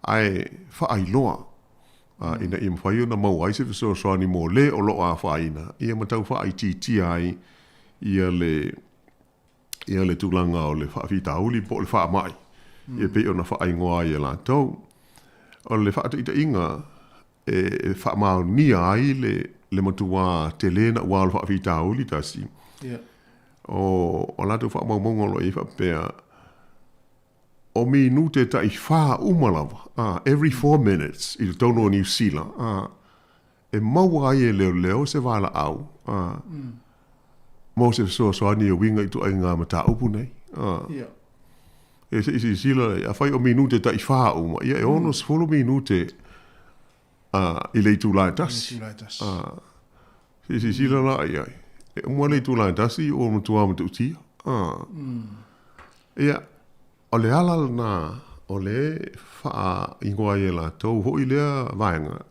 ae faailoa ina ia mafai ona maua ai se fesoasoani mo le o lo o afaina, ia ma tau faaitiitia ai ia le ia le tulaga o le faafitauli po o le faamai, ia pei ona faaigoa ai e latou. O le faataitaiga e faamaonia ai le le matuā tele naʻauao o le faafitauli tasi. Ia. O o latou faamaumauga o lo o i ai faapea, o minute taifā uma lava, a, every four minutes i totonu o Niu Sila, a, e maua ai e leoleo se valaau, a, mo se fesoasoani e uiga i ituaiga mataupu nei, a. Ia. E se i silasila, afai o minute taifā uma, ia e 60 minute a, i le itulā e tasi. A, se i silasila la i ai. E uma le itulā e tasi ua matua matautia. A, ia, o le ala lena o le faaigoa ai e latou hoʻi lea vaega,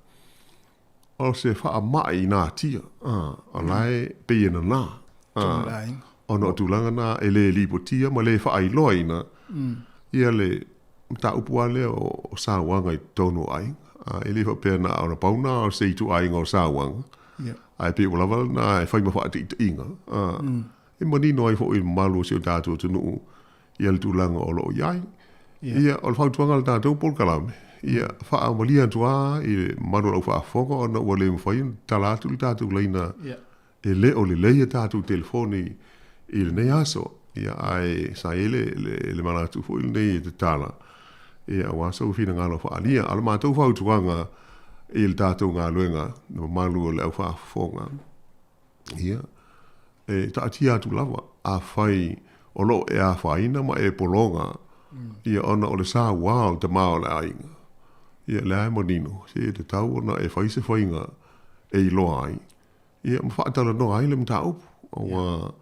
o se faamai i natia, a, o la e pei e nanā. A, ona o tulaga na e le lipotia ma le faailoaina ia le mataupu lava lea o sauaga i totonu o aiga. E le faapea na ona pau na o se ituaiga o sauaga, ae pei ua lava lena e fai ma faataitaiga, e manino ai foi i le mamalu o si o tatou atunuu ia le tulaga o lo o i ai. Ia, o le fautuaga a le tatou polokalame, ia faamalie atu lava i le mamalu o le aufaafofoga ona ua le mafai ona tatala atu le tatou laina E le o lelei a tatou telefoni i lenei aso, ia, ae sa i ai le, le, le manatu foi lenei e tatala, ia, aua sou finagalo faaalia. A o le matou fautuaga i le tatou galuega, le mamalu o le aufaafofoga, ia, e taatia atu lava, afai o lo o e afaina ma e pologa, ia, ona o le saua o le tama o le aiga, ia, lea e manino, se e tatau ona e fai se faiga e iloa ai, Ia, ma faatalanoa ai le mataupu, aua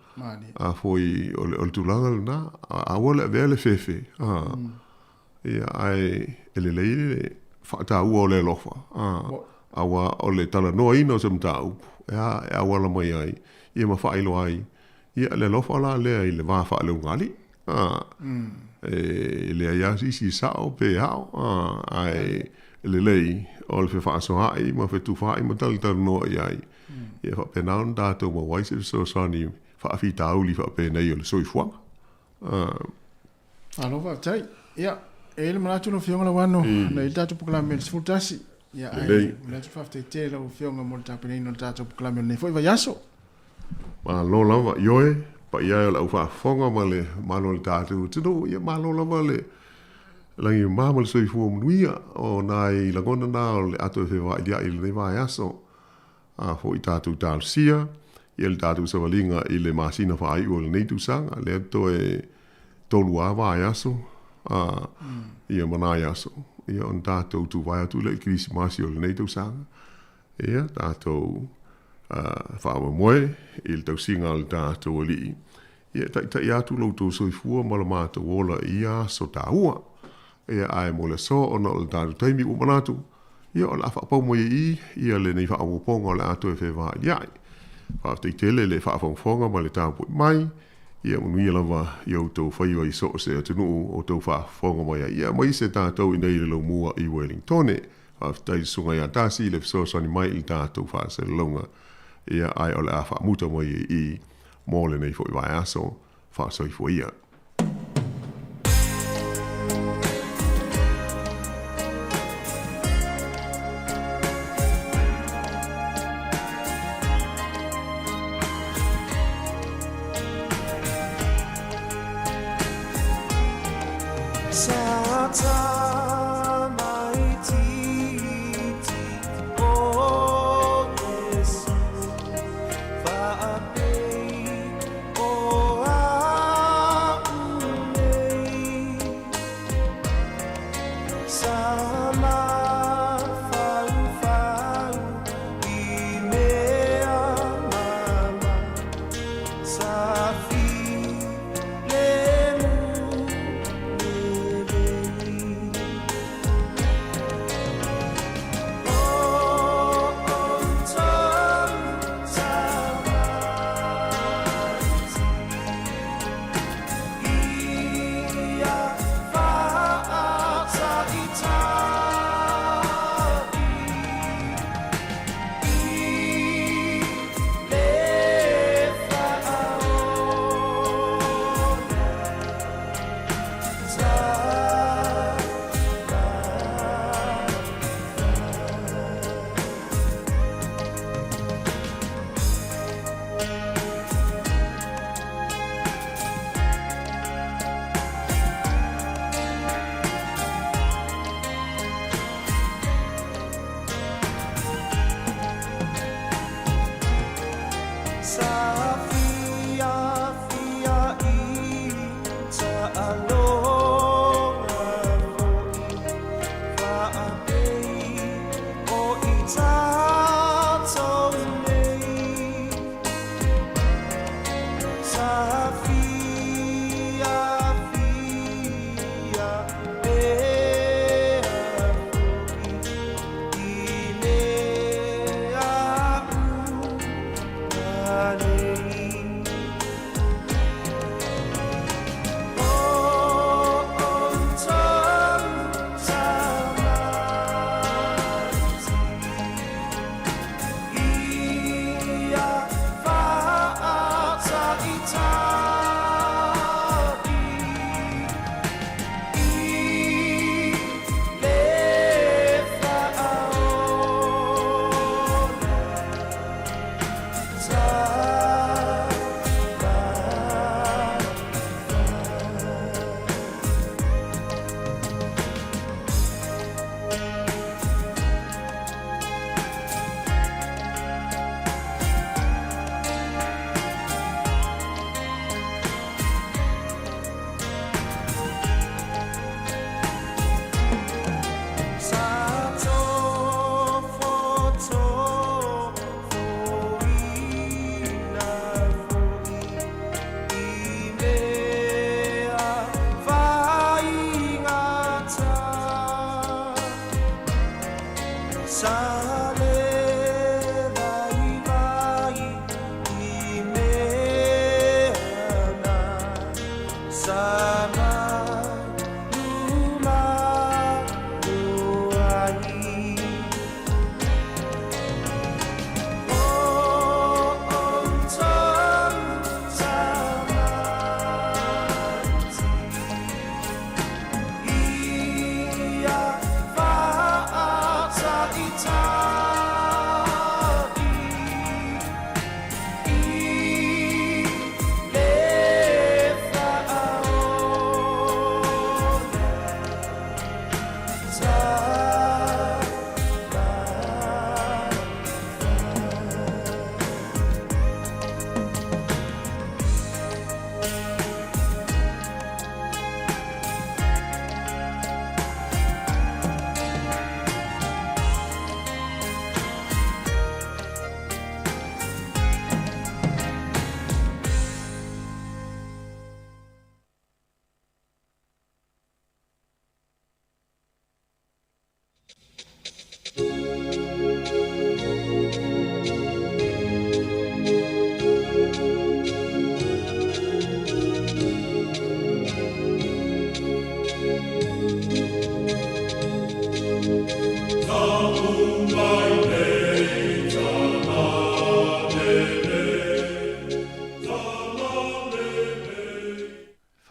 a foi o le, o le tulaga lena, aua le avea le fefe, a, ia, ae e lelei le faataua o le alofa, a, aua o le talanoaina o se mataupu, e a, e auala mai ai, ia ma faailoa ai, ia, le alofa la lea i le va faaleugali'i, a, e leai lava se isi e sao pe ao, a, ae lelei o le fefaasoaai ma fetufaai ma talatalanoa i ai, ia faapena ona tatou maua ai se fesoasoani faafitauli faapenei o le soifuaga. A. Malo faafetai. Ia, e i ai le manatu lau Afioga Lauano, na i ai le tatou polokalame i le 11. Ia, ae momoli atu le faafetai tele i lau Afioga mo le tapenaina o le tatou polokalame o lenei foi vaiaso. Malo lava, ioe, paia e o le aufaafofoga ma le mamalu o le tatou atunuu, ia malo lava le lagi mama ma le soifua manuia o nai lagona na o le ato e fevailia'i i lenei vaiaso. A foi tatou talosia ia le tatou savaliga i le masina faaiu o lenei tausaga, lea toe tolu lava vaiaso a ia ma nai aso, ia ona tatou tuvae atu lea i le Kerisimasi o lenei tausaga. Ia tatou faamoemoe i le tausiga a le tatou Alii, ia e taitai atu lo outou soifua ma lo matou ola i ia aso taua. Ia ae mo le aso ona o le tatou taimi ua manatu, ia o le a faapau mai ai i i ia lenei faaopoopoga o le a toe fevailia'i. Faafetai tele le faafogafoga ma le tapuai mai, ia manuia lava i outou faiva i so o se atunuu o outou faafofoga mai ai. Ia aemaise tatou inei i le laumua i Wellingtone. Faafetai i le Susuga ia Darcy i le fesoasoani mai i le tatou faasalalauga, ia ae o le a faamuta mai ai i i mo lenei foi vaiaso. Faasoifua ia.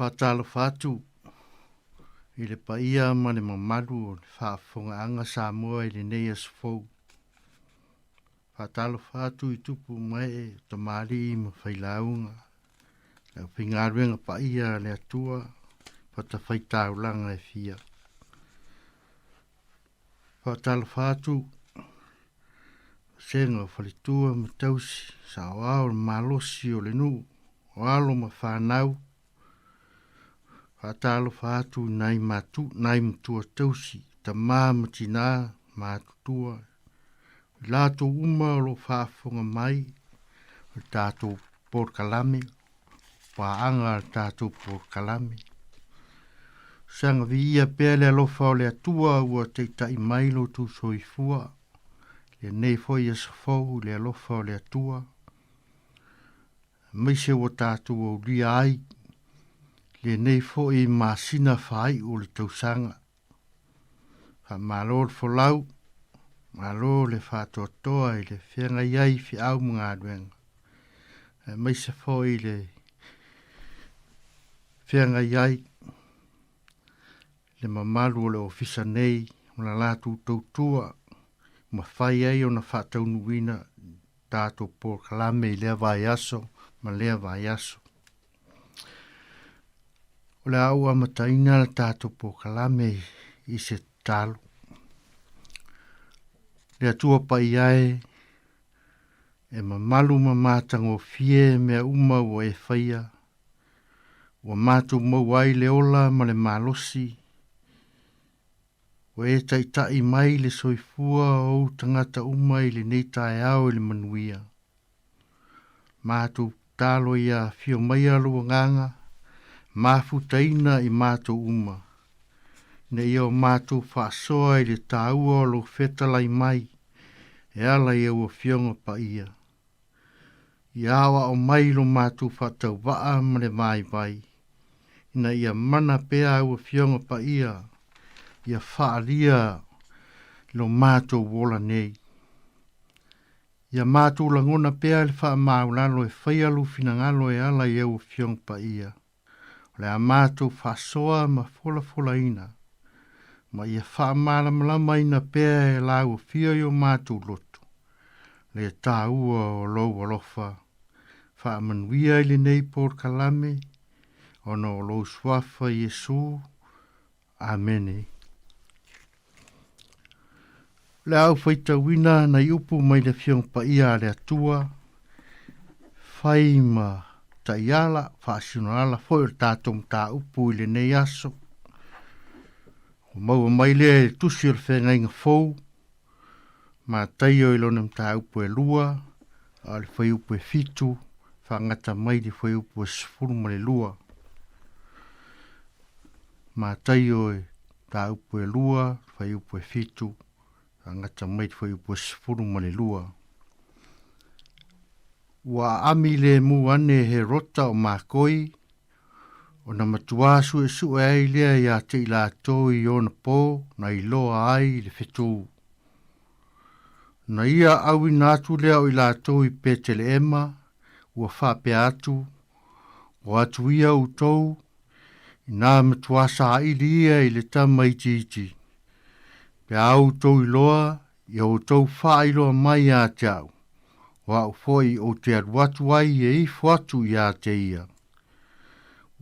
Faatalofa atu i le paia ma le mamalu o le faafofogaaga Samoa i lenei aso fou. Faatalofa atu i tupu ma ee, tamalii ma failauga, le aufaigaluega paia a le Atua, fatafaitaulaga e fia. Faatalofa atu vasega o faletua ma tausi, saoao le malosi o le nuu, o alo ma fanau. Faatalofa atu i nai matu, nai matua tausi, tama ma tina, matutua, i latou uma o lo o faafofoga mai o le tatou polokalame, paaga a le tatou polokalame. Saga viia pea le alofa o le Atua ua taitai mai lo outou soifua, lenei foi aso fou i le alofa o le Atua, aemaise ua tatou aulia ai lenei foi masina faaiu o le tausaga. Faamalo le folau, malo le faatoatoa i le feagai ai i feau ma galuega, aemaise foi le feagai ai le mamalu o le ofisa nei ma la latou tautua mafai ai ona faataunuuina tatou polokalame i lea vaiaso ma lea vaiaso. O le a ou amataina le tatou polokalame i se tatalo. Le Atua Paia e, e mamalu ma matagofie mea uma ua e faia, ua matou maua ai le ola ma le malosi, ua e taitai mai le soifua o ou tagata uma i lenei taeao i le manuia. Matou tatalo ia afio maia lou agaga, mafutaina i matou uma, ina ia o matou faasoa i le taua o lou fetalai mai e ala i au Afioga Paia. Ia aoao mai lo matou faatauvaa ma le vaivai, ina ia mana pea au Afioga Paia ia faaalia lo matou ola nei. Ia matou lagona pea le faamaualalo e faia lou finagalo e ala i au Afioga Paia. O le a matou faasoa ma folafolaina, ma ia faamalamalamaina pea e lau Afio i o matou loto le taua o lou alofa. Faamanuia i lenei polokalame, ona o lou suafa Iesu. Amene. O le a ou faitauina nai upu mai le Afioga Paia a le Atua, fai ma taiala, faasinolala foi o le tatou mataupu i lenei aso. Ua maua mai lea i le tusi o le Feagaiga Fou, Mataio i lona mataupu e 2, a o le fuaiupu e 7, faagata mai le fuaiupu e 12. Mataio e mataupu e 2, fuaiupu e 7, faagata mai le fuaiupu e 12. Ua aami lemu ane Herota o makoi, ona matuā suesue ai lea iā te i latou i ona pō na iloa ai le fetū. Na ia auina atu lea o i latou i Peteleema, ua faapea atu, O atu ia outou, inā matuā saili ia i le tama itiiti. Pe a outou iloa, ia outou faailoa mai ia te au, o au foi ou te alu atu ai e ifo atu ia te ia.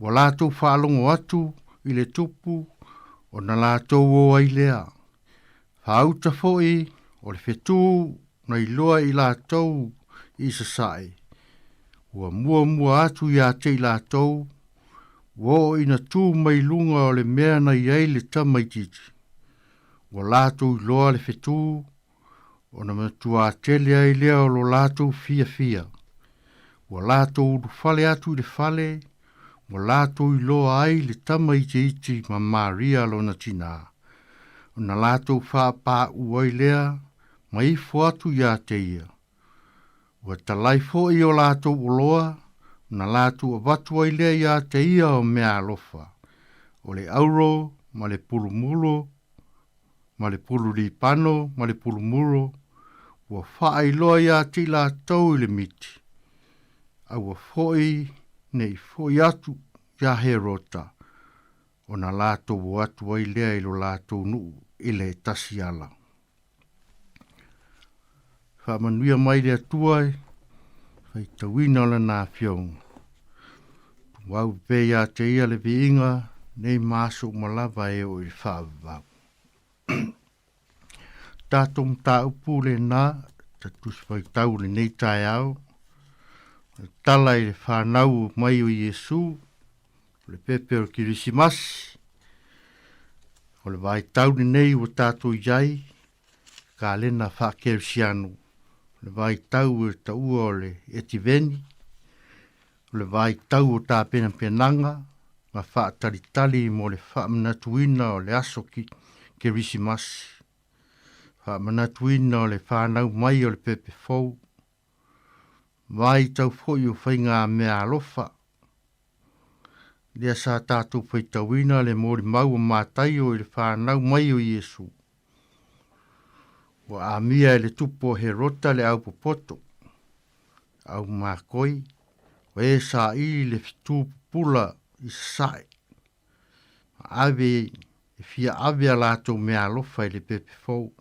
Ua latou faalogo atu i le tupu, ona latou o ai lea. Faauta foi o le fetū na iloa i latou i Sasae, ua muamua atu ia te i latou, ua oo ina tū mai luga o le mea na i ai le tamaitiiti. Ua latou iloa le fetū, ona matuā tele ai lea o lo latou fiafia. Ua latou ulufale atu i le fale, ua latou iloa ai le tamaitiiti ma Maria lona tinā, ona latou faapaū ai lea ma ifo atu ia te ia. Ua talai foi o latou oloa, ona latou avatu ai lea ia te ia o meaalofa, o le auro ma le pulumulu ma le pulu lipano ma le pulumuro, ua faailoa ia te i latou i le miti, aua foi ne i foi atu ia Herota, ona latou o atu ai lea i lo latou nuu i le tasi ala. Faamanuia mai le Atua i faitauina o Lana Afioga. Tumau pea ia te Ia le viiga nei ma aso uma lava e oo i le faavavau. Tatou mataupu lena ta tusi faitau i lenei taeao, o le tala i le fanau mai o Iesu, o le pepe o le Kerisimasi, o le vaitau lenei ua tatou i ai, kalena faakerisiano, o le vaitau e taua o le Etiveni, o le vaitau o tapenapenaga ma faatalitali mo le faamanatuina o le aso Kerisimasi, faamanatuina o le fanau mai o le pepe fou, vaitau foi o faiga meaalofa. Lea sa tatou faitauina le molimau o Mataio i le fanau mai o Iesu. Ua amia e le tupu o Herota le aupopoto, au makoi, o e saili le fetu pupula i sasae, ma ave e fia ave a latou meaalofa i le pepe fou.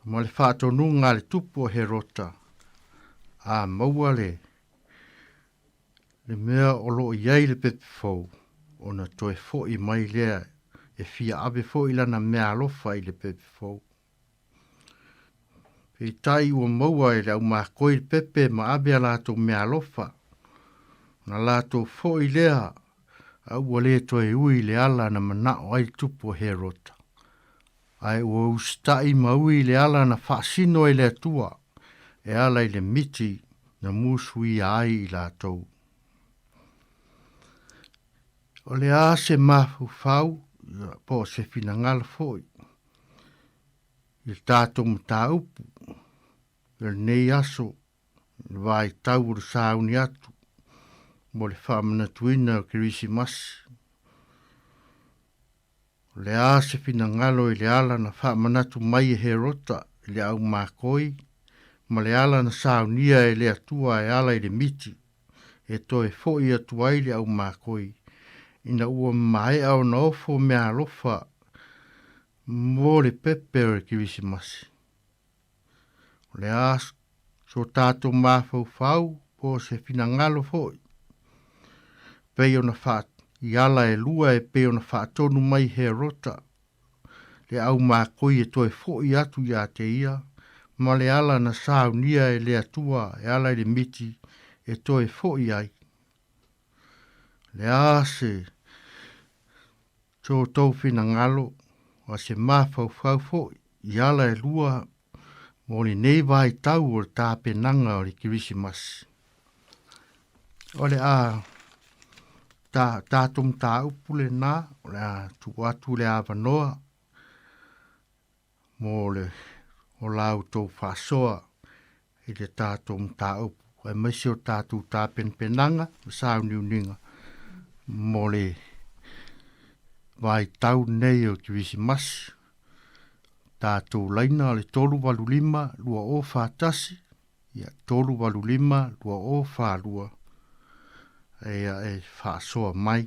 Ma le faatonuga a le tupu o Herota, a maua le le mea o lo o i ai le pepe fou, ona toe foi mai lea e fia ave foi lana meaalofa i le pepe fou. Peitai ua maua e le aumakoi le pepe ma ave a latou meaalofa, ona latou foi lea a ua le toe ui i le ala na manao ai le tupu o Herota. Ae ua usitai ma ui i le ala na faasino e le Atua e ala i le miti na musuia ai i latou. O le a se mafaufau po o se finagalo foi i le tatou mataupu i lenei aso i le vaitau o le sauni atu mo le faamanatuina o Kerisimasi. O le a se finagalo i le ala na faamanatu mai e Herota i le aumakoi ma le ala na saunia e le Atua e ala i le miti e toe foi atu ai le aumakoi ina ua maea ona ofo meaalofa mo le pepe o le Kerisimasi. O le a so tatou mafaufau po o se finagalo foi pei ona faa i ala e lua e pei ona faatonu mai Herota le aumakoi e toe foi atu ia te ia ma le ala na saunia e le Atua e ala i le miti e toe foi ai. Le a se so tou finagalo a se mafaufau foi i ala e lua mo lenei vaitau o le tapenaga o le Kerisimasi. O le a ta, tatou mataupu lena, o le a tuu atu le avanoa mo le o la outou faasoa i le tatou mataupu, aemaise o tatou tapenapenaga ma sauniuniga mo le vaitau lenei o Kerisimasi. Tatou laina o le 385 2041, ia 385 2042, ia e faasoa mai.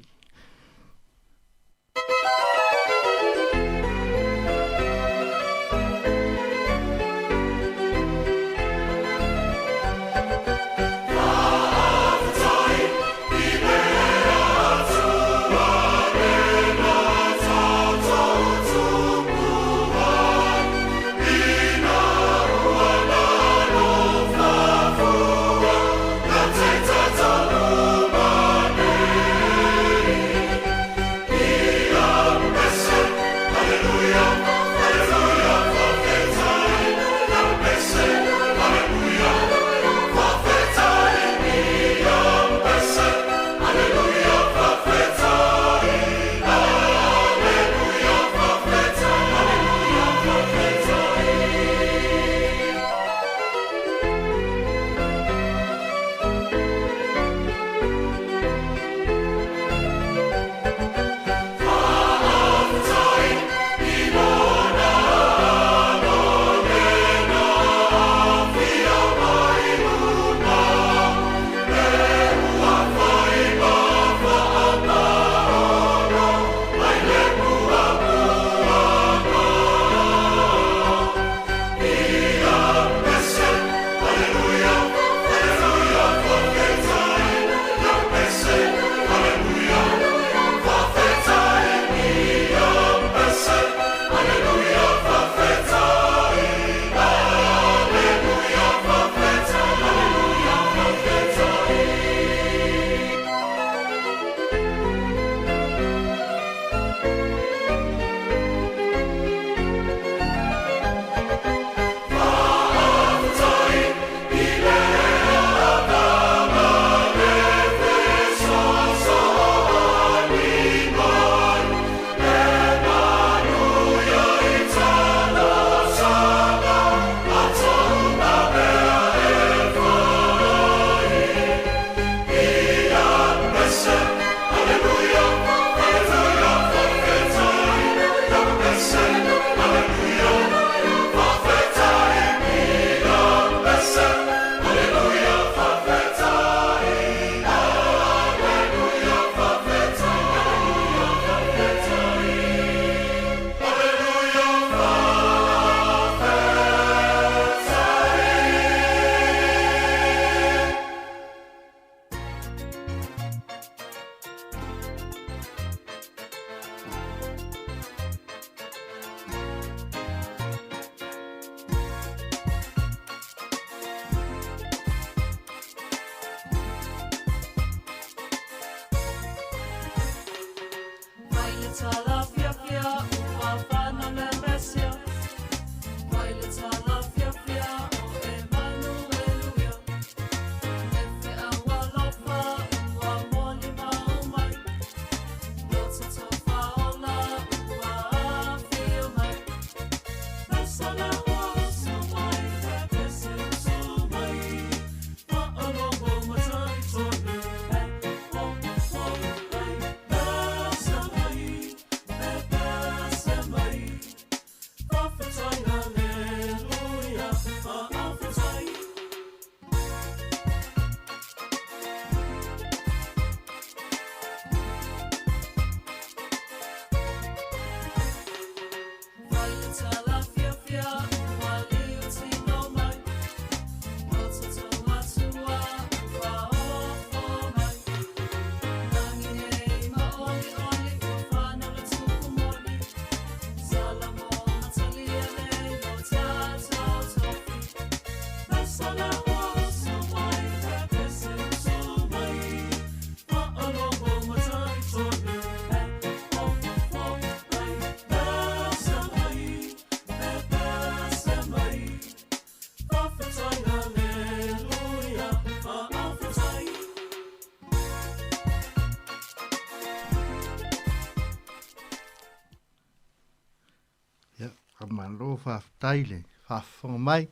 Ia, faamalo, faafetai le faafofoga mai,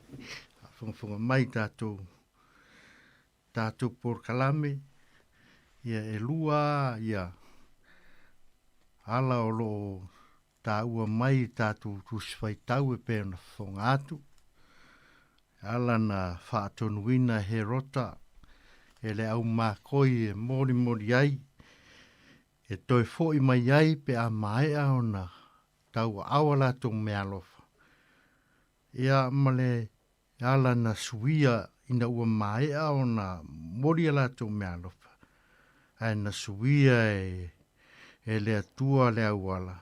faafogafoga mai i tatou tatou polokalame. Ia e lua ia ala o lo o taua mai i tatou tusi faitau e pei ona fofoga atu. E ala na faatonuina e Herota e le aumakoi e molimoli ai e toe foi mai ai pe a maea ona tauaao a latou meaalofa. Ia ma le ala na suia ina ua maea ona moli a latou meaalofa, ae na suia e e le Atua le auala,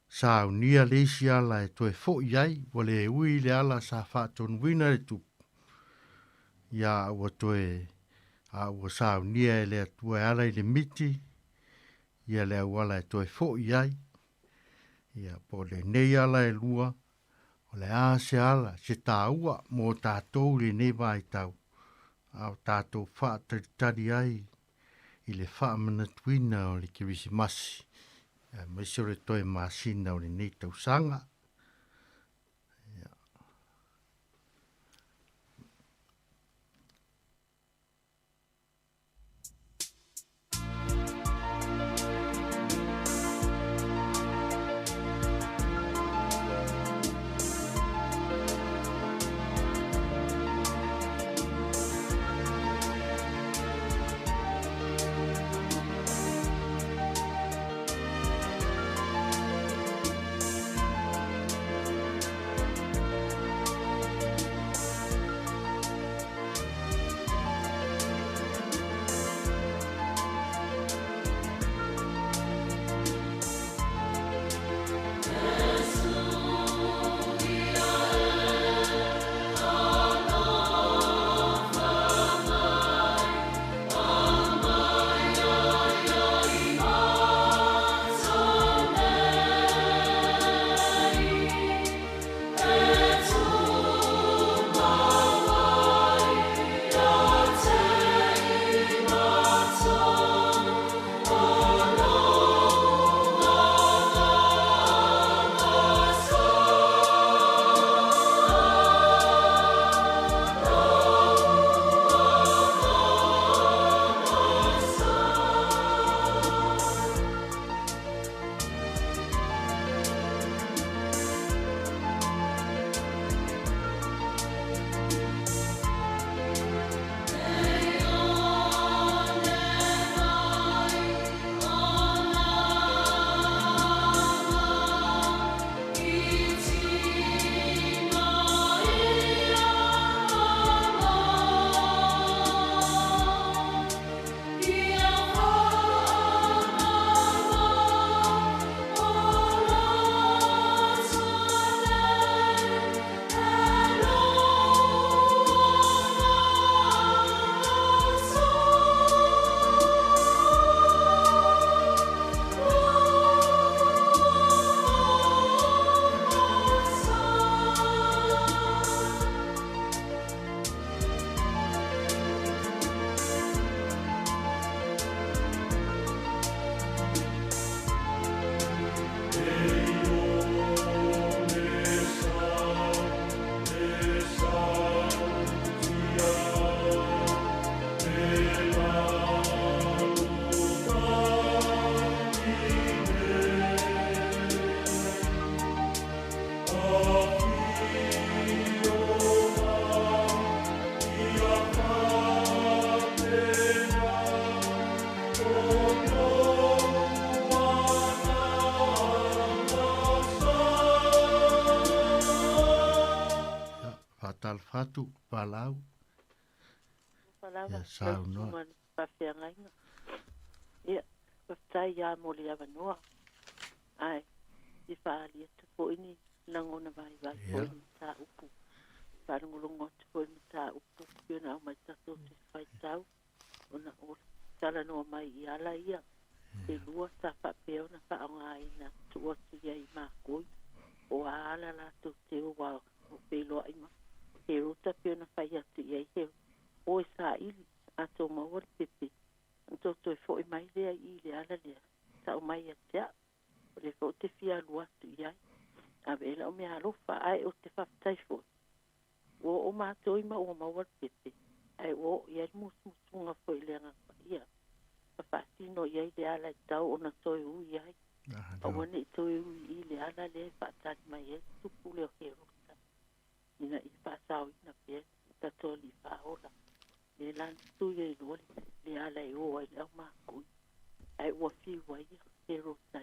saunia le isi ala e toe foi ai, ua le ui le ala sa faatonuina e le Tupu, ia ua toe a ua saunia e le Atua e ala i le miti, ia le auala e toe foi ai. Ia, po o lenei ala e lua, o le a se ala, se taua mo tatou i lenei vaitau, a o tatou faatalitali ai i le faamanatuina o le Kerisimasi, aemaise o le toe masina o lenei tausaga. Ia. atu Palau. Lava, Ia, saunoa. lau susuga i le faafeagaiga. Ia, faafetai lava mo le avanoa. Ae, fia faaali atu foi ni lagona vaivai foi i le mataupu. Faalogologo atu foi i le mataupu pei ona aumai tatou te faitau ona o le talanoa mai i ala ia e lua sa faapea ona faaaogaina tuu atu i ai i makoi o a ala latou te o ua feiloai ma Herota pei ona fai atu i ai he o e saili a tou maua le pepe ona tou toe foi mai lea i i le ala lea tau mai ia te au o lea foi ou te fia alu atu i ai ave ai lau meaalofa ae ou te faafetai foi ua oo matou i ma ua maua le pepe ae ua oo i ai le musumusuga foi i le Agaga Paia ma faatino i ai le ala e tatau ona toe ui ai. Aua ne i toe ui i le ala lea e faatali mai ai le tupu lea o Herota ina ia faasaoina pea le tatou Alii Faaola. Lea la na tui ai loa le ala e o ai le aumakui, ae ua fiu ai ia Herota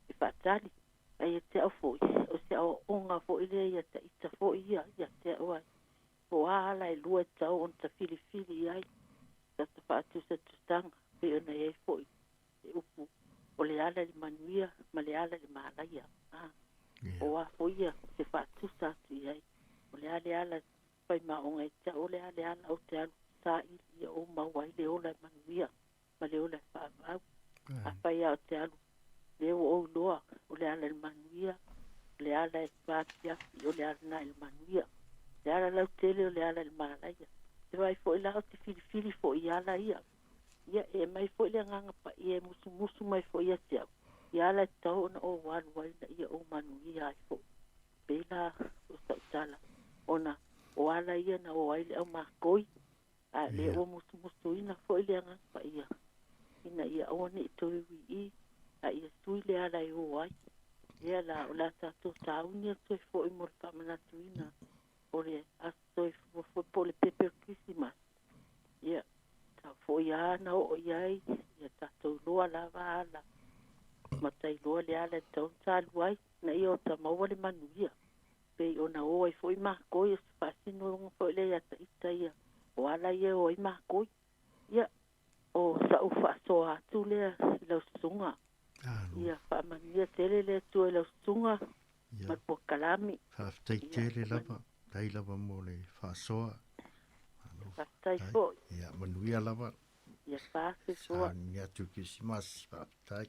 e faatali. Ae ia te au foi, o se aoaoga foi lea ia ta ita foi ia ia te au ai, po o a ala e lua e tatau ona ta filifili i ai tatou faatusatusaga, pei ona i ai foi le upu o le ala i le manuia ma le ala i le malaia. A o a foi ia se faatusa atu i ai, o le a le ala fai maoga ia te au, o le a le ala ou te alu saili ia ou maua ai le ola e manuia ma le ola e faavau. Afai lava ou te alu lea ua ou iloa o le ala i le manuia, o le ala e vaapiapi, o le ala lena i le manuia. O le ala lautele, o le ala i le malaia. Te vaai foi la ou te filifili foi i ala ia. Ia, e aumai foi le Agaga Paia e musumusu mai foi ia te au, i ala e tatau ona ou alu ai ina ia ou manuia ai foi. Pei la o sau tala, ona o ala ia na o ai le aumakoi, a o lea ua musumusuina foi le Agaga Paia, ina ia aua ne i toe uii, a ia sui le ala e o ai. Lea la, o le a tatou sauni atu ai foi mo le faamanatuina o le Aso Soifua foi po o le pepe o le Kerisimasi. Ia, tau foi lava na oo i ai, ia tatou iloa lava ala ma tailoa le ala e tatau ona talu ai, ina ia ota maua le manuia. Pei ona o ai foi makoi, o se faasinoga foi lea ia ta ita ia, o ala ia e o ai makoi. Ia, o sa'u faasoa atu lea i lau susuga. Ia faamanuia tele le Atua i lau susuga ma le polokalame. Faafetai tele lava, faafetai lava mo le faasoa. Faafetai foi. Ia, manuia lava. Ia faasoa. Sauni atu i Kerisimasi, faafetai.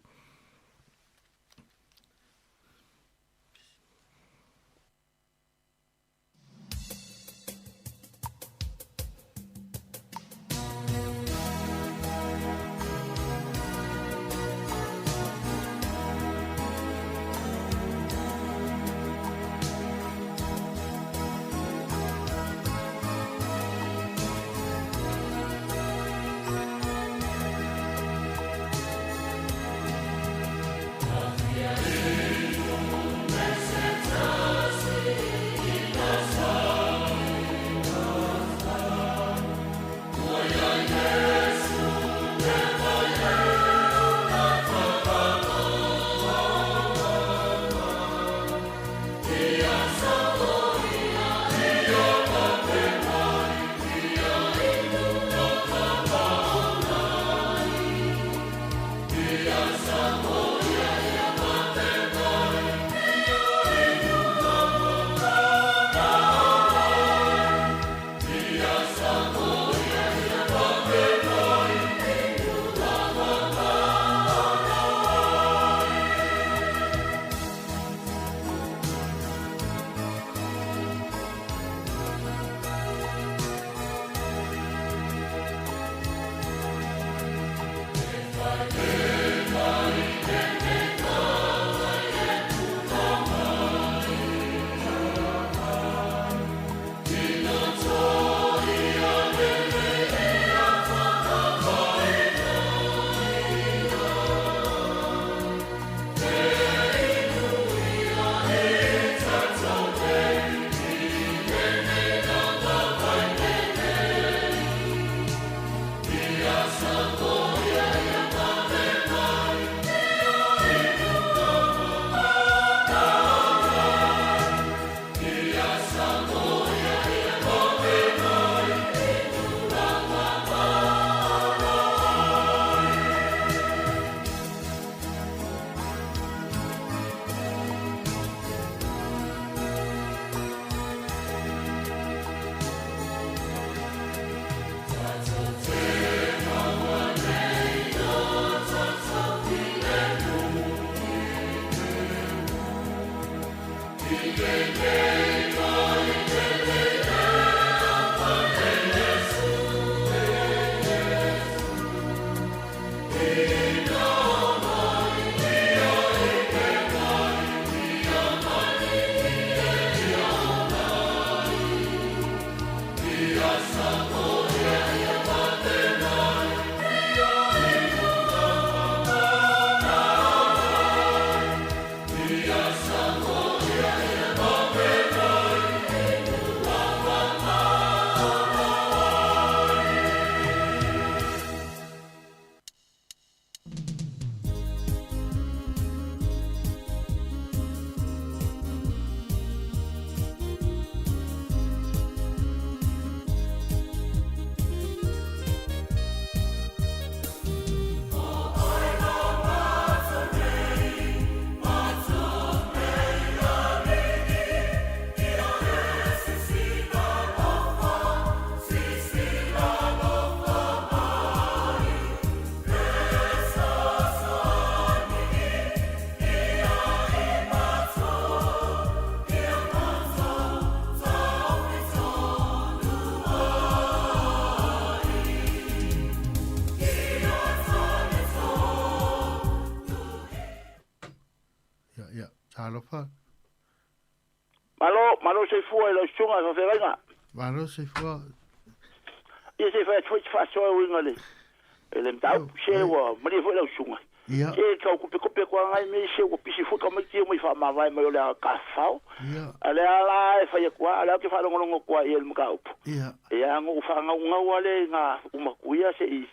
Talofa. Malo, malo soifua i lau susuga i faafeagaiga. Malo soifua. Ia se i fai atu foi se faasoa e uiga i le i le mataupu se ua malie foi lau susuga. Ia. Se tau kopekope atu lava nai mea se ua pisi foi tamaiti ia mai faamavae mai o le tafafao. Ia. A lea la e fai atu lava, a lea ou te faalogologo atu lava i ai i le mataupu. Ia. Ia na ou faagaugau lava lea i na uma atu ia se i,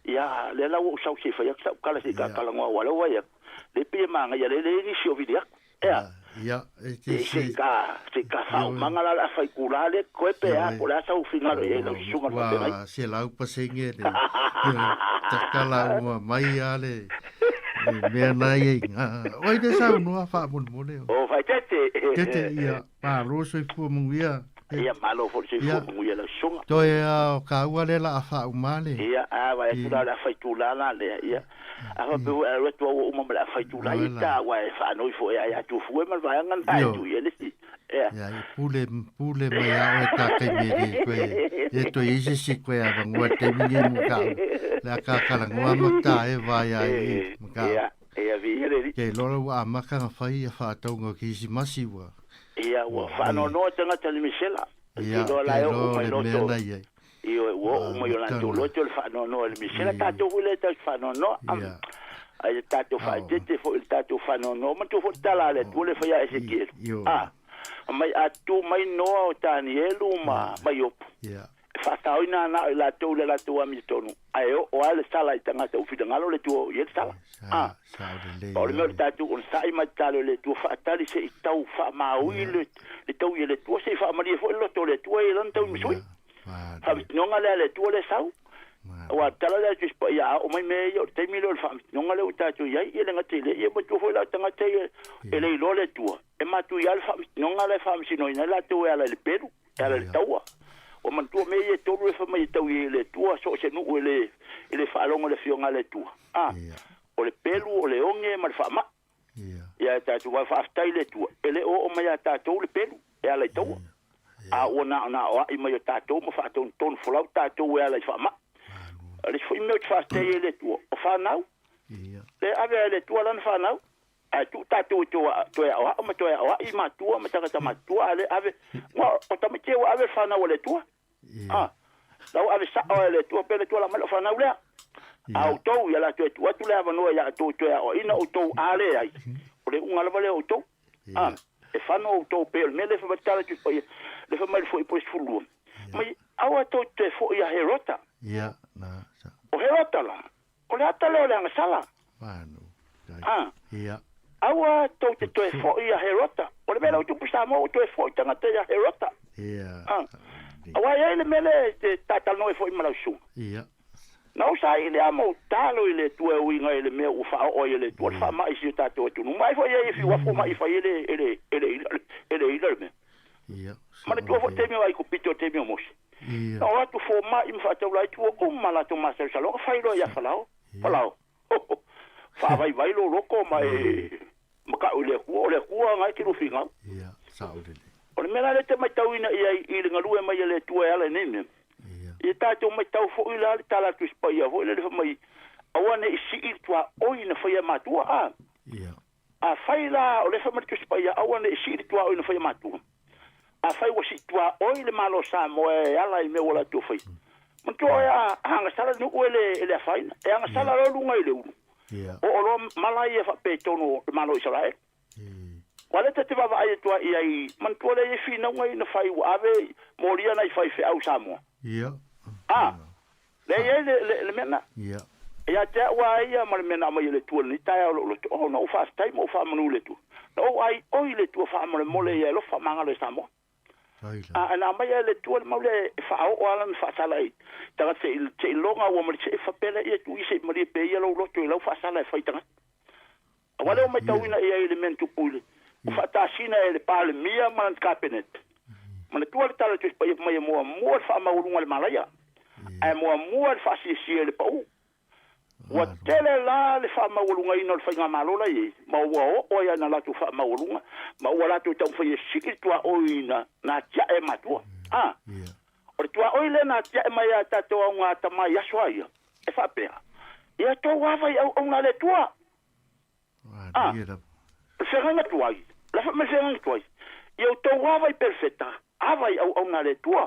ia lea la ua ou sau se i fai atu sau tala se i talanoa aua o lea ua vaai atu, lea e pei e manaia lea e leai nisi o vili atu. Ea. Ia, e te se i ta, se i ta faaomaga la o le a fai itula lea totoe pe a, po o le a sau finagalo i ai lau susuga i le faafeagai. Ua 100% le tatala uma mai a le mea na ia i ngā. Oi le saunoa faamolemole. O Vaetete. Tete, ia, malo soifua manuia. Ia, malo foi le soifua manuia lau susuga. Toe a o kāua lea la a faauma le. Ia, a vaai atu la o le a fai itula la lea, ia. A faapea foi a alu atu a ua uma ma le a fai itula ia ta, aua e faanoi foi ia ia Tufue ma le vaega lena e tu i ai le isi. Ea. Ia, e pule, pule mai a oe ta taimi e le toe, le toe i ai se isi koe avanoa i le taimi nei mo kau. Le a ka talanoa ma ta e va ia i ma kau. Ia, ia, viia le Alii. Ke iloa la ua amata ona fai ia faatauga o Kerisimasi ua. Ia, ua faanoanoa tagata i le misela. Ia, Te iloa la ke e oo iloa mai le mea loto. na i ai. Ioe, ua oo mai o latou loto le faanoanoa i le misela. Tatou foi lea tatou te faanoanoa. Ai le tatou faaeteete foi i le tatou faanoanoa. Manatua foi le tala a le Atua lea e fai ia Esekielu. A, mai a tu mai Noa o Tanielu ma Iopu. E faasaoina na o i latou i le latou amiotonu, ae oo lava le sala i tagata ua finagalo le Atua o oo i ai le sala. A, o le mea o le tatou onosai ma le tatalo i le Atua, faatali se i tau faamaui le taui e le Atua, se i faamalie foi le loto o le Atua i lana taui masui. Faamasinoga lea a le Atua lea e sau. Aua o le tala lea a le Tusi Paia, a oo mai mea ia, o le taimi lea o le faamasinoga lea ua tatou i ai, ia le gata i lea, ia matua foi la o tagata ia e le iloa le Atua, e matuia le faamasinoga lea e faamasinoina ai latou e ala i le pelu, e ala i le taua. Ua manatua mea ia e tolu e fai mai e tau i ai le Atua, so o se nuu e le, e le faalogo i le Afioga a le Atua. A, o le pelu, o le oge ma le faamai. Ia e tatou ae faafetai i le Atua, e le o oo mai ia tatou le pelu e ala i taua. A ua na ona aoai mai o tatou ma faatonutonu folau tatou e ala i faamai. O le isi foi mea ou te faafetai ai i le Atua, o fanau. Le ave ai e le Atua lana fanau, ae tuu tatou e toe aoao ma toe aoai matua ma tagata matutua, a le ave, o tamaiti ia ua ave le fanau a le Atua. A, la ua ave sao e le Atua, pe le Atua la mai lau fanau lea. A outou, ia la toe tuu atu le avanoa ia outou e toe aoaina outou, a leai, o le iuga lava lea o outou. A, e fano outou pei o le mea lea e fai mai le tala Tusi Paia, lea fai mai le foi po le 12. Mai, aua tou te toe foi ia Herota. O Herota la, o le ata lea o le agasala. A, aua tou te toe foi ia Herota. O le mea lea ua tupu i Samoa, ua toe foi tagata ia Herota. A, aua e i ai le mea lea e te talatalanoa ai foi ma lau susuga. Na ou saili lava ma ou tatalo i le Atua e uiga i le mea ua faaoo ai e le Atua le faamai i si o tatou atunuu. Ma ai foi e ia fiu afu mai fai e le, e le, e le ila, e le ila le mea. Manatua foi le taimi o Aikupito, le taimi o Mose. Na o atu fomai ma faataulai tua uma latou masalosaloga, fai loa ia Falao, Falao, ho, faavaivai lou loto ma e matau i le Atua, o le Atua na e te lufiga. O le mea la lea e te matauina i ai i le galue mai a le Atua e ala i nei mea. Ia tatou matau foi la le tala a Tusi Paia foi lele fai mai, aua ne i sii le tuaoi na faia e matua, a. Afai la o lea fai mai le Tusi Paia, aua ne i sii le tuaoi na faia e matua. Afai ua sii tuaoi le Malo o Samoa e ala i mea ua latou faia, manatua oe a agasala le nuu e le e le afaina, e agasala loa luga i le ulu. Oo loa mala ia faapetonu o le Malo o Isaraelu. Aua lea ta te vaavaai atu ai i ai, manatua lea e i ai finauga ia na fai ua ave molia nai faifeau Samoa. A, lea e i ai le, le, le mea lena. Ia te au lava ia ma le mea na aumai e le Atua i lenei taeao o lou loto, oh, na ou faafetai ma ou faamanu i le Atua. Na ou aioi i le Atua faamolemole ia e alofa magalo e Samoa. A, na aumai lava e le Atua le mau lea e faaoo lava lana faasala i tagata seiloga ua malie, se i faapea lea, ia tuu ia se i malie pea ia lou loto i lau faasala e fai i tagata. Aua lea ua matauina i ai le mea na tupu i le ua faatasina e le Palemia ma lana Kapeneta. Manatua le tala a le Tusi Paia fai mai e muamua le faamaualuga i le malaia, ae muamua le faasiasia i le pau. Ua tele la le faamaualugaina o le faigamalo la i ai, ma ua oo ai ana latou faamaualuga, ma ua latou taumafai e sii le tuaoi na atiae e matua. A, o le tuaoi lea na atiae mai ia tatou auga tama i aso a ia, e faapea, Ia tou ava i auauna a le Atua. A, o le feagaiga tuai, Le fai mai le feagaiga tuai, Ia outou ava i perofeta, ava i auauna a le Atua.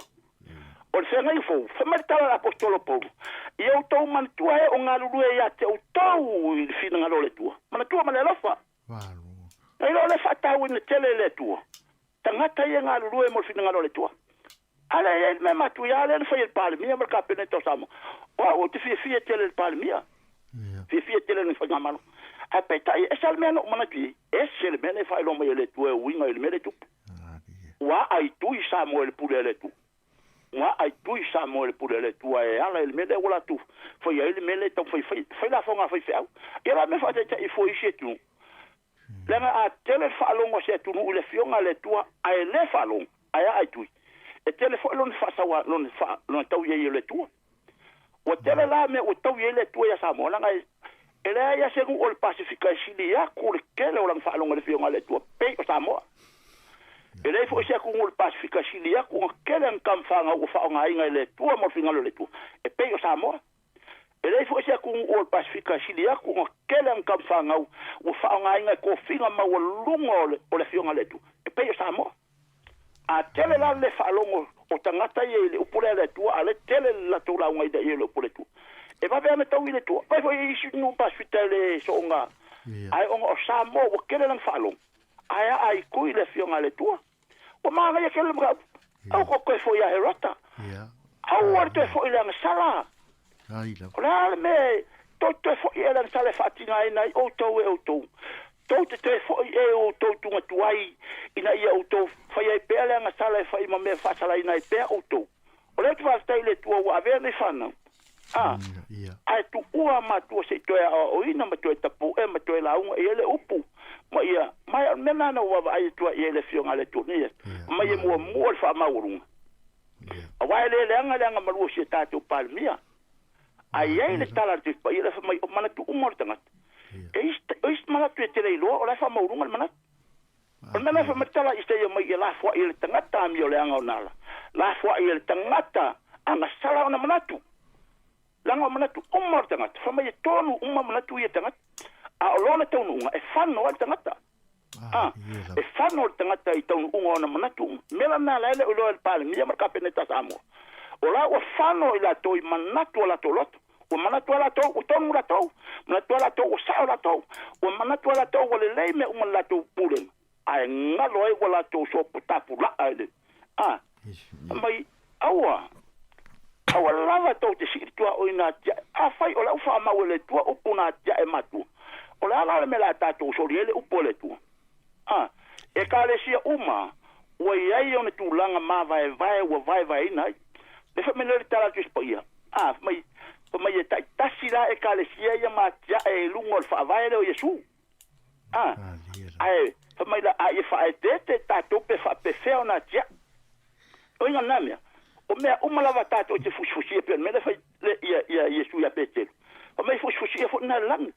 O le feagaiga fou, fai mai le tala a le Aposetolo Paulo, Ia outou manatua e o galulue ia te outou i le finagalo o le Atua. Manatua ma le alofa. Na iloa le faatauaina tele e le Atua tagata ia e galulue mo le finagalo o le Atua. A lea e i ai le mea matuia lea na fai e le Palemia ma le Kapeneta o Samoa. O au ou te fiafia tele i le Palemia. Fiafia tele i lona faigamalo. Ae peitai, e ese lava le mea na ou manatu i ai, ese le mea lea e faailoa mai e le Atua e uiga i le mea lea e tupu. Ua aitui Samoa i le pule a le Atua. Ua aitui Samoa i le pule a le Atua e ala i le mea lea ua latou faia ai le mea lea e taumafai e fai, fai lafoga a faifeau. Ia la mea faataitai fua i isi atunuu. Leaga a tele le faalogo a se atunuu i le Afioga a le Atua ae le faalogo, ae a aitui, e tele foi lona faasaua, lona faa, lona taui ai e le Atua. Ua tele la mea ua taui ai le Atua ia Samoa, leaga e, e leai lava se nuu o le Pasefika e sili atu le tele o lana faalogo i le Afioga a le Atua pei o Samoa. E leai foi se atunuu o le Pasefika e sili atu ona tele ana tama fanau ua faaaogaina e le Atua mo le finagalo o le Atua e pei o Samoa. E leai foi se atunuu o le Pasefika e sili atu ona tele ana tama fanau ua faaaogaina e tofiga maualuga o le Afioga a le Atua e pei o Samoa. A tele la le faalogo o tagata ia i le upu lea a le Atua, a o lea e tele le latou lauga ina ia i le upu a le Atua. E vave lava ona taui i le Atua. Vaai foi i isi nuu Pasefika e le soona, ae ona o Samoa ua tele lana faalogo, ae a aikui i le Afioga a le Atua. Ua manaia tele le mataupu. Aua tou te toe foi ia Herota. Aua le toe foi i le agasala. O le a le mea tou te toe foi ea i le agasala e faatinaina ai outou e outou? Tou te toe foi ea i outou tuga tuai ina ia outou fai ai pea le agasala e fai ma mea e faasalaina ai pea outou? O lea ou te faafetai i le Atua ua avea nei fanau, a, ae tuua matua se i toe aoaoina ma toe tapu'e ma toe lauga i ai le upu ma ia, ma o le mea lena na ou vaavaai atu ai i ai le Afioga a le Atua nei aso, mai e muamua le faamaualuga. Aua e le leaga le agamalu o si a tatou Palemia. Ae i ai le tala a le Tusi Paia lea fai mai, o manatu uma o le tagata. E isi, o isi manatu e te le iloa o la e faamaualuga le manatu. O le mea lea fai mai le tala a Isaia mai ia lafoai e le tagata amio leaga ona ala, lafoai e le tagata agasala ona manatu. Leaga o manatu uma o le tagata, fai mai e tonu uma manatu ia tagata, a o lona taunuuga e fano ai le tagata. A, e fano le tagata i taunuuga o ona manatu uma. Mea la na la e le o iloa e le Palemia ma le Kapeneta a Samoa. O la ua fano i latou i manatu o latou loto. Ua manatu lava latou ua tonu latou, manatu lava latou ua sao latou, ua manatu lava latou ua lelei mea uma i le latou pulega, ae galo ai ua latou sopo tapulaa i le a mai aua aua lava tou te sii le tuaoi na atiae. Afai o le au faamau e le Atua upu na atiae matua, o le a la le mea o le a tatou soli ai le upu a le Atua? A Ekalesia uma ua i ai ona tulaga mavaevae ua vaevaeina ai. Le fai mai lea o le tala a le Tusi Paia, a, fai mai, fai mai e taitasi la Ekalesia ia ma atiae i luga o le faavae lea o Iesu. A, ae fai mai la, a ia faaeteete tatou pe faapefea ona atiae. O uiga lena mea, o mea uma lava tatou te fusifusia pei o le mea lea fai le, ia, ia Iesu ia Peteru. Fai mai fusifusia foi lena i le lagi.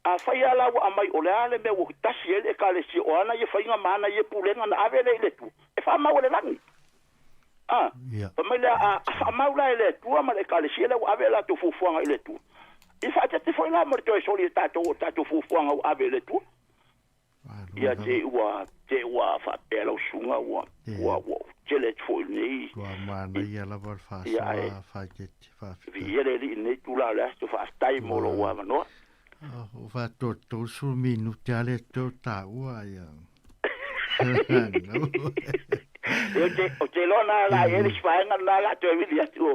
Afai lava la ua aumai o le a le mea ua tasi ai le Ekalesia o ana ia faiga ma ana ia pulega na ave lea i le Atua, e faamau e le lagi. A, fai mai lea, a, a faamau la e le Atua ma le Ekalesia lea ua ave a latou fuafuaga i le Atua, ia faaeteete foi la ma le toe soli e tatou o tatou fuafuaga ua ave i le Atua. Ia te ua, te ua faapea lau susuga ua, ua, ua tele atu foi lenei. Ua manaia lava le faasoa faaeteete, faafetai. Viia le Alii i lenei itula o le aso, faafetai mo lou avanoa. Ua faatotosu minute lava lea toe o taua ia. Ou te iloa na la i ai le isi vaega lena o le a toe vili atu.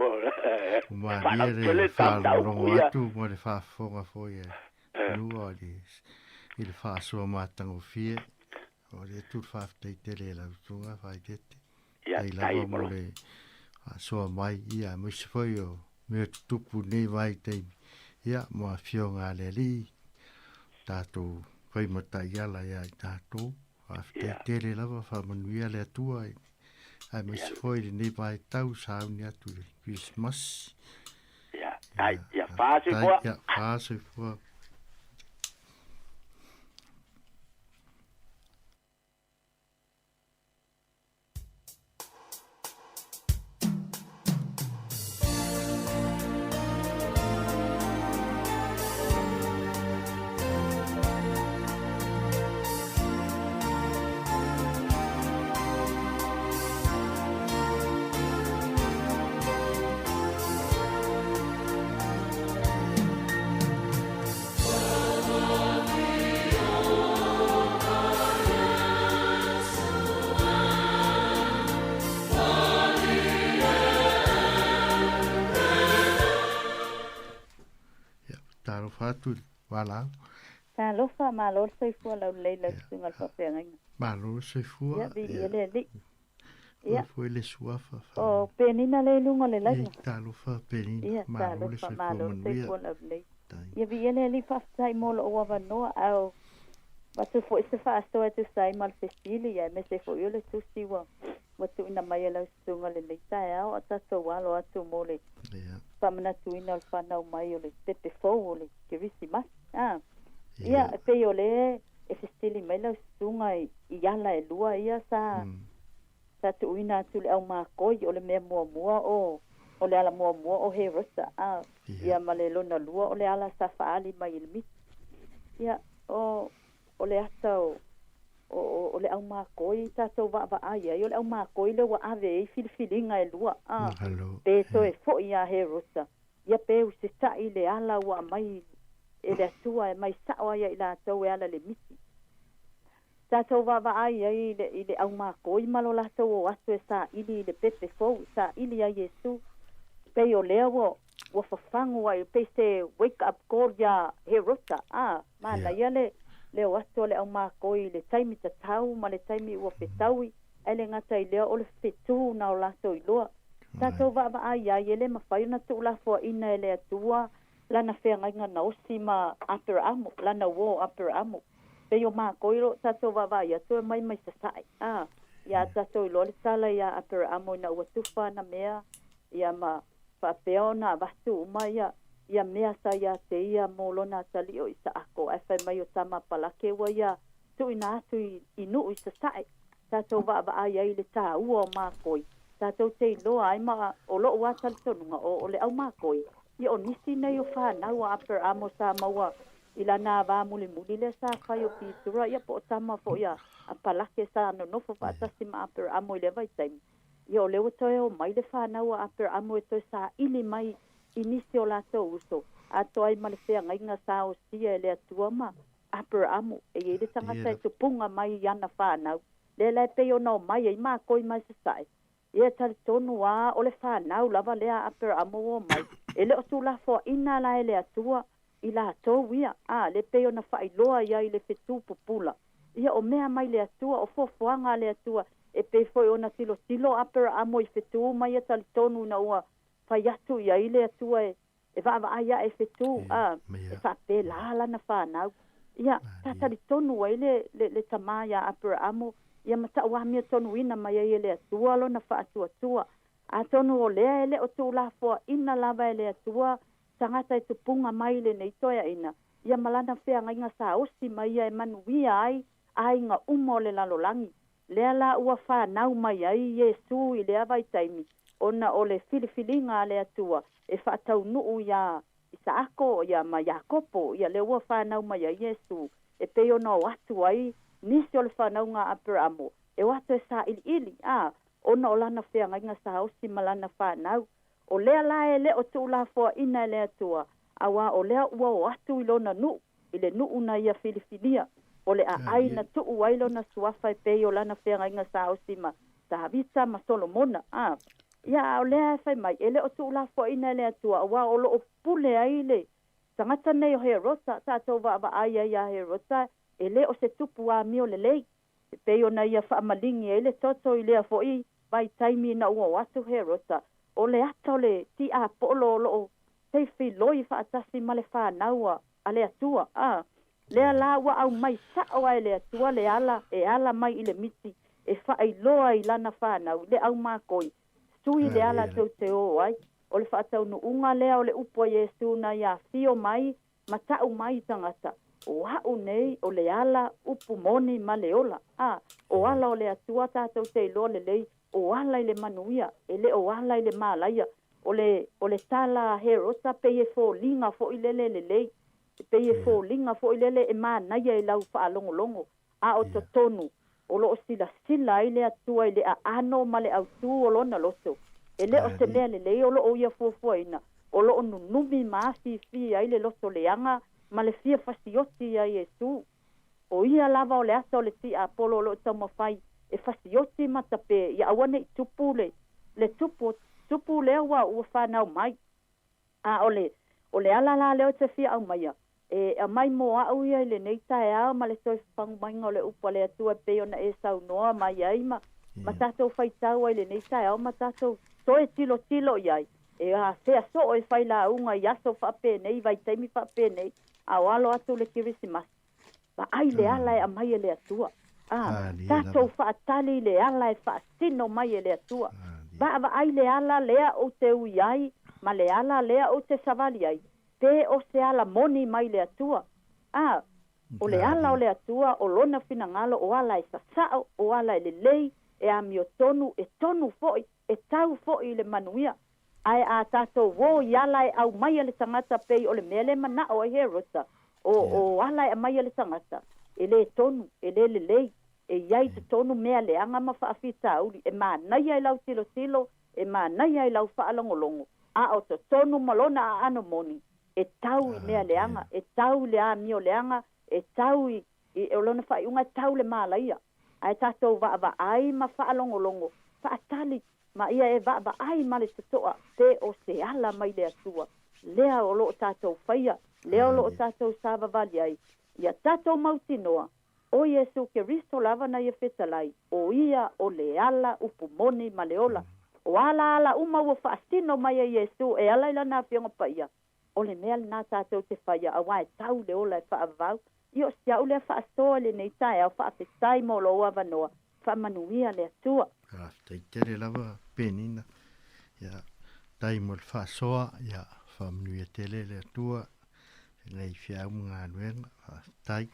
Ua malie le faalogologo atu ma le faafofoga foi a Nua i le faasoa matagofie. O le atu le faafetai tele i lau susuga Faaeteete. Faafetai lava mo le faasoa mai, ia, aemaise foi o mea tutupu i lenei vaitaimi, ia, ma Afioga a le Alii, tatou fai ma taiala ia i tatou. Faafetai tele lava, faamanuia le Atua, aemaise foi i lenei vaitau sauni atu i le Kerisimasi. Ia, ai, ia, faasoifua. Ia, faasoifua. Talofa atu i le valaau. Talofa, malo le soifua laulelei i lau susuga i le faafeagaiga. Malo le soifua. Ia, viia le Alii. Ia. Oe foi le suafa. O Penina lea i luga o le laina. Ia, talofa Penina. Ia, Malo le talofa, soifua malo le manuia. soifua laulelei. Ia, viia le Alii, faafetai mo lou avanoa, a o avatu foi se faasoa e tusa ai ma le fesili, aemaise foi o le tusi ua ua tuuina mai e lau susuga i lenei taeao, a tatou alo atu mo le faamanatuina o le fanau mai o le pepe fou o le Kerisimasi. A, ia, e pei o lea e fesili mai lau susuga i ala e lua ia sa sa tuuina atu i le aumakoi, o le mea muamua o o le ala muamua o Herota, a, ia ma le lona lua o le ala sa faaali mai i le miti. Ia, o o le ata o o o le aumakoi tatou vaavaai ai, o le aumakoi lea ua ave ai filifiliga e lua, a, pe toe foi ia Herota, ia pe usitai le ala ua aumai e le Atua e mai sao ai ia i latou e ala i le miti. Tatou vaavaai ai i le, i le aumakoi ma lo latou o atu e saili i le pepe fou, e saili ia Iesu. Pei o lea ua, ua fafagu ai, pei se wake up call iā Herota, a, manaia le, le o atu o le aumakoi i le taimi tatau ma le taimi ua fetaui, ae le gata i lea o le fetu na o latou iloa. Tatou vaavaai ai, e le mafai ona tuulafoaina e le Atua Lana feagaiga na osi ma Aperaamo, lana uō Aperaamo. Pei o mākou i lo tatou vaavaai atu e mai mai sasae, a, iā tatou iloa le tala iā Aperaamo ina ua tufa ana mea, ia ma faapea ona avatu uma ia, ia mea sa iā te ia mō lona atalii o Isaako, ae fai mai o tama Palake ua ia tuuina atu i, i nuʻu i sasae. Tatou vaavaai ai i le tāua o mākoi, tatou te iloa ai ma o loʻu a talitonuga o, o le au mākoi, Ia o nisi nei o whanau a Aperamo sa maua i lana wā mulimuli lea sa fai o Pitura, ia po o tama foi a, a Palake sa nonofo faatasi ma Aperamo i lea vaitaimi. Ia o lea ua toe o mai le whanau a Aperamo e toe saili mai i nisi o latou uso, atoa ai ma le feagaiga sa osia e le Atua ma Aperamo, e i ai le tagata e tupunga mai i ana whanau. Lea la e pei ona o mai ai mākou i mai sasae. Ia talitonu a o le whanau lava lea a Aperamo ua omai, e le o tulafoaina la e le Atua i latou ia, a le pei ona faailoa ia i le fetu pupula. Ia o mea mai le Atua, o fuafuaga a le Atua, e pei foi ona tilotilo Aperamo i fetu uma ia talitonu ina ua fai atu i ai le Atua e e vaavaai ae fetu, a e faapela lana whanau. Ia, sa talitonu ai le, le, le tamā iā Aperaamo, ia ma tauamiatonuina mai ai e le Atua lona faatuatua. Atonu o lea e le o tuulafoaina lava e le Atua tagata e tupuga mai i lenei toeaina, ia ma lana feagaiga sa osi mai ia e manuia ai aiga uma o le lalolagi. Lea la ua fanau mai ai Iesu i lea vaitaimi, ona o le filifiliga a le Atua e faataunuu iā Isaako ia ma Iakopo, ia lea ua fanau mai ai Iesu, e pei ona o atu ai nisi o le fanauga a Aperamo, e o atu e sailiili, a, ona o lana feagaiga sa osi ma lana fanau. O lea la e le o tuulafoaina e le Atua, auā o lea ua o atu i lona nuu, i le nuu na ia filifilia, o le aai na tuu ai lona suafa e pei o lana feagaiga sa osi ma Tavita ma Solomona, a. Ia, a o lea e fai mai, e le o tuulafoaina e le Atua, auā o lo o pule ai le tagata nei o Herota, tatou vaavaai ai iā Herota, e le o se tupu amio lelei, e pei ona ia faamaligi ai le toto i lea foi vaitaimi ina ua o atu Herota, o le ata o le tiapolo o lo o feifeiloi faatasi ma le fanau a le Atua, a lea la ua aumai sao a e le Atua le ala e ala mai i le miti e faailoa i lana fanau i le aumakoi, sui le ala tou te o ai. O le faataunuuga lea o le upu a Iesu na ia afio mai ma tau mai i tagata, O a'u nei o le ala upu moni ma le ola. A, o ala o le Atua tatou te iloa lelei, o ala i le manuia, e le o ala i le malaia. O le, o le tala a Herota pei e foliga foi lele lelei, pei e foliga foi lele e manaia i lau faalogologo, a o totonu, o lo o silasila ai le Atua i le aano ma le autū o lona loto. E le o se mea lelei o lo o ia fuafuaina, o lo o nunumi ma afifi ai le loto leaga ma le fia fasioti iā Iesū. O ia lava o le ata o le tiapolo o lo o taumafai e fasioti ma tape ia aua ne i tupu le, le tupu, tupu lea ua, ua fanau mai. A o le, O le ala la lea ou te fia aumaia, e aumai mo a'u ia i lenei taeao ma le toe fafagu maiga o le upu a le Atua e pei ona e saunoa mai ai ma ma tatou faitau ai i lenei taeao ma tatou toe tilotilo i ai, e afea soo e failauga i aso faapenei, vaitaimi faapenei, a o alo atu le Kerisimasi. Vaai le ala e aumai e le Atua. A, tatou faatali i le ala e faasino mai e le Atua. Vaavaai le ala lea ou te ui ai ma le ala lea ou te savali ai, pe o se ala moni mai le Atua. A, o le ala o le Atua, o Lona finagalo, o ala e sasao, o ala e lelei, e amiotonu, e tonu foi, e tau foi i le manuia. Ae a tatou o i ala e aumaia le tagata pei o le mea lea e manao ai Herota, o, o ala e aumaia le tagata, e lē tonu, e lē lelei, e i ai i totonu mea leaga ma faafitauli, e manaia i lau tilotilo, e manaia i lau faalogologo, a o totonu ma lona aano moni, e tau i mea leaga, e tau i le amio leaga, e tau i, i, o lona faaiuga e tau le malaia. Ae tatou vaavaai ma faalogologo, faatali ma ia e vaavaai ma le totoa pe o se ala mai le Atua lea o lo o tatou faia, lea o lo o tatou savavali ai, ia tatou mautinoa, o Iesu Keriso lava na ia fetalai, o Ia o le ala, upu moni ma le ola. O ala ala uma ua faasino mai e Iesu e ala i Lana Afioga Paia, o le mea lena tatou te faia auā e tau le ola e faavavau. Ia o si au lea faasoa i lenei taeao, faafetai mo lou avanoa. Faamanuia le Atua. Faafetai tele lava Penina. Ia, tai mo le faasoa, ia, faamanuia tele le Atua i lenei feau ma galuega. Faafetai.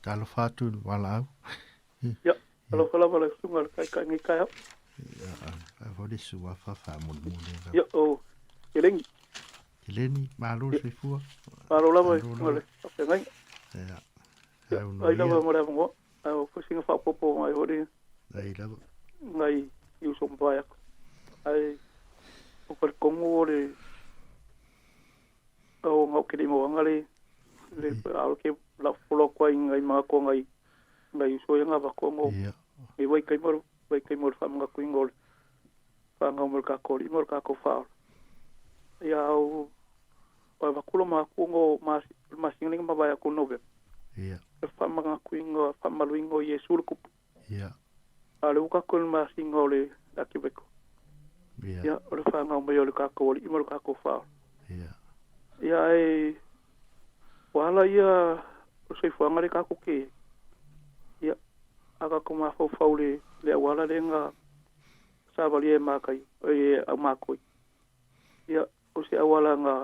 Talofa atu i le valaau. Ia, alofa lava le susuga i le taitai nei taeao. Ia, a foi le suafa faamolemole lava. Ia, o Keleni. Keleni, malo le soifua. Malo lava i susuga le faafeagaiga. Ia, Ia, ai lava mo le avanoa. Ae o foi sina faaopoopo mai foi Ai lava. Nai i uso mavae atu. Ae o talitonu o le O ngau ke le mauaga le le a o ke la folo kwa i ngai mga ko ngai ngai uso ia ngava ko ngo i wai kai mo wai kai mo fa mga ku ingol fa ngau mo ka ko mo ka ko fa ia au pa va kulo ma ku ngo ma ma singa ma va ku nove Ia. Fa mga ku ingo fa malu ingo Yesu ku Ia. A le uka ko ma singa le akibeko Ia. Ia o le fa ngau mo le ka ko le mo ka ko fa Ia. Ia e wala ia o se fuanga le kako ke ia aka ko ma fau fau le le wala le nga sa vali e makai e au makoi ia o se awala nga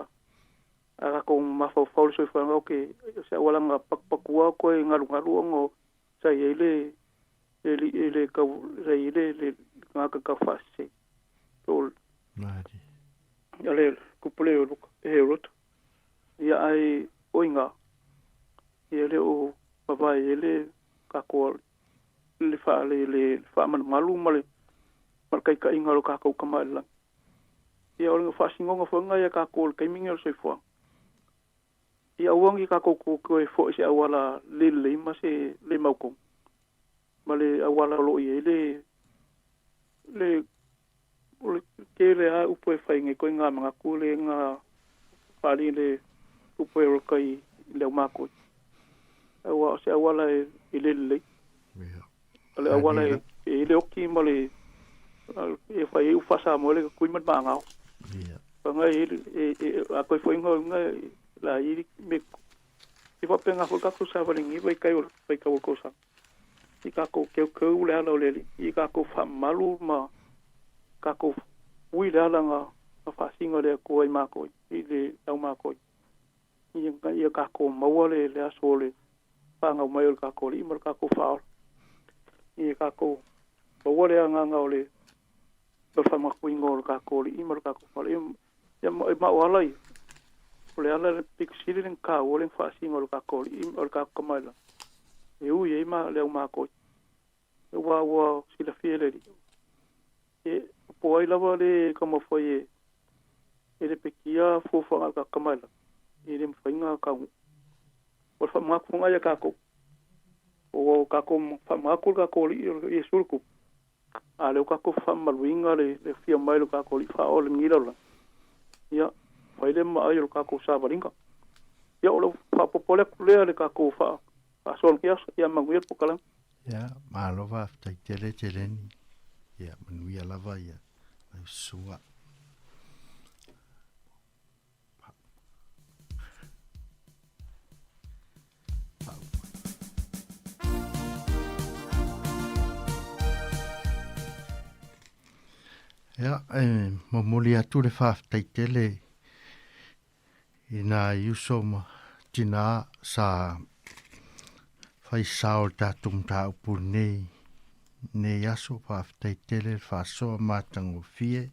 aka ko ma fau fau le soifuaga o ke o se awala nga pakupakua ko e galugalu ogo sa i ai le le le le kau sa i le le nga ka ka fase o Mari. ia le kupule o luka e roto ia ai oinga ia le o papa e le kako le fa le le fa man malu ma le ma kai kai ngalo kako kama la ia o le fa singonga fo nga ia kako le kai minga o soifua ia uangi kako ko ko e fo se awala le le ma se le mau ko ma le awala lo ia le le o le ke le a upo e whai ngai koe ngā mga ku le ngā whāri le upo e roka i leo mākoi. Aua o se awala e, e le lelei. O le awala e, e le oki ma le e whai e uwhasa mo le kui mat maangao. Ia. Whanga e, e, e, a koe whai ngā ngā la i me i whapenga hoi kako sa waringi vai kai o vai kau ko sa. I kako keu keu le ala o le i kako whamalu ma kako ui le ala ngā ngā whasinga le ko ai mākoi i le au mākoi. I ia kako maua le le aso le whangau mai o le kako le ima le kako whaola. I kako maua le anganga o le le whamakuinga o le kako le ima le kako whaola. Ia ma, ma o ala i. O le ala le pikusiri le kā o le whasinga o le kako le ima o le kako kamaila. E ui e ima le au mākoi. E wā wā sila fie le li. E po ai lava le kamafai e e le pekia fuafuaga ka kamaila e le mafaiga ka o le faamagakuga ia kakou o kakou faamagaku le kakou alii o Iesu le kupu a le o kakou faamaluiga le le fia mai lo kakou alii faaoa le gila o ia fai le maai o le kakou savaliga ia o le faapopo le aku lea le kakou faa faasoa ke aso ia manuia le pokalame. Ia, malo faafetai tele Teleni. Ia, manuia lava ia lau susuga. Ia, e momoli atu le faafetai tele i nā uso ma tinā sa fai sao le tatou mataupu nei nei aso faafetai tele le faasoa matagofie.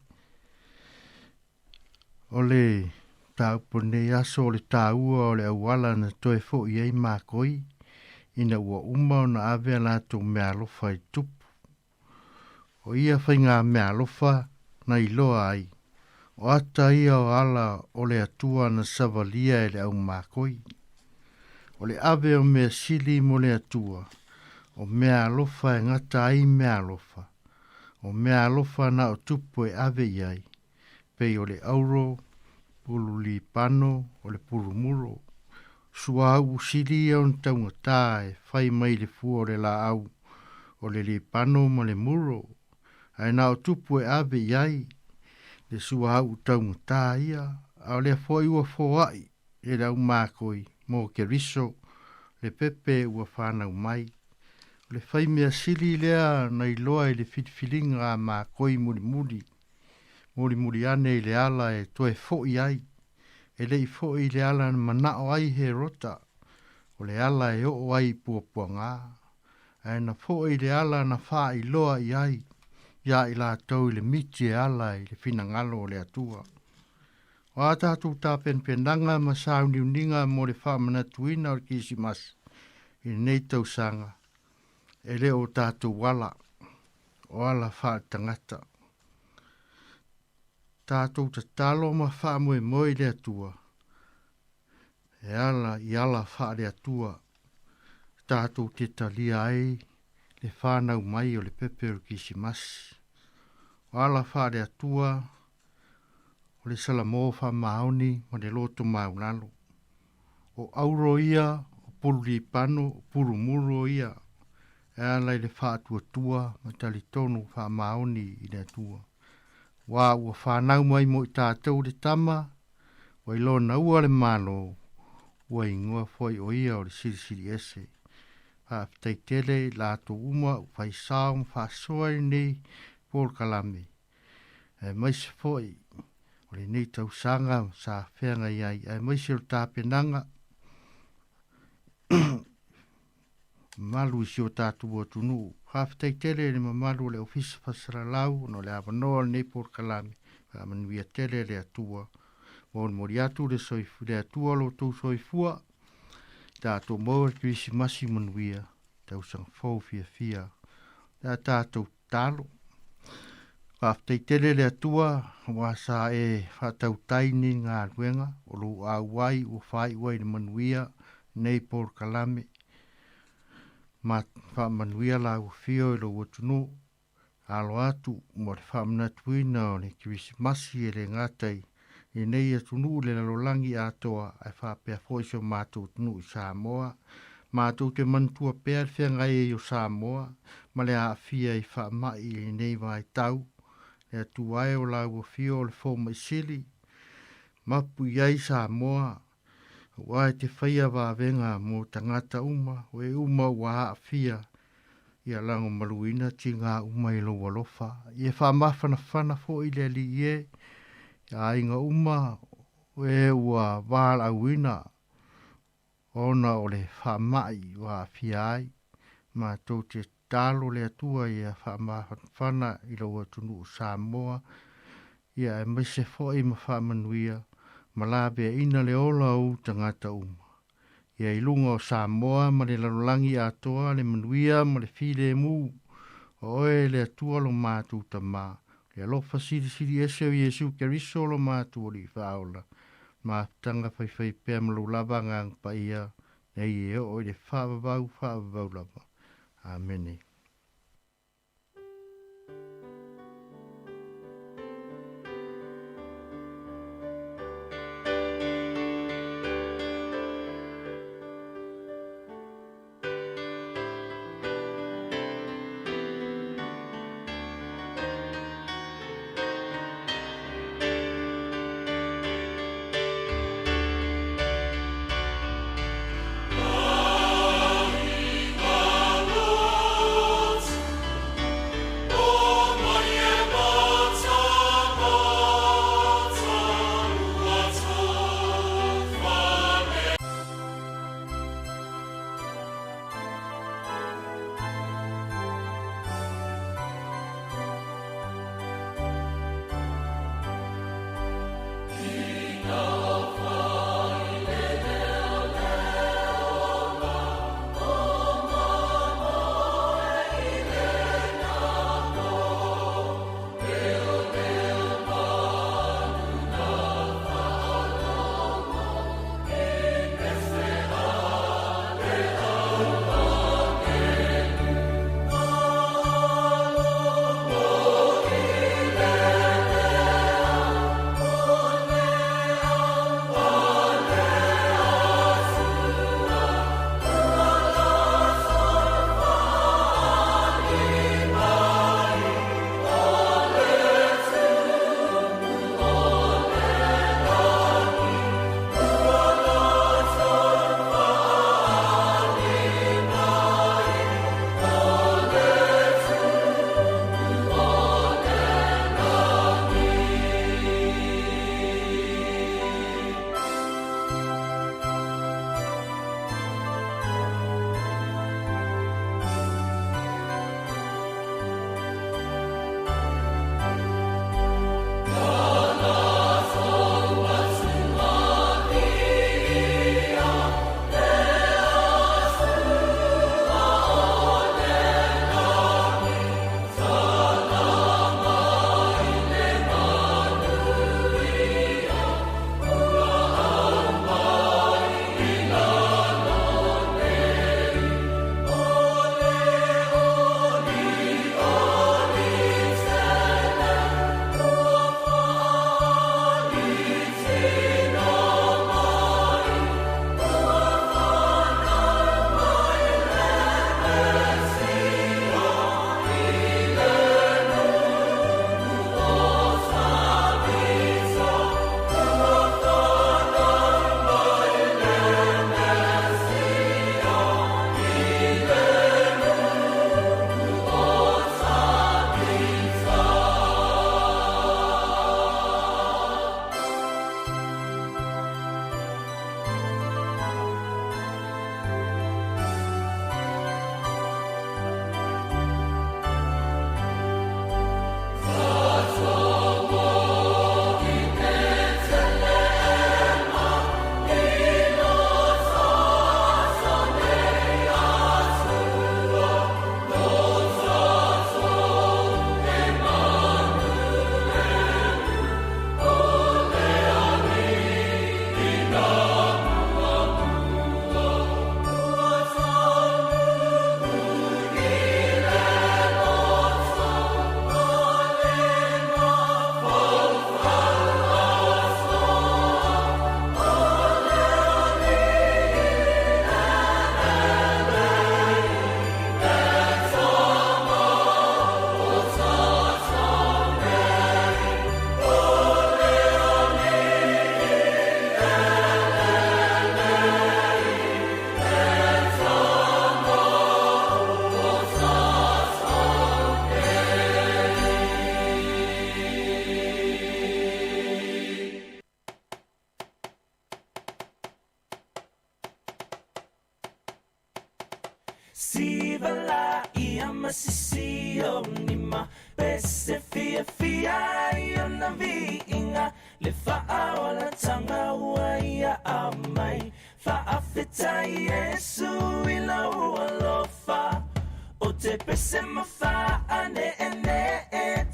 O le mataupu nei aso o le taua o le auala na toe fo'i ai makoi ina ua uma ona ave a latou meaalofa i tupu. O ia faiga meaalofa na iloa ai, o ata ia o ala o le Atua na savalia e le aumakoi. O le ave o mea sili mo le Atua, o meaalofa e gata ai meaalofa, o meaalofa na o tupu e ave i ai, pei o le auro, pulu lipano, o le pulu muro. Suauu sili ia ona taugatā e fai mai le fua o le laau o le lipano ma le muro, ae na o tupu e ave i ai le suauu taugatā ia, a o lea foi ua foai e le aumakoi mo Keriso le pepe ua fanau mai. O le fai mea sili lea na iloa i le filifiliga a makoi mulimuli, mulimuli ane i le ala e toe fo'i ai, e le i fo'i i le ala na mana'o ai Herota, o le ala e oo ai i puapuagā, ae na fo'i i le ala na faailoa i ai iā i latou i le miti e ala i le finagalo o le Atua. O a tatou tapenapenaga ma sauniuniga mo le faamanatuina o le Kirisimasi i lenei tausaga, e le o tatou ala, o ala faaletagata. Tatou tatalo ma faamoemoe i le Atua, e ala i ala faale-Atua tatou te talia ai le fanau mai o le pepe o le Kirisimasi. O ala faale-Atua o le salamo faamaoni ma le loto maulalo. O auro ia, o pululipano, o pulumulu ia, e ala i le faatuatua ma talitonu faamaoni i le Atua. Ua ua fanau mai mo i tatou le tama, ua i lona ua le Malo, ua igoa foi o ia o le Silisili Ese. Faafetai tele i latou uma ua faisao ma faasoa i lenei polokalame, aemaise foi o lenei tausaga sa feagai ai, aemaise o le tapenaga mamalu i si o tatou atunuu. Faafetai tele i le mamalu o le Ofisa Faasalalau ona o le avanoa o lenei polokalame. Faamanuia tele le Atua. Molimoli atu le soifu, le Atua lo outou soifua. Tatou maua le Kerisimasi manuia, tausaga fou fiafia. Le a tatou tatalo. Faafetai tele le Atua aua sa e faatautai nei galuega o lou auai ua faaiu ai i le manuia nei polokalame. Ma faamanuia lau afio i lou atunuu. Alo atu mo le faamanatuina o le Kerisimasi e le gata i lenei atunuu i le lalolagi atoa ae faapea foi si o matou atunuu i Samoa. Matou te manatua pea le feagai ai o Samoa ma le aafia i faamai i lenei vaitau. Le Atua e o lau afio o le Fomaisili, mapu i ai Samoa aua e te faia vavega mo tagata uma, o e uma ua aafia, ia lagomaluina tiga uma i lou alofa. Ia faamafanafana foi le Alii e, ia aiga uma o e ua valaauina ona o le faamai ua aafia ai. Matou te tatalo le Atua ia faamafanafana i lou atunuu Samoa, ia aemaise foi ma faamanuia ma laveaina le ola o ou tagata uma. Ia i luga o Samoa ma le lalolagi atoa le manuia ma le filemu, o oe le Atua lo matou Tama, le alofa silisili ese o Iesu Keriso lo matou Alii Faaola, mafutaga faifaipea ma lou lava Agaga Paia, nei e oo i le faavavau faavavau lava. Amene. Siva ia ma sisi o nima Pese fia fia ai ona viiga Le faaolatanga ua ia aumai Faafetai Iesu i lou alofa O te pese ma faaneenee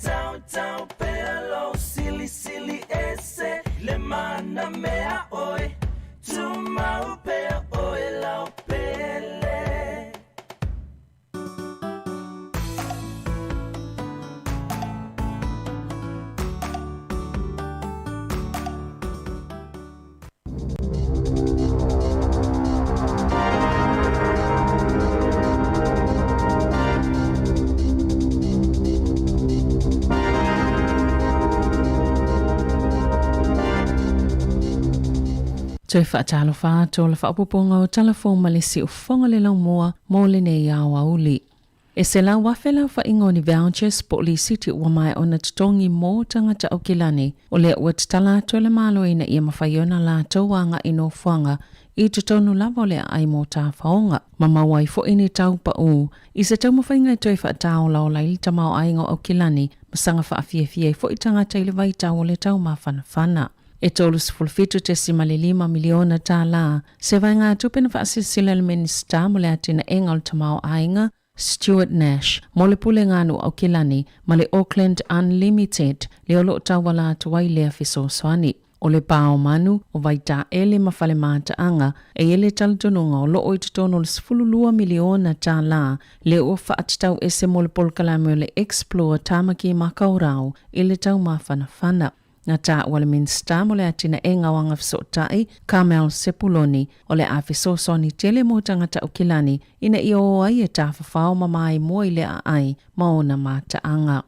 Tautau pea lou silisili ese Le mana mea oe Tumau pea oe lau pele. Toe faatalofa atu o le faaopoopoga o Tala Fou ma le Siufofoga le Laumua mo lenei aoauli. E 100,000 le aofaiga o ni vouchers po o lisiti ua maea ona totogi mo tagata Aukilani, o lea ua tatala atu e le Malo ina ia mafai ona latou agai nofoaga i totonu lava o le aai mo tafaoga, ma maua ai foi ni tau pau i se taumafaiga e toe faataolaola ai le tamaoaiga o Aukilani ma saga faafiafia ai foi tagata i le vaitau o le taumafanafana. E $37.5 miliona tala se vaegatupe na faasilasila e le Minisita mo le Atinaega o le Tamaoaiga, Stuart Nash, mo le Pulega a Nuu Aukilani ma le Auckland Unlimited lea o lo o tauala atu ai lea fesoasoani. O le pā o Manu, o Vaitaele ma Falemataaga e i ai le talitonuga o lo o i totonu o le $12 miliona tala lea ua faatatau ese mo le polokalame o le Explore Tāmaki Makaurau i le taumafanafana. Na taua le Minisita mo le Atinaega o Agafesootai, Carmel Sepuloni, o le a fesoasoani tele mo tagata Aukilani ina ia o ai e tafafao ma maimoa i le aai ma ona mataaga.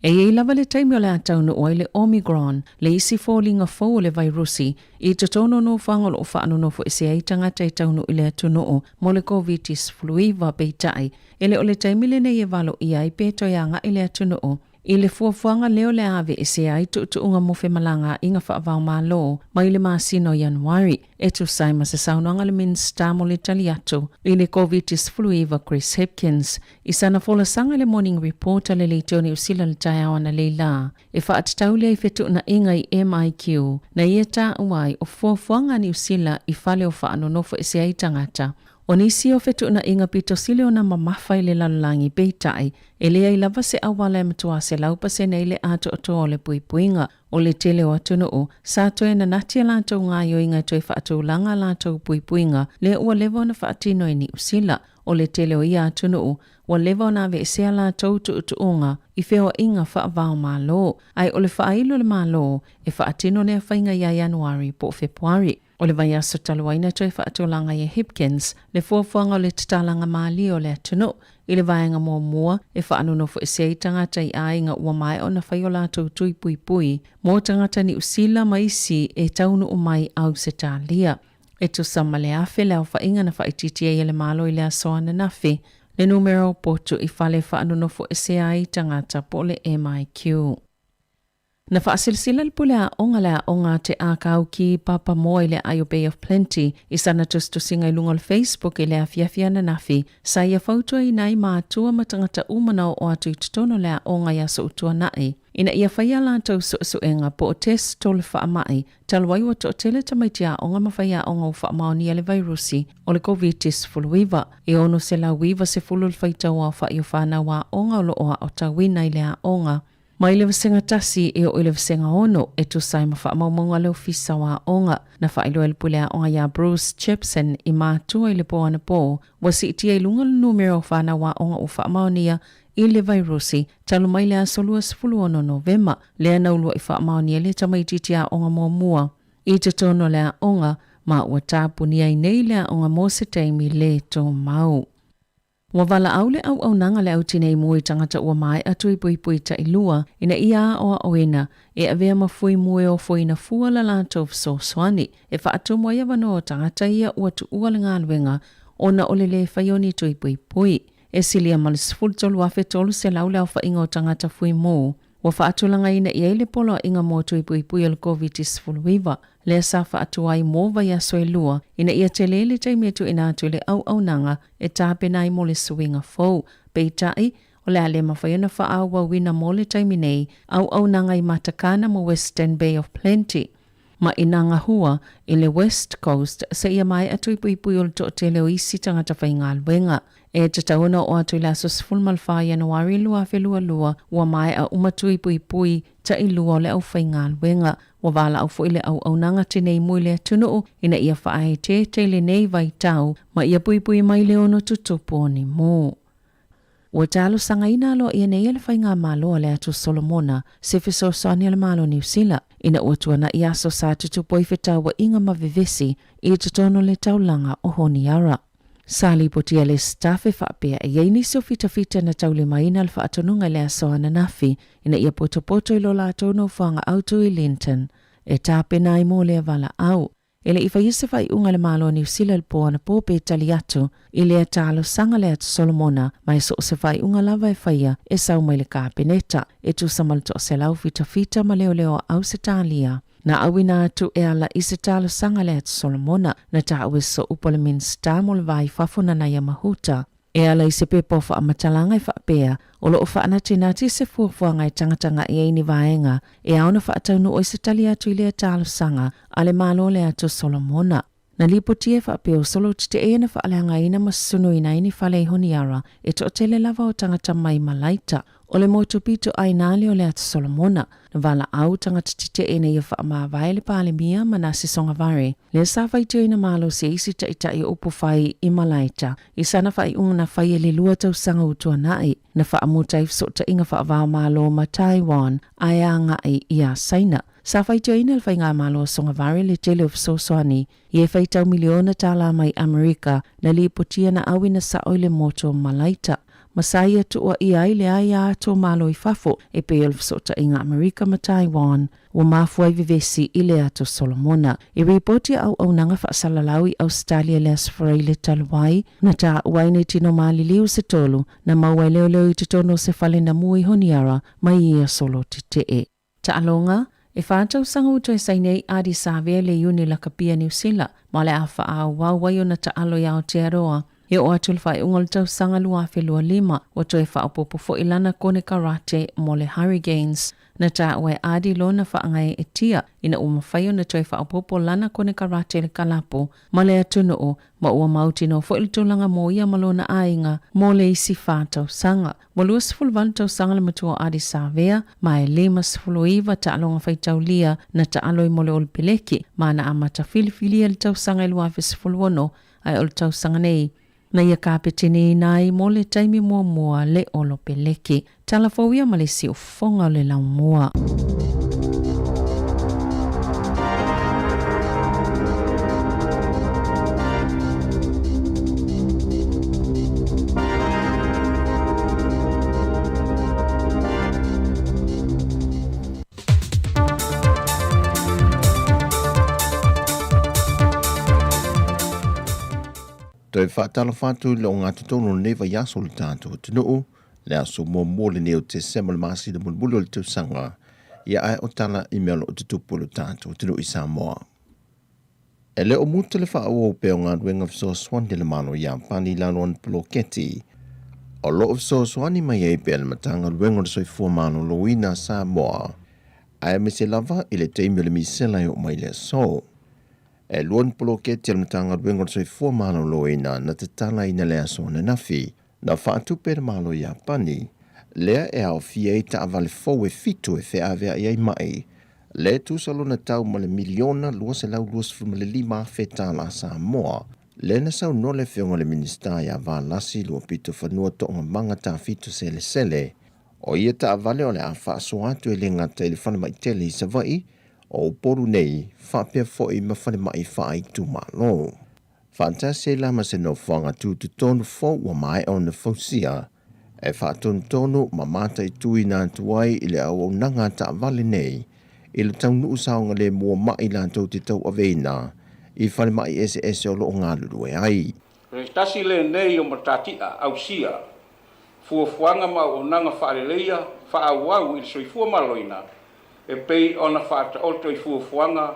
E i ai lava le taimi o le a taunuu ai le Omicron, le isi foliga fou o le vairusi, i totonu o nofoaga o lo o faanonofo ese ai tagata e taunuu i le atunuu mo le Koviti-19, peitai, e le o le taimi lenei e valoia ai pe toe agai le atunuu I le fuafuaga lea o le a aveesea ai tuutuuga mo femalagaaiga faava-o-Malo mai le masina o Ianuari, e tusa ai ma se saunoaga a le Minisita mo le tali atu i le Koviti-19 Chris Hipkins i sana folasaga i le Morning Report a le Leitio Niu Sila i le taeao analeila e faatatau lea i fetuunaiga i MIQ na ia taua ai o fuafuaga a Niu Sila i fale o faanonofo ese ai tagata O nisi o fetuunaiga pito sili ona mamafa i le lalolagi, peitai, e leai lava se auala e matua 100% ai le atoatoa o le puipuiga. O le tele o atunuu, sa toe nanati a latou gaoioiga e toe faatulaga a latou puipuiga lea ua leva ona faatino e Niu Sila. O le tele o ia atunuu, ua leva ona aveesea latou tuutuuga i feoaiga faava-o-Malo. Ae o le faailo e le Malo e faatino lea faiga ia Ianuari po o Fepuari. O le vaiaso talu ai na toe faatulaga ai e Hipkins le fuafuaga o le tatalaga malie o le atunuu i le vaega muamua e faanonofo ese ai tagata i aiga ua maea ona fai o latou tui puipui mo tagata Niu Sila ma isi e taunuu mai Ausetalia. E tusa ma le 1,000 le aofaiga na faaitiitia ai e le Malo i le aso ananafi le numera o potu i fale faanonofo ese ai tagata po o le MIQ. Na faasilasila le pule aoga le aoga a Te Ākau ki Papamoa i le aai o Bay of Plenty i sana tusitusiga i luga o le Facebook i le afiafi ananafi. Sa ia fautuaina ai mātua ma tagata uma na oo atu i totonu o le aoga i aso utuana'i ina ia fai a latou suesuega po o test o le faamai talu ai ua toatele tamaiti aoga ma faiaoga ua faamaonia le vairusi o le Koviti-19. E 690 le faitau aofai o fanau aoga o lo o aotauina i le aoga. Mai le vasega tasi e oo i le vasega ono, e tusa ai ma faamaumauga a le Ofisa o Aoga. Na faailoa e le pule aoga iā Bruce Jepson i matua i le pō anapō, ua siitia i luga le numera o fanau aoga ua faamaonia i le vairusi talu mai le aso 26 Novema, lea na ulua'i faamaonia ai le tamaitiiti aoga muamua i totonu o le aoga ma ua tapunia ai nei le aoga mo se taimi lē tōmau. Ua valaau le auaunaga le au tinei mu i tagata ua maea tui puipui tailua ina ia aoaoina e avea ma fui mu e ofoina fua la latou fesoasoani e faatumu ai avanoa o tagata ia ua tuua le galuega ona o le le fai o ni tui puipui. E silia ma le 13,300 le aofaiga o tagata fui mu. Ua faatulagaina i ai le Poloaiga mo Tui Puipui o le Koviti-19, lea sa faatuai mo vaiaso e lua ina ia tele le taimi e tuuina atu i le auaunaga e tapena ai mo le suiga fou. Peitai, o le a le mafai ona faaauauina mo le taimi nei auaunaga i Matakana ma Western Bay of Plenty ma i Nagahua i le West Coast seia maea tui puipui o le toatele o isi tagata faigaluega. E tatau ona oo atu i le aso 14 Ianuari 2022 ua maea uma tui puipui tailua o le aufaigaluega. Ua valaau foi le auaunaga tinei mu i le atunuu ina ia faaeteete i lenei vaitau ma ia puipui mai le ono tutupu o ni mu. Ua talosagaina aloaia nei e le Faigamalo a le Atu Solomona se fesoasoani a le Malo o Niu Sila ina ua tuana'i aso sa tutupu ai fetauaiga ma vevesi i totonu o le taulaga o Honiara. Sa lipotia le staff e faapea e i ai nisi o fitafita na taulimaina le faatonuga i le aso ananafi ina ia potopoto i lo latou nofoaga autu i Linton e tapena ai mo lea valaau. E le i faia se faaiuga a le Malo o Niu Sila i le po anapo pe tali atu i lea talosaga le Atu Solomona, ma e so o se faaiuga lava e faia e sau mai le Kapeneta, e tusa ma le toaselau fitafita ma leoleo a Ausetalia. Na auina atu e ala i se talosaga le Atu Solomona, na taua e So'upu o le Minisita mo le Va i Fafo Nanaia Mahuta. E ala i se pepa o faamatalaga e faapea, o lo o faanatinati se fuafuaga e tagatagai ai ni vaega e ao ona faataunuu ai se tali atu i lea talosaga a le Malo o le Atu Solomona. Na lipotia e faapea o solo tetee na faaleagaina ma susunuina ai ni fale i Honiara e toatele lava o tagata mai Malaita. O le motu pito ʻāina lea o le Atu Solomona, na valaau tagata tetee ina ia faamavae le Palemia Manase Sogavare, lea sa faitioina malosi e isi taitai o upufai i Malaita i sana faaiuga na faia i le lua tausaga ua tuanai, na faamuta ai fesootaiga faava-o-Malo ma Taiwan ae agai iā Saina. Sa faitioina le Faigamalo a Sogavare le tele o fesoasoani i e faitau miliona tālā mai Amerika na lipotia na auina sao i le motu o Malaita ma sa ia tuuaia ai le aia atu o Malo i fafo e pei o le fesootaiga Amerika ma Taiwan ua mafua ai vevesi i le Atu Solomona. I ripoti a auaunaga faasalalau i Ausetalia i le Aso Faraile talu ai, na taua ai nei tino maliliu se tolu na maua e leoleo i totonu o se fale na mua i Honiara mai ia solo tetee. Taaloga, E whā tausaga ua toe saini ai Ardie Savea le Iuni Lakapia Niu Sila ma o le a faaauau ai ona taalo i Aotearoa. E oo atu i le faaiuga o le tausaga 2025, ua toe faaopoopo foi lana konekarate mo le Hurricanes. Na taua e Ardie lona faagaeetia ina ua mafai ona toe faaopoopo lana konekarate i le kalapu ma le atunuu ma ua mautinoa foi le tulaga mo ia ma lona aiga mo le isi whā tausaga. Ua 28 tausaga le matua o Ardie Savea, ma e 59 taaloga faitaulia na taalo ai mo le Olopeleki, ma na amata filifilia i le tausaga e 2016, ae o le tausaga nei na ia kapeteniina ai mo le taimi muamua le Olopeleki. Tala fou ia ma le siufofoga o le laumua. Toe faatalofa atu i le ogatotonu o lenei vaiaso o le tatou atunuu, le aso muamua lenei o Tesema le masina mulimuli o le tausaga, ia ae o tala i mea o lo o tutupu i lo tatou atunuu i Samoa. E le o muta le faaauau pea o galuega fesoasoani a le Malo o Iapani i lalo o ana poloketi, o lo o fesoasoani mai ai pea le Matagaluega o le Soifua Maloloina a Samoa, aemaise lava i le taimi o le misela e oo mai i le aso. E lua ni poloketi a le Matagaluega o le Soifua Maloloina na tatalaina i le aso ananafi, na faatupe e le Malo o Iapani, lea e aofia ai taavale fou e fitu e feaveai ai ma'i, lea e tusa lona tau ma le miliona $225,000 tālā Samoa, lea na saunoa le Afioga i le Minisita ia Valasi Luapitofanua Toogamaga Tafito Selesele, o ia taavale o le a faasoa atu e le gata i le falemai tele i Savaii, o Upolu nei, faapea foi ma falemai faaitumalo. Faatasi ai la ma se nofoaga tutotonu fou ua maea ona fausia, e faatonutonu ma mataituina atu ai i le auaunaga a taavale nei i le taunuu saogalemu o ma'i latou te tauaveina i falemai eseese o lo o galulue ai. O se tasi lenei o matatia ausia, fuafuaga ma auaunaga faaleleia faaauau i le soifua maloloina e pei ona faataoto i fuafuaga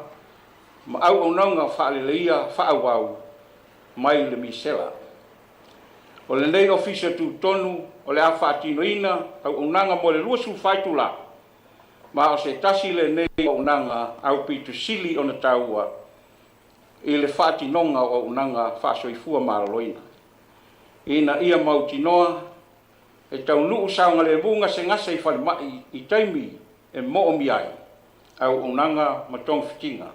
ma auaunaga faaleleia faaauau mai le misela. O lenei Ofisa Tutotonu o le a faatinoina auaunaga mo le 24 itula, ma o se tasi lenei o auaunaga aupito sili ona taua i le faatinoga o auaunaga faasoifua maloloina, ina ia mautinoa e taunuu saogalemu gasegase i falemai i taimi e moomia ai auaunaga ma togafitiga,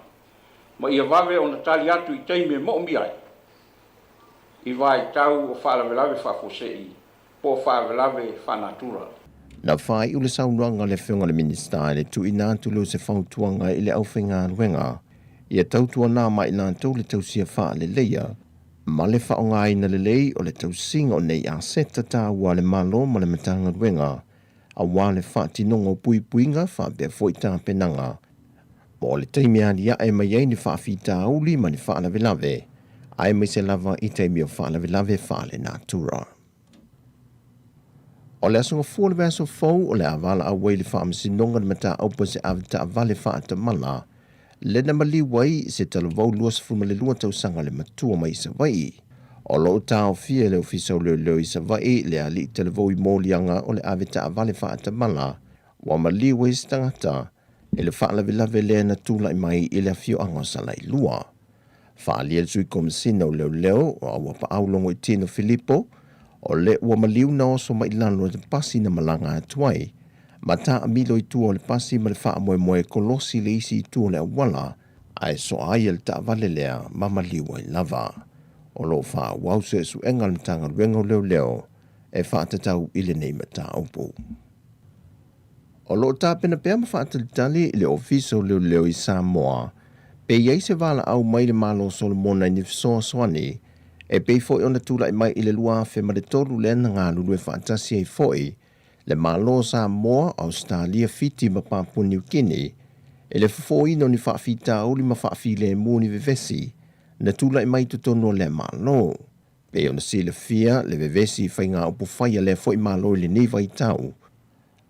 ma ia vave ona tali atu i taimi e moomia ai i vaitau o faalavelave faafuasei po o faalavelave faanatura. Na faaiu le saunoaga a le Afioga i le Minisita i le tuuina atu lea o se fautuaga i le aufaigaluega ia tautuana ma i latou le tausia faaleleia ma le faaaogaina lelei o le tausiga o nei aseta taua a le Malo ma le Matagaluega aua le faatinoga o puipuiga faapea foi tapenaga mo le taimi e aliae mai ai ni faafitauli ma ni faalavelave, aemaise lava i taimi o faalavelave faalenatura. O le Aso Gafua o le vaiaso fou o le a valaau ai le Faamasinoga le mataupu a se avetaavale faatamala le na maliu ai se talavou 22 tausaga le matua mai Savaii. O lo o taofia e le Ofisa o Leoleo i Savaii le alii talavou i moliaga o le avetaavale faatamala ua maliu ai se tagata i le faalavelave lea na tulai mai i le afioaga o Salailua. Faaalia le Sui Komesina o Leoleo o Auapaau Logoitino Filipo, o le ua maliu na oso mai lalo i le pasi na malaga atu ai, ma taamilo i tua o le pasi ma le faamoemoe e kolosi le isi itu o le auala, ae soa ai e le taavale lea ma maliu ai lava. O lo o faaauau suesuega a le Matagaluega o Leoleo e faatatau i lenei mataupu. O lo o tapena pea ma faatalitali le Ofisa o Leoleo i Samoa pe i ai se valaau mai le Malo o Solomona i ni fesoasoani e pei foi ona tulai mai i le 2003 lea na galulue faatasi ai foi le Malo o Samoa, Ausetalia, Fiti ma Papua Niu Kini i le fofoina o ni faafitauli ma faafilemu ni vevesi na tulai mai i totonu o lea Malo. Pei ona silafia le vevesi i faiga upufai a lea foi Malo i lenei vaitau,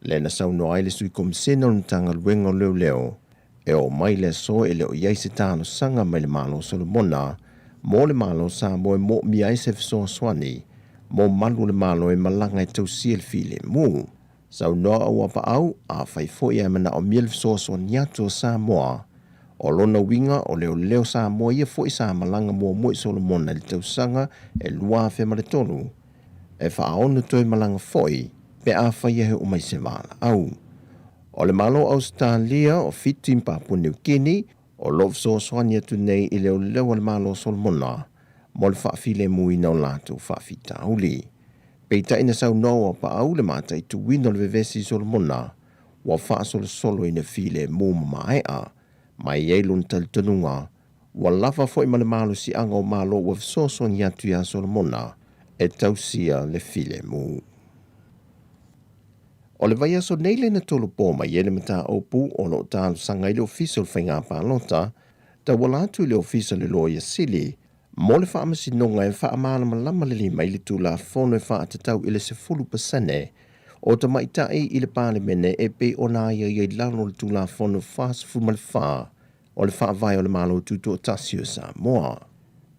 lea na saunoa ai le Sui Komisena o le Matagaluega o Leoleo, e oo mai le aso e le o i ai se talosaga mai le Malo o Solomona mo le Malo o Samoa e moomia ai se fesoasoani mo malu o le Malo e malaga e tausia le filemu. Saunoa Auapaau, afai foi ae manaomia le fesoasoani atu a Samoa, o lona uiga o leoleo Samoa ia foi sa malaga muamua i Solomona i le tausaga e 2003, e faaono toe malaga foi pe afai e oo mai se valaau. O le Malo o Ausetalia, o Fiti ma Papua Niu Kini, o lo o fesoasoani atu nei i leoleo a le Malo o Solomona mo le faafilemuina o latou faafitauli. Peitai na saunoa ua paau le mataituina o le vevesi i Solomona, ua faasolosolo ina filemu ma maea mai ai lona talitonuga, ua lava foi ma le malosiaga o Malo ua fesoasoani atu iā Solomona e tausia le filemu. O le vaiaso nei lea na tolopo mai ai le mataupu o lo o talosaga ai le Ofisa o le Faiga Palota tauala atu i le Ofisa o le Loia Sili mo le Faamasinoga e faamalamalama lelei mai le Tulafono e faatatau i le 10% o tamaitai i le Palemene e pei ona aiaia i lalo o le Tulafono 44 o le Faavae o le Malo Tutoatasi o Samoa.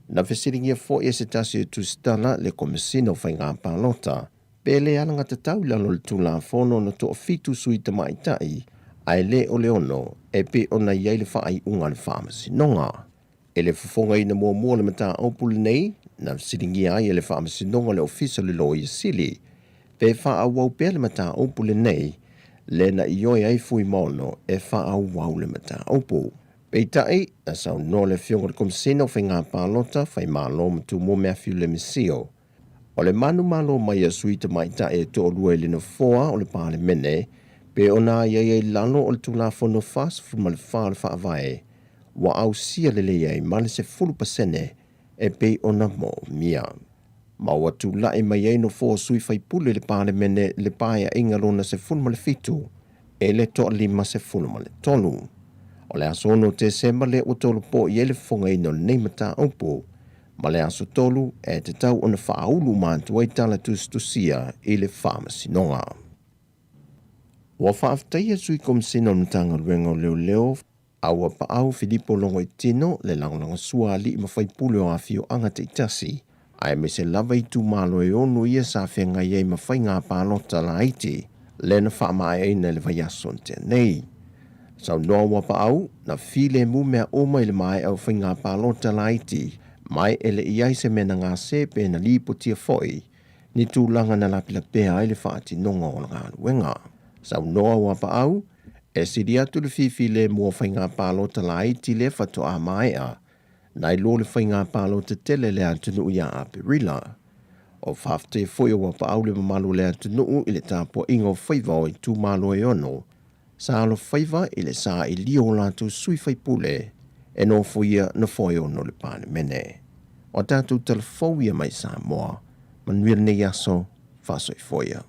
Na fesiligia foi e se tasi o tusitala le Komesina o Faiga Palota pe le alagatatau i lalo o le Tulafono ona toafitu sui tamaitai ae le o le ono e pei ona i ai le faaiuga a le Faamasinoga. I le fofogaina muamua o le mataupu lenei, na fesiligia ai e le Faamasinoga le Ofisa o le Loia Sili pe faaauau pea le mataupu lenei, lea na ioe ai Fuimaono e faaauau le mataupu. Peitai, na saunoa le Afioga i le Komesina o Faiga Palota, Faimalo ma Tumua Matthew Lemisio, o le manumalo mai a sui tamaitai e toalua i le Nofoa o le Palemene pe ona aiaia i lalo o le Tulafono 44 o le Faavae, ua ausia lelei ai ma le 10% e pei ona moomia. Ma ua tulai mai ai nofoa sui faipule i le Palemene le Paeaiga lona 17 e le toa-53. O le aso 6 Tesema lea ua tolopo i ai le fofogaina o lenei mataupu, ma le aso 3 e tatau ona faaulu uma atu ai tala tusitusia i le Faamasinoga. Ua faafetaia Sui Komesina o le Matagaluega o Leoleo a Auapaau Filipo Logoitino le lagolagosua a alii ma faipule o afioaga taitasi aemaise lava itumalo e ono ia sa feagai ai ma faiga palota laiti lea na faamaeaina i le vaiaso na tea nei. Saunoa Auapaau, na filemu mea uma i le maea o faiga palota laiti ma e le i ai se mea na gase pe na lipotia foi ni tulaga na lapelapea ai le faatinoga o le galuega. Saunoa Auapaau, e sili atu le fifilemu o faiga palota laiti lea faatoa maea nai lo le faiga palota tele le atunuu ia Aperila. O faafetaia foi e Auapaau le mamalu o le atunuu i le tapuaiga o faiva o itumalo e ono sa alofaiva i le sailia o latou sui faipule e nofoia nofoa e ono o le Palemene. O a tatou tala fou ia mai Samoa. Manuia lenei aso, faasoifua ia.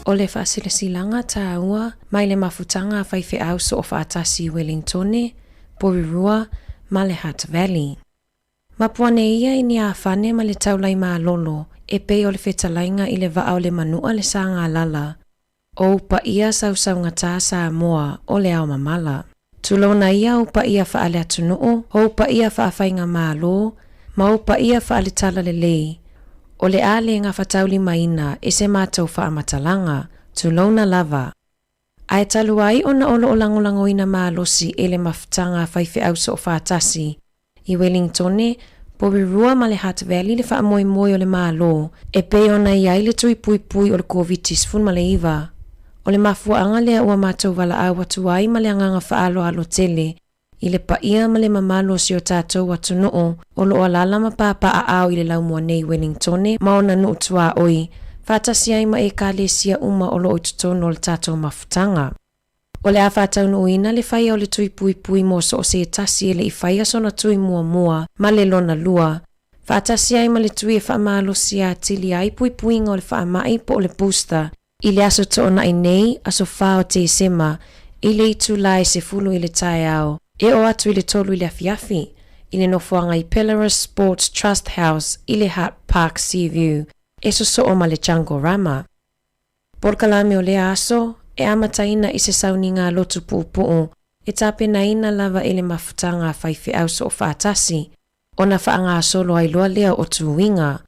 O le faasilasilaga tāua mai le mafutaga a faifeau soofaatasi i Welingtone, Porirua ma le Hutt Valley. Mapu ane ia i ni afane ma le taulai malolo e pei o le fetalaiga i le vaa o le manu'a le sagalala. O ou paia sausaugatā Samoa o le ao mamala. Tulouna ia ou paia faaleatunuu, o ou paia faafaigamalo, ma ou paia faaletalalelei, o le a le gafataulimaina e se matou faamatalaga, tulouna lava. Ae talu ai ona o lo o lagolagoina malosi e le mafutaga a faifeau soofaatasi i Welingtone, Porirua ma le Hutt Valley le faamoemoe o le Malo e pei ona i ai le tui puipui o le Koviti-19. O le mafuaaga lea ua matou valaau atu ai ma le agaga faaaloalo tele i le paia ma le mamalu o si o tatou atunuu o lo o alaala ma papaaao i le laumua nei i Welingtone ma ona nuu tuaoi, faatasi ai ma Ekalesia uma o lo o i totonu o le tatou mafutaga. O le a faataunuuina le faia o le tui puipui mo so o se tasi e le i faia sona tui muamua ma le lona lua, faatasi ai ma le tui e faamalosia atili ai puipuiga o le faamai po o le booster i le aso Toonai nei, aso 4 o Tesema, i le itula e 10 i le taeao e oo atu i le 3 i le afiafi, i le nofoaga i Pelorus Sports Trust House i le Hutt Park Seaview e sosoo ma le Jungle Rama. Polokalame o lea aso, e amataina i se sauniga lotu puupuu e tapenaina lava e le mafutaga a faifeau soofaatasi, ona faagasolo ai loa lea o tuiga.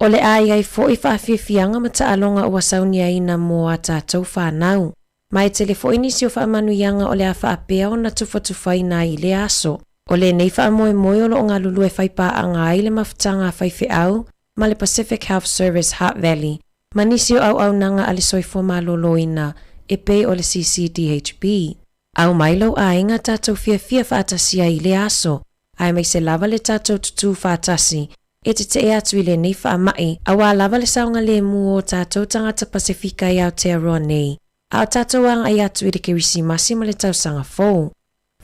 O le a i ai foi faafiafiaga ma taaloga ua sauniaina mo a tatou fanau. Ma e tele foi nisi o faamanuiaga o le a faapea ona tufatufaina ai i lea aso. O lenei faamoemoe o lo o galulue faipaaga ai le mafutaga a faifeau ma le Pacific Health Service Hutt Valley ma nisi o auaunaga a le soifua maloloina e pei o le CCDHB. Aumai lou aiga tatou fiafia faatasi ai i lea aso, aemaise lava le tatou tutū faatasi e tetee atu i lenei faamai auā lava le saogalēmū o tatou tagata Pasefika i Aotearoa nei, a o tatou agai atu i le Kerisimasi ma le Tausaga Fou.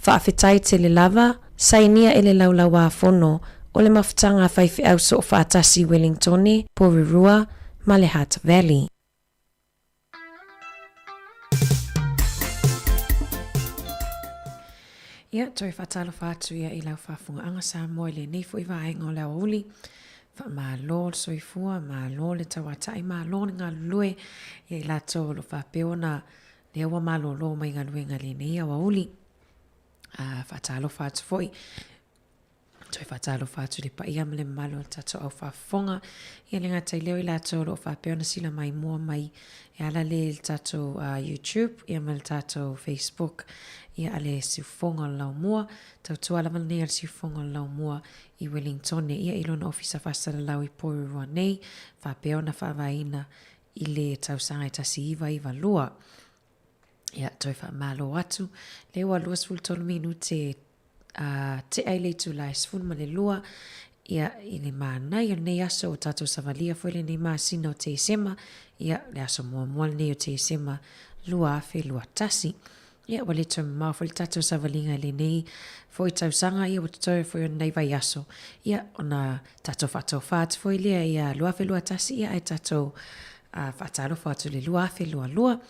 Faafetai tele lava, sainia e le Laulauāfono o le Mafutaga a Faifeau Soofaatasi i Wellingtone, Porirua, ma le Hutt Valley. Ia, toe faatalofa atu ia i lau faafogaaga Samoa i lenei foi vaega o le aoauli. Faamalo le soifua, malo le tauatai, malo le galulue ia i latou o lo o faapea ona lea ua malolo mai galuega i lenei aoauli. Faatalofa atu foi Toe faatalofa atu i le paia ma le mamalu o le tatou au faafofoga. Ia le gata i lea o i latou o lo o faapea ona sila maimoa mai e ala lea i le tatou YouTube ia ma le tatou Facebook ia a le Siufofoga o le Laumua. Tautua lava lenei a le Siufofoga o le Laumua i Wellingtone ia i lona ofisa faasalalau i Porirua nei, faapea ona faavaeina i le tausaga e 1992. Ia, toe faamalo atu. Lea ua 23 minute a tea i le itula e 12, ia, i le manaia o lenei aso, ua tatou savalia foi lenei masina o Tesema, ia, le aso muamua lenei o Tesema 2021. Ia, ua le toe mamao foi le tatou savaliga i lenei foi tausaga, ia, ua totoe foi o lenei vaiaso, ia, ona tatou faatofa atu foi lea ia 2021, ia, ae tatou a faatalofa atu i le 2022.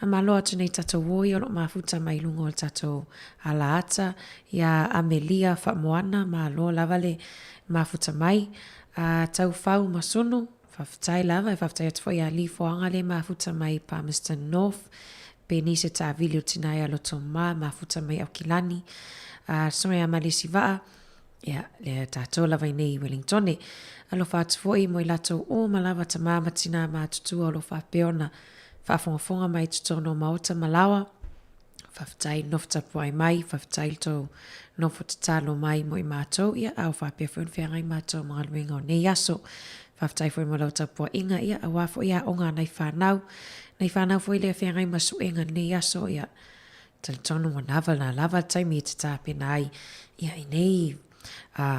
Faamalo atu nei tatou uo ia o lo o mafuta mai luga o le tatou alaata ia Amelia Faamoana, malo lava le mafuta mai. A Taufau Masunu, faafetai lava, e faafetai atu foi ia Lee Foaga le mafuta mai Palmerston North, Penise Taavili o Tina ia Lotomā, mafuta mai Aukilani, a Soe ia Malesi Vaa, Ia, lea tatou lava i nei i Wellingtone. Alofa atu foi mo i latou uma lava tamā ma tinā matutua o lo o faapea ona faafogafoga mai i totonu o maota ma laoa. Faafetai le nofo tapuai mai, faafetai le tou nofo tatalo mai mo i matou, ia, a o faapea foi ona feagai matou ma galuega o nei aso. Faafetai foi mo lau tapuaiga, ia, aua foi aoga a nai fanau, nai fanau foi lea feagai ma suega i lenei aso, ia, Talitonu ua lava lava le taimi e te tapena ai ia i nei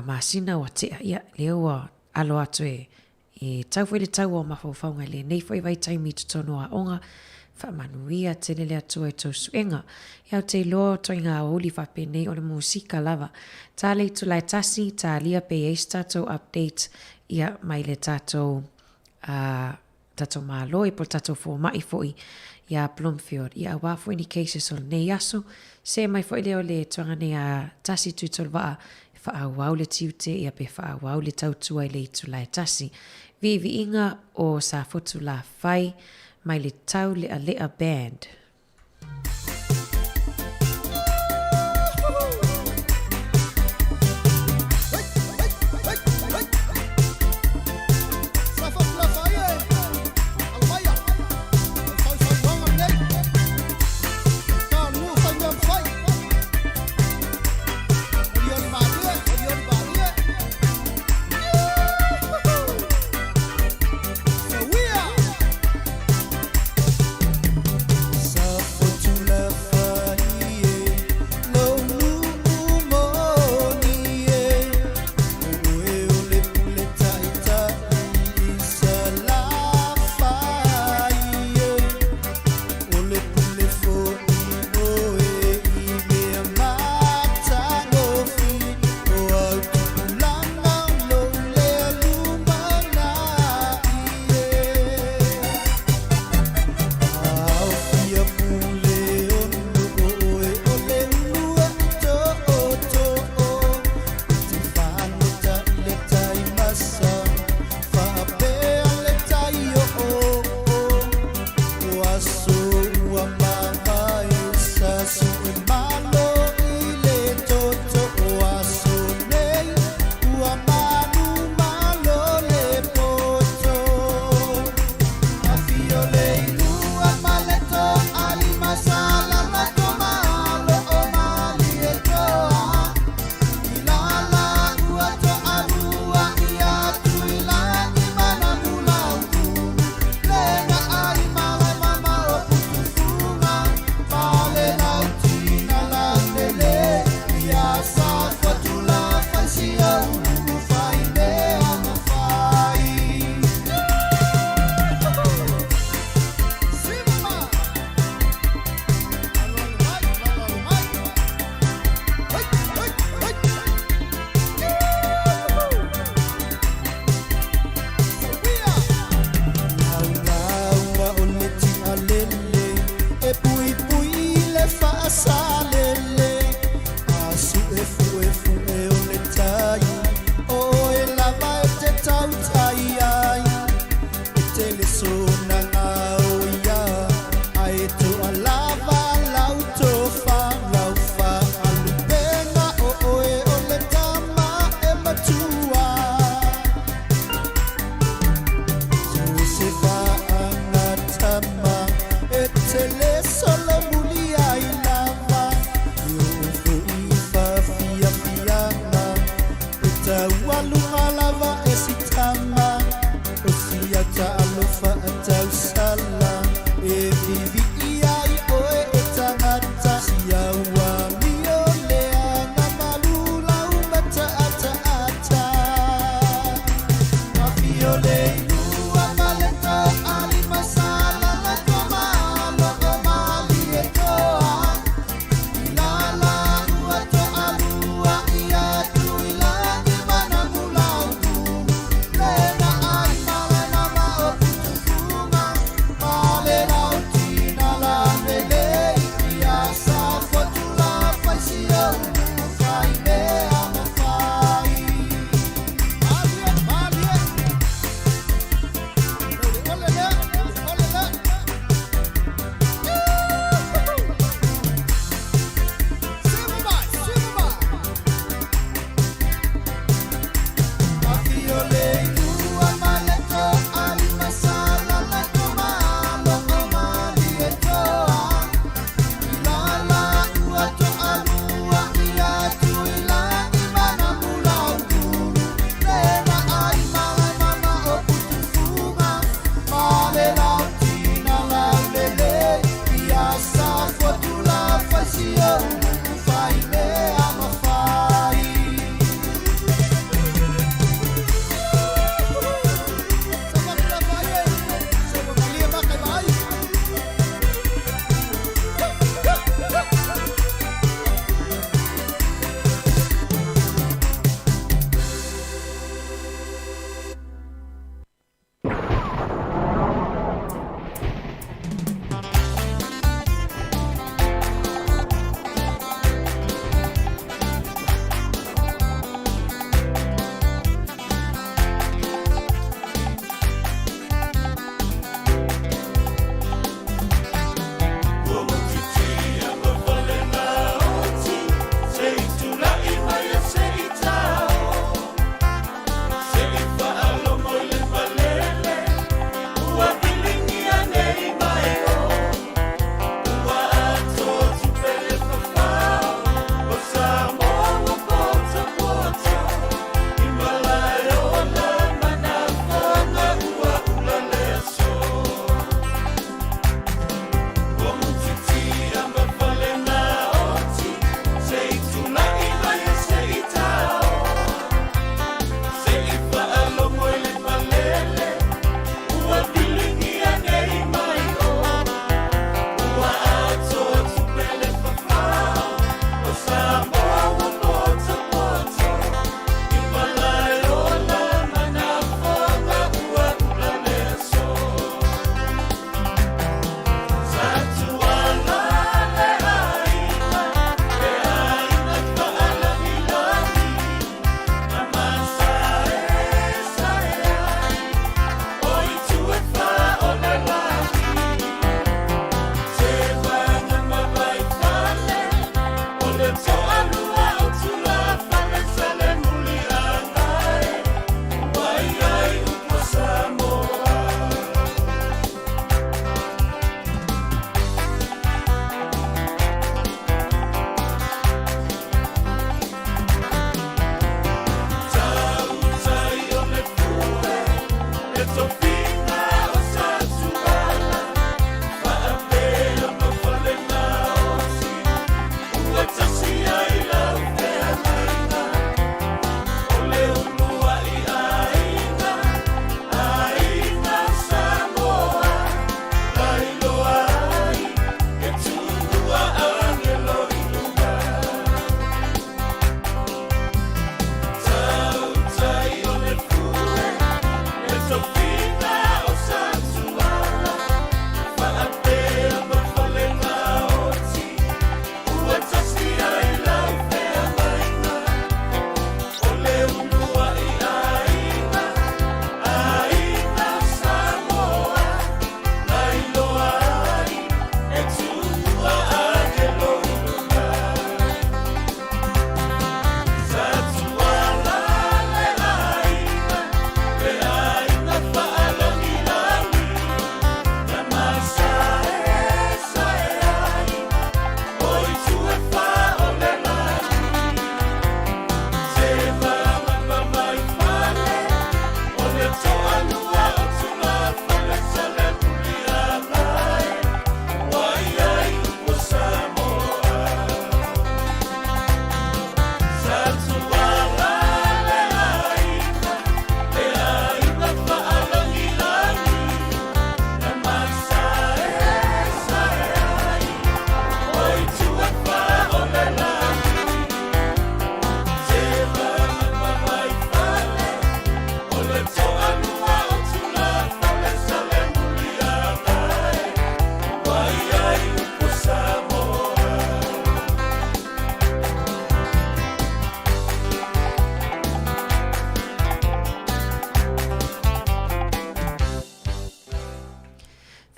masina ua tea, ia lea ua alo atu e e tau foi le taua o mafaufauga i lenei foi vaitaimi i totonu o aoga, faamanuia tele le Atua i tou suega. Ia ou te iloa o ituaiga aoauli faapenei o le musika lava. Ta le itula e tasi, talia pe i ai se tatou update ia mai le tatou. tatou Malo ia po o le tatou fomai foi iā Bloomfield. Ia auā foi ni cases o lenei aso, see mai foi lea o le tulaga nei a Tasi Tuitolovaa e faaauau le tiute ia pe faaauau le tautua i le itula e tasi. Viiviiga o Safotu Lafai mai le Taulealea Band.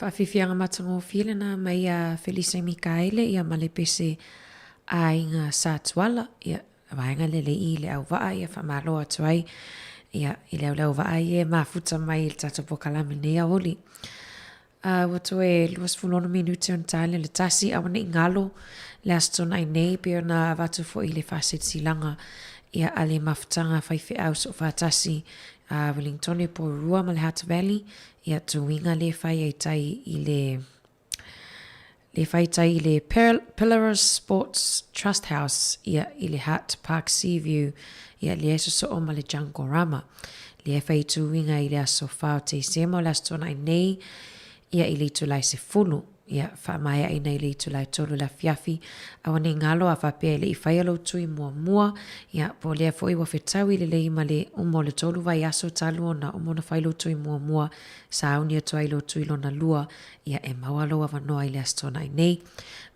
Faafiafiaga matagofie lena mai ia Felise Mikaele ia ma le pese aiga Sa Tuala, ia vaega lelei i le auvaa ia faamalo atu ai ia i le aulauvaa ia e mafuta mai i le tatou polokalame nei aoauli. A ua toe 26 minute ona ta lea o le tasi, aua ne i galo le Aso Toonai nei pei ona avatu foi i le faasilasilaga ia a le mafutaga faifeau soofaatasi a Wellingtone Porirua ma le Hutt Valley ia tuiga le fai ai tai i le le fai tai i le Pilaros Sports Trust House ia i le Hutt Park Seaview ia lea e sosoo ma le Jungle-rama. Lea e fai tuiga i le aso 4 o Tesema o le Aso Toonai nei ia i le itula e 10 ia faamaeaina i le itula e 3 i le afiafi. Aua ne i galo a faapea e le i faia lou tui muamua ia po o lea foi ua fetaui lelei ma le uma o le tolu vaiaso talu ona uma ona fai lou tui muamua sauni atu ai lou tui lona lua ia e maua lou avanoa i le Aso Toonai nei.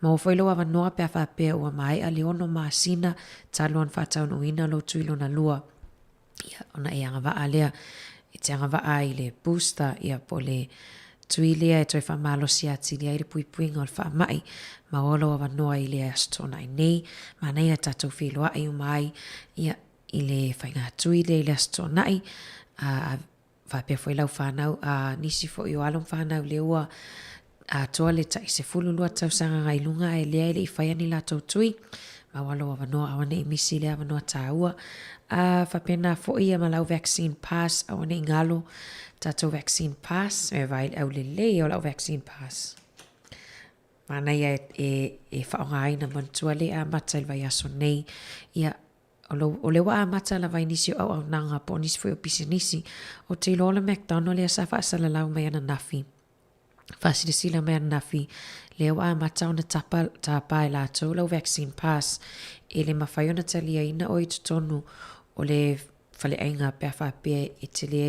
Maua foi lou avanoa pe a faapea ua maea le ono masina talu ona faataunuuina lou tui lona lua. Ia, ona e agavaa lea, e te agavaa ai i le booster, ia, po o le tui lea e toe faamalosi atili ai le puipuiga o le faamai. Maua lou avanoa i le Aso Toonai nei, manaia tatou feiloai uma ai, ia, i le faiga tui lea i le Aso Toonai, a, faapea foi lau fanau, a, nisi foi o alo ma fanau lea ua atoa le tai 12 tausaga agai luga ae lea e le i faia ni latou tui, maua lou avanoa aua ne i misi lea avanoa taua. A, faapena foi ia ma lau vaccine pass, aua ne i galo tatou vaccine pass, e vaai i le aulelei o lau vaccine pass. Manaia e, e, e faaaogaina manatua le amata i le vaiaso nei, ia, O lo, o lea ua amata lava i nisi o auaunaga po o nisi foi o pisinisi. Ou te iloa o le McDonald lea sa faasalalau mai ananafi, faasilasila mai ananafi, lea ua amata ona tapa, tapa e latou lau vaccine pass. E le mafai ona taliaina oe i totonu o le faleaiga pe a faapea e te le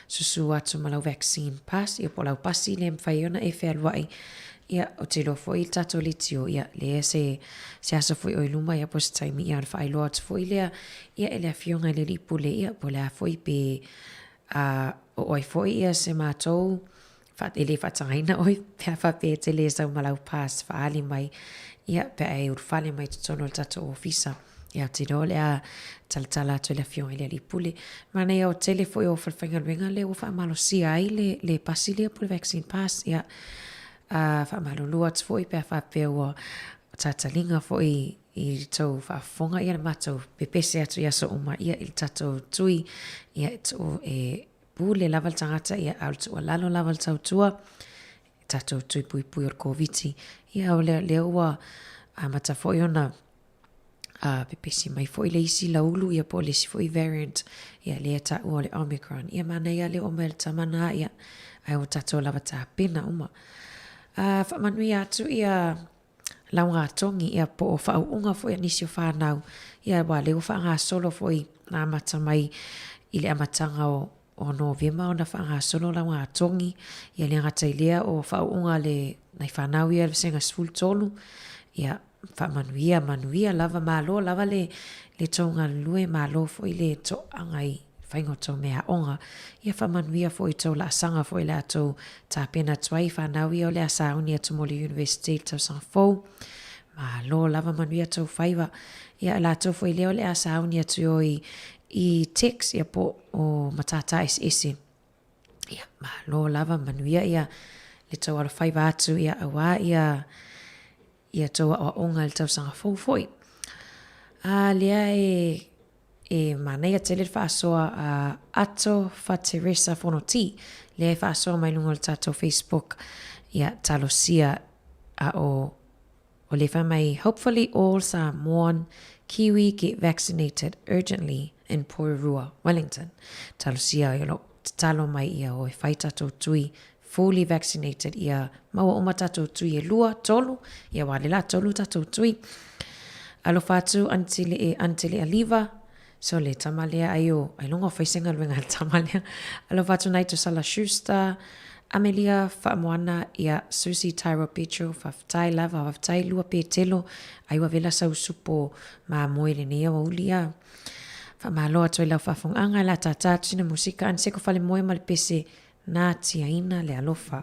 susu atu ma lau vaccine pass, ia po o lau pasi lea e mafai ai ona e fealuai. Ia, ou te iloa foi i le tatou leitio, ia, lea se, se aso foi o i luma, ia, po o se taimi, ia, ona faailoa atu foi lea, ia, e le Afioga i le Alii Pule, ia, po o le a foi pe, a, oo ai foi, ia, se matou, fa, e le faatagaina oe, pe a faapea e te le sau ma lau pass faaali mai, ia, pe a e ulufale mai i totonu o le tatou ofisa. Ia, ou te iloa o le a talatala atu e le Afioga i le Alii Pule. Manaia o tele foi o falefaigaluega lea ua faamalosia ai le, le pasi lea po o le vaccine pass, ia, a faamalulu atu foi pe a faapea ua tataliga foi i le tou faafofoga ia le matou pepese atu i aso uma ia i le tatou tui ia e tuu e pule lava le tagata ia a o le tuualalo lava le tautua tatou tui puipui o le Koviti ia o lea, lea ua amata foi ona a pepesi mai foi le isi laulu ia po o le isi foi variant ia lea e taua o le Omicron. Ia manaia le oo mai o le tama na ia ae ua tatou lava tapena uma. A faamanuia atu ia laugatogi ia po o faauuga foi a nisi o fanau ia aua lea ua faagasolo foi na amata mai i le amataga o o Novema ona faagasolo laugatogi ia le gata i lea o faauuga a le nai fanau ia i le vasega 13 ia Faamanuia, manuia lava, malo lava le le tou galulue, malo foi le toaga i faiga o tou meaaoga. Ia faamanuia foi i tou laasaga foi le a tou tapena atu ai, fanau ia o le a sauni atu mo le University i le tausaga fou. Malo lava, manuia tou faiva. Ia latou foi lea o le a sauni atu i o i i Tex ia po o matata eseese. Ia, malo lava, manuia ia le tou alofaiva atu ia auā ia ia tou aoaoga i le tausaga fou foi. A lea e e manaia tele le faasoa a Ato Fateresa Fonoti, lea e faasoa mai luga o le tatou Facebook, ia talosia a o o lea fai mai, hopefully all Samoan Kiwi get vaccinated urgently in Porirua, Wellington. Talosia o lo tatalo mai ia o e fai tatou tui fully vaccinated ia maua uma tatou tui e lua, tolu, ia wā le la tolu tatou tui. Alofa atu Antele e Antele Aliva, so le tama lea ai o, ai longa o fai se galuega a le tama lea. Alofa atu nai Tosala Schuster, Amelia Faamoana, ia Susie Tyro Petro, faafetai lava, faafetai Lua Petelo, ai ua vela sau supo mamoe lenei aoauli a. Faamalo atu ai lau faafogaaga, la tātā atu sina musika, Aniseko Falemoe ma le pese Nā tiaina le alofa.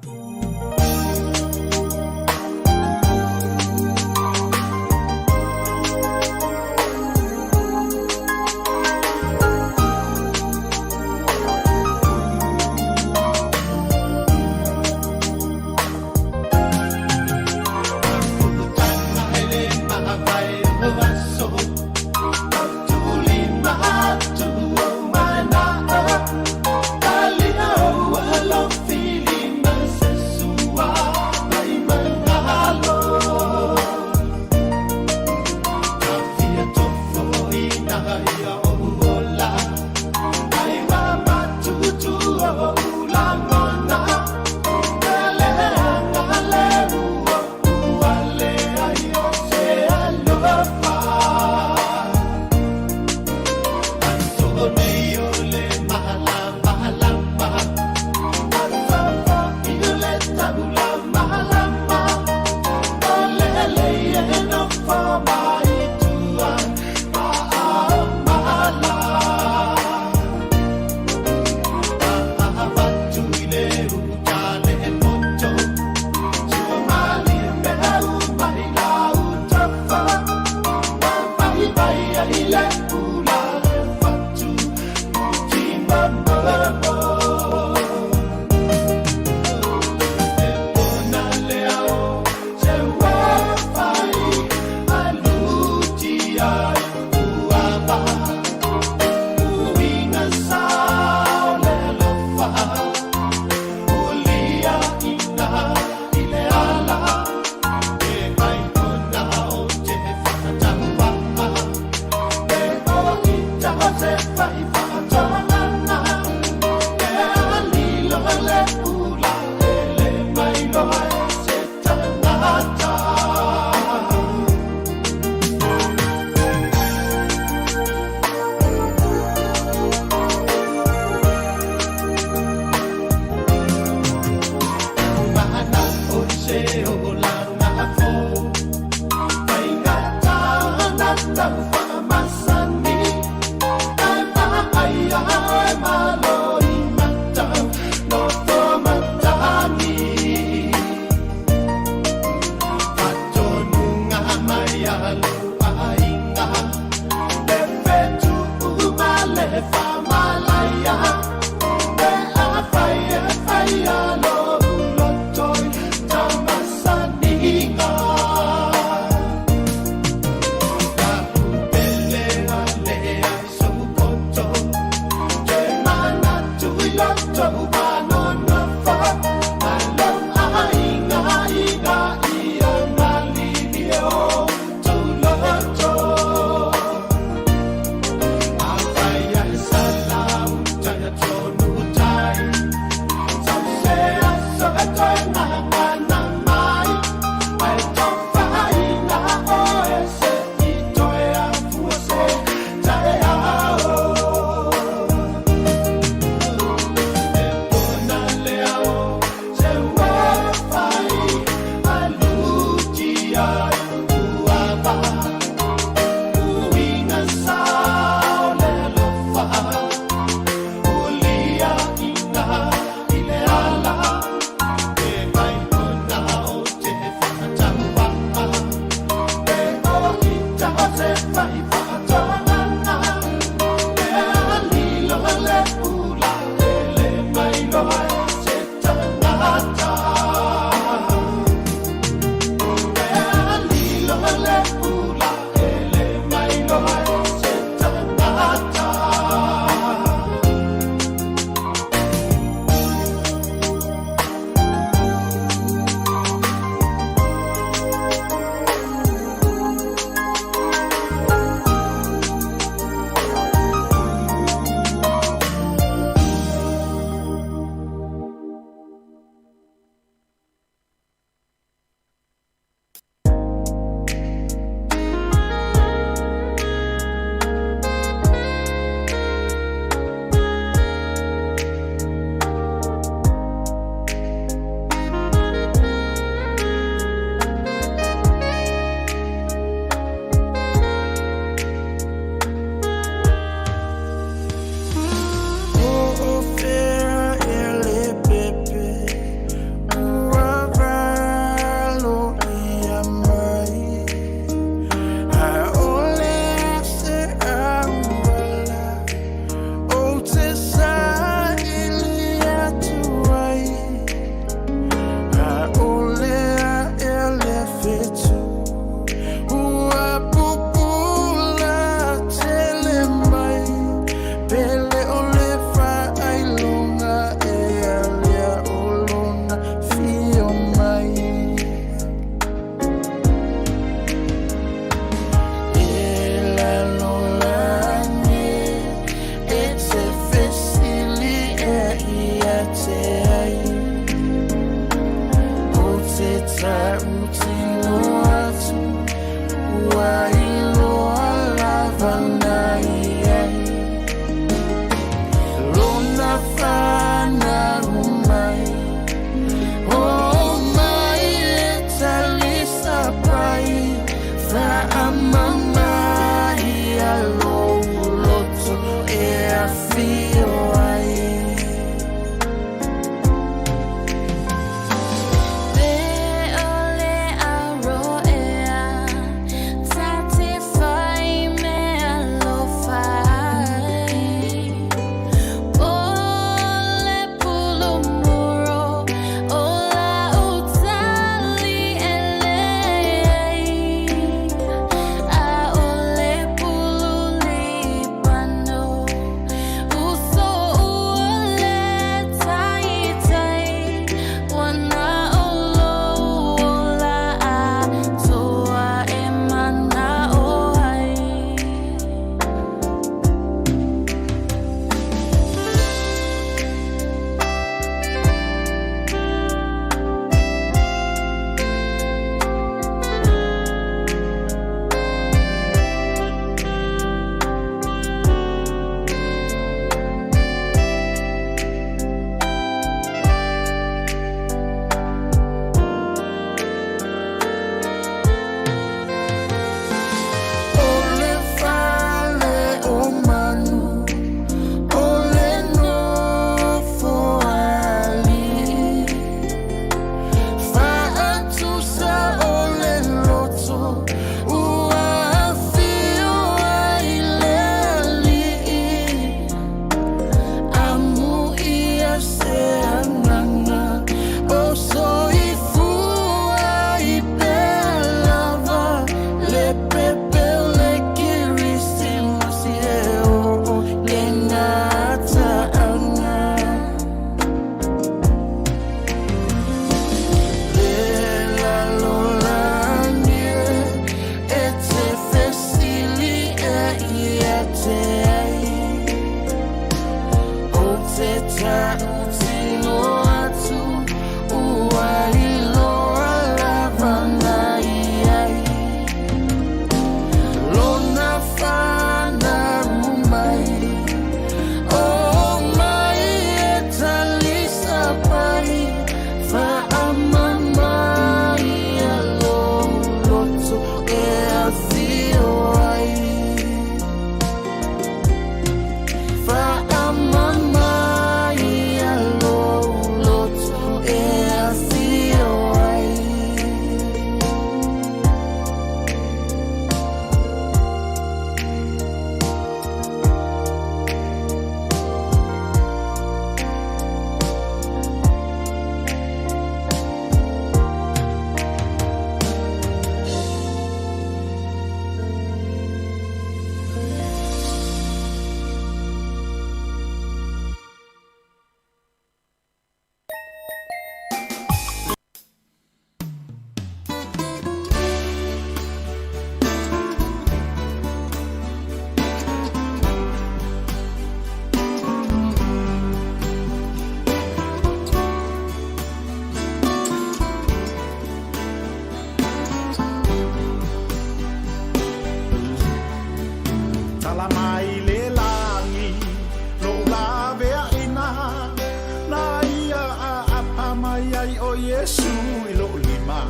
Iesu i lo'u lima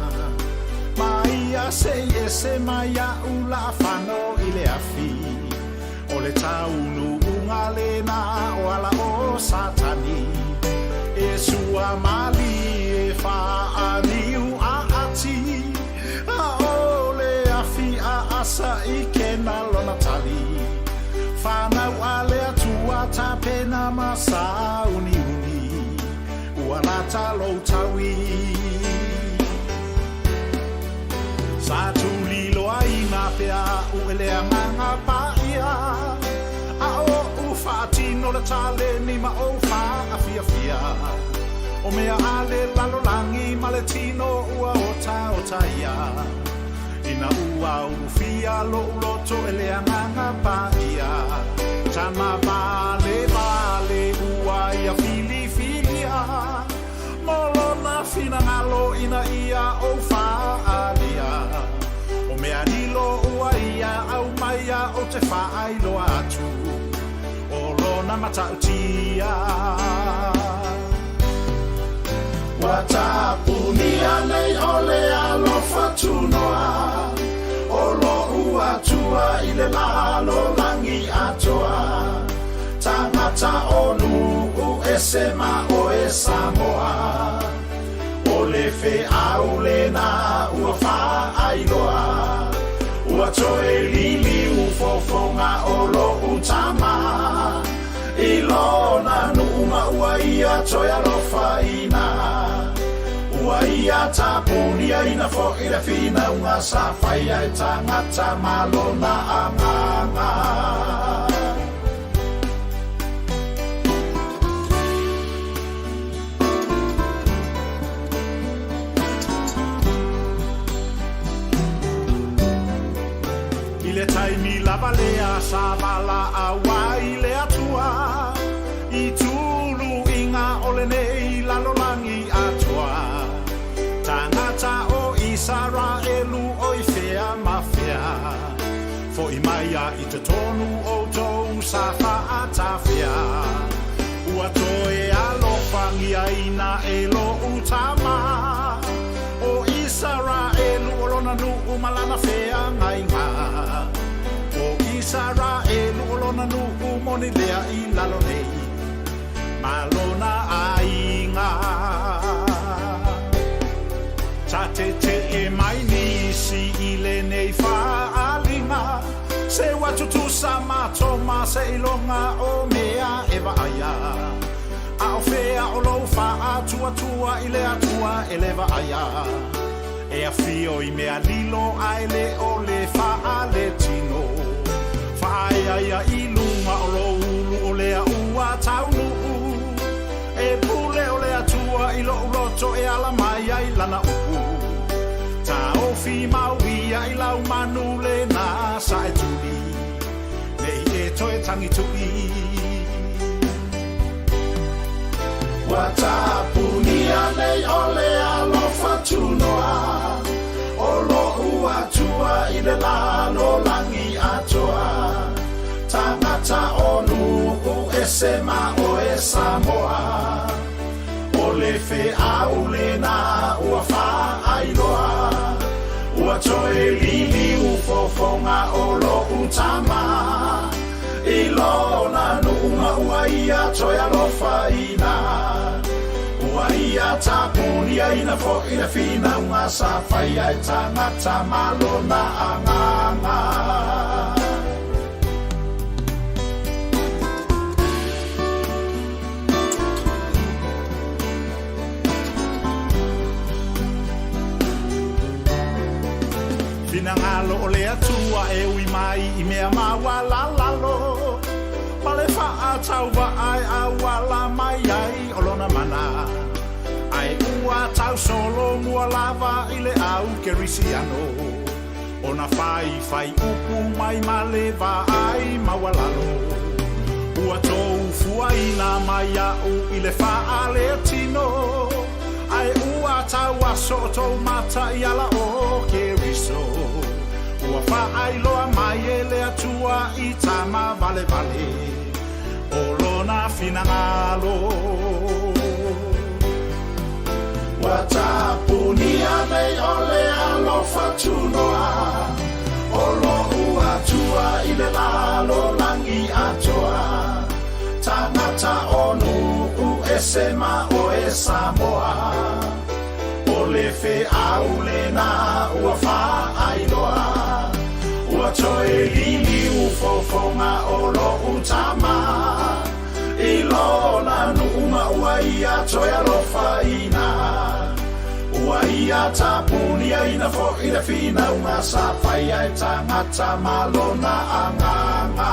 Ma ia se'i ese mai a'u la'afano i le afi O le taunu'uga lena o ala o Satani E sua malie fa'aniu a'ati A o le afi a'asa i kena lona tali Fanau a le Atua tapena ma sāuniuni Ua lata lou taui Sa tuliloaina pea a'u e le Agaga Paia A oʻu faatino le taleni ma ou faafiafia O mea a le lalolagi ma le tino ua otaotaia Ina ua ulufia loʻu loto e le Agaga Paia Tana valevale ua ia filifilia Mo lona finagalo ina ia ou faaalia O mea lilo ua ia aumaia ou te faailoa atu O lona matautia Ua tapunia nei o le alofa tunoa O lo'u Atua i le lalolagi atoa Tagata o nuu ese ma oe Samoa O le feau lena ua faailoa Ua toe liliu fofoga o lo'u Tama I lona nuu ma ua ia toe alofaina Ua ia tapuniaina fo'i le finauga sa faia e tagata ma lona Agaga. I le taimi lava lea sa valaau ai le Atua i tuluiga o lenei lalolagi atoa, tagata o Isaraelu o i fea ma fea, fo'i mai a i totonu outou sa fa'atafea. Ua toe alofagiaina e lo'u Tama o Isaraelu o lona nuu ma lana feagaiga. O Isaraelu o lona nuu moni lea i lalo nei ma lona aiga. Sa tete'e mai nisi i lenei faaaliga, se ua tutusa matou ma seiloga o mea e vaaia. A o fea o lou faatuatua i le Atua e le vaaia? E afio i mea lilo ae le o le faaletino. Faaeaea i luga o lou ulu o lea ua taunuu. E pule o le Atua i lo'u loto e ala mai ai lana upu. Taofi mau ia i lau manu lena sa e tuli, nei e toe tagitu'i. Ua tapunia nei o le alofa tunoa o lo'u Atua i le lalolagi atoa. Tagata o nuu ese ma oe Samoa. O le feau lena ua faailoa. Ua toe liliu fofoga o lo'u Tama i lona nuu ma ua ia toe alofaina. Ua ia tapuniaina fo'i le finauga sa faia e tagata ma lona Agaga. Finagalo o le Atua e ui mai i mea maualalalo, ma le faatauvaa e auala mai ai o lona mana. Ae ua tausolomua lava i le au Kerisiano, ona faifai upu mai ma le vaai maualalo. Ua tou fuaina mai a'u i le faaletino, ae ua tauaso tou mata i ala o Keriso. Ua faailoa mai e le Atua i tama valevale o lona finagalo. Ua. Tesema oe Samoa O le feau lena ua faailoa Ua toe liliu fofoga o lo'u tama I lona nuu ma ua ia toe alofaina Ua ia tapuliaina fo'i le finauga sa faia e tagata ma lona agaga.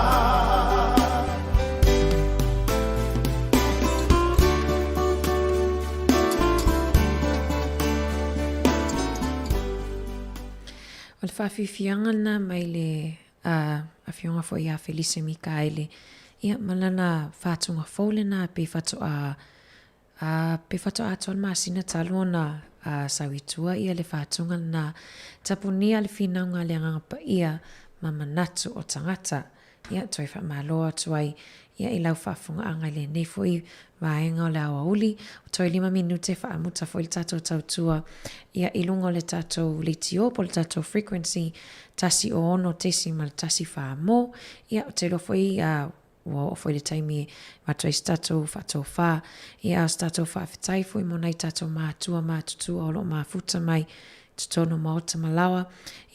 O le faafiafiaga lena mai le Afioga foi ia Felise Mikaele, ia ma lana faatuga fou lena pei faatoa Ā, pe faatoa atoa le masina talu ona sau i tua ia le faatuga lena, tapunia le finauga a le Agaga Paia ma manatu o tagata. Ia, toe faamalo atu ai ia i lau faafofogaaga i lenei foi vaega o le aoauli. Toe 5 minute faamuta foi le tatou tautua ia i luga o le tatou leitio po o le tatou frequency 106.14 mo. Ia, ou te iloa foi Ua oo foi le taimi e avatu ai se tatou faatofa, ia a o se tatou faafetai foi mo nai tatou matua matutua o lo o mafuta mai i totonu o maota ma laoa,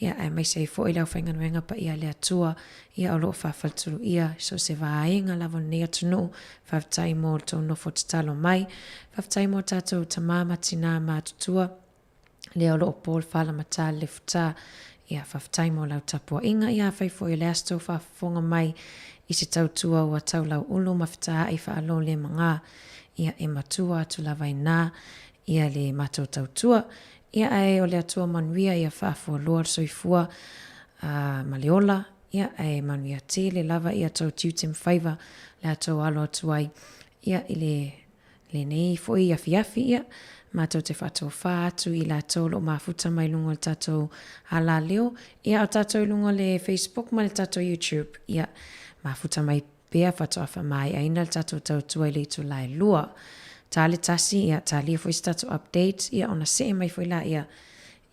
ia aemaise ai foi le aufaigaluega paia a le Atua, ia o lo o faafaletuluia i so o se vaega lava o lenei atunuu. Faafetai mo le tou nofo tatalo mai. Faafetai mo tatou tama ma tinā matutua. Lea o lo o po le falamatā le lefutā. Ia, faafetai mo lau tapuaiga. Ia, afai foi o le a se tou faafofoga mai i se tautua ua tau lauulu ma fetaai faalō-le-magā, ia, e matua atu lava inā ia le matou tautua. Ia, ae o le Atua manuia ia faafualoa le soifua a, ma le ola, ia, ae manuia tele lava ia tou tiute ma faiva le a tou alo atu ai, ia, i le Lenei foi afiafi, ia, matou te faatofā atu i latou o lo o mafuta mai luga o le tatou alaleo, ia, a o tatou i luga o le Facebook ma le tatou YouTube, ia, mafuta mai pea faatoa faamaeaina le tatou tautua i le itula e 2. Ta le tasi, ia, talia foi se tatou update, ia, ona see mai foi laia,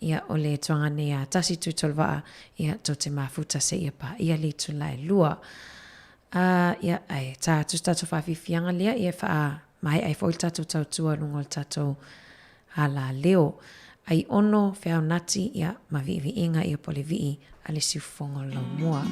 ia, o le tuaga nei a tasi Tuitolovaa, ia, tou te mafuta seia paia le itula e 2. Ā, ia, ae tā atu se tatou faafiafiaga lea, ia e faamaea ai foi le tatou tautua i luga o le tatou alaleo. Ai ono, feau nati, ia, ma viiviiga, ia po o le vii a le siufofoga o le laumua.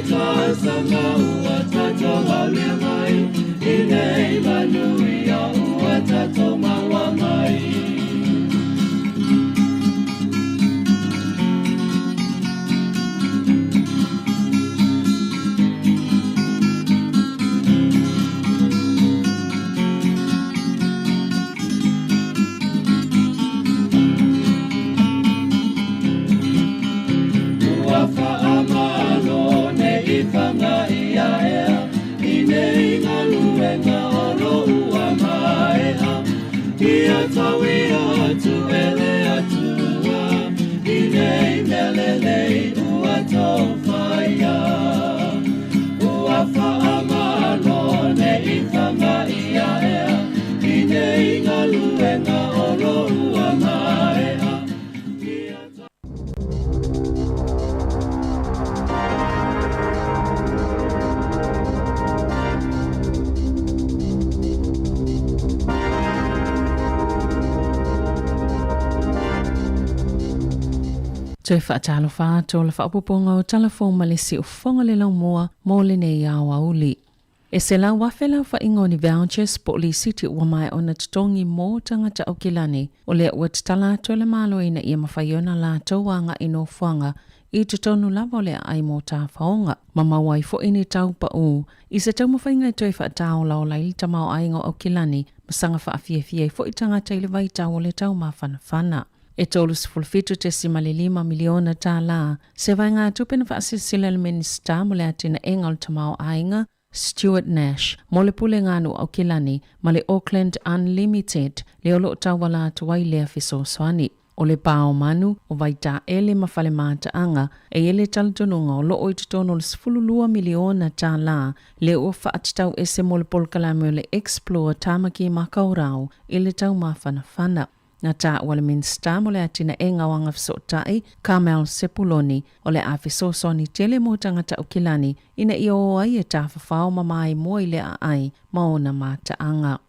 tausaga ua tatou aulia mai, i nei manuia ua tatou maua mai. Ua faamalo nei i fagaia ea, i nei galuega o lo ua maea. Ia tauia atu e le Atua, i nei mea lelei ua tou faia. Ua faamalo nei i fagaia ea, i nei galuega o lo ua maea. Ia Toe faatalofa atu o le faaopoopoga o Tala Fou ma le Siufofoga le Laumua mo lenei aoauli. E 100,000 le aofaiga o ni vouchers po o lisiti ua maea ona totogi mo tagata Aukilani, o lea ua tatala atu e le Malo ina ia mafai ona latou agai i nofoaga i totonu lava o le aai mo tafaoga, ma maua ai foi ni tau pau i se taumafaiga e toe faataolaola ai le tamaoaiga o Aukilani ma saga faafiafia ai foi tagata i le vaitau o le taumafanafana. E $37.5 miliona tala se vaegatupe na faasilasila e le Minisita mo le Atinaega o le Tamaoaiga, Stuart Nash, mo le Pulega a Nuu Aukilani ma le Auckland Unlimited, le o lo o tauala atu ai lea fesoasoani. O le pā o manu, o Vaitaele ma Falemataaga, e i ai le talitonuga o lo o i totonu o le $12 miliona tala lea ua faatatau ese mo le polokalame o le Explore Tāmaki Makaurau i le taumafanafana. Na taua le Minisita mo le Atinaega o Agafesootai, Carmel Sepuloni, o le a fesoasoani tele mo tagata Aukilani ina ia o ai e tafafao ma maimoa i le aai ma ona mataaga.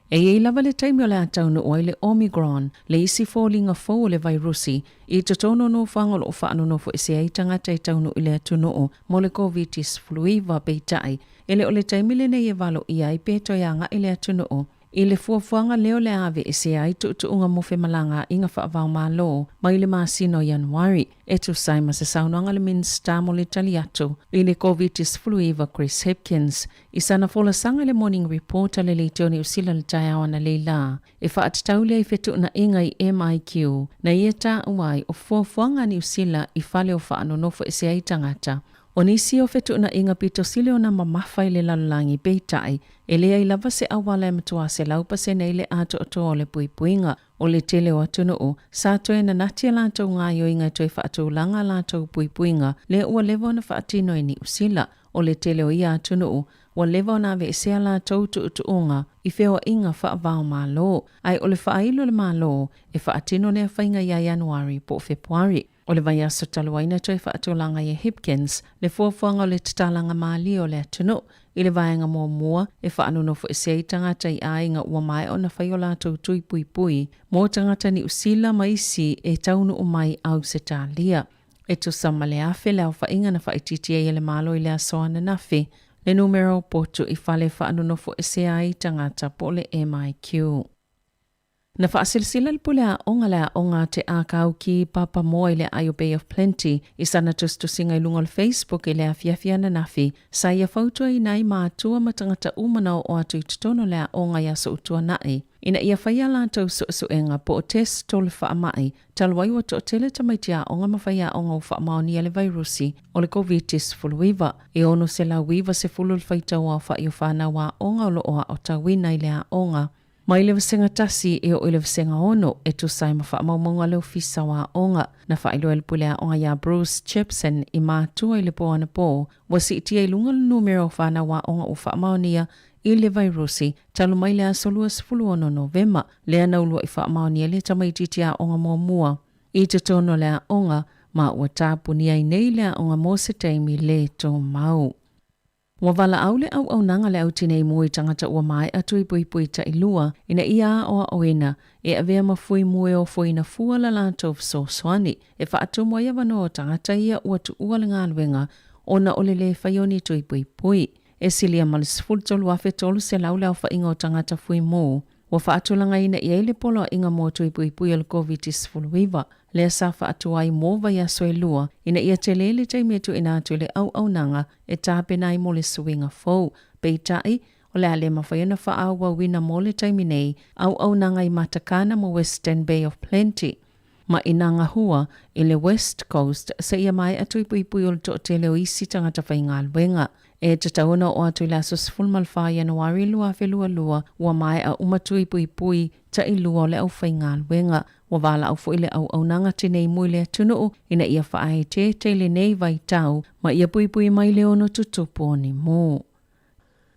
E i ai lava le taimi o le a taunuu ai le Omicron, le isi foliga fou o le vairusi, i totonu o nofoaga o lo o faanonofo ese ai tagata e taunuu i le atunuu mo le Koviti-19, peitai, e le o le taimi lenei e valoia ai pe toe agai le atunuu I le fuafuaga lea o le a aveesea ai tuutuuga mo femalagaaiga faava-o-Malo mai le masina o Ianuari, e tusa ai ma se saunoaga a le Minisita mo le tali atu i le Koviti-19 Chris Hipkins i sana folasaga i le Morning Report a le Leitio Niu Sila i le taeao analeila e faatatau lea i fetuunaiga i MIQ na ia taua ai o fuafuaga a Niu Sila i fale o faanonofo ese ai tagata. O nisi o fetuunaiga pito sili ona mamafa i le lalolagi peitai, e leai lava se auala e matua 100% i le atoatoa o le puipuiga. O le tele o atunuu, sa toe nanati a latou gaoioiga e toe faatulaga a latou puipuiga lea ua leva ona faatino e Niu Sila. O le tele o ia atunuu, ua leva ona aveesea latou tuutuuga i feoaiga faava-o-Malo, ae o le faailo a le Malo e faatino lea faiga ia Ianuari po o Fepuari. O le vaiaso talu ai na toe faatulaga ai e Hipkins le fuafuaga o le tatalaga malie o le atunuu i le vaega muamua e faanonofoesea ai tagata i aiga ua maea ona fai o latou tui puipui mo tagata Niu Sila ma isi e taunuu mai Ausetalia. E tusa ma le 1,000 le aofaiga na faaitiitia ai e le Malo i le aso ananafi le numera o potu i fale faanonofoesea ai tagata po o le MIQ. Na faasilasila le pule aoga le aoga a Te Ākau ki Papamoa i le aai o Bay of Plenty i sana tusitusiga i luga o le Facebook i le afiafi ananafi, sa ia fautuaina ai mātua ma tagata uma na oo atu i totonu o le aoga i aso utuanaʻi ina ia fai a latou suesuega po o test o le faamai talu ai ua toatele tamaiti aoga ma faiaoga ua faamaonia le vairusi o le Koviti-19. E 690 le faitau aofai o fanau aoga o lo o aotauina i le aoga. Mai le Vasega tasi e oo i le Vasega ono, e tusa ai ma faamaumauga a le Ofisa o Aoga. Na faailoa e le pule aoga iā Bruce Jepson i matua i le pō anapō, ua siitia i luga le numera o fanau aoga ua faamaonia i le vairusi talu mai le aso 26 Novema, lea na ulua'i faamaonia le tamaitiiti aoga muamua i totonu o le aoga ma ua tapunia ai nei le aoga mo se taimi lē tōmau. Ua valaau le auaunaga le au tinei mu i tagata ua maea tuipuipui tailua ina ia aoaoina e avea ma fui mu e ofoina fua la latou fesoasoani e faatumu ai avanoa o tagata ia ua tuua le galuega ona o le lē faia o ni tui puipui. E silia ma le 13,300 le aofaiga o tagata fuimu ua faatulagaina i ai le poloaiga mo tui puipui o le Koviti-19, lea sa faatuai mo vaiaso e lua ina ia tele le taimi e tuuina atu i le auaunaga e tapena ai mo le suiga fou. Peitai, o le a le mafai ona faaauauina mo le taimi nei auaunaga i Matakana ma Western Bay of Plenty ma Inangahua i le West Coast seia maea tuipuipui o le toatele o isi tagata faigaluega. E tatau ona oo atu i le aso 14 Ianuari 2022 ua maea uma tuipuipui tailua o le aufaigaluega. Ua valaau foi le auaunaga tineimu i le atunuu ina ia faaeteete i lenei vaitau ma ia puipui mai le ono tutupu o ni mū.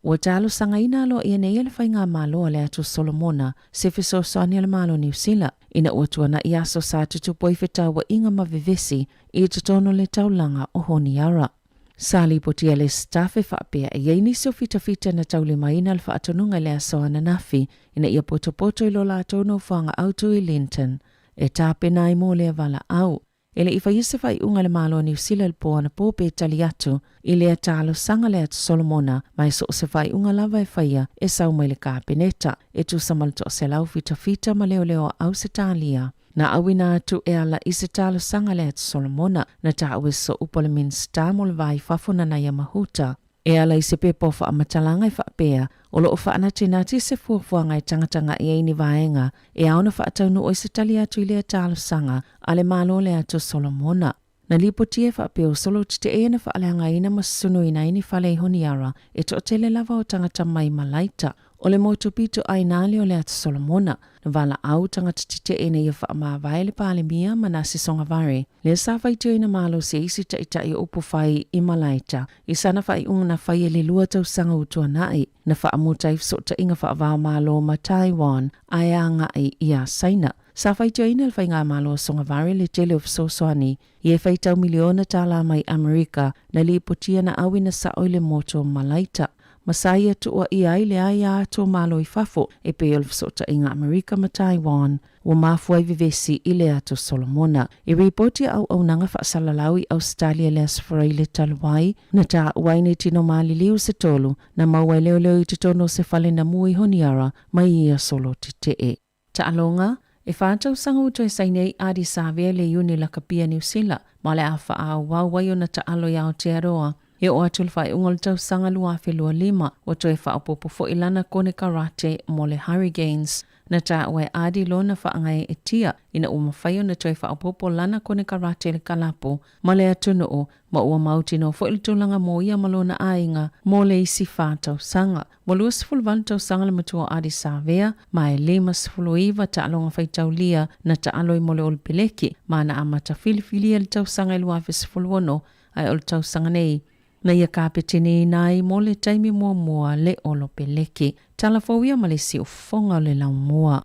Ua talosagaina aloaia nei e le Faigamalo a le Atu Solomona se fesoasoani a le Malo o Niu Sila ina ua tuana'i aso sa tutupu ai fetauaiga ma vevesi i totonu o le taulaga o Honiara. Sa lipotia le staff e faapea e i ai nisi o fitafita na taulimaina le faatonuga i le aso ananafi ina ia potopoto i lo latou nofoaga autu i Linton e tapena ai mo lea valaau. E le i faia se faaiuga a le Malo o Niu Sila i le pō anapō pe tali atu i lea talosaga le Atu Solomona, ma e so o se faaiuga lava e faia e sau mai le Kapeneta, e tusa ma le toaselau fitafita ma leoleo a Ausetalia. Na auina atu e ala i se talosaga le Atu Solomona, na taua e sooupu a le Minisita mo le Va i Fafo Nanaia Mahuta. E ala i se pepa o faamatalaga e faapea, o lo o faanatinati se fuafuaga e tagatagai ai ni vaega e ao ona faataunuu ai se tali atu i lea talosaga a le Malo le Atu Solomona. Na lipotia e faapea o solo tetee na faaleagaina ma susunuina ai ni fale i Honiara e toatele lava o tagata mai Malaita. O le motu pito ʻāina lea o le Atu Solomona, na valaau tagata tetee ina ia faamavae le Palemia Manase Sogavare, lea sa faitioina malosi e isi taʻitaʻi o upufai i Malaita i sana faaiuga na faia i le lua tausaga ua tuanaʻi, na faamuta ai fesootaiga faava-o-Malo ma Taiwan ae agai iā Saina. Sa faitioina le Faigamalo a Sogavare le tele o fesoasoani i e faitau miliona tālā mai Amerika na lipotia na auina sao i le motu o Malaita ma sa ia tuuaia ai le aia atu o Malo i fafo e pei o le fesootaiga Amerika ma Taiwan ua mafua ai vevesi i le Atu Solomona. I ripoti a auaunaga faasalalau i Ausetalia i le Aso Faraile talu ai, na taua ai nei tino maliliu se tolu na maua e leoleo i totonu o se fale na mu i Honiara mai ia solo tetee. Taaloga, E whā tausaga ua toe saini ai Ardie Savea i le Iuni Lakapia Niu Sila ma o le a faaauau ai ona taalo i Aotearoa. E oo atu i le faaiuga o le tausaga 2025, ua toe faaopoopo foi lana konekarate mo le Hurricanes. Na taua e Ardie lona faagaeetia ina ua mafai ona toe faaopoopo lana konekarate i le kalapu ma le atunuu ma ua mautinoa foi le tulaga mo ia ma lona aiga mo le isi whā tausaga. Ua 28 tausaga le matua o Ardie Savea, ma e 59 taaloga faitaulia na taalo ai mo le Olopeleki, ma na amata filifilia i le tausaga e 2016, ae o le tausaga nei na ia kapeteniina ai mo le taimi muamua le Olopeleki. Tala fou ia ma le siufofoga o le laumua.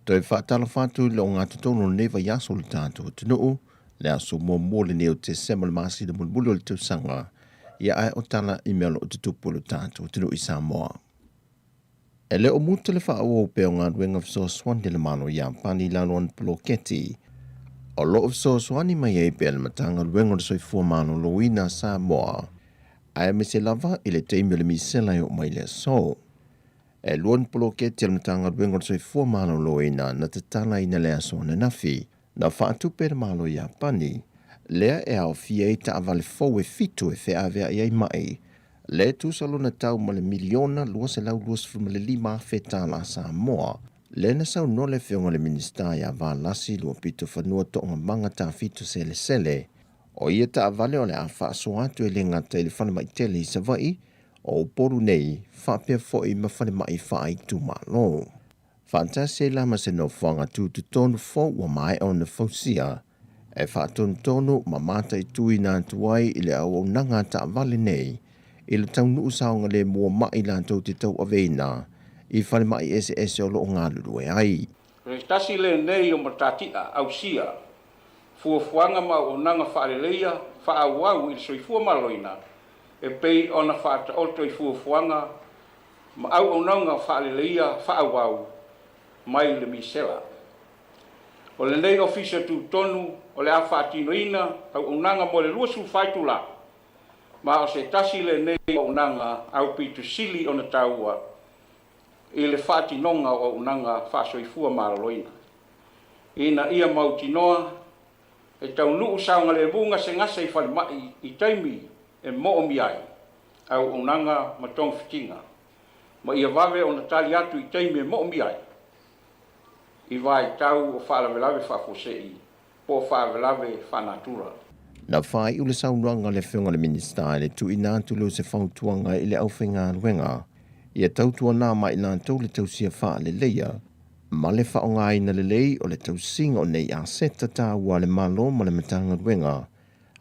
Toe faatalofa atu i le ogatotonu o lenei vaiaso o le tatou atunuu, le aso muamua lenei o Tesema le masina mulimuli o le tausaga, ia ae o tala i mea o lo o tutupu i lo tatou atunuu i Samoa. E le o muta le faaauau pea o galuega fesoasoani a le Malo o Iapani i lalo o ana poloketi o lo o fesoasoani mai ai pea le Matagaluega o le Soifua Maloloina a Samoa, aemaise lava i le taimi o le misela e oo mai le aso. E lua ni poloketi a le Matagaluega o le Soifua Maloloina na tatalaina le aso ananafi, na faatupe e le Malo o Iapani, lea e aofia ai taavale fou e fitu e feaveai ai mai, le tusa lona tau ma le miliona $225,000 tālā Samoa, lea na saunoa le Afioga i le Minisita ia Valasi Luapito Fanua Toogamaga Tafito Selesele, o ia taavale o le a faasoa atu e le gata i le falemai tele i Savaii, o Upolu nei, faapea foi ma falemai faaitumalo. Faatasi ai la ma se nofoaga tutotonu fou ua maea ona fausia, e faatonutonu ma mataituina atu ai i le auaunaga a taavale nei i le taunuu saogalemu o maʻi latou te tauaveina i falemai eseese o lo o galulue ai. tasi lenei o matati'a ausia fuafuaga ma auaunaga faaleleia faaauau i le soifua maloloina e pei ona faataoto i fuafuaga ma auaunaga faaleleia faaauau mai le misela. O lenei Ofisa Tutotonu o le a faatinoina auaunaga mo le 24 itulā, ma o se tasi lenei o auaunaga aupito sili ona taua i le faatinoga o auaunaga faasoifua maloloina, ina ia mautinoa e taunuu saogalemu gasegase i falemai i taimi e moomia ai auaunaga ma togafitiga, ma ia vave ona tali atu i taimi e moomia ai i vaitau o faalavelave faafuasei po o faalavelave faanatura. Na faaiu le saunoaga a le Afioga i le Minisita i le tuuina atu lea o se fautuaga i le aufaigaluega ia tautuana ma i latou le tausia faaleleia ma le faaaogaina lelei o le tausiga o nei aseta taua a le Malo ma le Matagaluega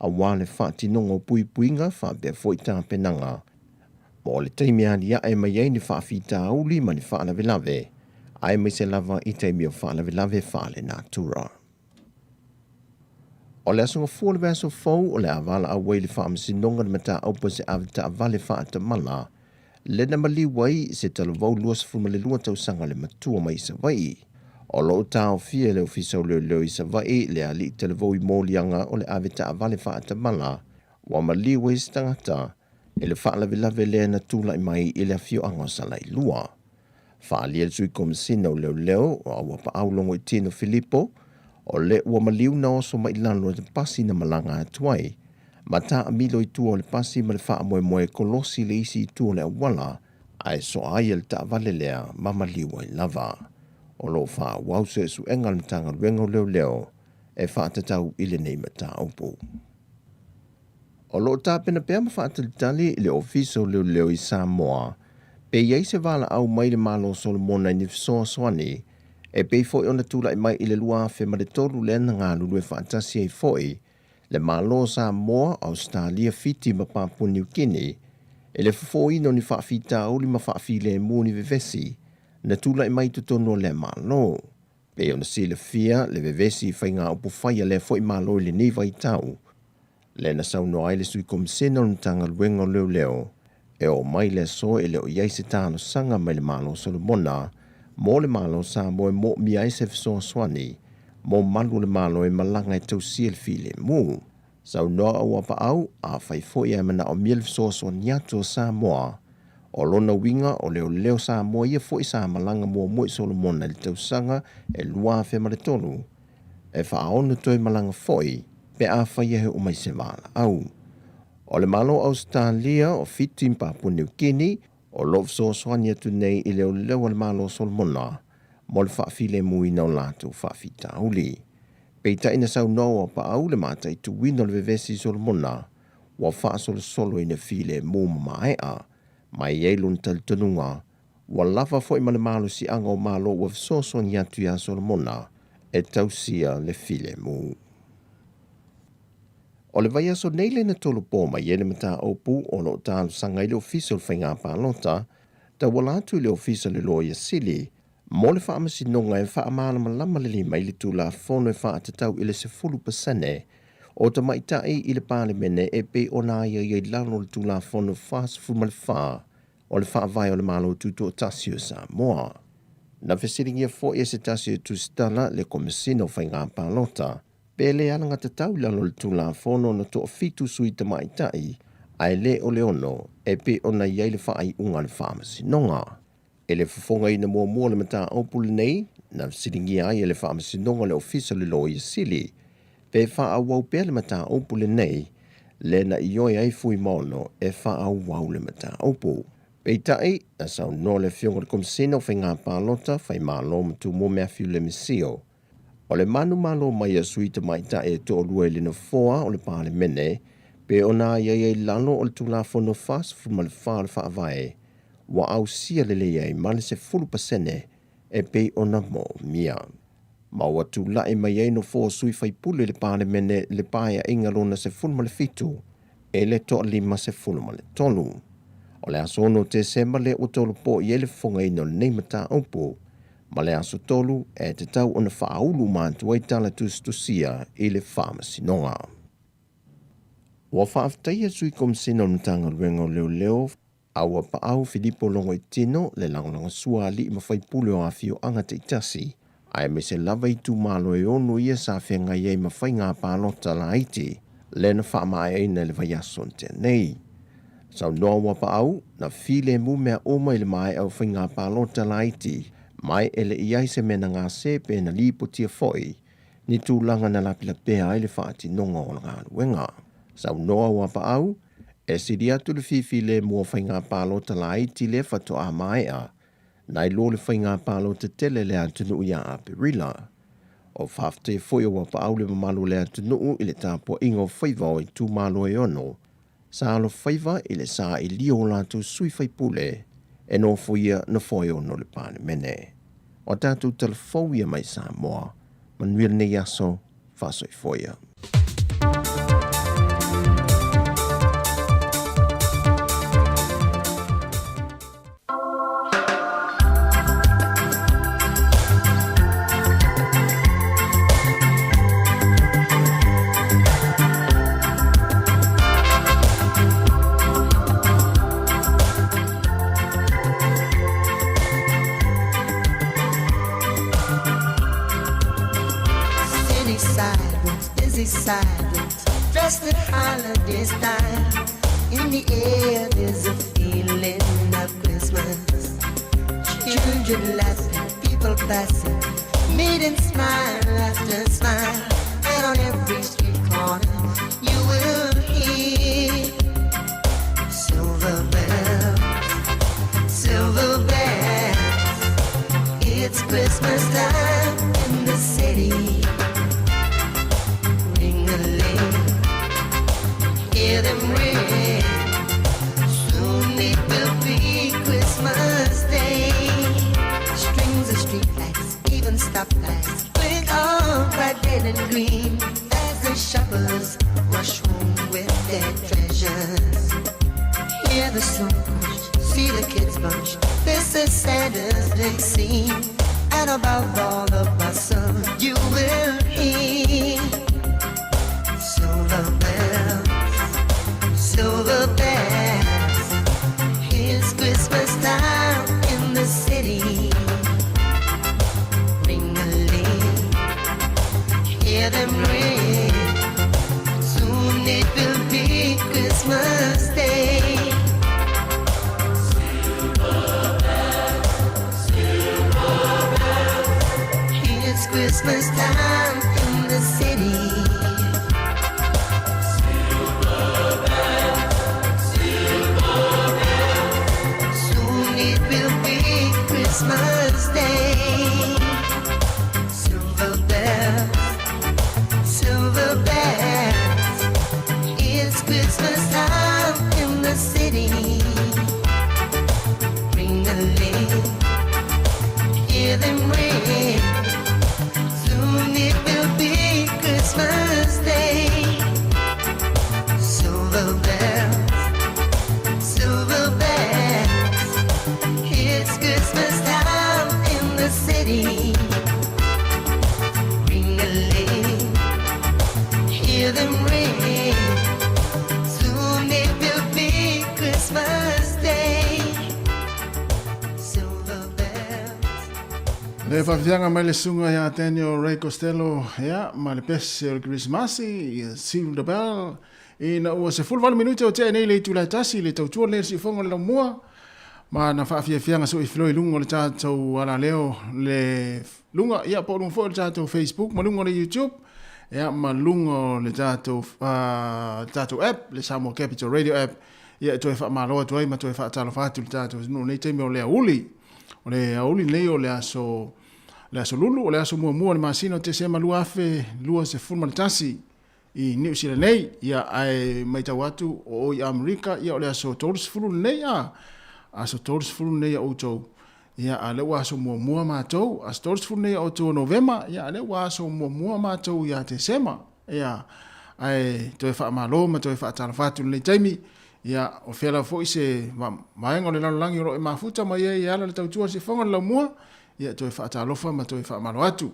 aua le faatinoga o puipuiga faapea foi tapenaga mo le taimi e aliae mai ai ni faafitauli ma ni faalavelave, aemaise lava i taimi o faalavelave faalenatura. O le Aso Gafua o le vaiaso fou o le a valaau ai le Faamasinoga i le mataupu a se avetaavale faatamala le na maliu ai se talavou 22 tausaga le matua mai Savaii. O lo o taofia e le Ofisa o Leoleo i Savaii le alii talavou i moliaga o le avetaavale faatamala ua maliu ai se tagata i le faalavelave lea na tulai mai i le afioaga o Salailua. Faaalia le Sui Komesina o Leoleo o Auapaau Logoitino Filipo, o le ua maliu na oso mai lalo e le pasi na malaga atu ai, ma taamilo i tua o le pasi ma le faamoemoe kolosi le isi itu o le auala, ae soa ai e le taavale lea ma maliu ai lava. O lo o faaauau suesuega a le Matagaluega o Leoleo e faatatau i lenei mataupu. O lo o tapena pea ma faatalitali le Ofisa o Leoleo i Samoa pe i ai se valaau mai le Malo o Solomona i ni fesoasoani e pei foi ona tulai mai i le 2003 lea na galulue faatasi ai foi le Malo o Samoa, Ausetalia, Fiti ma Papua Niu Kini i le fofoina o ni faafitauli ma faafilemu ni vevesi na tulai mai i totonu o lea Malo. Pei ona silafia le vevesi i faiga upufai a lea foi Malo i lenei vaitau, lea na saunoa ai le Sui Komisena o le Matagaluega o Leoleo, e oo mai le aso e le o i ai se talosaga mai le Malo o Solomona mo le Malo o Samoa e moomia ai se fesoasoani mo malu o le Malo e malaga e tausia le filemu. Saunoa Auapaau, afai foi ae manaomia le fesoasoani atu o Samoa, o lona uiga o leoleo Samoa ia foi sa malaga muamua i Solomona i le tausaga e 2003, e faaono toe malaga foi pe afai e oo mai se valaau. O le Malo o Ausetalia, o Fiti ma Papua Niu Kini, o lo o fesoasoani atu nei i leoleo a le Malo o Solomona mo le faafilemuina o latou faafitauli. Peitai na saunoa ua paau le mataituina o le vevesi i Solomona ua faasolosolo ina filemu ma maea mai ai lona talitonuga ua lava foi ma le malosiaga o Malo ua fesoasoani atu iā Solomona e tausia le filemu. O le vaiaso nei lea na tolopo mai ai le mataupu o lo o talosaga ai le Ofisa o le Faiga Palota tauala atu i le Ofisa o le Loia Sili mo le Faamasinoga e faamalamalama lelei mai le Tulafono e faatatau i le 10% o tamaitai i le Palemene e pei ona aiaia i lalo o le Tulafono 44 o le Faavae o le Malo Tutoatasi o Samoa. Na fesiligia foi e se tasi o tusitala le Komesina o Faiga Palota pe le alagatatau i lalo o le Tulafono ona toafitu sui tamaitai ae le o le ono e pei ona i ai le faaiuga a le Faamasinoga. I le fofogaina muamua o le mataupu lenei, na fesiligia ai e le Faamasinoga le Ofisa o le Loia Sili pe faaauau pea le mataupu lenei lea na ioe ai Fuimaono e faaauau le mataupu. Peitai, na saunoa le Afioga i le Komesina o Faiga Palota, Faimalo ma Tumua Matthew Lemisio, o le manumalo mai a sui tamaitai e toalua i le Nofoa o le Palemene pe ona aiaia i lalo o le Tulafono 44 o le Faavae ua ausia lelei ai ma le 10% e pei ona moomia. Ma ua tulai mai ai nofoa o sui faipule i le Palemene le Paeaiga lona 17 e le toalima 13. O le aso 6 o Tesema lea ua tolopo i ai le fofogaina o lenei mataupu. Ma le Aso Tolu e tatau ona faaulu uma atu ai tala tusitusia i le Faamasinoga. Ua faafetaia Sui Komisina o le Matagaluega o Leoleo a ua paau Filipo Logoitino le lagolagosua a alii ma faipule o afioaga taitasi aemaise lava itumalo e ono ia sa feagai ai ma faiga palota laiti lea na faamaeaina i le vaiaso na tea nei. Saunoa ua paau, na filemu mea uma i le maea o faiga palota laiti mai e le i ai se mea na gase pe na lipotia foi ni tulaga na lapelapea ai le faatinoga o le galuega. Saunoa ua paau, e sili atu le fifilemu o faiga palota laiti lea faatoa maea nai lo le faiga palota tele le atunuu ia Aperila. O faafetai foi o ua paau le mamalu o le atunuu i le tapuaiga o faiva o itumalo e ono sa alofaiva i le sailia o latou sui faipule e nofoia nofoa e ono o le Palemene. O a tatou tala fou ia mai Samoa. Manuia lenei aso, faasoifua ia. City sidewalks, busy sidewalks, dressed in holiday style. In the air, there's a feeling of Christmas. Children laughing, people passing, meeting smile after smile. And on every street corner, you will hear silver bells, silver bells. It's Christmas time in the city. Ring-a-ling, hear them ring. Soon it will be Christmas Day. Strings of streetlights, even stoplights, blink all bright red and green as the shoppers rush home with their treasures. Hear the snow crunch, see the kids bunch. This is Santa's big scene. And above all the bustle, you will hear silver bells, silver bells. It's Christmas time in the city. Ring-a-ling, hear them ring. Soon it will be Christmas Day. Silver bells, silver bells. It's Christmas time in the city. Silver bells, silver bells. Soon it will be Christmas Day. Silver bells, silver bells. It's Christmas time in the city. Ring-a-ling, hear them ring. Soon it will be Christmas Day. Silver bells, silver bells. It's Christmas time in the city. Ring-a-ling, hear them ring. Soon it will be Christmas Day. Silver bells. Le faafiafiaga mai le susuga ia Daniel Ray Costello ia ma le pese o le Kerisimasi ia Silver Bell ina ua 18 minute o tea nei le itula e tasi le tautua lenei o le siufofoga o le laumua ma na faafiafiaga soo i filoi i luga o le tatou alaleo le luga ia po o luga foi o le tatou Facebook ma luga o le YouTube ia ma luga o le tatou tatou app le Samoa Capital Radio app ia e toe faamalo atu ai ma toe faatalofa atu i le tatou atunuu i lenei taimi o le aoauli. O le aoauli lenei o le aso le aso Lulu, o le aso muamua o le masina o Tesema 2021 i Niu Sila nei. Ia, ae matau atu o o i Amerika, ia o le aso 30 lenei, a, aso 30 lenei a outou. Ia, a lea ua aso muamua matou, aso 30 lenei a outou o Novema, ia, a lea ua aso muamua matou ia Tesema. Ia, ae toe faamalo ma toe faatalofa atu i lenei taimi. Ia, o fea lava foi se vaega o le lalolagi o lo o e mafuta mai ai e ala le tautua a le siafoga o le laumua, Ia, e toe faatalofa ma toe faamalo atu.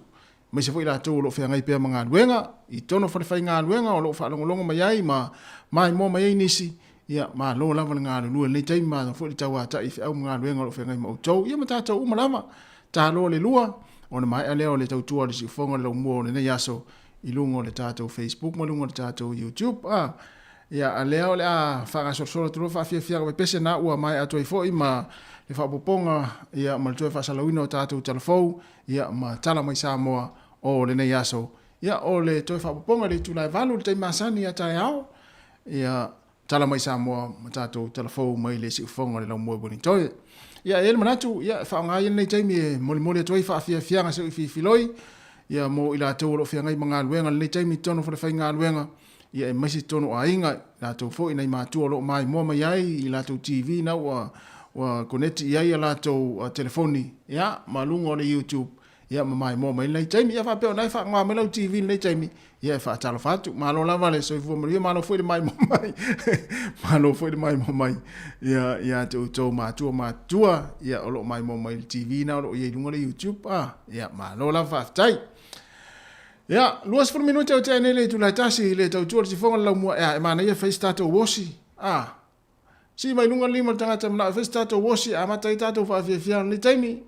Aemaise foi i latou o lo o feagai pea ma galuega i totonu o falefaigaluega o lo o faalogologo mai ai ma maimoa mai ai nisi, ia, malo lava le galulue i lenei taimi, malo foi le tauatai i feau ma galuega o lo o feagai ma outou, ia ma tatou uma lava. Taloa le lua, ona maea lea o le tautua a le siufofoga o le laumua o lenei aso i luga o le tatou Facebook ma luga o le tatou YouTube. A, ia, a lea o le a faagasolosolo atu loa faafiafiaga pepese na ua maea atu ai foi ma le faaopoopoga, ia, ma le toe faasalauina o tatou talafou, ia, ma tala mai Samoa o lenei aso. Ia, o le toe faaopoopoga i le itula e 8 i le taimi masani ia taeao, ia, tala mai Samoa ma tatou talafou mai le siufofoga o le laumua i Wellington. Ia, e i ai le manatu, ia, e faaaoga ai lenei taimi e molimoli atu ai faafiafiaga seuififiloi, ia, mo i latou o lo o feagai ma galuega i lenei taimi i totonu o falefaigaluega, ia, aemaise i totonu o aiga, i latou foi nai matua o lo o maimoa mai ai i latou TV na ua, ua koneti i ai a latou telefoni, ia, ma luga o le YouTube, ia ma maimoa mai lenei taimi. Ia faapea o na e faaaoga mai lau TV i lenei taimi, ia e faatalofa atu. Malo lava le soifua manuia, malo foi le maimoa mai. Malo foi le maimoa mai. Ia ia te outou matua matua, ia o lo o maimoa mai le TV na o lo o i ai luga le YouTube. Ah, ia malo lava faafetai. Ia, 20 minute o te nei le itula e tasi, le tautua le tifoga le laumua, ea, e manaia fai se tatou wosi. Ah, sii mai luga le lima o le tagata manao e fai se tatou wosi, amata ai tatou faafiafiaga i lenei taimi.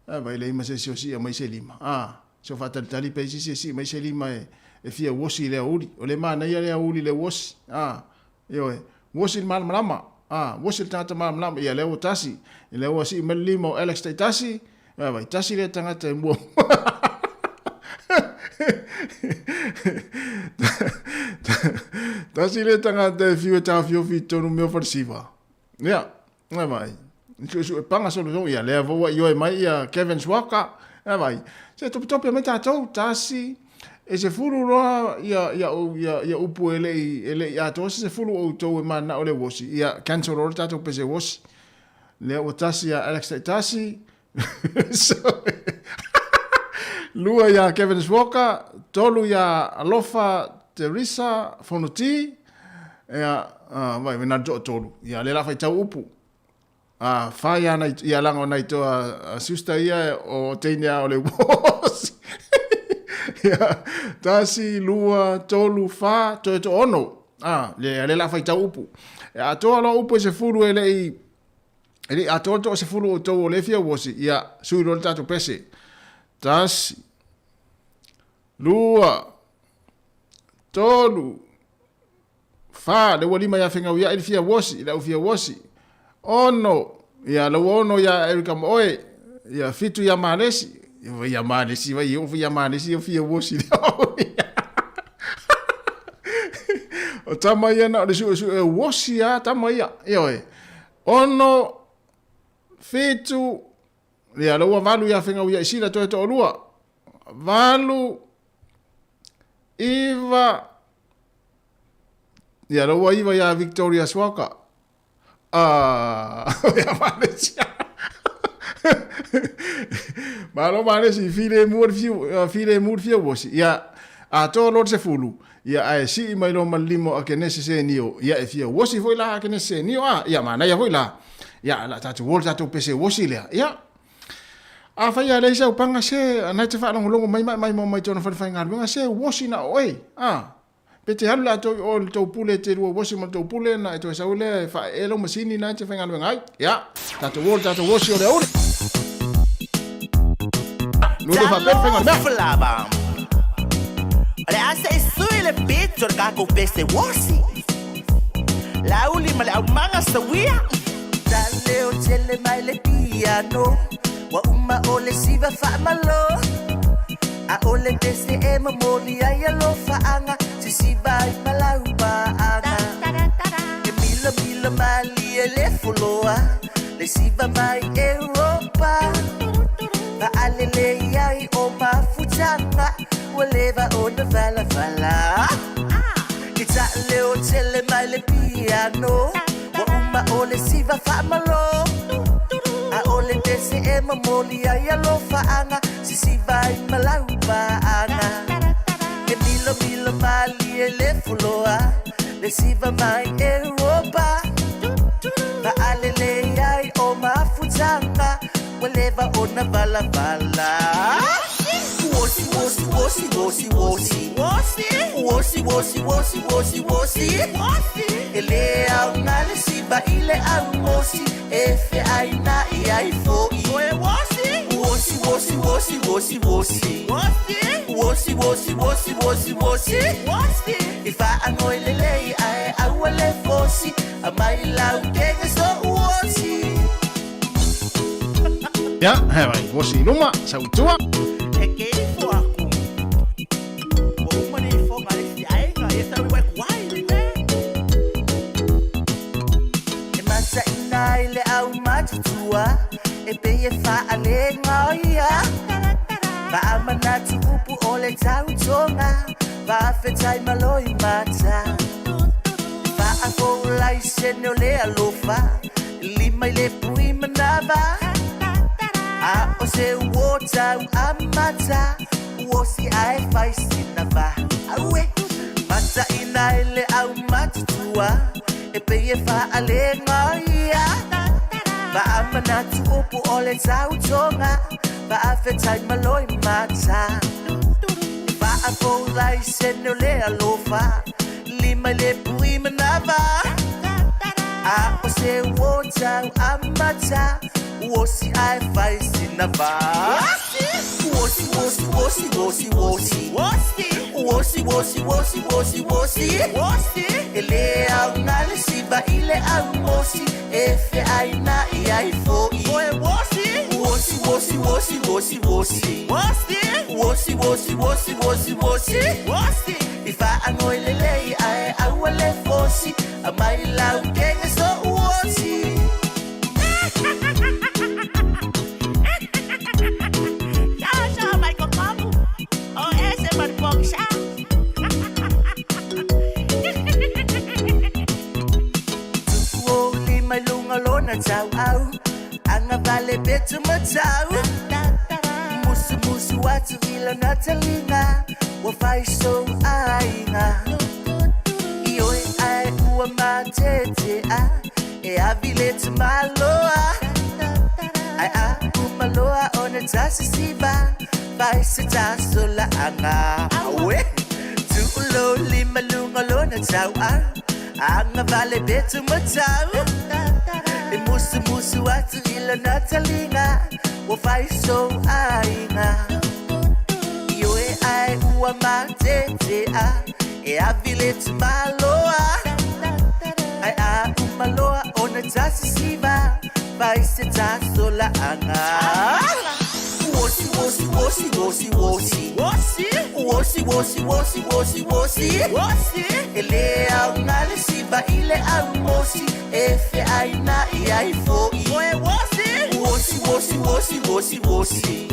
A vai leai ma se isi o siia mai se lima. A, se o faatalitali pea isi e sii mai se lima e, e fia uosi i le aoauli. O le manaia le aoauli i le uosi. A, ioe, uosi i le malamalama. A, uosi i le tagata malamalama. Ia, lea ua tasi. Lea ua sii mai le lima o Alex taitasi. A, vai, tasi lea tagata e muamua. Tasi lea tagata e fiu e taofiofi i totonu mea o falesiva. Ia, e vai. Suesue panga solution, ia lea foi ua ioe mai ia Kevin Swaka, e vai. Se topetope mai tatou, tasi, e sefulu loa ia, ia, ia, ia upu e le'i, e le'i atoa se sefulu o outou e mananao le uosi, ia cancel loa le tatou pese uosi. Lea ua tasi ia Alex Taitasi, lua ia Kevin Walker, tolu ia Alofa Teresa Fonoti, ia, uh, vai, na to tolu. Ia, le la whaitau upu. Uh, whai ia, nai, ia langa o nai toa uh, sister ia o teine a o le wosi. ia, tasi, lua, tolu, wha, toe to ono. Ah, le, le la whaitau upu. E atoa loa upu e se fulu e lei, E le i atoa le toasefulu o outou o lea e fia uosi, ia, sui loa le tatou pese. Tasi, lua, tolu, fa, le ua lima ia Fegauia'i le fia uosi, le au fia uosi. Ono, ia, le ua ono ia Erika ma oe, ia, fitu ia Malesi, ia Malesi, vai, ia Malesi, ia fia uosi le O tama ia na o le suesue uosi a tama ia, ioe. Ono, fitu, ia lea ua valu ia Fegauiaisila toe toalua. Valu, iva, ia lea ua iva ia Victoria Swaka. Ah, ia Malaysia. Malo Malaysia, file mu le fiu, file mu le fiu wosi. Ia, atoa loa le sefulu, ia ae sii mai loa ma le lima o Akenese Senio, ia e fia uosi foi la Akenese Senio, a, ia manaia foi la. Ia, la tatou uo le tatou pese uosi lea. Ia, afai a leai se aupaga se, na te faalogologo mai ma e maimoa mai tona falefaigaluega, se uosi na o oe, a. Pe te alu latou i o i le tou pule, te lua uosi ma le tou pule, na e toe sau lea e faaee lau masini na e te faigaluega ai. Ia, tatou uo le tatou uosi o le aoauli. Lua le faapea le faiga o le mea. O le a se i sui le pito o le kakou pese uosi. Le auli ma le aumaga sawia. Taleo tele mai le piano. Ua uma o le siva faamalo. A o le pese e momoli ai alofaaga. Sisiva ai ma lau paaga. E milamila malie le foloa. Le siva mai Europa. Faalelei ai o mafutaga. Ua leva ona valavala. Ke taaleo tele mai le piano. Ua uma o le siva faamalo. A o le pese e momoli ai alofaaga. Sisiva ai ma lau paaga. E milomilo malie le foloa. Le siva mai Europa. Faalelei ai o mafutaga. Ua leva ona. ona valavala. Uosi, uosi, uosi, uosi, uosi. Uosi, uosi, uosi, uosi, uosi. E le aoga le siva i le aumosi e feainaʻi ai foʻi. Uosi, uosi, uosi, uosi, uosi. Uosi, uosi, uosi, uosi, uosi. I faagoi lelei ae aua le fosi aumai lau kega soʻu osi. Ia, he vai, osi i luma, sau i tua. E ke ifo aku. Ua uma le ifoga a le isi aega, ia sa ui wai le mea. E masaʻina ai le aumatutua, e pei e faalega o ia. Faamanatu upu o le tautoga, faafetai malo i mata. Faafou laisene o le alofa, lima i le pui manava. A o se uo tau amata, uosi ae fai sina va. Aue! Mataʻina e le aumatutua, e pei e faalega ia. Faamanatu upu o le tautoga, faafetai malo i mata. Faafou laisene o le alofa, lima i le pui manava. A o se uo tau amata, uosi ae fai sina va. Uosi, uosi, uosi, uosi, uosi. Uosi, uosi, uosi, uosi, uosi. E le aoga le siva i le aumosi e feainaʻi ai foʻi. Uosi, uosi, uosi, uosi, uosi. Uosi, uosi, uosi, uosi, uosi. I faagoi lelei ae aua le fosi aumai lau kega soʻu osi. Tupu ou lima i luga o lona tauau, agavale petu matau. Musumusu atu i lona taliga, ua fai sou aiga. Ioe ae ua matetea, e avi le tamaloa. Ae a uma loa ona tasisiva, fai se tasolaaga. Aue! Tuu lou lima i luga o lona tauau, agavale petu matau. E musumusu atu i lona taliga, ua fai sou aiga. Ioe ae ua matetea, e avi le tamaloa. Ae a uma loa ona tasisiva, fai se tasolaaga. Uosi, uosi, uosi, uosi, uosi. Uosi, uosi, uosi, uosi, uosi. E le aoga le siva i le aumosi e feainaʻi ai foʻi. Uosi, uosi, uosi, uosi, uosi.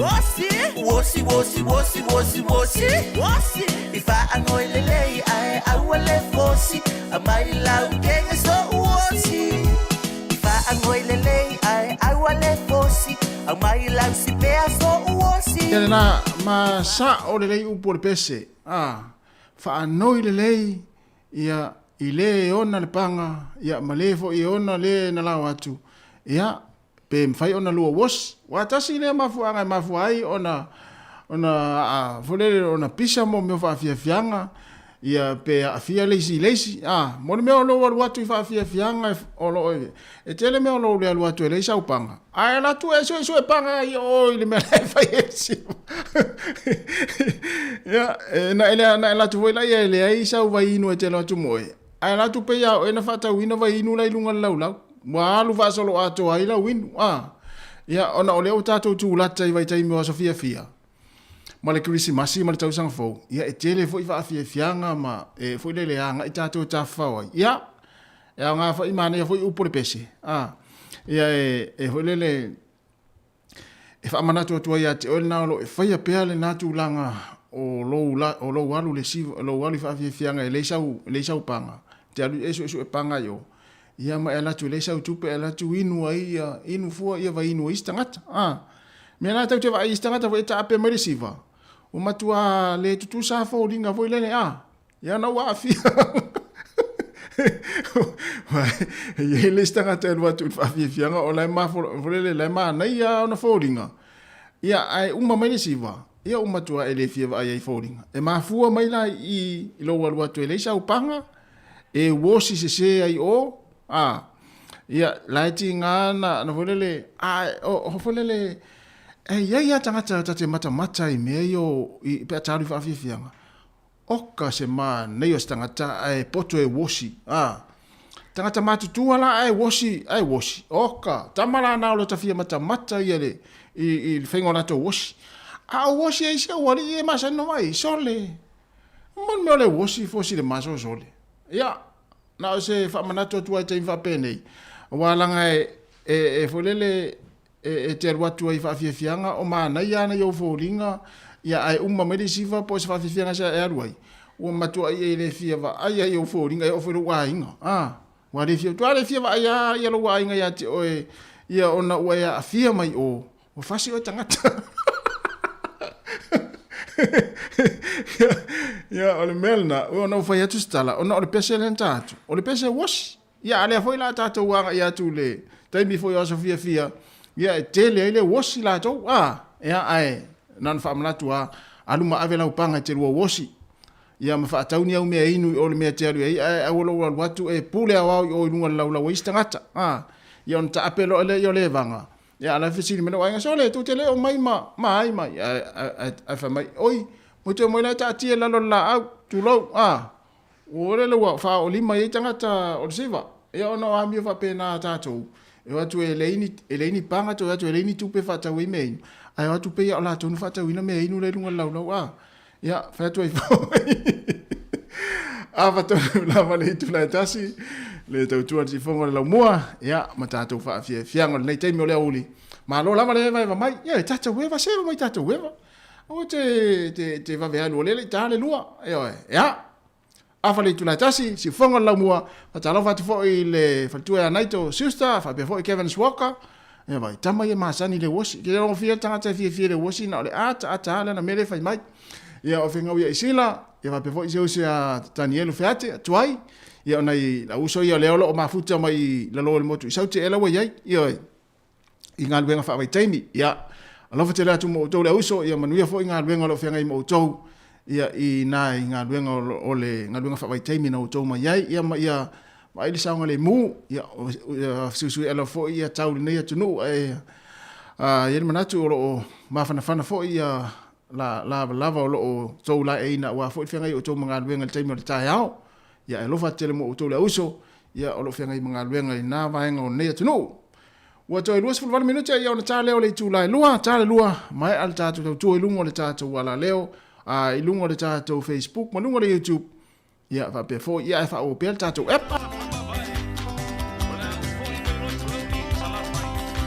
Uosi, uosi, uosi, uosi, uosi. I faagoi lelei ae aua le fosi aumai lau kega soʻu osi. I faagoi lelei ae aua le fosi aumai lau sipea soʻu osi. Ia lena, ma sao lelei upu o le pese, a, faanoi lelei, ia, i le e ona le paga, ia, ma le foi e ona le na lao atu, ia, pe mafai ona lua uosi. Ua tasi lea mafuaaga e mafua ai ona, ona, a, foi lele, ona pisa mo mea o faafiafiaga, ia, pe aafia le isi i le isi. A, mo le mea o lou alu atu i faafiafiaga, o lo o, e tele mea o lou le alu atu e leai sau paga, ae alu atu e suesue paga i o i le mea la e fai ai siva. Ia, e, na e, na e alu atu foi laia e leai sau vaiinu e te alu atu mo oe, ae alu atu pei a oe na faatauina vaiinu la i luga o le laulau. Ua alu faasoloatoa ai lau inu. A, ia, ona o lea ua tatou tulata i vaitaimi o aso fiafia, ma le Kerisimasi ma le tausaga fou, ia, e tele foi faafiafiaga ma e foi lele e agai tatou e tafafao ai. Ia, e aoga foi manaia foi upu o le pese. A, ia, e, e foi lele, e faamanatu atu ai ia te oe lena o lo o e faia pea lena tulaga o lou, la, o lou alu le siva, lou alu i faafiafiaga e leai sau, e leai sau paga, te alu e suesue paga i o. Ia ma e alu atu e leai sau tupe, e alu atu inu ai ia, inu fua ia vaiinu ai isi tagata. A, mea la tau te vaai isi tagata foi e taape mai le siva, ua matua le tutusa foliga foi lele, a, ia na ua aafia. E i ai le isi tagata e alu atu i le faafiafiaga o la e mafo, foi lele, la e manaia ona foliga. Ia, ae uma mai le siva, ia ua matua e le fia vaai ai i foliga. E mafua mai la i i i lou alu atu e leai sau paga, e uosi sese ai o, a, ia, la e tiga na, na foi lele, a, o, o foi lele, e i ai lava tagata ta te matamata i mea ia o, i, pe a ta alu i faafiafiaga, Oka se manaia o se tagata ae poto e uosi, a. Tagata matutua la ae uosi, ae uosi. Oka, tama la na o lota fia matamata ia le, i, i le faiga o latou uosi. A o uosi ai si aualii e masani no mai, sole. Mo le mea o le uosi, fosi le maso sole. Ia, na o se faamanatu atu ai taimi faapenei, aua laga e, e, e foi lele, e te alu atu ai i faafiafiaga, o manaia ana i ou foliga, ia ae uma mai le isi iva po o se faafiafiaga sa e alu ai, ua matuai e le fia vaai ai i ou foliga, e oo foi i lou aiga. A, ua le fia, ua le fia vaai lava ia lou aiga ia te oe, ia ona ua e aafia mai o, ua fasi oe tagata. Ia, o le mea lena, ona ua fai atu se tala, ona o le pese lea na ta atu, o le pese uosi. Ia, a lea foi la tatou agai atu i le taimi foi o aso fiafia, ia e tele ai le uosi latou, a, ia, ae na ona faamanatu lava, alu ma ave lau paga e te lua uosi, ia ma faatau ni au mea inu i o i le mea e te alu i ai, ae aua lou alu atu e pule aoao i o i luga o le laulau a isi tagata, a, ia ona taape loa lea o le vaga, ia a o la e fesili mai lou aiga, sole, tou te le omai ma, ma ai mai, ae, ae, ae fai mai, oi, ua toe omai la e taatia i lalo o le laau, tulou, a. Ua lele ua faaolima i ai tagata o le siva. Ia ona o amio faapena a tatou, e o atu e leai ni, e leai ni paga, toe o atu e leai ni tupe e faatau ai meainu, ae o atu pei a o latou na faatauina meainu la i luga o le laulau a. Ia, fai atu ai foi. Afa tonu lava le itula e tasi, le tautua i le sifoga o le laumua, ia, ma tatou faafiafiaga o lenei taimi o le aoauli. Malo lava le evaeva mai. Ia, e tatou eva, seva mai tatou eva. Aua te, te, te vave alu o lea le i ta le lua. Ioe, ia. Afa le itula e tasi, siufofoga o le laumua, faatalofa atu foi i le faletua ia Naito Schuster, faapea foi Kevin Walker. Ia vai, tama ia masani i le uosi. Ke logofia le tagata e fiafia i le uosi, na o le ata ata lava lana mea lea e fai mai. Ia o Fegau ia Isila, ia faapea foi si uso ia Tanielu Feate, Tuai. Ia o nai lau uso ia o lea o lo o mafuta mai i lalo o le motu i Saute ea la ua i ai. Ioe. I galuega faavaitaimi. Ia, alofa tele atu mo outou le auso, ia manuia foi galuega o lo o feagai ma outou, ia, i nai galuega o le galuega faavaitaimi na outou mai ai, ia, ma ia vaai le saogalemu, ia, ia fesuisuiai lava foi ia tau i lenei atunuu, ae a, i ai le manatu o lo o mafanafana foi ia la, lavalava o lo o outou laeiina aua foi le feagai o outou ma galuega i le taimi o le taeao. Ia, e alofa tele mo outou le auso, ia, o lo o feagai ma galuega i na vaega o lenei atunuu. Ua toe 28 minute ia ona ta lea o le itula e lua, ta le lua, maea le tatou tautua i luga o le tatou alaleo, a, i luga o le tatou Facebook ma luga o le YouTube, ia faapea foi, ia ae faaauau pea le tatou app.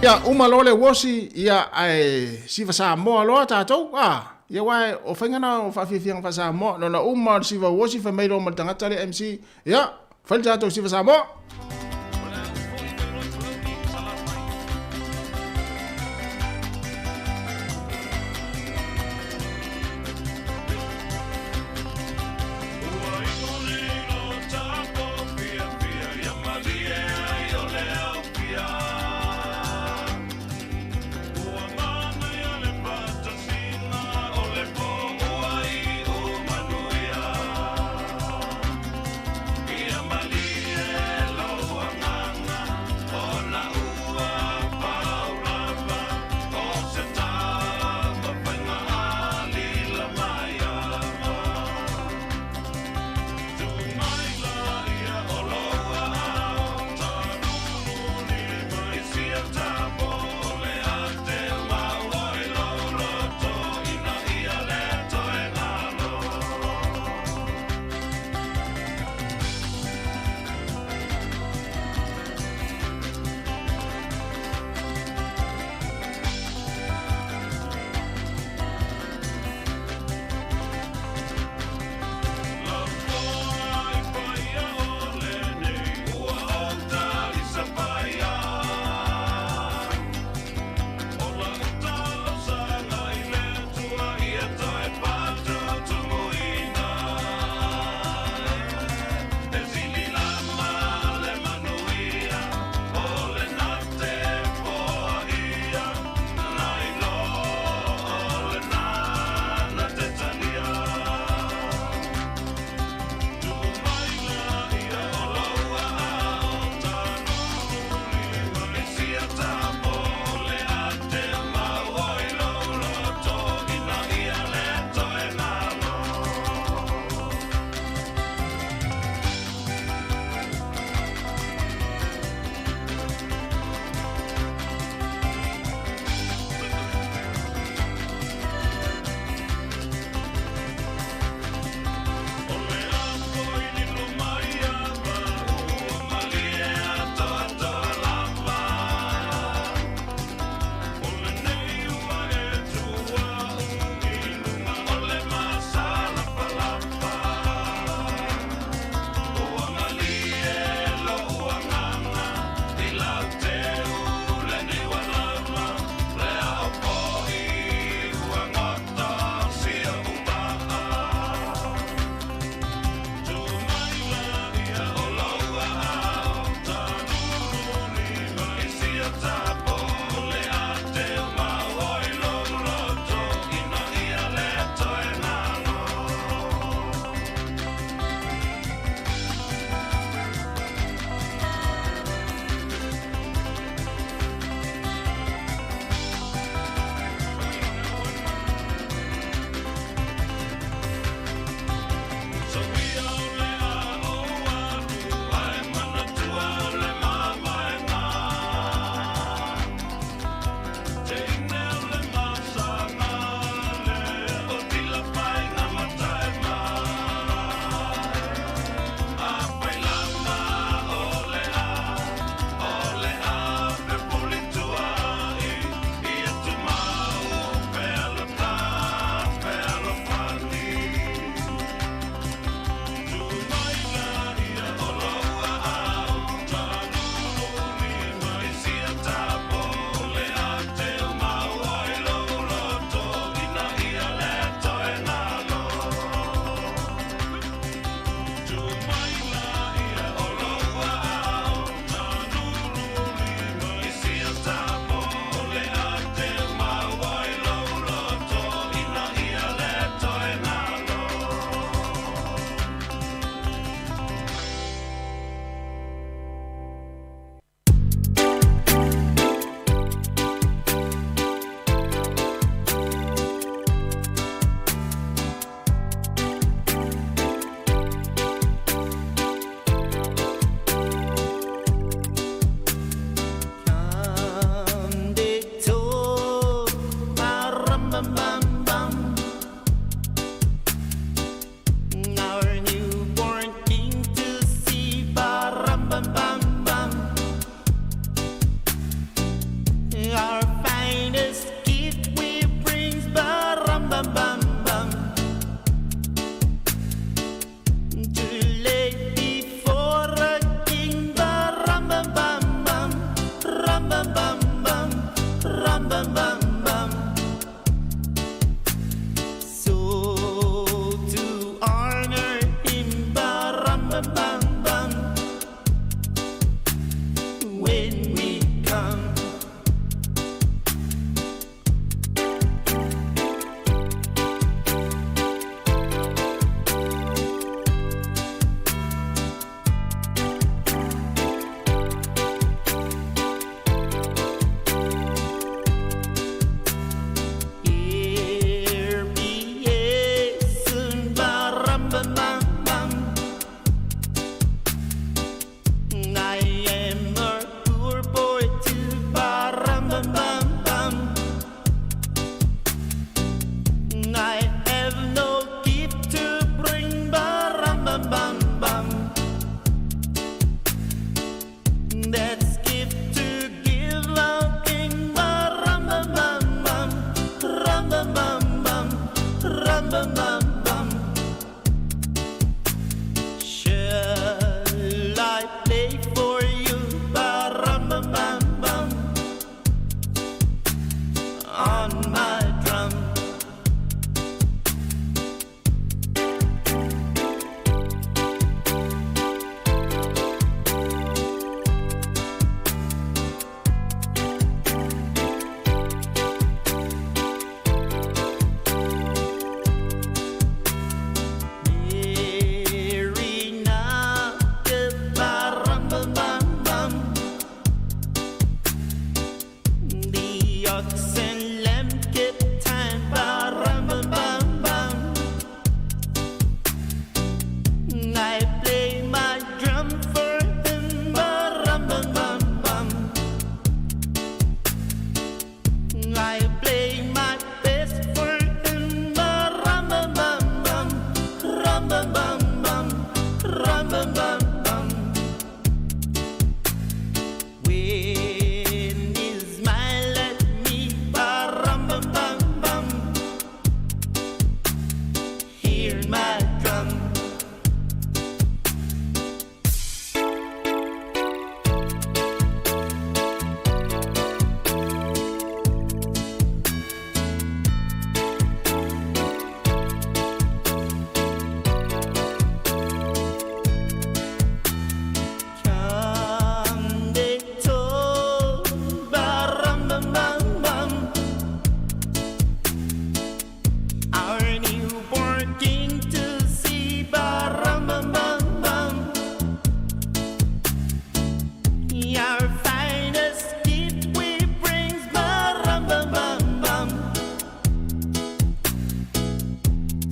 Ia, uma loa le uosi, ia ae siva Samoa loa tatou, a, ia aua o faiga na o faafiafiaga faa-Samoa, na ona uma o le siva uosi fai mai loa ma le tagata lea MC, ia, Fai le tatou siva Samoa! Ox and lamb keep time. Ba-rum-bum-bum-bum. I play my drum for him. Ba-rum-bum-bum-bum. I play my best for him. Ba-rum-bum-bum-bum. Rum-bum-bum-bum. Rum-bum-bum-bum. When he smile at me, ba-rum-bum-bum-bum. Hear my drum. Come they told, ba-rum-bum-bum-bum. Our newborn king to see, ba-rum-bum-bum-bum. Our finest gift we bring, ba-rum-bum-bum-bum.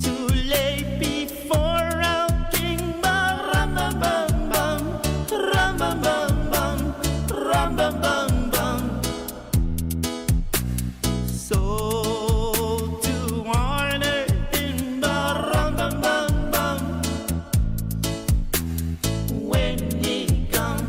To lay before our king, ba-rum-bum-bum-bum, rum-bum-bum-bum, rum-bum-bum-bum. So to honor him, ba-rum-bum-bum-bum, when he comes.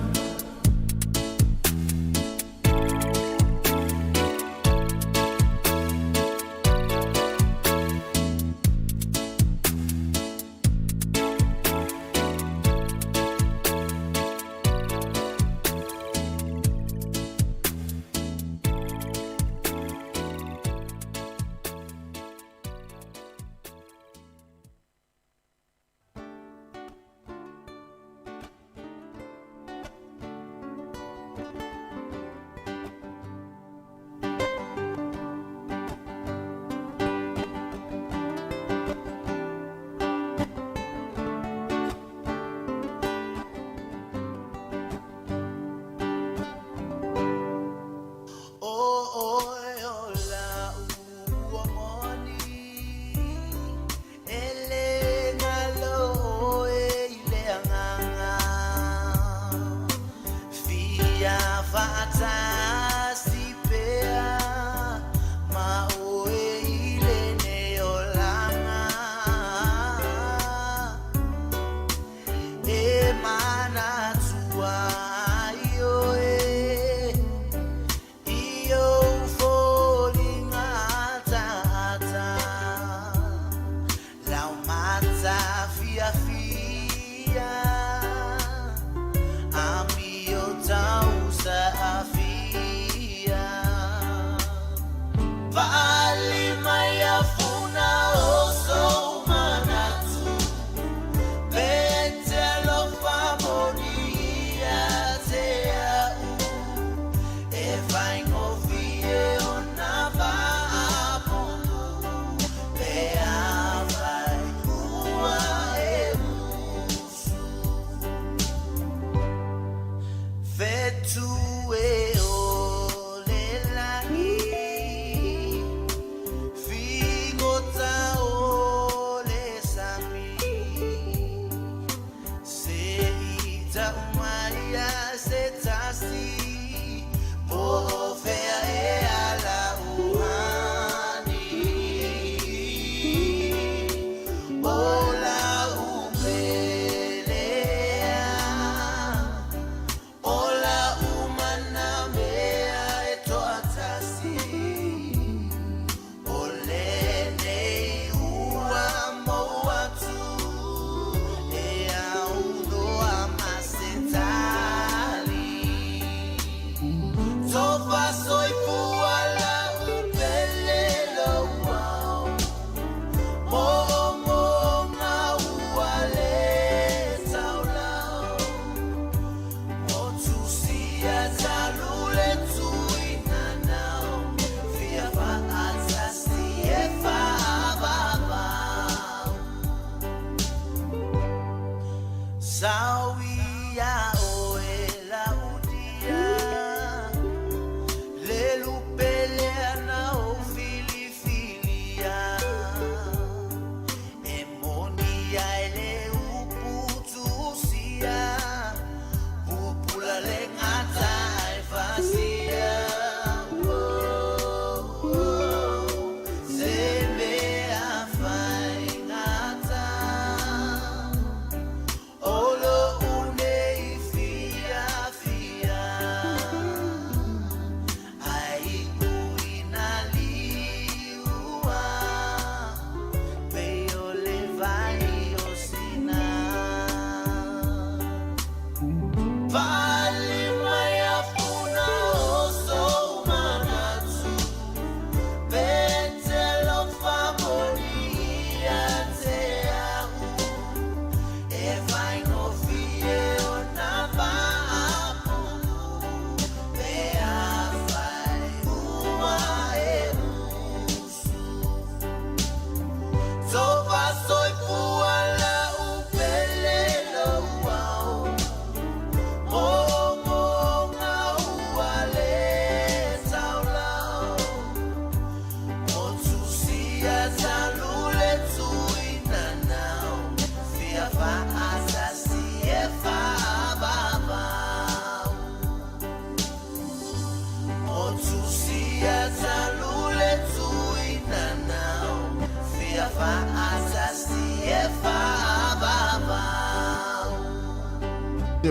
Sauia oe laudia Le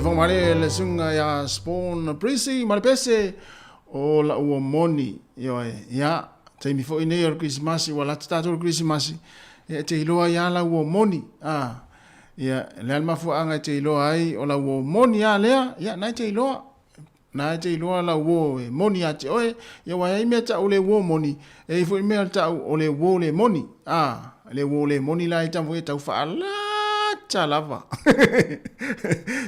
Fongmale le sunga ya Spawn Prisi ma le pese o la ua moni ioe ia taimi foi nei o le Krisimasi ua lata tatou le Krisimasi e te iloa ia la ua moni a ia le ale mafuaaga e te iloa ai o la ua moni a lea ia na e te iloa na e te iloa lau uo e moni ia te oe, ia ua i ai mea ta'u le uo moni, e i ai foi mea ta'u o le uo le moni, a, le uo le moni la e tama foi e tau fa'alata lava.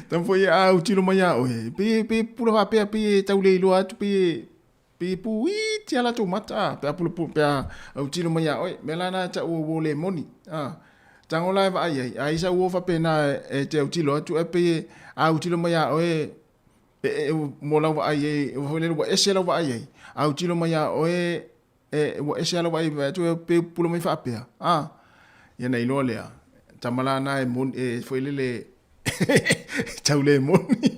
Tama foi e a autilo mai iā oe, pei e, pei e pupula fa'apea, pei e tau le iloa atu, pei e, pei e puiti a latou mata, a, pe a pulapula, pe a autilo mai iā oe, mea la na e ta'u o uo le moni, a. Tago la e vaai ai, a i sau uo fa'apena e te autilo atu, ae pei e a autilo mai iā oe, e, e, mo lau vaai ai, ua foi lele ua ese lau vaai ai, a autilo mai iā oe, e, ua ese lava lau vaai, vaai atu e pe pula mai faapea, a, ia na iloa lea, tama la na e moni, e foi lele, tau le moni.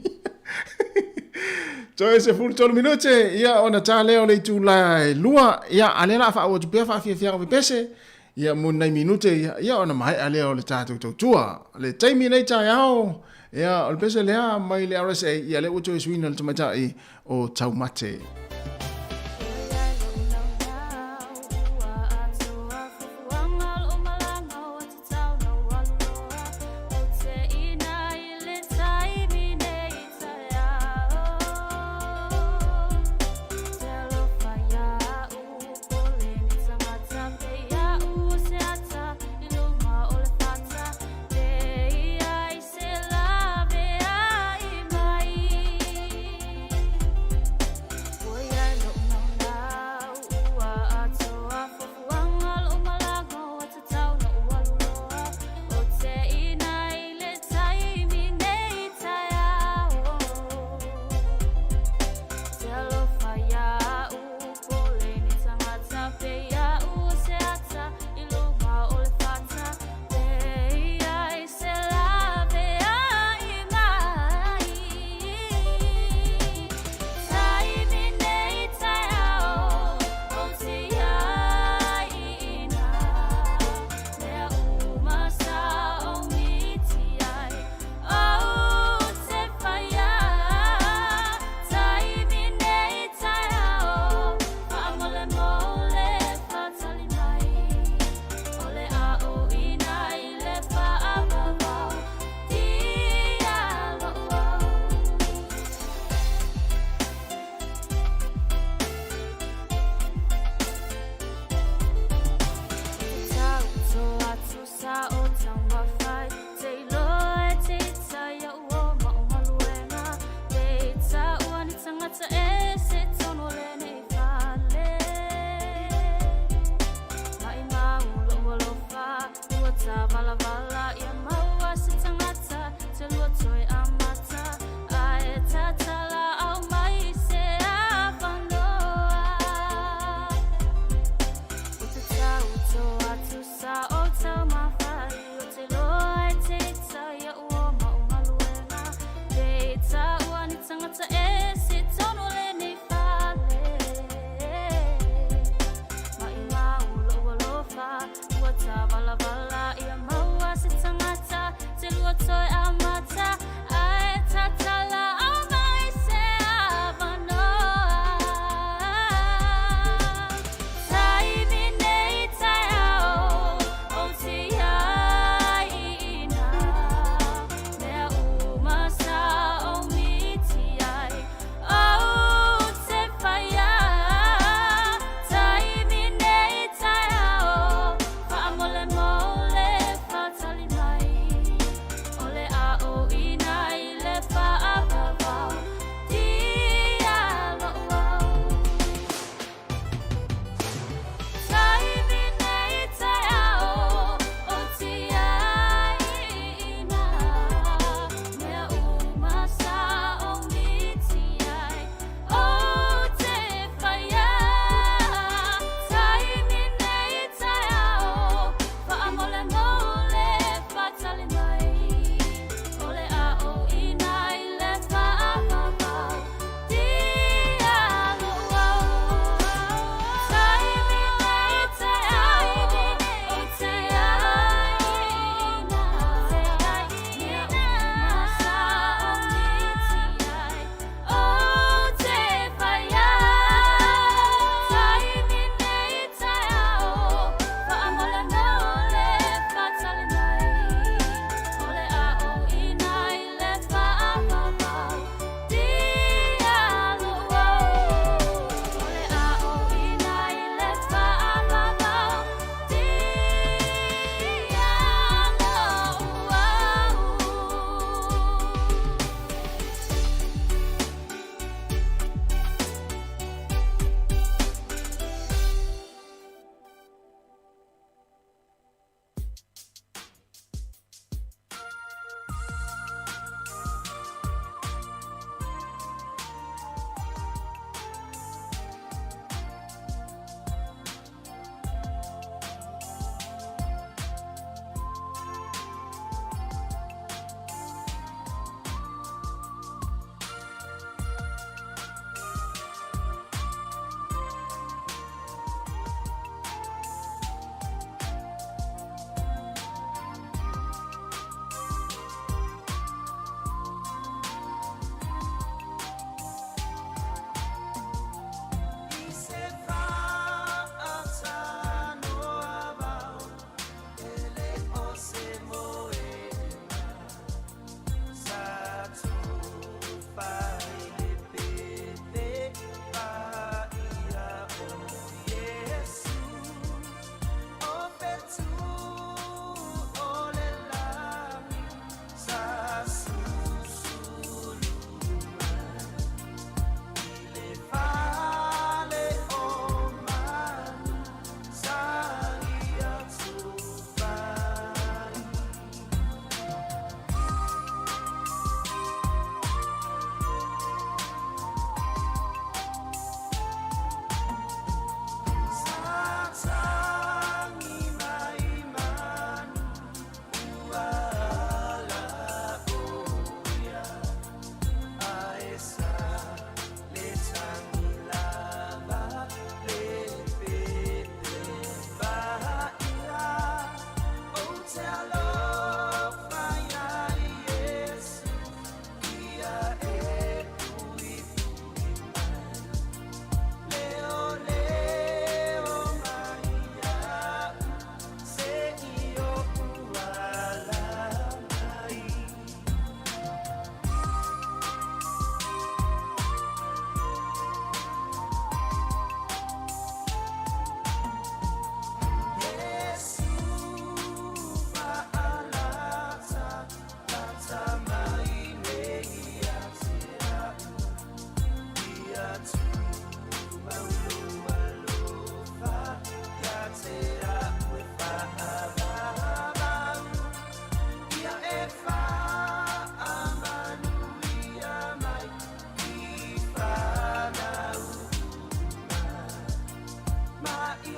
Toe 13 minute, ia ona tā lea o le itula e 2, ia a lea la a faauu atu pea faafiafiaga pepese, ia mo nai minute ia, ia ona maea lea o le tatou tautua. Le taimi nei taeao, ia o le pese lea mai le RSA, ia lea ua toe suiina le tamaitai o Taumate.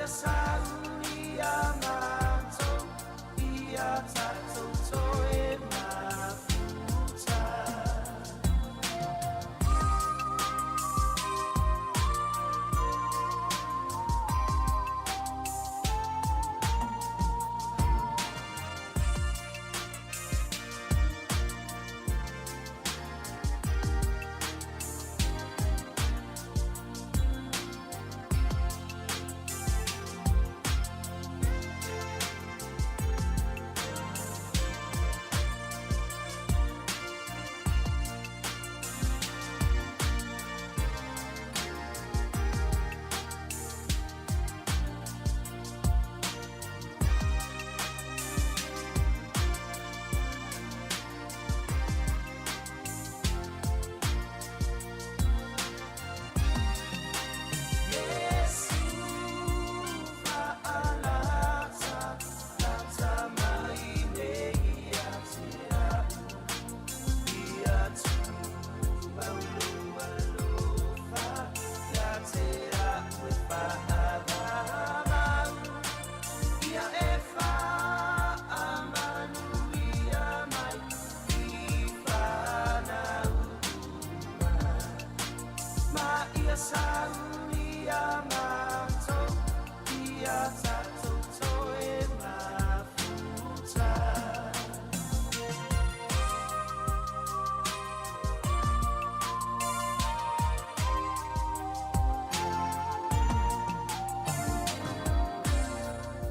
ia sauni ia matou ia tatou toe mafuta. Iesu faalata lata mai nei ia te a'u ia tumau lou alofa ia te a'u e faavavau ia e faamanuia mai i fanau uma ma ia sauni ia matou ia tatou toe mafuta.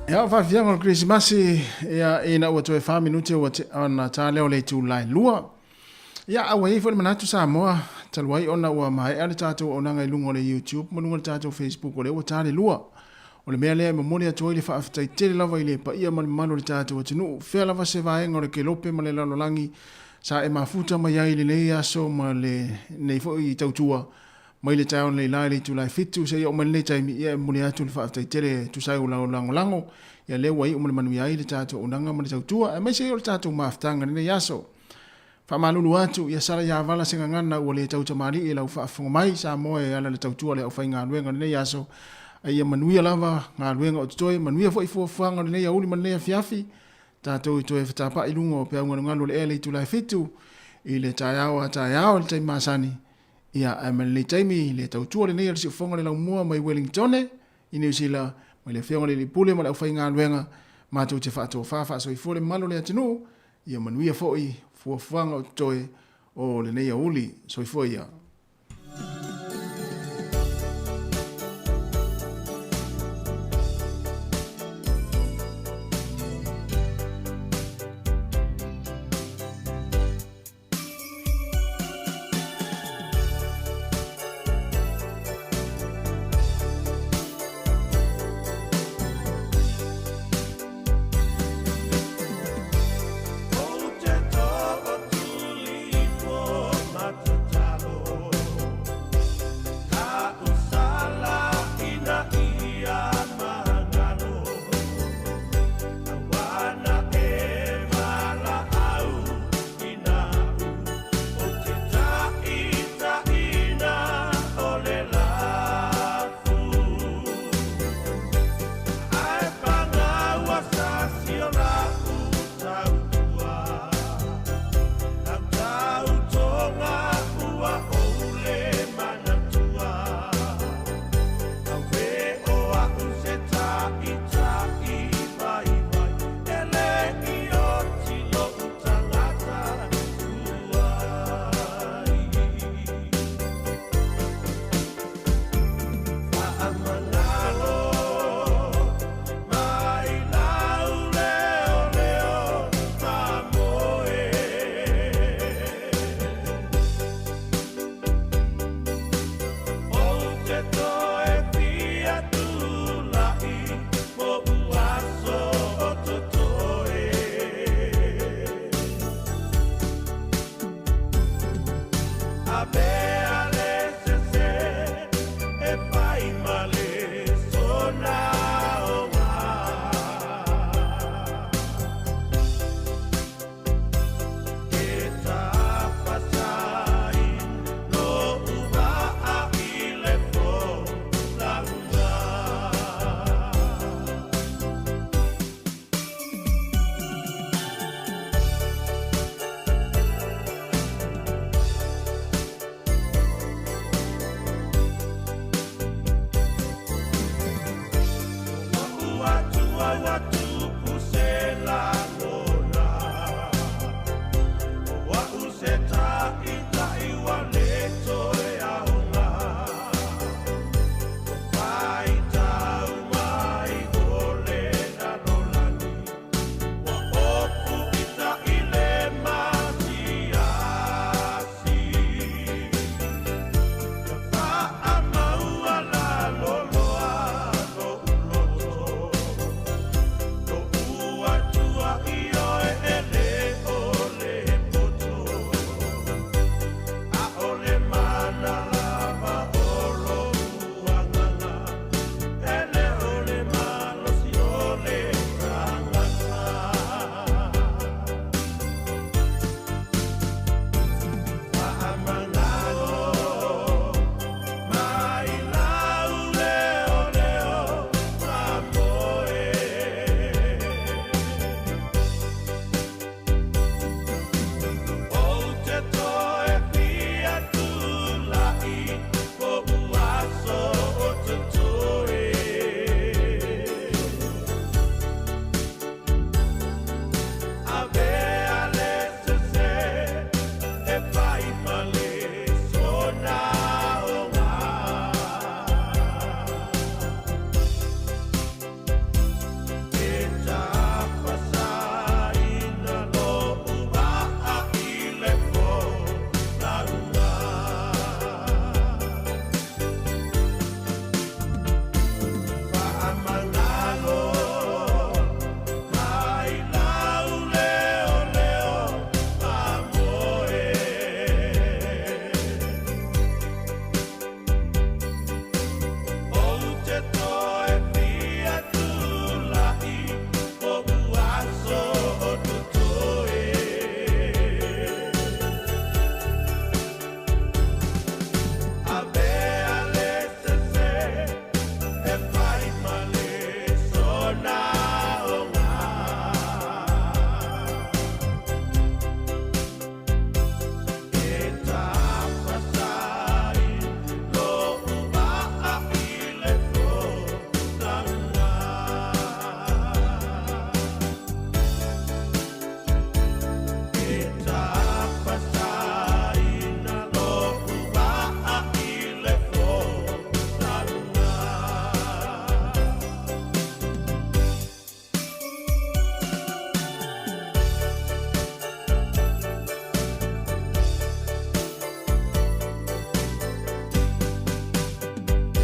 Ia, o faafiafiaga o le Kerisimasi, ia, ina ua toe fa minute ua tea ona ta lea o le itulai lua. Ia, a ua i ai foi le manatu Samoa, talu ai ona ua maea le tatou auaunaga i luga o le YouTube ma luga o le tatou Facebook, o lea ua ta le lua. O le mea lea e momoli atu ai le faafetai tele lava i le paia ma le mamalu o le tatou atunuu, fea lava se vaega o le kelope ma le lalolagi sa e mafuta mai ai i lenei aso ma lenei foi tautua mai le taeao analeila i le itula e 7 seia oo mai lenei taimi, ia e momoli atu le faafetai tele e tusa ai o lau lagolago, ia lea ua iu ma le manuia ai le tatou auaunaga ma le tautua, aemaise ai o le tatou mafutaga i lenei aso. Faamalulu atu, ia sala ia vala se gagana ua le tautamalii i lau faafofoga mai, Samoa e ala le tautua a le aufaigaluega i lenei aso, a ia manuia lava galuega o totoe, manuia foi fuafuaga o lenei aoauli ma lenei afiafi, tatou i toe fetapa'i i luga o peau galugalu o le ea i le itula e 7 i le taeao a taeao i le taimi masani, ia ae mai lenei taimi le tautua lenei a le siufofoga o le laumua mai Wellingtone i Niu Sila, mai le Afioga i le Alii Pule ma le aufaigaluega, matou te faatofa faasoifua le mamalu o le atunuu, Ia manuia foi fuafuaga o totoe o lenei aoauli. Soifua ia. Ou te tootuli ifo ma tatalo. atu.